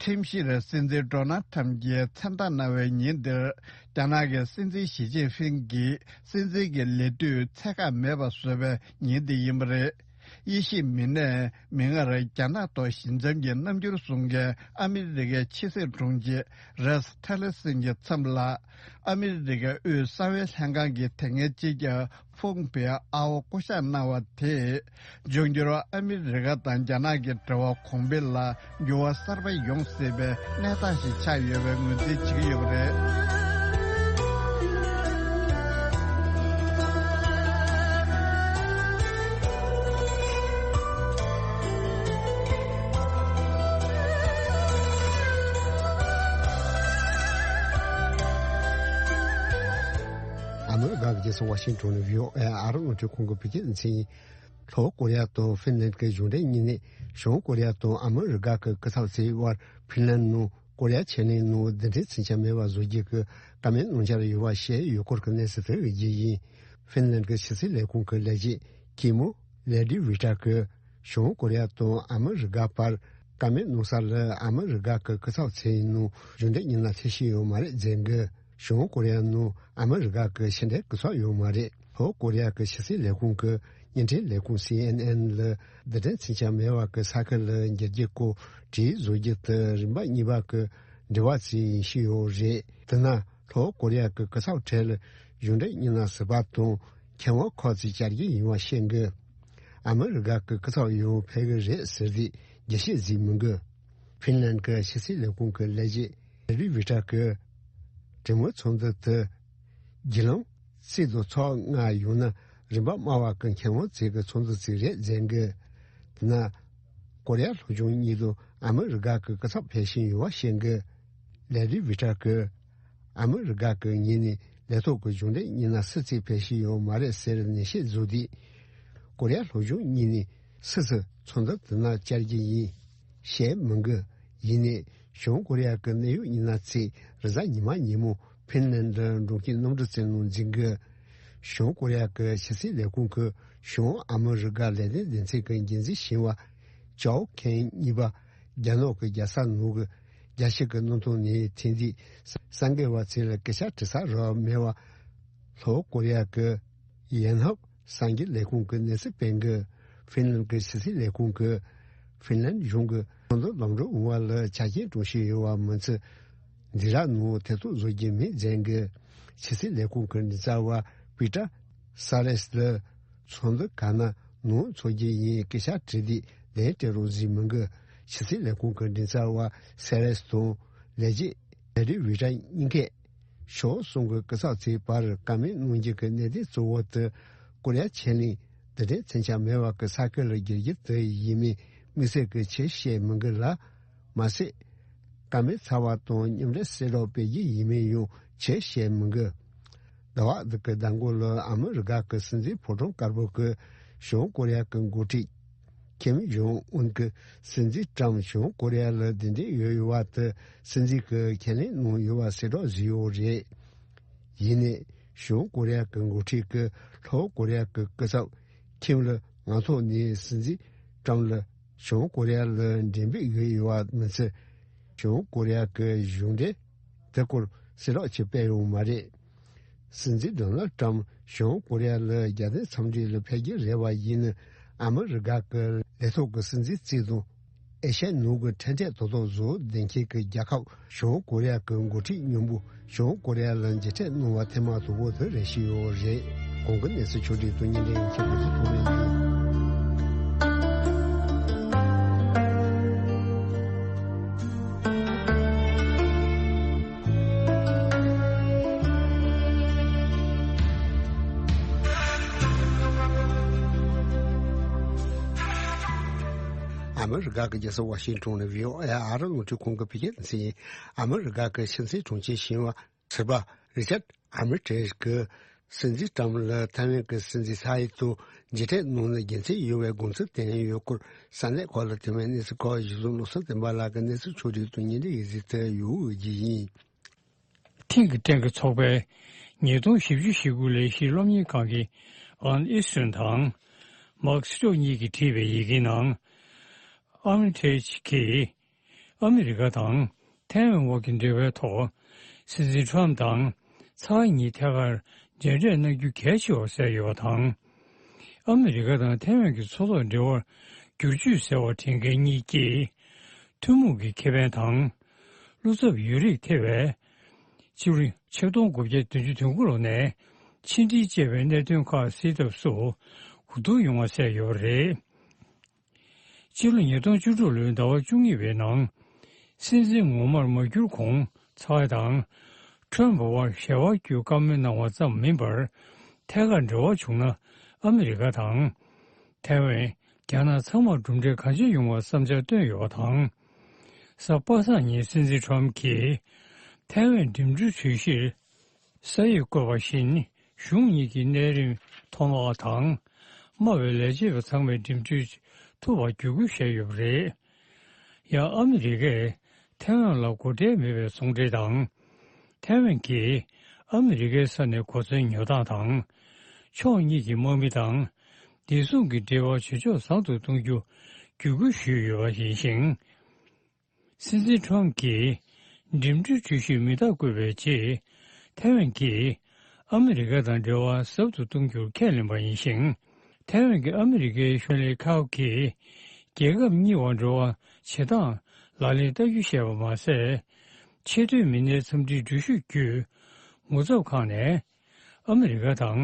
ཁྲིམས་གཞིར་སྲིད་འཛིན་ཌོ་ནལ་ཁྲམ་གྱིས་མཚན་རྟགས་གནང་བའི་ཉིན་འདིར། རྒྱ་ནག་གི་སྲིད་འཛིན་ཞི་ཅིན་ཕིང་གིས་སྲིད་འཛིན་གྱི་ལས་དུས་ཚད་བཀག་མེད་པ་བཟོས་པའི་ཉིན་འདི་ཡིན་པ་རེད། དབྱེ་ཞིབ་མི་སྣས་མིག་སྔར་རྒྱ་ནག་ཐོག་ཞི་འཇམ་གྱི་རྣམ་འགྱུར་བཟུང་མཁན་ཨ་མི་རི་ཀའི་ཕྱི་སྲིད་དྲུང་ཆེ་རེགས་ཊི་ལར་སན་གྱི་མཚམས་ལ། ཨ་མི་རི་ཀའི་དབུས་གསང་བའི་ལྷན་ཁང་གི་དེ་སྔའི་སྤྱི་ཁྱབ་ཧྥུང་པེ་ཨའོ་བསྐོ་གཞག་གནང་བ་དེས། འབྱུང་འགྱུར་ཨ་མི་རི་ཀ་དང་རྒྱ་ནག་གི་འབྲེལ་བ་གོང་འཕེལ་ལ་འགྱུར་བ་གསར་པ་ཡོང་སྲིད་པའི་གནས་སྟངས་ཤིག་ཆགས་ཡོད་པའི་ངོས་འཛིན་བྱེད་ཀྱི་ཡོད་པ་རེད། ཨ་མི་རི་ཀ་གི་རྒྱལ་ས་ཝ་ཤིང་ཏོན་ནས་བྷི་ཨོ་ཨེ་ཨ་རིའི་རླུང་འཕྲིན་ཁང་གི་བོད་སྐད་སྡེ་ཚན་ཡིན། ལྷོ་ཀོ་རི་ཡ་དང་ཧྥིན་ལན་གྱི་གཞུང་འབྲེལ་གཉིས་ནས་བྱང་ཀོ་རི་ཡ་དང་ཨ་མི་རི་ཀ་གི་སྐུ་ཚབ་ཚོའི་དབར་ཧྥིན་ལན་ནང་ཀོ་རི་ཡ་ཆེ་གླིང་ནང་རྡུལ་ཕྲན་མཚོན་ཆ་མེད་པ་བཟོ་རྒྱུ་གི་བཀའ་མོལ་གནང་འཆར་ཡོད་པ་བཤད་ཡོད་སྐོར་གྱི་གནས་ཚུལ་དེ་འོས་བསྡུ་ཡིན། ཧྥིན་ལན་གྱི་ཕྱི་སྲིད་ལས་ཁུངས་ཀྱི་ལས་བྱེད་ཀི་མོ་ལེ་ཌི་ཝི་ཀྲ་གིས་བྱང་ཀོ་རི་ཡ་དང་ཨ་མི་རི་ཀ་བར་བཀའ་མོལ་གནང་ས་ལ་ཨ་མི་རི་ཀ་གི་སྐུ་ཚབ་ཚོའི་ནང་གཞུང་འབྲེལ་གཉིས་ལ་ཐེ་ཤི་ཡོད་མ་རེད་ཟེར་གི། བྱང་ཀོ་རི་ཡ་ནང་ཨ་མི་རི་ཀ་གི་ཕྱི་འབྲེལ་སྐུ་ཚབ་ཡོད་མ་རེད། ལྷོ་ཀོ་རི་ཡ་གི་ཕྱི་སྲིད་ལས་ཁུངས་ཀྱི་བརྙན་འཕྲིན་ལས་ཁུངས་སི་ཨེན་ཨེན་ལ་རྡུལ་ཕྲན་མཚོན་ཆ་མེད་པ་གི་ས་ཁུལ་ལ་འགྱུར་རྒྱུ་སྐོར་བྲིས་བཟོ་རྒྱུ་དེ་རིམ་པ་གཉིས་པ་གི་འབྲེལ་བ་བྱས་ཡིན་ཞུས་ཡོད་རེད། དེ་ན་ལྷོ་ཀོ་རི་ཡ་གི་སྐུ་ཚབ་གྲས་ལ་གཞུང་འབྲེལ་གཉིས་ལ་ཟུར་པ་དང་མཁས་དབང་ཁག་ཅིག་བཅར་རྒྱུ་ཡིན་པ་བཤད་གི། ཨ་མི་རི་ཀ་གི་སྐུ་ཚབ་ཡང་ཕེབས་གི་རེད་ཟེར་ཏེ་རྒྱས་བཤད་བྱས་མི་འདུག་ཧྥིན་ལན་གྱི་ཕྱི་སྲིད་ལས་ཁུངས་ཀྱི་ལས་བྱེད་རི་བི་ཀྲ་གིས་གྲོས་མོལ་ཚོགས་འདུ་དེ་བརྒྱུད་ལམ་སྲིད་དུ་ཚོགས་ལྔ་ཡོང་ན་རིམ་པ་དམའ་བ་གི་མཁས་དབང་ཚོའི་གི་ཚོགས་འདུ་ཅིག་རེད་ཟེར་གི། དེ་ན་ཀོ་རི་ཡ་ལྷོ་བྱང་གཉིས་ལ་ཨ་མི་རི་ཀ་གི་སྐུ་ཚབ་ཕེབས་བཞིན་ཡོད་པ་བཤད་གི། ལེ་རི་བི་ཀྲ་གིས་ཨ་མི་རི་ཀ་གི་ངོས་ནས་ ལས་ཐོག་གི་གཞུང་འབྲེལ་གཉིས་ན་སུ་གཅིག་ཕེབས་ཤེས་ཡོད་མ་རེད་ཟེར་ནན་བཤད་བཟོས་དུས། ཀོ་རི་ཡ་ལྷོ་གཞུང་གཉིས་ནས་སུ་སུ་ཚོགས་འདུ་དེ་ན་བཅར་གྱི་ཡིན་བཤད་མི་འགི། ཡིན་ནའི་བྱང་ཀོ་རི་ཡ་གི་གནད་ཡོད་གཉིས་ན་ཚེས་རེས་གཟའ་ཉི་མ་ཉིན་མོ་ཕིན་ལན་འགྲོ་མཁན་གནམ་གྲུ་རྩེ་ནང་འཛིན་གི། བྱང་ཀོ་རི་ཡ་གི་ཕྱི་སྲིད་ལས་ཁུངས་ཀྱི་བྱང་ཨ་མི་རི་ཀ་ལས་དོན་སྡེ་ཚན་གྱི་འགན་འཛིན་ཞིང་བ་ཅའོ་ཁེན་གཉིས་པ་རྒྱ་ནག་གི་རྒྱལ་ས་ནང་གི་རྒྱལ་སྤྱི་གི་གནམ་ཐང་ནས་ཐེངས་འདིའི་གསར་འགོད་པ་ཚོ་ལ་སྐད་ཆ་དྲི་ས་རག་མེད་པ། ལྷོ་ཀོ་རི་ཡ་གི་ཡན་ཧབ་གསར་འགྱུར་ལས་ཁུངས་ཀྱི་གནས་ཚུལ་སྤེལ་མཁན་ཕིན་ལན་གྱི་ཕྱི་སྲིད་ལས་ཁུངས་ཀྱི་ཕིན་ལན་གཞུང་གི་ཚོགས་འདུ་ལམ་འགྲོ་འོང་བ་ལ་ཆ་རྐྱེན་གྲོང་ཞིག་ཡོད་པ་མིན་ཚེ། འཛིན་གྲྭ་ནང་ཐེ་གཏོགས་བཟོ་རྒྱུ་མིན་མཛད་མཁན་ཕྱི་སྲིད་ལས་ཁུངས་ཀྱི་མགྲིན་ཚབ་པ་པི་ཏྲ་ས་རེས་ལ་ཚོགས་འདུ་ག་ན་ནང་འཚོགས་རྒྱུ་ཡིན་སྐད་ཆ་དྲིས་དུས་ལན་སྤྲད་རོགས་ཟེར་མི་འགི། ཕྱི་སྲིད་ལས་ཁུངས་ཀྱི་མགྲིན་ཚབ་པ་ས་རེས་དང་ལས་བྱེད་ལེ་རི་ཝི་ཏྲ་གཉིས་ཀས། ཕྱོགས་གསུམ་གྱི་སྐུ་ཚབ་ཚོའི་བར་བཀའ་མོལ་གནང་རྒྱུ་གི་གནད་དོན་གཙོ་བོ་དེ་ཀོ་རི་ཡ་ཆེ་གླིང་འདི་འདྲའི་མཚོན་ཆ་མེད་པ་གི་ས་ཁུལ་ལ་བསྒྱུར་རྒྱུ་དེ་ཡིན་མིན་དམིགས་བསལ་གྱི་ཆེད་བཤད་མི་འགི་ལ། མ་ཟད། བཀའ་མོལ་ཚར་བ་དང་མཉམ་འབྲེལ་གསལ་བསྒྲགས་སྤེལ་རྒྱུ་ཡིན་མིན་ཡང་ཆེད་བཤད་མི་འགི། ཟླ་བ་འདི་གི་ཟླ་མགོ་ལ་ཨ་མི་རི་ཀ་གི་སྲིད་འཛིན་ཕོ་བྲང་དཀར་པོ་གི་བྱང་ཀོ་རི་ཡ་གི་འགོ་ཁྲིད། ཁེམ་ཇོང་ཨུན་གྱིས་སྲིད་འཛིན་ཀྲམ་བྱང་ཀོ་རི་ཡ་ལ་གདན་འདྲེན་ཡོད་ཡོད་པ་དེ་སྲིད་འཛིན་གྱིས་ཁས་ལེན་གནང་ཡོད་པ་གསལ་བསྒྲགས་བཟོས་ཡོད་རེད། ཡིན་ནའི་བྱང་ཀོ་རི་ཡ་གི་འགོ་ཁྲིད་ཀྱིས་ལྷོ་ཀོ་རི་ཡ་གི་སྐུ་ཚབ་ཁེམ་ལ་ངང་ཐོག་ནས་སྲིད་འཛིན་ཀྲམ་ལ་བྱང་ཀོ་རི་ཡ་ལ་འགྲེམས་སྤེལ་ཡོད་ཡོད་པ་མིན་ཚེ། བྱང་ཀོ་རི་ཡ་གི་གཞུང་འབྲེལ་དེ་སྐོར་གསལ་བསྒྲགས་ཅིག་སྤེལ་ཡོད་མ་རེད། སྲིད་འཛིན་ཌོ་ནལ་ཊམ་བྱང་ཀོ་རི་ཡ་ལ་རྒྱལ་དོན་འཚམས་འདྲི་ལ་ཕེབས་རྒྱུ་རེད་པ་ཡིན་ན། ཨ་མི་རི་ཀ་གི་ལས་ཐོག་གི་སྲིད་འཛིན་རྩིས་དང་། ཨེ་ཤ་ཡའི་ནང་གི་འཕྲལ་འཕྲལ་དོ་དོ་བཟོ་བདེ་འཁྱེར་གྱི་རྒྱལ་ཁབ་བྱང་ཀོ་རི་ཡ་གི་འགོ་ཁྲིད་མཉམ་པོ་བྱང་ཀོ་རི་ཡ་ལ་མཇལ་འཕྲད་གནང་བ་ཐེངས་མ་དང་པོ་དེ་རེད་བཞིན་ཡོད་རེད། གོང་གི་གནས་ཚུལ་ཕྱོགས་སྒྲིག་ཏུ་ཉིན་རེ་ཡིན་ཁྱབ་པ་ཚོ་ཐོག་ནས་ཡིན། ཨ་མི་རི་ཀ་གི་རྒྱལ་ས་ཝ་ཤིང་ཊོན་ནས་བྷི་ཨོ་ཨེ་ཨ་རི་རླུང་འཕྲིན་ཁང་གི་བོད་སྐད་སྡེ་ཚན་ཡིན། ཨ་མི་རི་ཀ་གི་ཕྱི་སྲིད་དྲུང་ཆེ་ཞིང་བ་ཟུར་པ་རི་ཅར་ཨར་མི་ཊེ་ཇི་གིས་སྲིད་འཛིན་ཀྲམ་ལ་ཐའེ་ཝན་གྱི་སྲིད་འཛིན་ཚའེ་ཏུ་མཇལ་འཕྲད་གནང་ནས་རྒྱུ་མཚན་ཡོད་པའི་དགོངས་ཚུལ་བསྟན་ཡོད་སྐོར་ས་གནས་ཁག་ལ་ཐེངས་མའི་གནས་ཚུལ་ཁག་གཞི་བཟུང་བློ་བཟང་བསྟན་པ་ལགས་ཀྱིས་གནས་ཚུལ་ཕྱོགས་སྒྲིག་ཏུ་ཉིན་རེ་ཡི་གཟིགས་ཏེ་ཡོད་ཀྱི་ཡིན། ཐིང་གི་ཊེང་གི་ཚོགས་པས་ཉིས་སྟོང་བཞི་བཅུ་ཞེ་དགུ་ལས་གཞི་སློབ་གཉེར་ཁང་གི་ཝན་ཨི་སུན་དང་མཱག་སི་ཀྲོག་གཉིས་ཀྱིས་བྲིས་པའི་ཡི་གེའི་ནང་། ཨར་མི་ཊེ་ཇི་གིས་ཨ་མི་རི་ཀ་དང་ཐའེ་ཝན་དབར་གྱི་འབྲེལ་བའི་ཐོག་སྲིད་འཛིན་ཊམ་དང་ཚའེ་གཉིས་ཐད་ཀར་མཇལ་འཕྲད་གནང་རྒྱུ་གལ་ཆེ་བར་གསལ་ཡོད་པ་དང་། ཨ་མི་རི་ཀ་དང་ཐའེ་ཝན་གྱི་མཚོ་ཐོག་འབྲེལ་བར་བསྒྱུར་བཅོས་ཟེར་བ་འདྲེན་མཁན་གཉིས་ཀྱིས་ཐུན་མོང་གི་ཁེ་ཕན་དང་། བློ་འཚབ་ཡོད་རིགས་ཐེ་བའི་སྤྱི་ལོ་ཆིག་སྟོང་དགུ་བརྒྱ་བདུན་ཅུ་དོན་དགུ་ལོ་ནས་ཕྱི་འབྲེལ་བཅས་པའི་གནད་དོན་ཁག་སེལ་ཐབས་སུ་གོ་བསྡུར་ཡོང་བ་གསལ་ཡོད་པ་རེད། སྤྱི་ལོ་ཉིས་སྟོང་བཅུ་དྲུག་ལོའི་ཟླ་བ་བཅུ་གཉིས་པའི་ནང་སྲིད་འཛིན་ངོ་མར་མ་གྱུར་གོང་ཚའེ་དང་ཁྲོམ་བར་ཞལ་བར་གྱི་བཀའ་མོལ་གནང་བ་ཙམ་མིན་པར་ཐད་ཀར་འབྲེལ་བ་བྱུང་ན་ཨ་མི་རི་ཀ་དང་ཐའེ་ཝན། རྒྱ་ནག་ཚང་མར་གྲུབ་འབྲས་གང་ཆེ་ཡོང་བར་བསམ་འཆར་བཏོན་ཡོད་པ་དང་། གཟའ་པ་སངས་ཉིན་སྲིད་འཛིན་ཁྲོམ་གྱིས་ཐའེ་ཝན་འགྲིམ་འགྲུལ་གྲུ་བཞིར་ས་ཡིག་བཀོད་པ་བཞིན་གཞུང་གཉིས་ཀྱི་གནད་རིམ་ཐོག་མ་དང་དམའ་བའི་ལས་བྱེད་པ་ཚང་མས་འགྲིམ་འགྲུལ་ཐུབ་པར་བརྒྱུད་སྐུལ་བྱས་ཡོད་པ་རེད། ཡང་ཨ་མི་རི་ཀས་ཐའེ་ཝན་ལ་སྒོ་ཁྲལ་མེད་པའི་ཚོང་འབྲེལ་དང་། ཐའེ་ཝན་གྱིས་ཨ་མི་རི་ཀའི་ས་ནས་གོ་མཚོན་ཉོ་སྟངས་དང་། ཕྱོགས་གཉིས་ཀྱི་དམག་མི་དང་བདེ་སྲུང་གི་འབྲེལ་བ་ཇེ་ཕྱོགས་བཟང་དུ་གཏོང་རྒྱུ་བརྒྱུད་སྐུལ་ཞུས་ཡོད་པ་ཡིན་ཞིང་། སྲིད་འཛིན་ཁྲོམ་གྱིས་འགྲིམ་འགྲུལ་གྲུ་བཞིར་མིང་རྟགས་བཀོད་པའི་རྗེས། ཐའེ་ཝན་གྱིས་ཨ་མི་རི་ཀ་དང་འབྲེལ་བ་ཟབ་ཏུ་གཏོང་རྒྱུར་ཁས་ལེན་པ་ཡིན་ཞིང་། ཐའེ་ཝན་གྱིས་ཨ་མི་རི་ཀའི་ཤོ་ལི་ཁའོ་གིས་རྒྱལ་ཁབ་གཉིས་བར་འབྲེལ་བ་བྱེད་སྟངས་ལག་ལེན་བསྟར་རྒྱུ་བཤད་པ་མ་ཟད། ཆེས་མཐོའི་མི་སྣའི་འཚམས་འདྲིའི་འགྲུལ་བཞུད་བརྒྱུད་ངོ་ཚབ་ཁང་ནས་ཨ་མི་རི་ཀ་དང་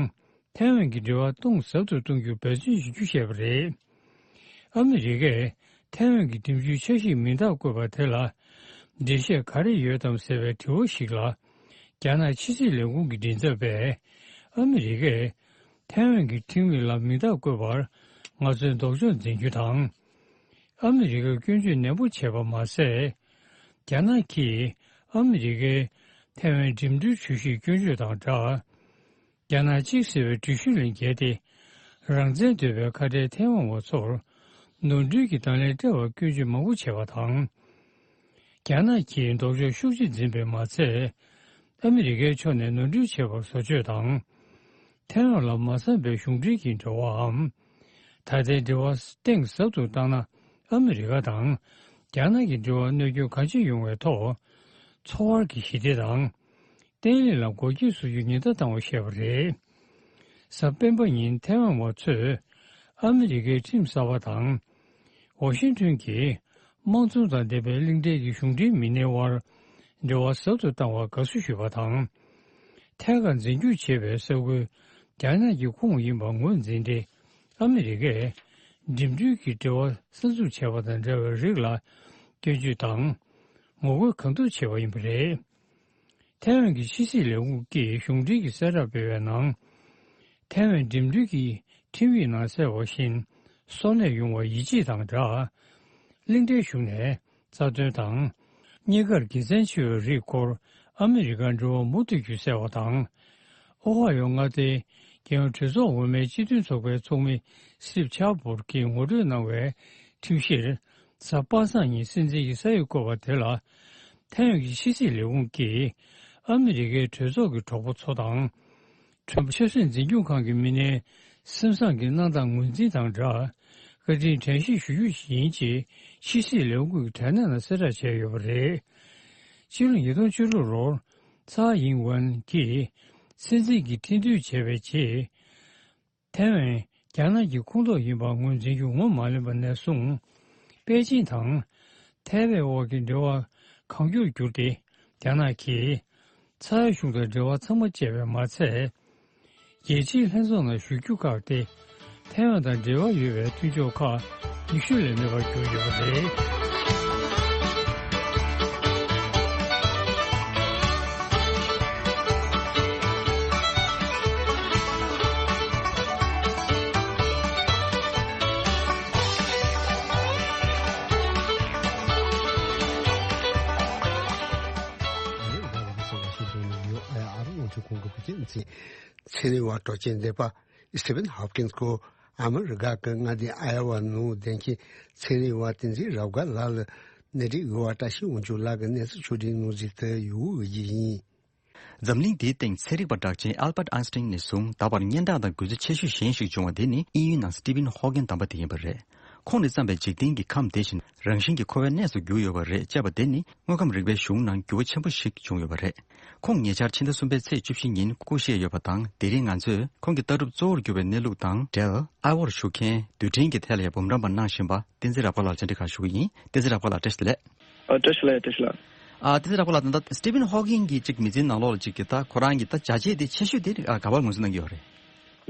ཐའེ་ཝན་གྱི་འབྲེལ་བ་གཏིང་ཟབ་ཏུ་གཏོང་རྒྱུར་འབད་བརྩོན་ཞུ་རྒྱུ་བཤད་པ་རེད། ཨ་མི་རི་ཀས་ཐའེ་ཝན་གྱི་འགྲིམ་འགྲུལ་འཆར་གཞིར་མིང་རྟགས་བཀོད་པ་དེ་ལ་འགྲེལ་བཤད་ག་རེ་ཡོད་དམ་ཟེར་བའི་དྲི་བ་ཞིག་ལ། རྒྱ་ནག་ཕྱི་སྲིད་ལས་ཁུངས་ཀྱི་མགྲིན་ཚབ་པས་ཨ་མི་རི་ཀས་ཐའེ་ཝན་གྱི་ཁྲིམས་ཡིག་ལ་མིང་རྟགས་བཀོད་པར་ང་ཚོས་ལྡོག་ཕྱོགས་འཛིན་རྒྱུ་དང་། ཨ་མི་རི་ཀར་སྐྱོན་བརྗོད་ནན་པོ་བྱས་པ་མ་ཟད། རྒྱ་ནག་གིས་ཨ་མི་རི་ཀའི་ ཐའེ་ཝན་འགྲིམ་འགྲུལ་གྲུ་བཞིར་སྐྱོན་བརྗོད་དང་སྦྲགས། རྒྱ་ནག་གཅིག་ཟེར་བའི་འགྲུལ་བཞུད་ལས་འགལ་ཏེ། རང་བཙན་འདོད་པའི་ཁ་བྲལ་ཐའེ་ཝན་བ་ཚོར་ནོར་འཁྲུལ་གྱི་དང་ལེན་སྤྲད་པར་སྐྱོན་བརྗོད་མང་པོ་བྱས་པ་དང་། རྒྱ་ནག་གིས་ལྡོག་ཕྱོགས་ཤུགས་ཆེ་འཛིན་པས་མ་ཚད། ཨ་མི་རི་ཀའི་ཕྱོགས་ནས་ནོར་འཁྲུལ་བྱས་པར་བཟོ་བཅོས་དང་། ཐའེ་ཝན་ལ་མ་བསམ་པའི་གཞུང་འབྲེལ་གྱི་འབྲེལ་བའམ། ད་ལྟའི་འབྲེལ་བ་གཏིང་ཟབ་ཏུ་བཏང་ན། ཨ་མི་རི་ཀ་དང་རྒྱ་ནག་གི་འབྲེལ་བ་གནོད་སྐྱོན་གང་ཆེ་ཡོང་བའི་ཐོག་འཚོ་བར་གྱི་ཞི་བདེ་དང་། བརྟན་ལྷིང་ལ་འགོག་རྐྱེན་བཟོ་རྒྱུའི་ཉེན་བརྡ་བཏང་བ་བཤད་པ་རེད། གཟའ་སྤེན་པ་ཉིན་ཐའེ་ཝན་བ་ཚོས་ཨ་མི་རི་ཀའི་ཁྲིམས་གསར་པ་དང་། ཝ་ཤིང་ཊོན་གྱི་དམངས་གཙོ་དང་ལྡན་པའི་གླིང་ཕྲན་གྱི་གཞུང་འབྲེལ་མི་སྣའི་དབར་འབྲེལ་བ་ཟབ་ཏུ་བཏང་བར་དགའ་བསུ་ཞུས་པ་དང་། ཐད་ཀར་འཛིན་སྐྱོང་བྱེད་པའི་ས་ཁུལ་རྒྱ་ནག་གི་ཁོངས་ཡིན་པ་ངོས་འཛིན་ཏེ། ཨ་མི་རི་ཀས་འགྲིམ་འགྲུལ་གྱི་འབྲེལ་བ་གསར་འཛུགས་བྱས་པ་དང་འབྲེལ་བའི་རིགས་ལ་སྐྱོན་བརྗོད་དང་ངོ་རྒོལ་གང་ཐུབ་བྱས་པ་ཡིན་པ་རེད། ཐའེ་ཝན་གྱི་ཕྱི་སྲིད་ལས་ཁུངས་ཀྱིས་གཞུང་འབྲེལ་གྱི་གསལ་བསྒྲགས་སྤེལ་བའི་ནང་། ཐའེ་ཝན་འགྲིམ་འགྲུལ་གྱི་ཁྲིམས་ཡིག་ནང་གསལ་བ་བཞིན་སོར་གནས་ཡོང་བར་ཡིད་ཆེས་དང་སྦྲགས། གླིང་ཕྲན་གཞུང་ནས་རྩ་དོན་དང་། གཉིས་ཀར་དགེ་མཚན་ཆེ་བའི་རིགས་སྐོར་ཨ་མི་རི་ཀར་འབྲེལ་བ་མུ་མཐུད་རྒྱུ་གསལ་བ་དང་། ཨོ་ཧ་ཡོ་མངའ་སྡེའི་རྒྱལ་ཡོངས་གྲོས་ཚོགས་འོག་མའི་སྤྱི་མཐུན་ཚོགས་པའི་ཚོགས་མི་སི་ཊིབ་ཆར་བོར་གྱིས་ངོ་སྤྲོད་གནང་བའི་ཁྲིམས་གཞིར། གཟའ་པ་སངས་ཉིན་སྲིད་འཛིན་གྱི་ས་ཡིག་བཀོད་པ་དེ་ལ། ཐའེ་ཝན་གྱི་ཕྱི་སྲིད་ལས་ཁུངས་ཀྱིས་ཨ་མི་རི་ཀའི་གྲོས་ཚོགས་ཀྱི་གྲོགས་པོ་ཚོ་དང་། ཁྲོམ་ཆབ་སྲིད་འཛིན་སྐྱོང་ཁང་གི་མི་སྣའི་སེམས་བཟང་གི་གནང་སྟངས་ངོས་འཛིན་དང་སྦྲགས། བཀའ་དྲིན་དྲན་ཤེས་ཞུ་རྒྱུ་ཞིག་ཡིན་ཅེས་ཕྱི་སྲིད་ལས་ཁུངས་ཀྱི་དྲ་གནས་ནང་གསལ་བསྒྲགས་བྱས་ཡོད་པ་རེད། ཕྱི་ལོ་ཉིས་སྟོང་བཅུ་དྲུག་ལོར་ཚའེ་ཡིན་ཝེན་གྱིས་སྲིད་འཛིན་གྱི་ཁྲི་འདོན་བྱས་པའི་རྗེས། ཐའེ་ཝན་རྒྱ་ནག་གི་ཁོངས་གཏོགས་ཡིན་པ་ངོས་འཛིན་རྒྱུ་ངོས་མ་ལེན་པ་ནས་བཟུང་། པེ་ཅིང་དང་ཐའེ་ཝན་དབར་གྱི་འབྲེལ་བ་གང་མགྱོགས་བསྒྱུར་ཏེ། རྒྱ་ནག་གིས་ཚའེ་གཞུང་དང་འབྲེལ་བ་ཚང་མ་བཅད་པས་མ་ཚད། རྒྱལ་སྤྱིའི་ལྷན་ཚོགས་ནང་ཞུགས་རྒྱུ་བཀག་སྟེ། ཐའེ་ཝན་དང་འབྲེལ་བ་ཡོད་པའི་མཐུན་ཕྱོགས་ཁག་ཉི་ཤུ་ལས་མེད་པར་གྱུར་ཡོད་པ་རེད། ཚན་རིག་པ་གྲགས་ཅན་སྡེ་པ་སི་ཊི་ཕན་ཧོབ་ཀིན་སི་སྐུ། ཨ་མི་རི་ཀ་གི་མངའ་སྡེ་ཨའི་ཝ་ནང་བསྡད་མཁན་ཚན་རིག་པ་བསྟན་འཛིན་རབ་དགའ་ལགས་ལ་ནད་རིགས་འོད་དཔག་བཀྲ་ཤིས་དབང་ཕྱུག་ལགས་ཀྱིས་གནས་ཚུལ་ཕྱོགས་སྒྲིག་གནང་རྗེས་དེ་ཡུ་གུ་འོས་ཀྱི་ཡིན། འཛམ་གླིང་འདིའི་སྟེང་ཚན་རིག་པ་གྲགས་ཅན་ཨལ་བྷར་ཨན་སི་ཊིན་ནས་བཟུང་ད་བར་སྙན་གྲགས་དང་འགུལ་ཚད་ཆེ་ཤོས་གཞན་ཞིག་བྱུང་བ་དེ་ནི་དབྱིན་ཡུལ་ནང་སི་ཊི་ཕན་ཧོབ་ཀིན་གདམས་པ་དེ་ཡིན་པ་རེད། ཁོང་ནས་བརྩམས་པའི་འཇིག་རྟེན་གྱི་ཁམས་དེ་བཞིན་རང་བཞིན་གྱི་འཁོར་བའི་གནས་སུ་གྱུར་ཡོད་པ་རེད་ཅེས་པ་དེ་ནི་དངོས་ཁམས་རིག་པའི་གཞུང་ནང་འགྱུར་བ་ཆེན་པོ་ཞིག་བྱུང་ཡོད་པ་རེད། ཁོང་ཉེ་ཆར་ཕྱི་ཟླ་གསུམ་པའི་ཚེས་བཅུ་བཞི་ཉིན་སྐུ་གཤེགས་ཡོད་པ་དང་། དེ་རིང་ང་ཚོས་ཁོང་གི་ལྟ་གྲུབ་གཙོ་བོར་གྱུར་པའི་གནས་ལུགས་དང་འབྲེལ། ཨའི་ཝར་བཞུགས་མཁན་རྡུལ་ཕྲན་གྱི་ཐད་ལ་ཡང་འབུམ་རམས་པ་གནང་བཞིན་པ་བསྟན་འཛིན་རབ་དགའ་ལགས་བཅར་འདྲི་ཁག་ཞུ་གི་ཡིན། བསྟན་འཛིན་རབ་དགའ་ལགས་བཀྲ་ཤིས་བདེ་ལེགས། ཨ། བཀྲ་ཤིས་བདེ་ལེགས། བཀྲ་ཤིས་བདེ་ལེགས། ཨ། བསྟན་འཛིན་རབ་དགའ་ལགས། ད་ལྟ་སི་ཊི་ཕན་ཧོབ་ཀིན་གྱི་ཅིག་མི་ཚེའི་ནང་ལོགས་ལ་ཅིག་གི་ད་ཁོ་རང་གི་ད་བྱས་རྗེས་དེ་ཆེ་ཤོས་དེ་ག་པར་ངོས་འཛིན་གནང་གི་ཡོད་རེད།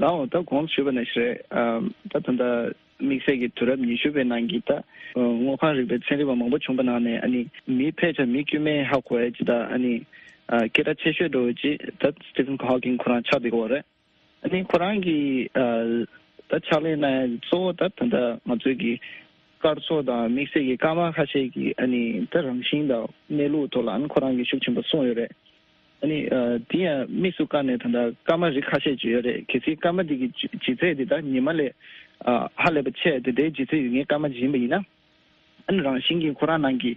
ལའོ། ད་གོང་དུ་ཞུས་པ་ནང་བཞིན་རེད། ཨ། ད་ད་ལྟ་དམིགས་བསལ་གྱི་དུས་རབས་ཉི་ཤུ་པའི་ནང་གི་ད་དངོས་ཁམས་རིག་པའི་ཚན་རིག་པ་མང་པོ་བྱུང་པའི་ནང་ནས། ཨ་ནི་མི་ཕལ་ཆེར་མི་དཀྱུས་མས་ཧ་གོ་ཡ་ཅིག་ད། ཨ་ནི་ཨ། སྐད་གྲགས་ཆེ་ཤོས་འདྲ་བོ་ཅིག་ད་སི་ཊི་ཕན་ཧོབ་ཀིན་ཁོ་རང་ཆགས་བསྡད་ཀྱི་ཡོད་རེད། ཨ་ནི་ཁོ་རང་གིས་ཨ་ད་ཕྱག་ལས་གནང་ཡ་གཙོ་བོ་ད་ད་ལྟ་ང་ཚོའི་གི་སྐར་ཚོགས་དང་དམིགས་བསལ་གྱི་སྐར་མ་ཁ་ཤས་ཀྱི་ཨ་ནི་ད་རང་བཞིན་དང་གནས་ལུགས་ཐོག་ལ་ཨ་ནི་ཁོ་རང་གིས་ཤུགས་ཆེན་པོ་གསུངས་ཡོད་རེད། ཨ་ནི་ཨ་དེ་ཡང་དམིགས་སུ་བཀར་ནས་ད་ལྟ་སྐར་མ་རིགས་ཁ་ཤས་ཅིག་ཡོད་རེད། གལ་སྲིད་སྐར་མ་འདི་གི་ལྗི་ལྗིད་ཚད་འདི་ད་ཉི་མ་ལས་ཨ་ཧ་ལས་པ་ཆེ་དེ་འདྲའི་ལྗིད་ཚད་ཡོད་མཁན་སྐར་མ་ཅིག་ཡིན་པ་ཡིན་ན། ཨ་ནི་རང་བཞིན་གྱིས་ཁོ་རང་ནང་གི་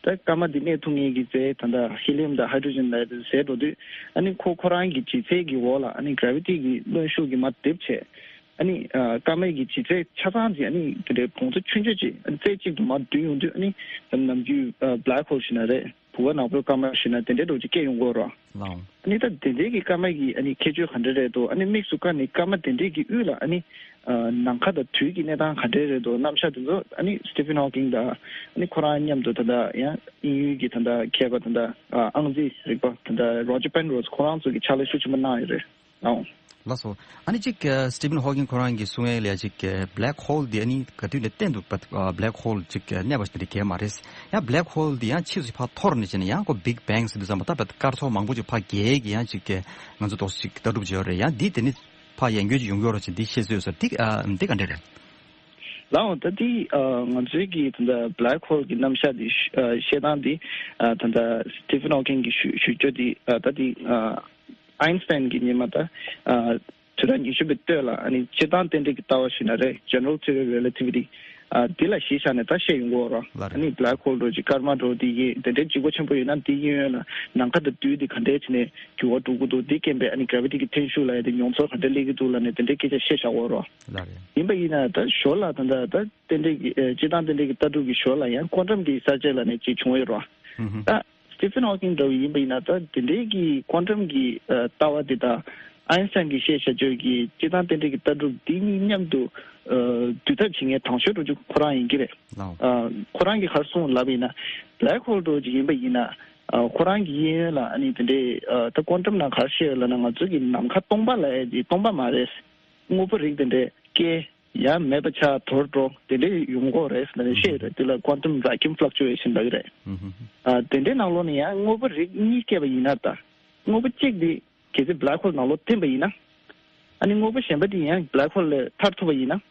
ད་སྐར་མ་འདི་གནས་ཐུབ་མཁན་གྱི་རྫས་ད་ལྟ་ཧེ་ལི་ཡམ་དང་ཧའི་ཌྲོ་ཇན་ལབ་ཡ་དེ་ཟད་འགྲོ་དུས། ཨ་ནི་ཁོ་ཁོ་རང་གི་ལྗིད་ཚད་ཀྱི་འོག་ལ་ཨ་ནི་གྷ་ར་ཝི་ཊི་གི་གནོན་ཤུགས་ཀྱིས་མར་རྡིབ་བྱས། ཨ་ནི་ཨ་སྐར་མའི་གི་ལྗིད་ཚད་ཆ་ཚང་ཅིག་ཨ་ནི་དེ་འདྲའི་བོངས་ཚོད་ཆུང་ཆུང་ཅིག་ཨ་ནི་རྩེ་གཅིག་ཏུ་མར་བསྡུས་ཡོང་དུས། ཨ་ནི་ནམ་རྒྱུན་ཨ་བྷེ་ལེག་ཧོལ་ཞེས་ན་རེད། བུ་ག་ནག་པོའི་སྐར་མ་ཞེས་ན་དེ་འདྲའི་འདྲ་བོ་ཅིག་སྐྱེ་ཡོང་གི་ཡོད་རེད། ལའོ། ཨ་ནི་ད་དེ་འདྲའི་གི་སྐར་མ་གི་ཨ་ནི་ཁྱད་ཆོས་ག་འདྲ་རེད་འདུག་ཨ་ནི་དམིགས་སུ་བཀར་ནས་སྐར་མ་དེ་འདྲའི་གི་དབུས་ལ་ཨ་ནི་ཨ་ནམ་མཁའ་དང་དུས་ཀྱི་གནས་སྟངས་ག་འདྲ་རེད་འདུག་རྣམ་གཞག་དེ་ཚོ་ཨ་ནི་སི་ཊི་ཕན་ཧོབ་ཀིན་དང་ཨ་ནི་ཁོ་རང་མཉམ་དུ་ད་ལྟ་ཡང་དབྱིན་ཡུལ་གྱི་ད་ལྟ་མཁས་པ་ད་ལྟ་ཨ་ཨང་རྩིས་རིག་པ་ད་ལྟ་རོ་ཇར་པེན་རོ་སི་ཁོ་རང་ཚོ་གི་ཕྱག་ལས་ཤུགས་ཆེན་པོ་གནང་ཡོད་རེད། ཨོ། ལགས་སོ། ཨ་ནི་ཅིག་ཨ་སི་ཊི་ཕན་ཧོབ་ཀིན་ཁོ་རང་གིས་གསུང་ཡས་ལ་ཅིག་ཨ་བྷེ་ལེག་ཧོལ་འདི་ཨ་ནི་ག་དུས་ནས་གཏན་དུ་བ་བྷེ་ལེག་ཧོལ་ཅིག་ཨ་གནས་པ་ཞིག་དེ་གས་མ་རེད། ཡང་བྷེ་ལེག་ཧོལ་འདི་ཡང་ཕྱིས་སུ་ཕར་འཐོར་ནས་བྱས་ནས་ཡང་ཁོ་བིག་བེང་ཟེར་དུས་ཙམ་པ་ད་བར་སྐར་ཚོགས་མང་པོ་ཅིག་ཕར་རྒྱས་ཀྱི་ཡང་ཅིག་ཨ་ང་ཚོ་ཏོག་ཙམ་ཅིག་ལྟ་གྲུབ་ཅིག་ཡོད་རེད། ཡང་འདི་དེ་ནི་ཕར་ཡང་བསྐྱར་ཅིག་ཡོང་གི་ཡོད་རེད་ཅེས་འདི་བཤད་སྲོལ་ཡོད་ས་འདི་ཨ་འདི་ག་འདྲ་རེད། ལའོ་ད་དེ་ང་ཚོའི་གི་ད་ལྟ་black hole གི་རྣམ་གཞག་དེ་བཤད་སྟངས་དེ་ད་ལྟ་Stephen Hawking གི་ཞུ་ཞུ་རྒྱུ་དེ་ད་དེ་Einstein གི་སྔོན་མ་ད་དུས་རབས་ཉི་ཤུ་པའི་སྟོད་ལ་ཨ་ནི་སྤྱིར་བཏང་རྟེན་འབྲེལ་གྱི་ལྟ་བ་ཞུས་ན་རེད། General Theory of Relativity ཨ་འདི་ལ་གཞི་བཞག་ནས་ད་བཤད་ཡོང་གི་ཡོད་རེད། ལགས་རེད། ཨ་ནི་black hole འདྲ་ཅིག་སྐར་མ་འདྲ་འདི་གཡས་དེ་འདྲའི་ལྗིད་ཁོག་ཆེན་པོ་ཡོད་ན་འདི་གཡས་གཡོན་ལ་ནམ་མཁའ་དང་རྡུལ་འདི་ག་འདྲས་བྱས་ནས་འགྱུར་བ་འགྲོ་གི་འདུག་འདི་རྐྱེན་པས་ཨ་ནི་gravity གི་འཐེན་ཤུགས་ལབ་ཡ་དེ་མྱོང་ཚོར་ག་འདྲས་སླེབས་ཀྱི་འདུག་ལབ་ནས་དེ་འདྲའི་སྐད་ཆ་བཤད་བཞག་ཡོད་རེད། ལགས་རེད། ཡིན་པ་ཡིན་ན་ད་ཞོར་ལ་ད་ད་རྟེན་འབྲེལ་གྱི་ཨ་སྤྱིར་བཏང་རྟེན་འབྲེལ་གྱི་ལྟ་གྲུབ་ཀྱི་ཞོར་ལ་ཡང་ཀོན་ཊམ་གྱི་གསར་བརྗེ་ལབ་ནས་ཅིག་བྱུང་ཡོད་རེད། ཧུམ་ཧུམ། ད་Stephen Hawking འདྲ་བོ་ཡིན་པ་ཡིན་ན་ད་དེ་འདྲའི་གི་ཀོན་ཊམ་གྱི་ཨ་ལྟ་བ་དེ་དང་Einstein གྱིས་བཤད་བཞག་ཡོད་ཀྱི་སྤྱིར་བཏང་རྟེན་འབྲེལ་གྱི་ལྟ་གྲུབ་འདི་གཉིས་མཉམ་དུ་ཨ་འདུས་ཐབས་བྱེད་མཁན་དང་ཤོས་འདྲ་ཅིག་ཁོ་རང་ཡིན་གྱི་རེད། ལའོ། ཨ་ཁོ་རང་གིས་ག་རེ་གསུངས་ལབ་པ་ཡིན་ན་black hole འདྲ་བོ་ཅིག་ཡིན་པ་ཡིན་ན་ཨ་ཁོ་རང་གི་གཡས་གཡོན་ལ་ཨ་ནི་དེ་འདྲའི་ཨ་ད་ཀོན་ཊམ་ནང་ག་རེ་བཤད་ཡོད་ལབ་ན་ང་ཚོ་གི་ནམ་མཁའ་སྟོང་པ་ལབ་ཡ་དེ་སྟོང་པ་མ་རེད། དངོས་པོ་རིགས་དེ་འདྲའི་སྐྱེ། ཡང་མེད་པ་ཆགས་དོར་འགྲོ་དེ་འདྲའི་ཡོང་གི་རེད་ཟེར་ནས་བཤད་ཡོད་རེད། དེ་ལ་quantum vacuum fluctuation ལབ་ཀྱི་རེད། ཨ་དེ་འདྲའི་ནང་ལོགས་ནས་ཡང་དངོས་པོ་རིགས་གཉིས་སྐྱེས་པ་ཡིན་ན་ད་དངོས་པོ་གཅིག་དེ་གལ་སྲིད་black hole ནང་ལོགས་ཐིམ་པ་ཡིན་ན། ཨ་ནི་དངོས་པོ་གཞན་པ་དེ་ཡང་black hole ལས་ཐར་ཐུབ་པ་ཡིན་ན།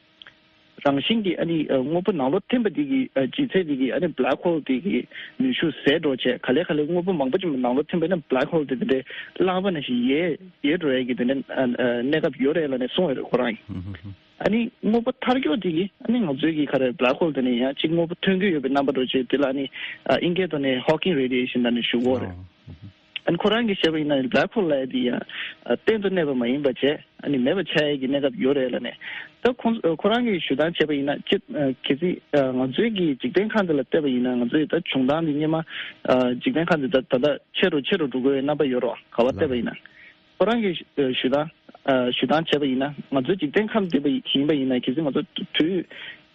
རང་བཞིན་གྱིས་ཨ་ནི་དངོས་པོ་ནང་ལོགས་ཐིམ་པ་དེ་གི་ལྗིད་ཚད་དེ་གི་ཨ་ནི་black hole དེ་གི་ནུས་ཤུགས་ཟད་འགྲོ་བྱས་ག་ལེ་ག་ལེ་དངོས་པོ་མང་པོ་ཅིག་ནང་ལོགས་ཐིམ་པ་ཡིན་ན་black hole དེ་དེ་འདྲའི་རླངས་པ་ནང་བཞིན་ཡལ་ཡལ་འགྲོ་ཡས་ཀྱི་དེ་འདྲའི་གནས་སྐབས་ཡོད་རེད་ལབ་ནས་གསུངས་ཡོད་རེད་ཁོ་རང་གིས། ཨ་ནི་དངོས་པོ་མཐར་འཁྱོལ་དེ་གིས་ཨ་ནི་ང་ཚོའི་གི་ག་རེ་black hole དེ་ནས་ཡང་གཅིག་དངོས་པོ་ཐོན་གྱི་ཡོད་པའི་རྣམ་པ་འདྲ་བྱས་དེ་ལ་ཨ་ནི་ཨ་དབྱིན་སྐད་ཐོག་ནས་Hawking radiation ལབ་ནས་ཞུ་གི་ཡོད་རེད། ཨ་ནི་ཁོ་རང་གིས་བཤད་པ་ཡིན་ན་black hole ལབ་ཡ་དེ་ཡང་གཏན་དུ་གནས་པ་མ་ཡིན་པ་བྱས་ཨ་ནི་མེད་པ་ཆགས་ཡས་ཀྱི་གནས་སྐབས་ཡོད་རེད་ལབ་ནས། ད་ཁོང་ཁོ་རང་གིས་ཞུ་སྟངས་བྱས་པ་ཡིན་ན་སྤྱིར་གལ་སྲིད་ང་ཚོའི་གི་འཇིག་རྟེན་ཁམས་འདི་ལ་བལྟས་པ་ཡིན་ན་ང་ཚོའི་ད་བྱུང་སྟངས་འདི་སྔོན་མ་འཇིག་རྟེན་ཁམས་འདི་ད་ད་ལྟ་ཆེ་རུ་ཆེ་རུ་འགྲོ་དགོས་པའི་རྣམ་པ་ཡོད་རེད་ག་བ་བལྟས་པ་ཡིན་ན། ཁོ་རང་གིས་ཞུ་སྟངས་ཨ་ཞུ་སྟངས་བྱས་པ་ཡིན་ན་ང་ཚོའི་འཇིག་རྟེན་ཁམས་འདི་པ་ཡིན་པ་ཡིན་ན་གལ་སྲིད་ང་ཚོ་དུས་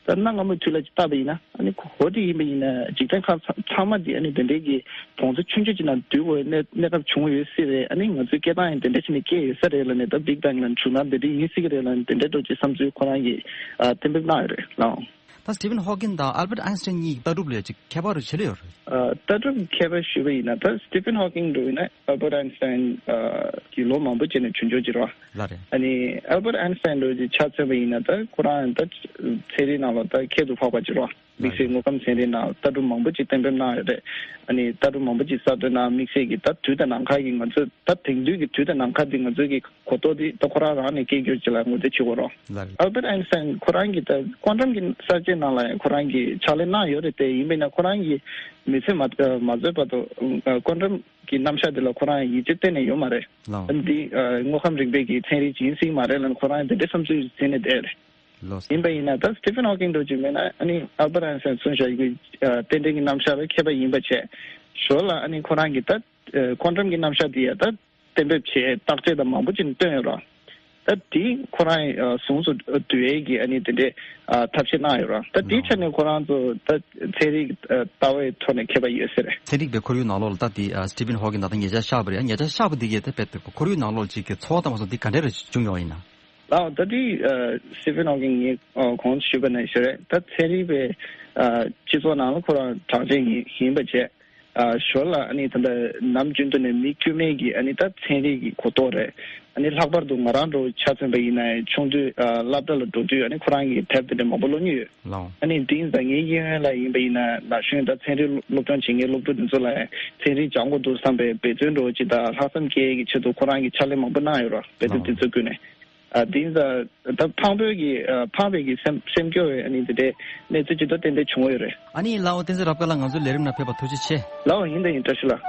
ད་གནའ་སྔ་མོའི་དུས་ལ་ཅིག་བལྟས་པ་ཡིན་ན་ཨ་ནི་གོ་དེ་ཡིན་པ་ཡིན་ན་འཇིག་རྟེན་ཁམས་ཚང་མ་འདི་ཨ་ནི་དེ་འདྲའི་གི་བོང་ཚོ་ཆུང་ཆུང་ཅིག་ནང་འདུས་དགོས་གནས་གནས་སྐབས་བྱུང་ཡོད་སྲིད་རེད། ཨ་ནི་ང་ཚོའི་སྐད་གདངས་ཡང་དེ་འདྲ་ཅིག་ནས་སྐྱེས་ཡོད་ས་རེད་ལབ་ནས་ད་Big Bang ལ་བྱུང་ན་འདི་འདྲ་ཡིན་སྲིད་ཀྱི་རེད་ལབ་ནས་དེ་འདྲའི་འདྲ་ཅིག་བསམ་ཚུལ་ཁོ་རང་གིས་ཨ་གཏན་འབེབས་གནང་ཡོད་རེད་ལགས། ད་Stephen Hawking དང་Albert Einstein གཉིས་ཀྱི་ལྟ་གྲུབ་ལ་ཅིག་ཁྱད་པར་ཆེ་ལོས་ཡོད་རེད། ཨ་ལྟ་གྲུབ་ཁྱད་པར་ཞུས་པ་ཡིན་ན་ད་Stephen Hawking འདྲ་ཡིན་ན་Albert Einstein ཨ་གི་ལོ་མང་པོ་ཅིག་ནས་བྱོན་ཆོག་ཅིག་རེད་བ། ལགས་རེད། ཨ་ནི་Albert Einstein འདྲ་ཅིག་ཆ་མཚོན་པ་ཡིན་ན་ད་ཁོ་རང་ད་ཚན་རིག་ནང་ལ་ད་ཁྱད་དུ་འཕགས་པ་ཅིག་རེད་བ། དམིགས་བསལ་དངོས་ཁམས་ཚན་རིག་ནང་ལྟ་གྲུབ་མང་པོ་ཅིག་གཏན་འབེབས་གནང་ཡོད་རེད། ཨ་ནི་ལྟ་གྲུབ་མང་པོ་ཅིག་གསར་གཏོད་གནང་དམིགས་བསལ་གྱི་ད་དུས་དང་ནམ་མཁའ་གི་ང་ཚོས་ད་དེང་དུས་ཀྱི་དུས་དང་ནམ་མཁའ་འདི་ང་ཚོས་ཀྱི་གོ་རྟོགས་འདི་ད་ཁོ་རང་རང་ནས་སྐྱེ་རྒྱུ་ཅིག་ལ་ངོས་འཛིན་བྱེད་དགོས་རེད། ལགས་རེད། Albert Einstein ཁོ་རང་གིས་ད་ཀོན་ཊམ་གྱི་གསར་བརྗེ་ནང་ལ་ཡང་ཁོ་རང་གིས་ཕྱག་ལས་གནང་ཡོད་རེད་དེ་ཡིན་པས་ན་ཁོ་རང་གིས་མི་ཚེ་མ་མ་རྫོགས་བར་དུ་ཀོན་ཊམ་གྱི་རྣམ་གཞག་འདི་ལ་ཁོ་རང་ཡིད་ཆེས་གཏན་ནས་ཡོད་མ་རེད། ལགས། འདི་དངོས་ཁམས་རིག་པའི་གི་ཚན་རིག་ཅིག་ཡིན་སྲིད་མ་རེད་ལབ་ནས་ཁོ་རང་དེ་འདྲའི་བསམ་ཚུལ་འཛིན་ནས་བསྡད་རེད། ལགས། ཡིན་པ་ཡིན་ན་ད་Stephen Hawking འདྲ་ཅིག་མེད་ན་ཨ་ནི་Albert Einstein གསུངས་བཞག་གི་རྟེན་འབྲེལ་གྱི་རྣམ་གཞག་ལ་མཁས་པ་ཡིན་པ་བྱས་ཞོར་ལ་ཨ་ནི་ཁོ་རང་གིས་ད་ཀོན་ཊམ་གྱི་རྣམ་གཞག་འདི་ཡང་ད་གཏན་འབེབས་བྱས་བརྟག་དཔྱད་དང་མང་པོ་ཅིག་བཏོན་ཡོད་ར། ད་དེ་ཁོ་རང་ཟུང་དུ་འབྲེལ་བའི་གི་ཨ་ནི་དེ་འདྲའི་ཐབས་ཤེས་གནང་ཡོད་ར། ད་དེའི་ཆ་ནས་ཁོ་རང་ཚོ་ད་ཚན་རིག་ལྟ་བའི་ཐོག་ནས་མཁས་པ་ཡོད་ས་རེད། ཚན་རིག་པའི་ཁོར་ཡུག་ནང་ལོགས་ལ་ད་དེ་Stephen Hawking ད་ལྟ་ཉེ་ཆར་བཞག་པ་རེད། ཉེ་ཆར་བཞག་པ་དེ་གས་ད་དཔེ་ཁོར་ཡུག་ནང་ལོགས་ཅིག་གི་ཚོར་བ་དང་མ་སོང་དེ་ག་འདྲ་རེ་བྱུང་ཡོད་ཡིན་ན། ལའོ་ད་དེ་Stephen Hawking ངས་གོང་དུ་ཞུས་པ་ནང་བཞིན་རེད། ད་ཚན་རིག་པའི་སྤྱི་ཚོགས་ནང་ལ་ཁོ་རང་གྲགས་ཅན་ཡིན་ཡིན་པ་བྱས། ཞོར་ལ་ཨ་ནི་ད་ལྟ་ནམ་རྒྱུན་དུ་ནས་མི་དཀྱུས་མའི་གི་ཨ་ནི་ད་ཚན་རིག་གི་གོ་རྟོགས་རེད། ཨ་ནི་ལྷག་པར་དུ་ང་རང་འདྲ་བོ་ཆ་མཚོན་པ་ཡིན་ན་ཆུང་དུས་སློབ་གྲྭ་ལ་འགྲོ་དུས་ཨ་ནི་ཁོ་རང་གི་དེབ་དེ་འདྲ་མང་པོ་ཀློག་མྱོང་ཡོད། ལའོ། ཨ་ནི་དེ་ཡིན་ཙང་ངའི་གཡས་གཡོན་ལ་ཡིན་པ་ཡིན་ན་ན་གཞོན་ད་ཚན་རིག་སློབ་སྦྱོང་བྱེད་མཁན་སློབ་ཕྲུག་དེ་ཚོ་ལ་ཚན་རིག་སྦྱང་དགོས་འདུག་བསམ་པའི་འབད་བརྩོན་འདྲ་བོ་ཅིག་དང་ལྷག་བསམ་སྐྱེ་ཡས་ཀྱི་ཆེད་དུ་ཁོ་རང་གིས་ཕྱག་ལས་མང་པོ་གནང་ཡོད་ར། དཔེ་དེབ་དེ་ཚོ་བརྒྱུད་ནས། ཨ་དེ་ཡིན་ཙང་ད་ཕངས་པའི་གི་ཨ་ཕངས་པའི་གི་སེམས་སེམས་སྐྱོ་བའི་ཨ་ནི་དེ་འདྲའི་གནས་ཚུལ་ཅིག་ད་ཏན་ཏན་བྱུང་ཡོད་རེད། ཨ་ནི་ལའོ་བསྟན་འཛིན་རབ་དཀར་ལགས་ང་ཚོའི་ལས་རིམ་ནང་ཕེབས་པ་ཐུགས་རྗེ་ཆེ། ལའོ་ཡིན་ད་ཡིན་བཀྲ་ཤིས་ལགས།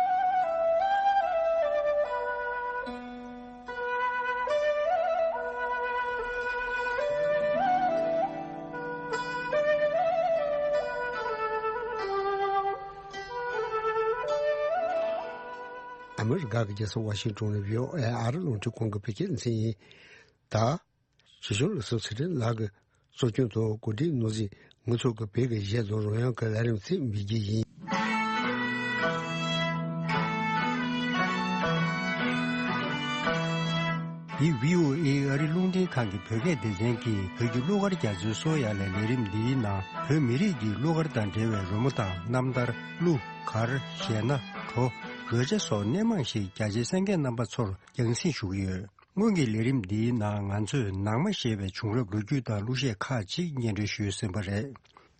ཨ་མི་རི་ཀ་གི་རྒྱལ་ས་ཝ་ཤིང་ཏོན་ནས་བྷི་ཨོ་ཨེ་ཨ་རི་རླུང་འཕྲིན་ཁང་གི་བོད་སྐད་སྡེ་ཚན་ཡིན། ད། ཞིབ་འཇུག་བློ་བཟང་ཚེ་རིང་ལགས་ཀྱི་གཙོ་སྐྱོང་དུ་གོ་སྒྲིག་ནོར་སྲིད་ངུ་ཚོགས་ཀྱི་བོད་ཀྱི་གཞས་དང་རོལ་དབྱངས་ཀྱི་ལས་རིམ་ཚིག་འབུལ་རྒྱུ་ཡིན། འདི་བྷི་ཨོ་ཨེ་ཨ་རི་རླུང་འཕྲིན་ཁང་གི་བོད་སྐད་སྡེ་ཚན་གྱིས་བོད་ཀྱི་གླུ་གར་རྒྱ་མཚོའི་སོ་ཡ་ལས་ལས་རིམ་འདིའི་ནང་བོད་མི་རིགས་ཀྱི་གླུ་གར་དང་འབྲེལ་བའི་རོལ་མོ་དང་རྣམ་ཐར། གླུ་གར་གཞས་སྣ་བྲོ་རོལ་ཆ་སོགས་སྣེ་མང་ཞིག་རྒྱ་ཆེའི་གསན་མཁན་རྣམ་པ་ཚོར་རྒྱང་སྲིང་ཞུ་གི་ཡོད། སྔོན་གྱི་ལས་རིམ་འདིའི་ནང་ང་ཚོས་ནང་མ་ཞེས་པའི་བྱུང་རབས་ལོ་རྒྱུས་དང་གླུ་གཞས་ཁག་ཅིག་སྙན་སྒྲོན་ཞུས་ཟིན་པ་རེད།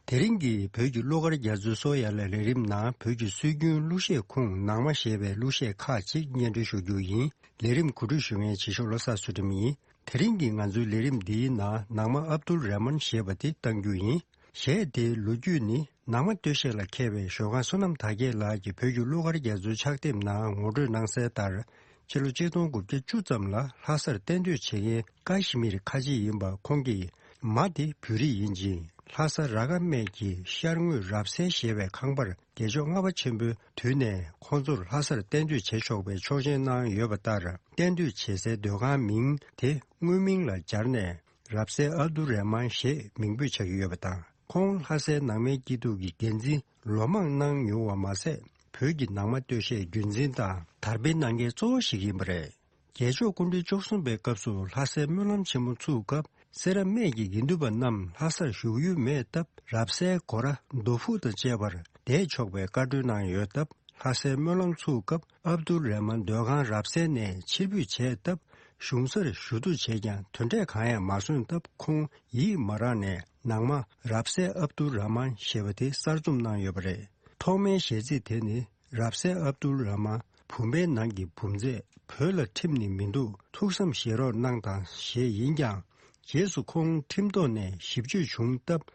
དེ་རིང་གི་བོད་ཀྱི་གླུ་གར་རྒྱ་མཚོའི་སོ་ཡ་ལ་ལས་རིམ་ནང་བོད་ཀྱི་སྲོལ་རྒྱུན་གླུ་གཞས་ཁུངས་ནང་མ་ཞེས་པའི་གླུ་གཞས་ཁག་ཅིག་སྙན་སྒྲོན་ཞུ་རྒྱུ་ཡིན། ལས་རིམ་གོ་སྒྲིག་ཞུ་མཁན་བྱེད་ཤོག་བློ་བཟང་ཚུལ་ཁྲིམས་ཡིན། དེ་རིང་གི་ང་ཚོའི་ལས་རིམ་འདིའི་ནང་ནང་མ་ཨབ་དུལ་རེ་མན་ཞེས་པ་དེ་གཏང་རྒྱུ་ཡིན། གཞས་དེའི་ལོ་རྒྱུས་ནི་ནང་མ་སྟོད་གཞས་ལ་མཁས་པའི་ཞོལ་ཁང་བསོད་ནམས་དར་རྒྱས་ལགས་ཀྱིས་བོད་ཀྱི་གླུ་གར་རྒྱ་མཚོའི་ཕྱག་དེབ་ནང་ངོ་སྤྲོད་གནང་གསལ་ལྟར། ཕྱི་ལོ་ཆིག་སྟོང་དགུ་བརྒྱ་བཅུ་ཙམ་ལ་ལྷ་སར་གཏན་སྡོད་བྱེད་མཁན་ཀ་ཤི་མིར་ཁ་ཆེ་ཡིན་པ་ཁོང་གིས། མ་དེ་བོད་རིགས་ཡིན་ཅིང་ལྷ་ས་ར་ག་སྨད་ཀྱི་ཤར་ངོས་རབ་གསལ་ཞེས་པའི་ཁང་པར་རྒྱལ་མཆོག་ལྔ་པ་ཆེན་པོའི་དུས་ནས་ཁོང་ཚོར་ལྷ་སར་གཏན་སྡོད་བྱེད་ཆོག་པའི་ཆོག་མཆན་གནང་ཡོད་པ་ལྟར། གཏན་སྡོད་བྱེད་སའི་སྡོད་ཁང་མིང་དེ་དངོས་མིང་ལ་སྦྱར་ནས་རབ་གསལ་ཨབ་དུ་རེ་མན་ཞེས་མིང་འབོད་བྱ་གི་ཡོད་པ་དང་། ཁོང་ལྷ་སའི་ནང་མའི་སྐྱིད་སྡུག་གི་འགན་འཛིན་ལོ་མང་གནང་མྱོང་བ་མ་ཟད། བོད་ཀྱི་ནང་མ་སྟོད་གཞས་རྒྱུན་འཛིན་དང་དར་སྤེལ་གནང་མཁན་གཙོ་བོ་ཞིག་ཡིན་པ་རེད། རྒྱལ་མཆོག་སྐུ་ཕྲེང་བཅུ་གསུམ་པའི་སྐབས་སུ་ལྷ་སའི་སྨོན་ལམ་ཆེན་མོ་ཚུགས་སྐབས། སེ་ར་སྨད་ཀྱི་དགེ་འདུན་པ་རྣམས་ལྷ་སར་བཞུགས་ཡུལ་མེད་སྟབས། རབ་གསལ་སྒོ་ར་རྡོ་ཕུག་དང་བཅས་པར་བསྡད་ཆོག་པའི་བཀའ་འཁྲོལ་གནང་ཡོད་སྟབས། ལྷ་སའི་སྨོན་ལམ་ཚུགས་སྐབས་ཨབ་དུལ་རེ་མན་སྡོད་ཁང་རབ་གསལ་ནས་ཕྱིར་འབུད་བྱས་སྟབས། གཞུང་སར་ཞུ་གཏུག་བྱས་ཀྱང་དོན་འབྲས་གང་ཡང་མ་སོན་སྟབས། ཁོང་ཡིད་མ་རངས་ནས་ནང་མ་རབ་གསལ་ཨབ་དུལ་ར་མན་ཞེས་པ་དེ་གསར་རྩོམ་གནང་ཡོད་པ་རེད། ཐོག་མའི་གཞས་ཚིག་དེ་ནི། རབ་གསལ་ཨབ་དུལ་ར་མན། བུམ་པའི་ནང་གི་བུམ་རྫས། བོད་ལ་ཁྲིམས་ནི་མི་འདུག་ཐུགས་བསམ་བཞེས་རོགས་གནང་དང་ཞེས་ཡིན་ཀྱང་། རྗེས་སུ་ཁོང་ཁྲིམས་ཐོག་ནས་ཞིབ་དཔྱོད་བྱུང་སྟབས།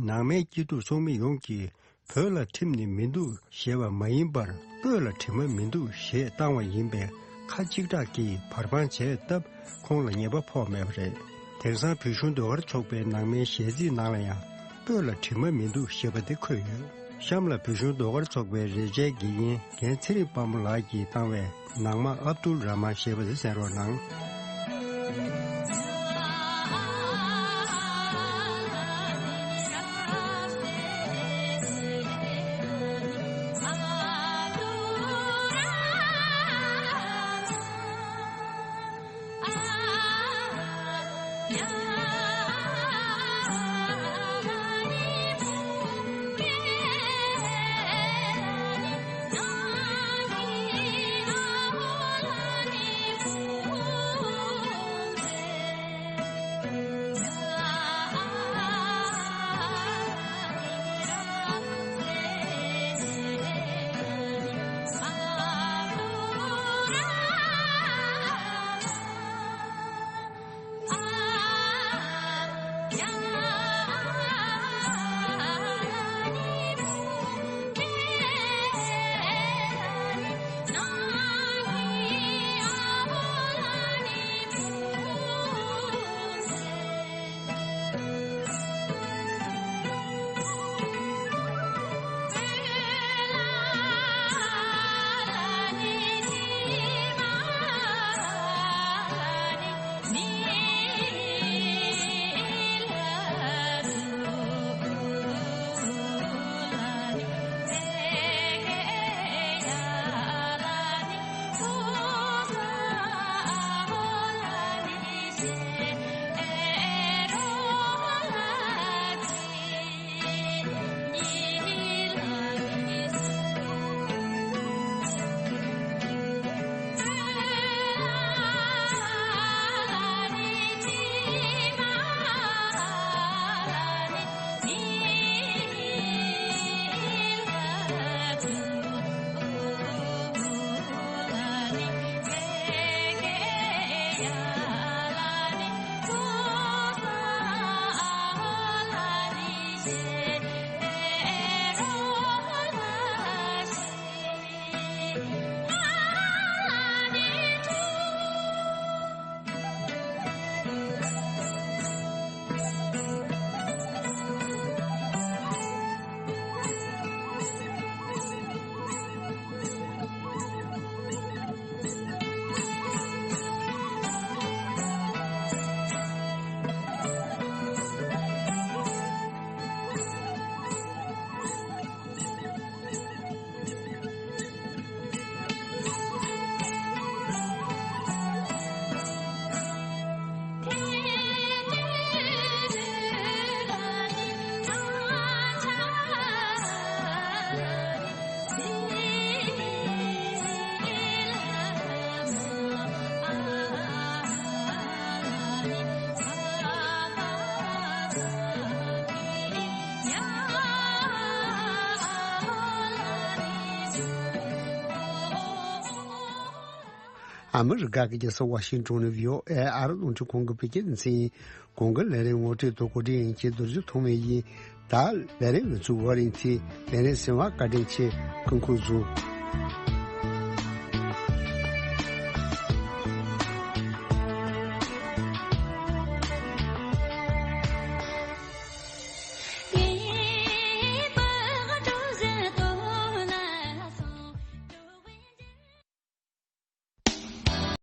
ནང་མའི་སྐྱིད་སྡུག་ཚོགས་མི་ཡོངས་ཀྱིས་བོད་ལ་ཁྲིམས་ནི་མི་འདུག་ཞེས་པ་མ་ཡིན་པར། སྤོས་ལ་དྲི་མ་མི་འདུག་ཞེས་བཏང་བ་ཡིན་པས། ཁ་གཅིག་གྲགས་ཀྱིས་བར་འཕང་བྱས་སྟབས། ཁོང་ལ་ཉེས་པ་ཕོག་མེད་པ་རེད། དེང་སང་བོད་གཞུང་ཟློས་གར་ཚོགས་པའི་ནང་མའི་གཞས་ཚིག་ནང་ལ་ཡང་། སྤོས་ལ་དྲི་མ་མི་འདུག་ཞེས་པ་དེ་འཁོད་ཡོད། གཤམ་ལ་བོད་གཞུང་ཟློས་གར་ཚོགས་པའི་རེ་ཆའི་དགེ་རྒན་རྒན་ཚེ་རིང་དཔལ་མོ་ལགས་ཀྱིས་བཏང་བའི་ནང་མ་ཨབ་དུལ་ར་མན་ཞེས་པ་དེ་གསན་རོགས་གནང་། ཨ་མི་རི་ཀ་གི་རྒྱལ་ས་ཝ་ཤིང་ཊོན་ནས་བྷི་ཨོ་ཨེ་ཨ་རི་རླུང་འཕྲིན་ཁང་གི་བོད་སྐད་སྡེ་ཚན་ཡིན། གོང་གི་ལས་རིམ་ངོ་སྤྲོད་དང་གོ་སྒྲིག་ཡིན་གྱི་རྡོ་རྗེ་ཐོགས་མེད་ཡིན། ད་ལས་རིམ་ལ་ཚུགས་བར་ཡིན་ཚེ་ལས་རིམ་གསན་པར་བཀའ་དྲིན་ཆེ། སྐུ་ཁམས་བཟང་།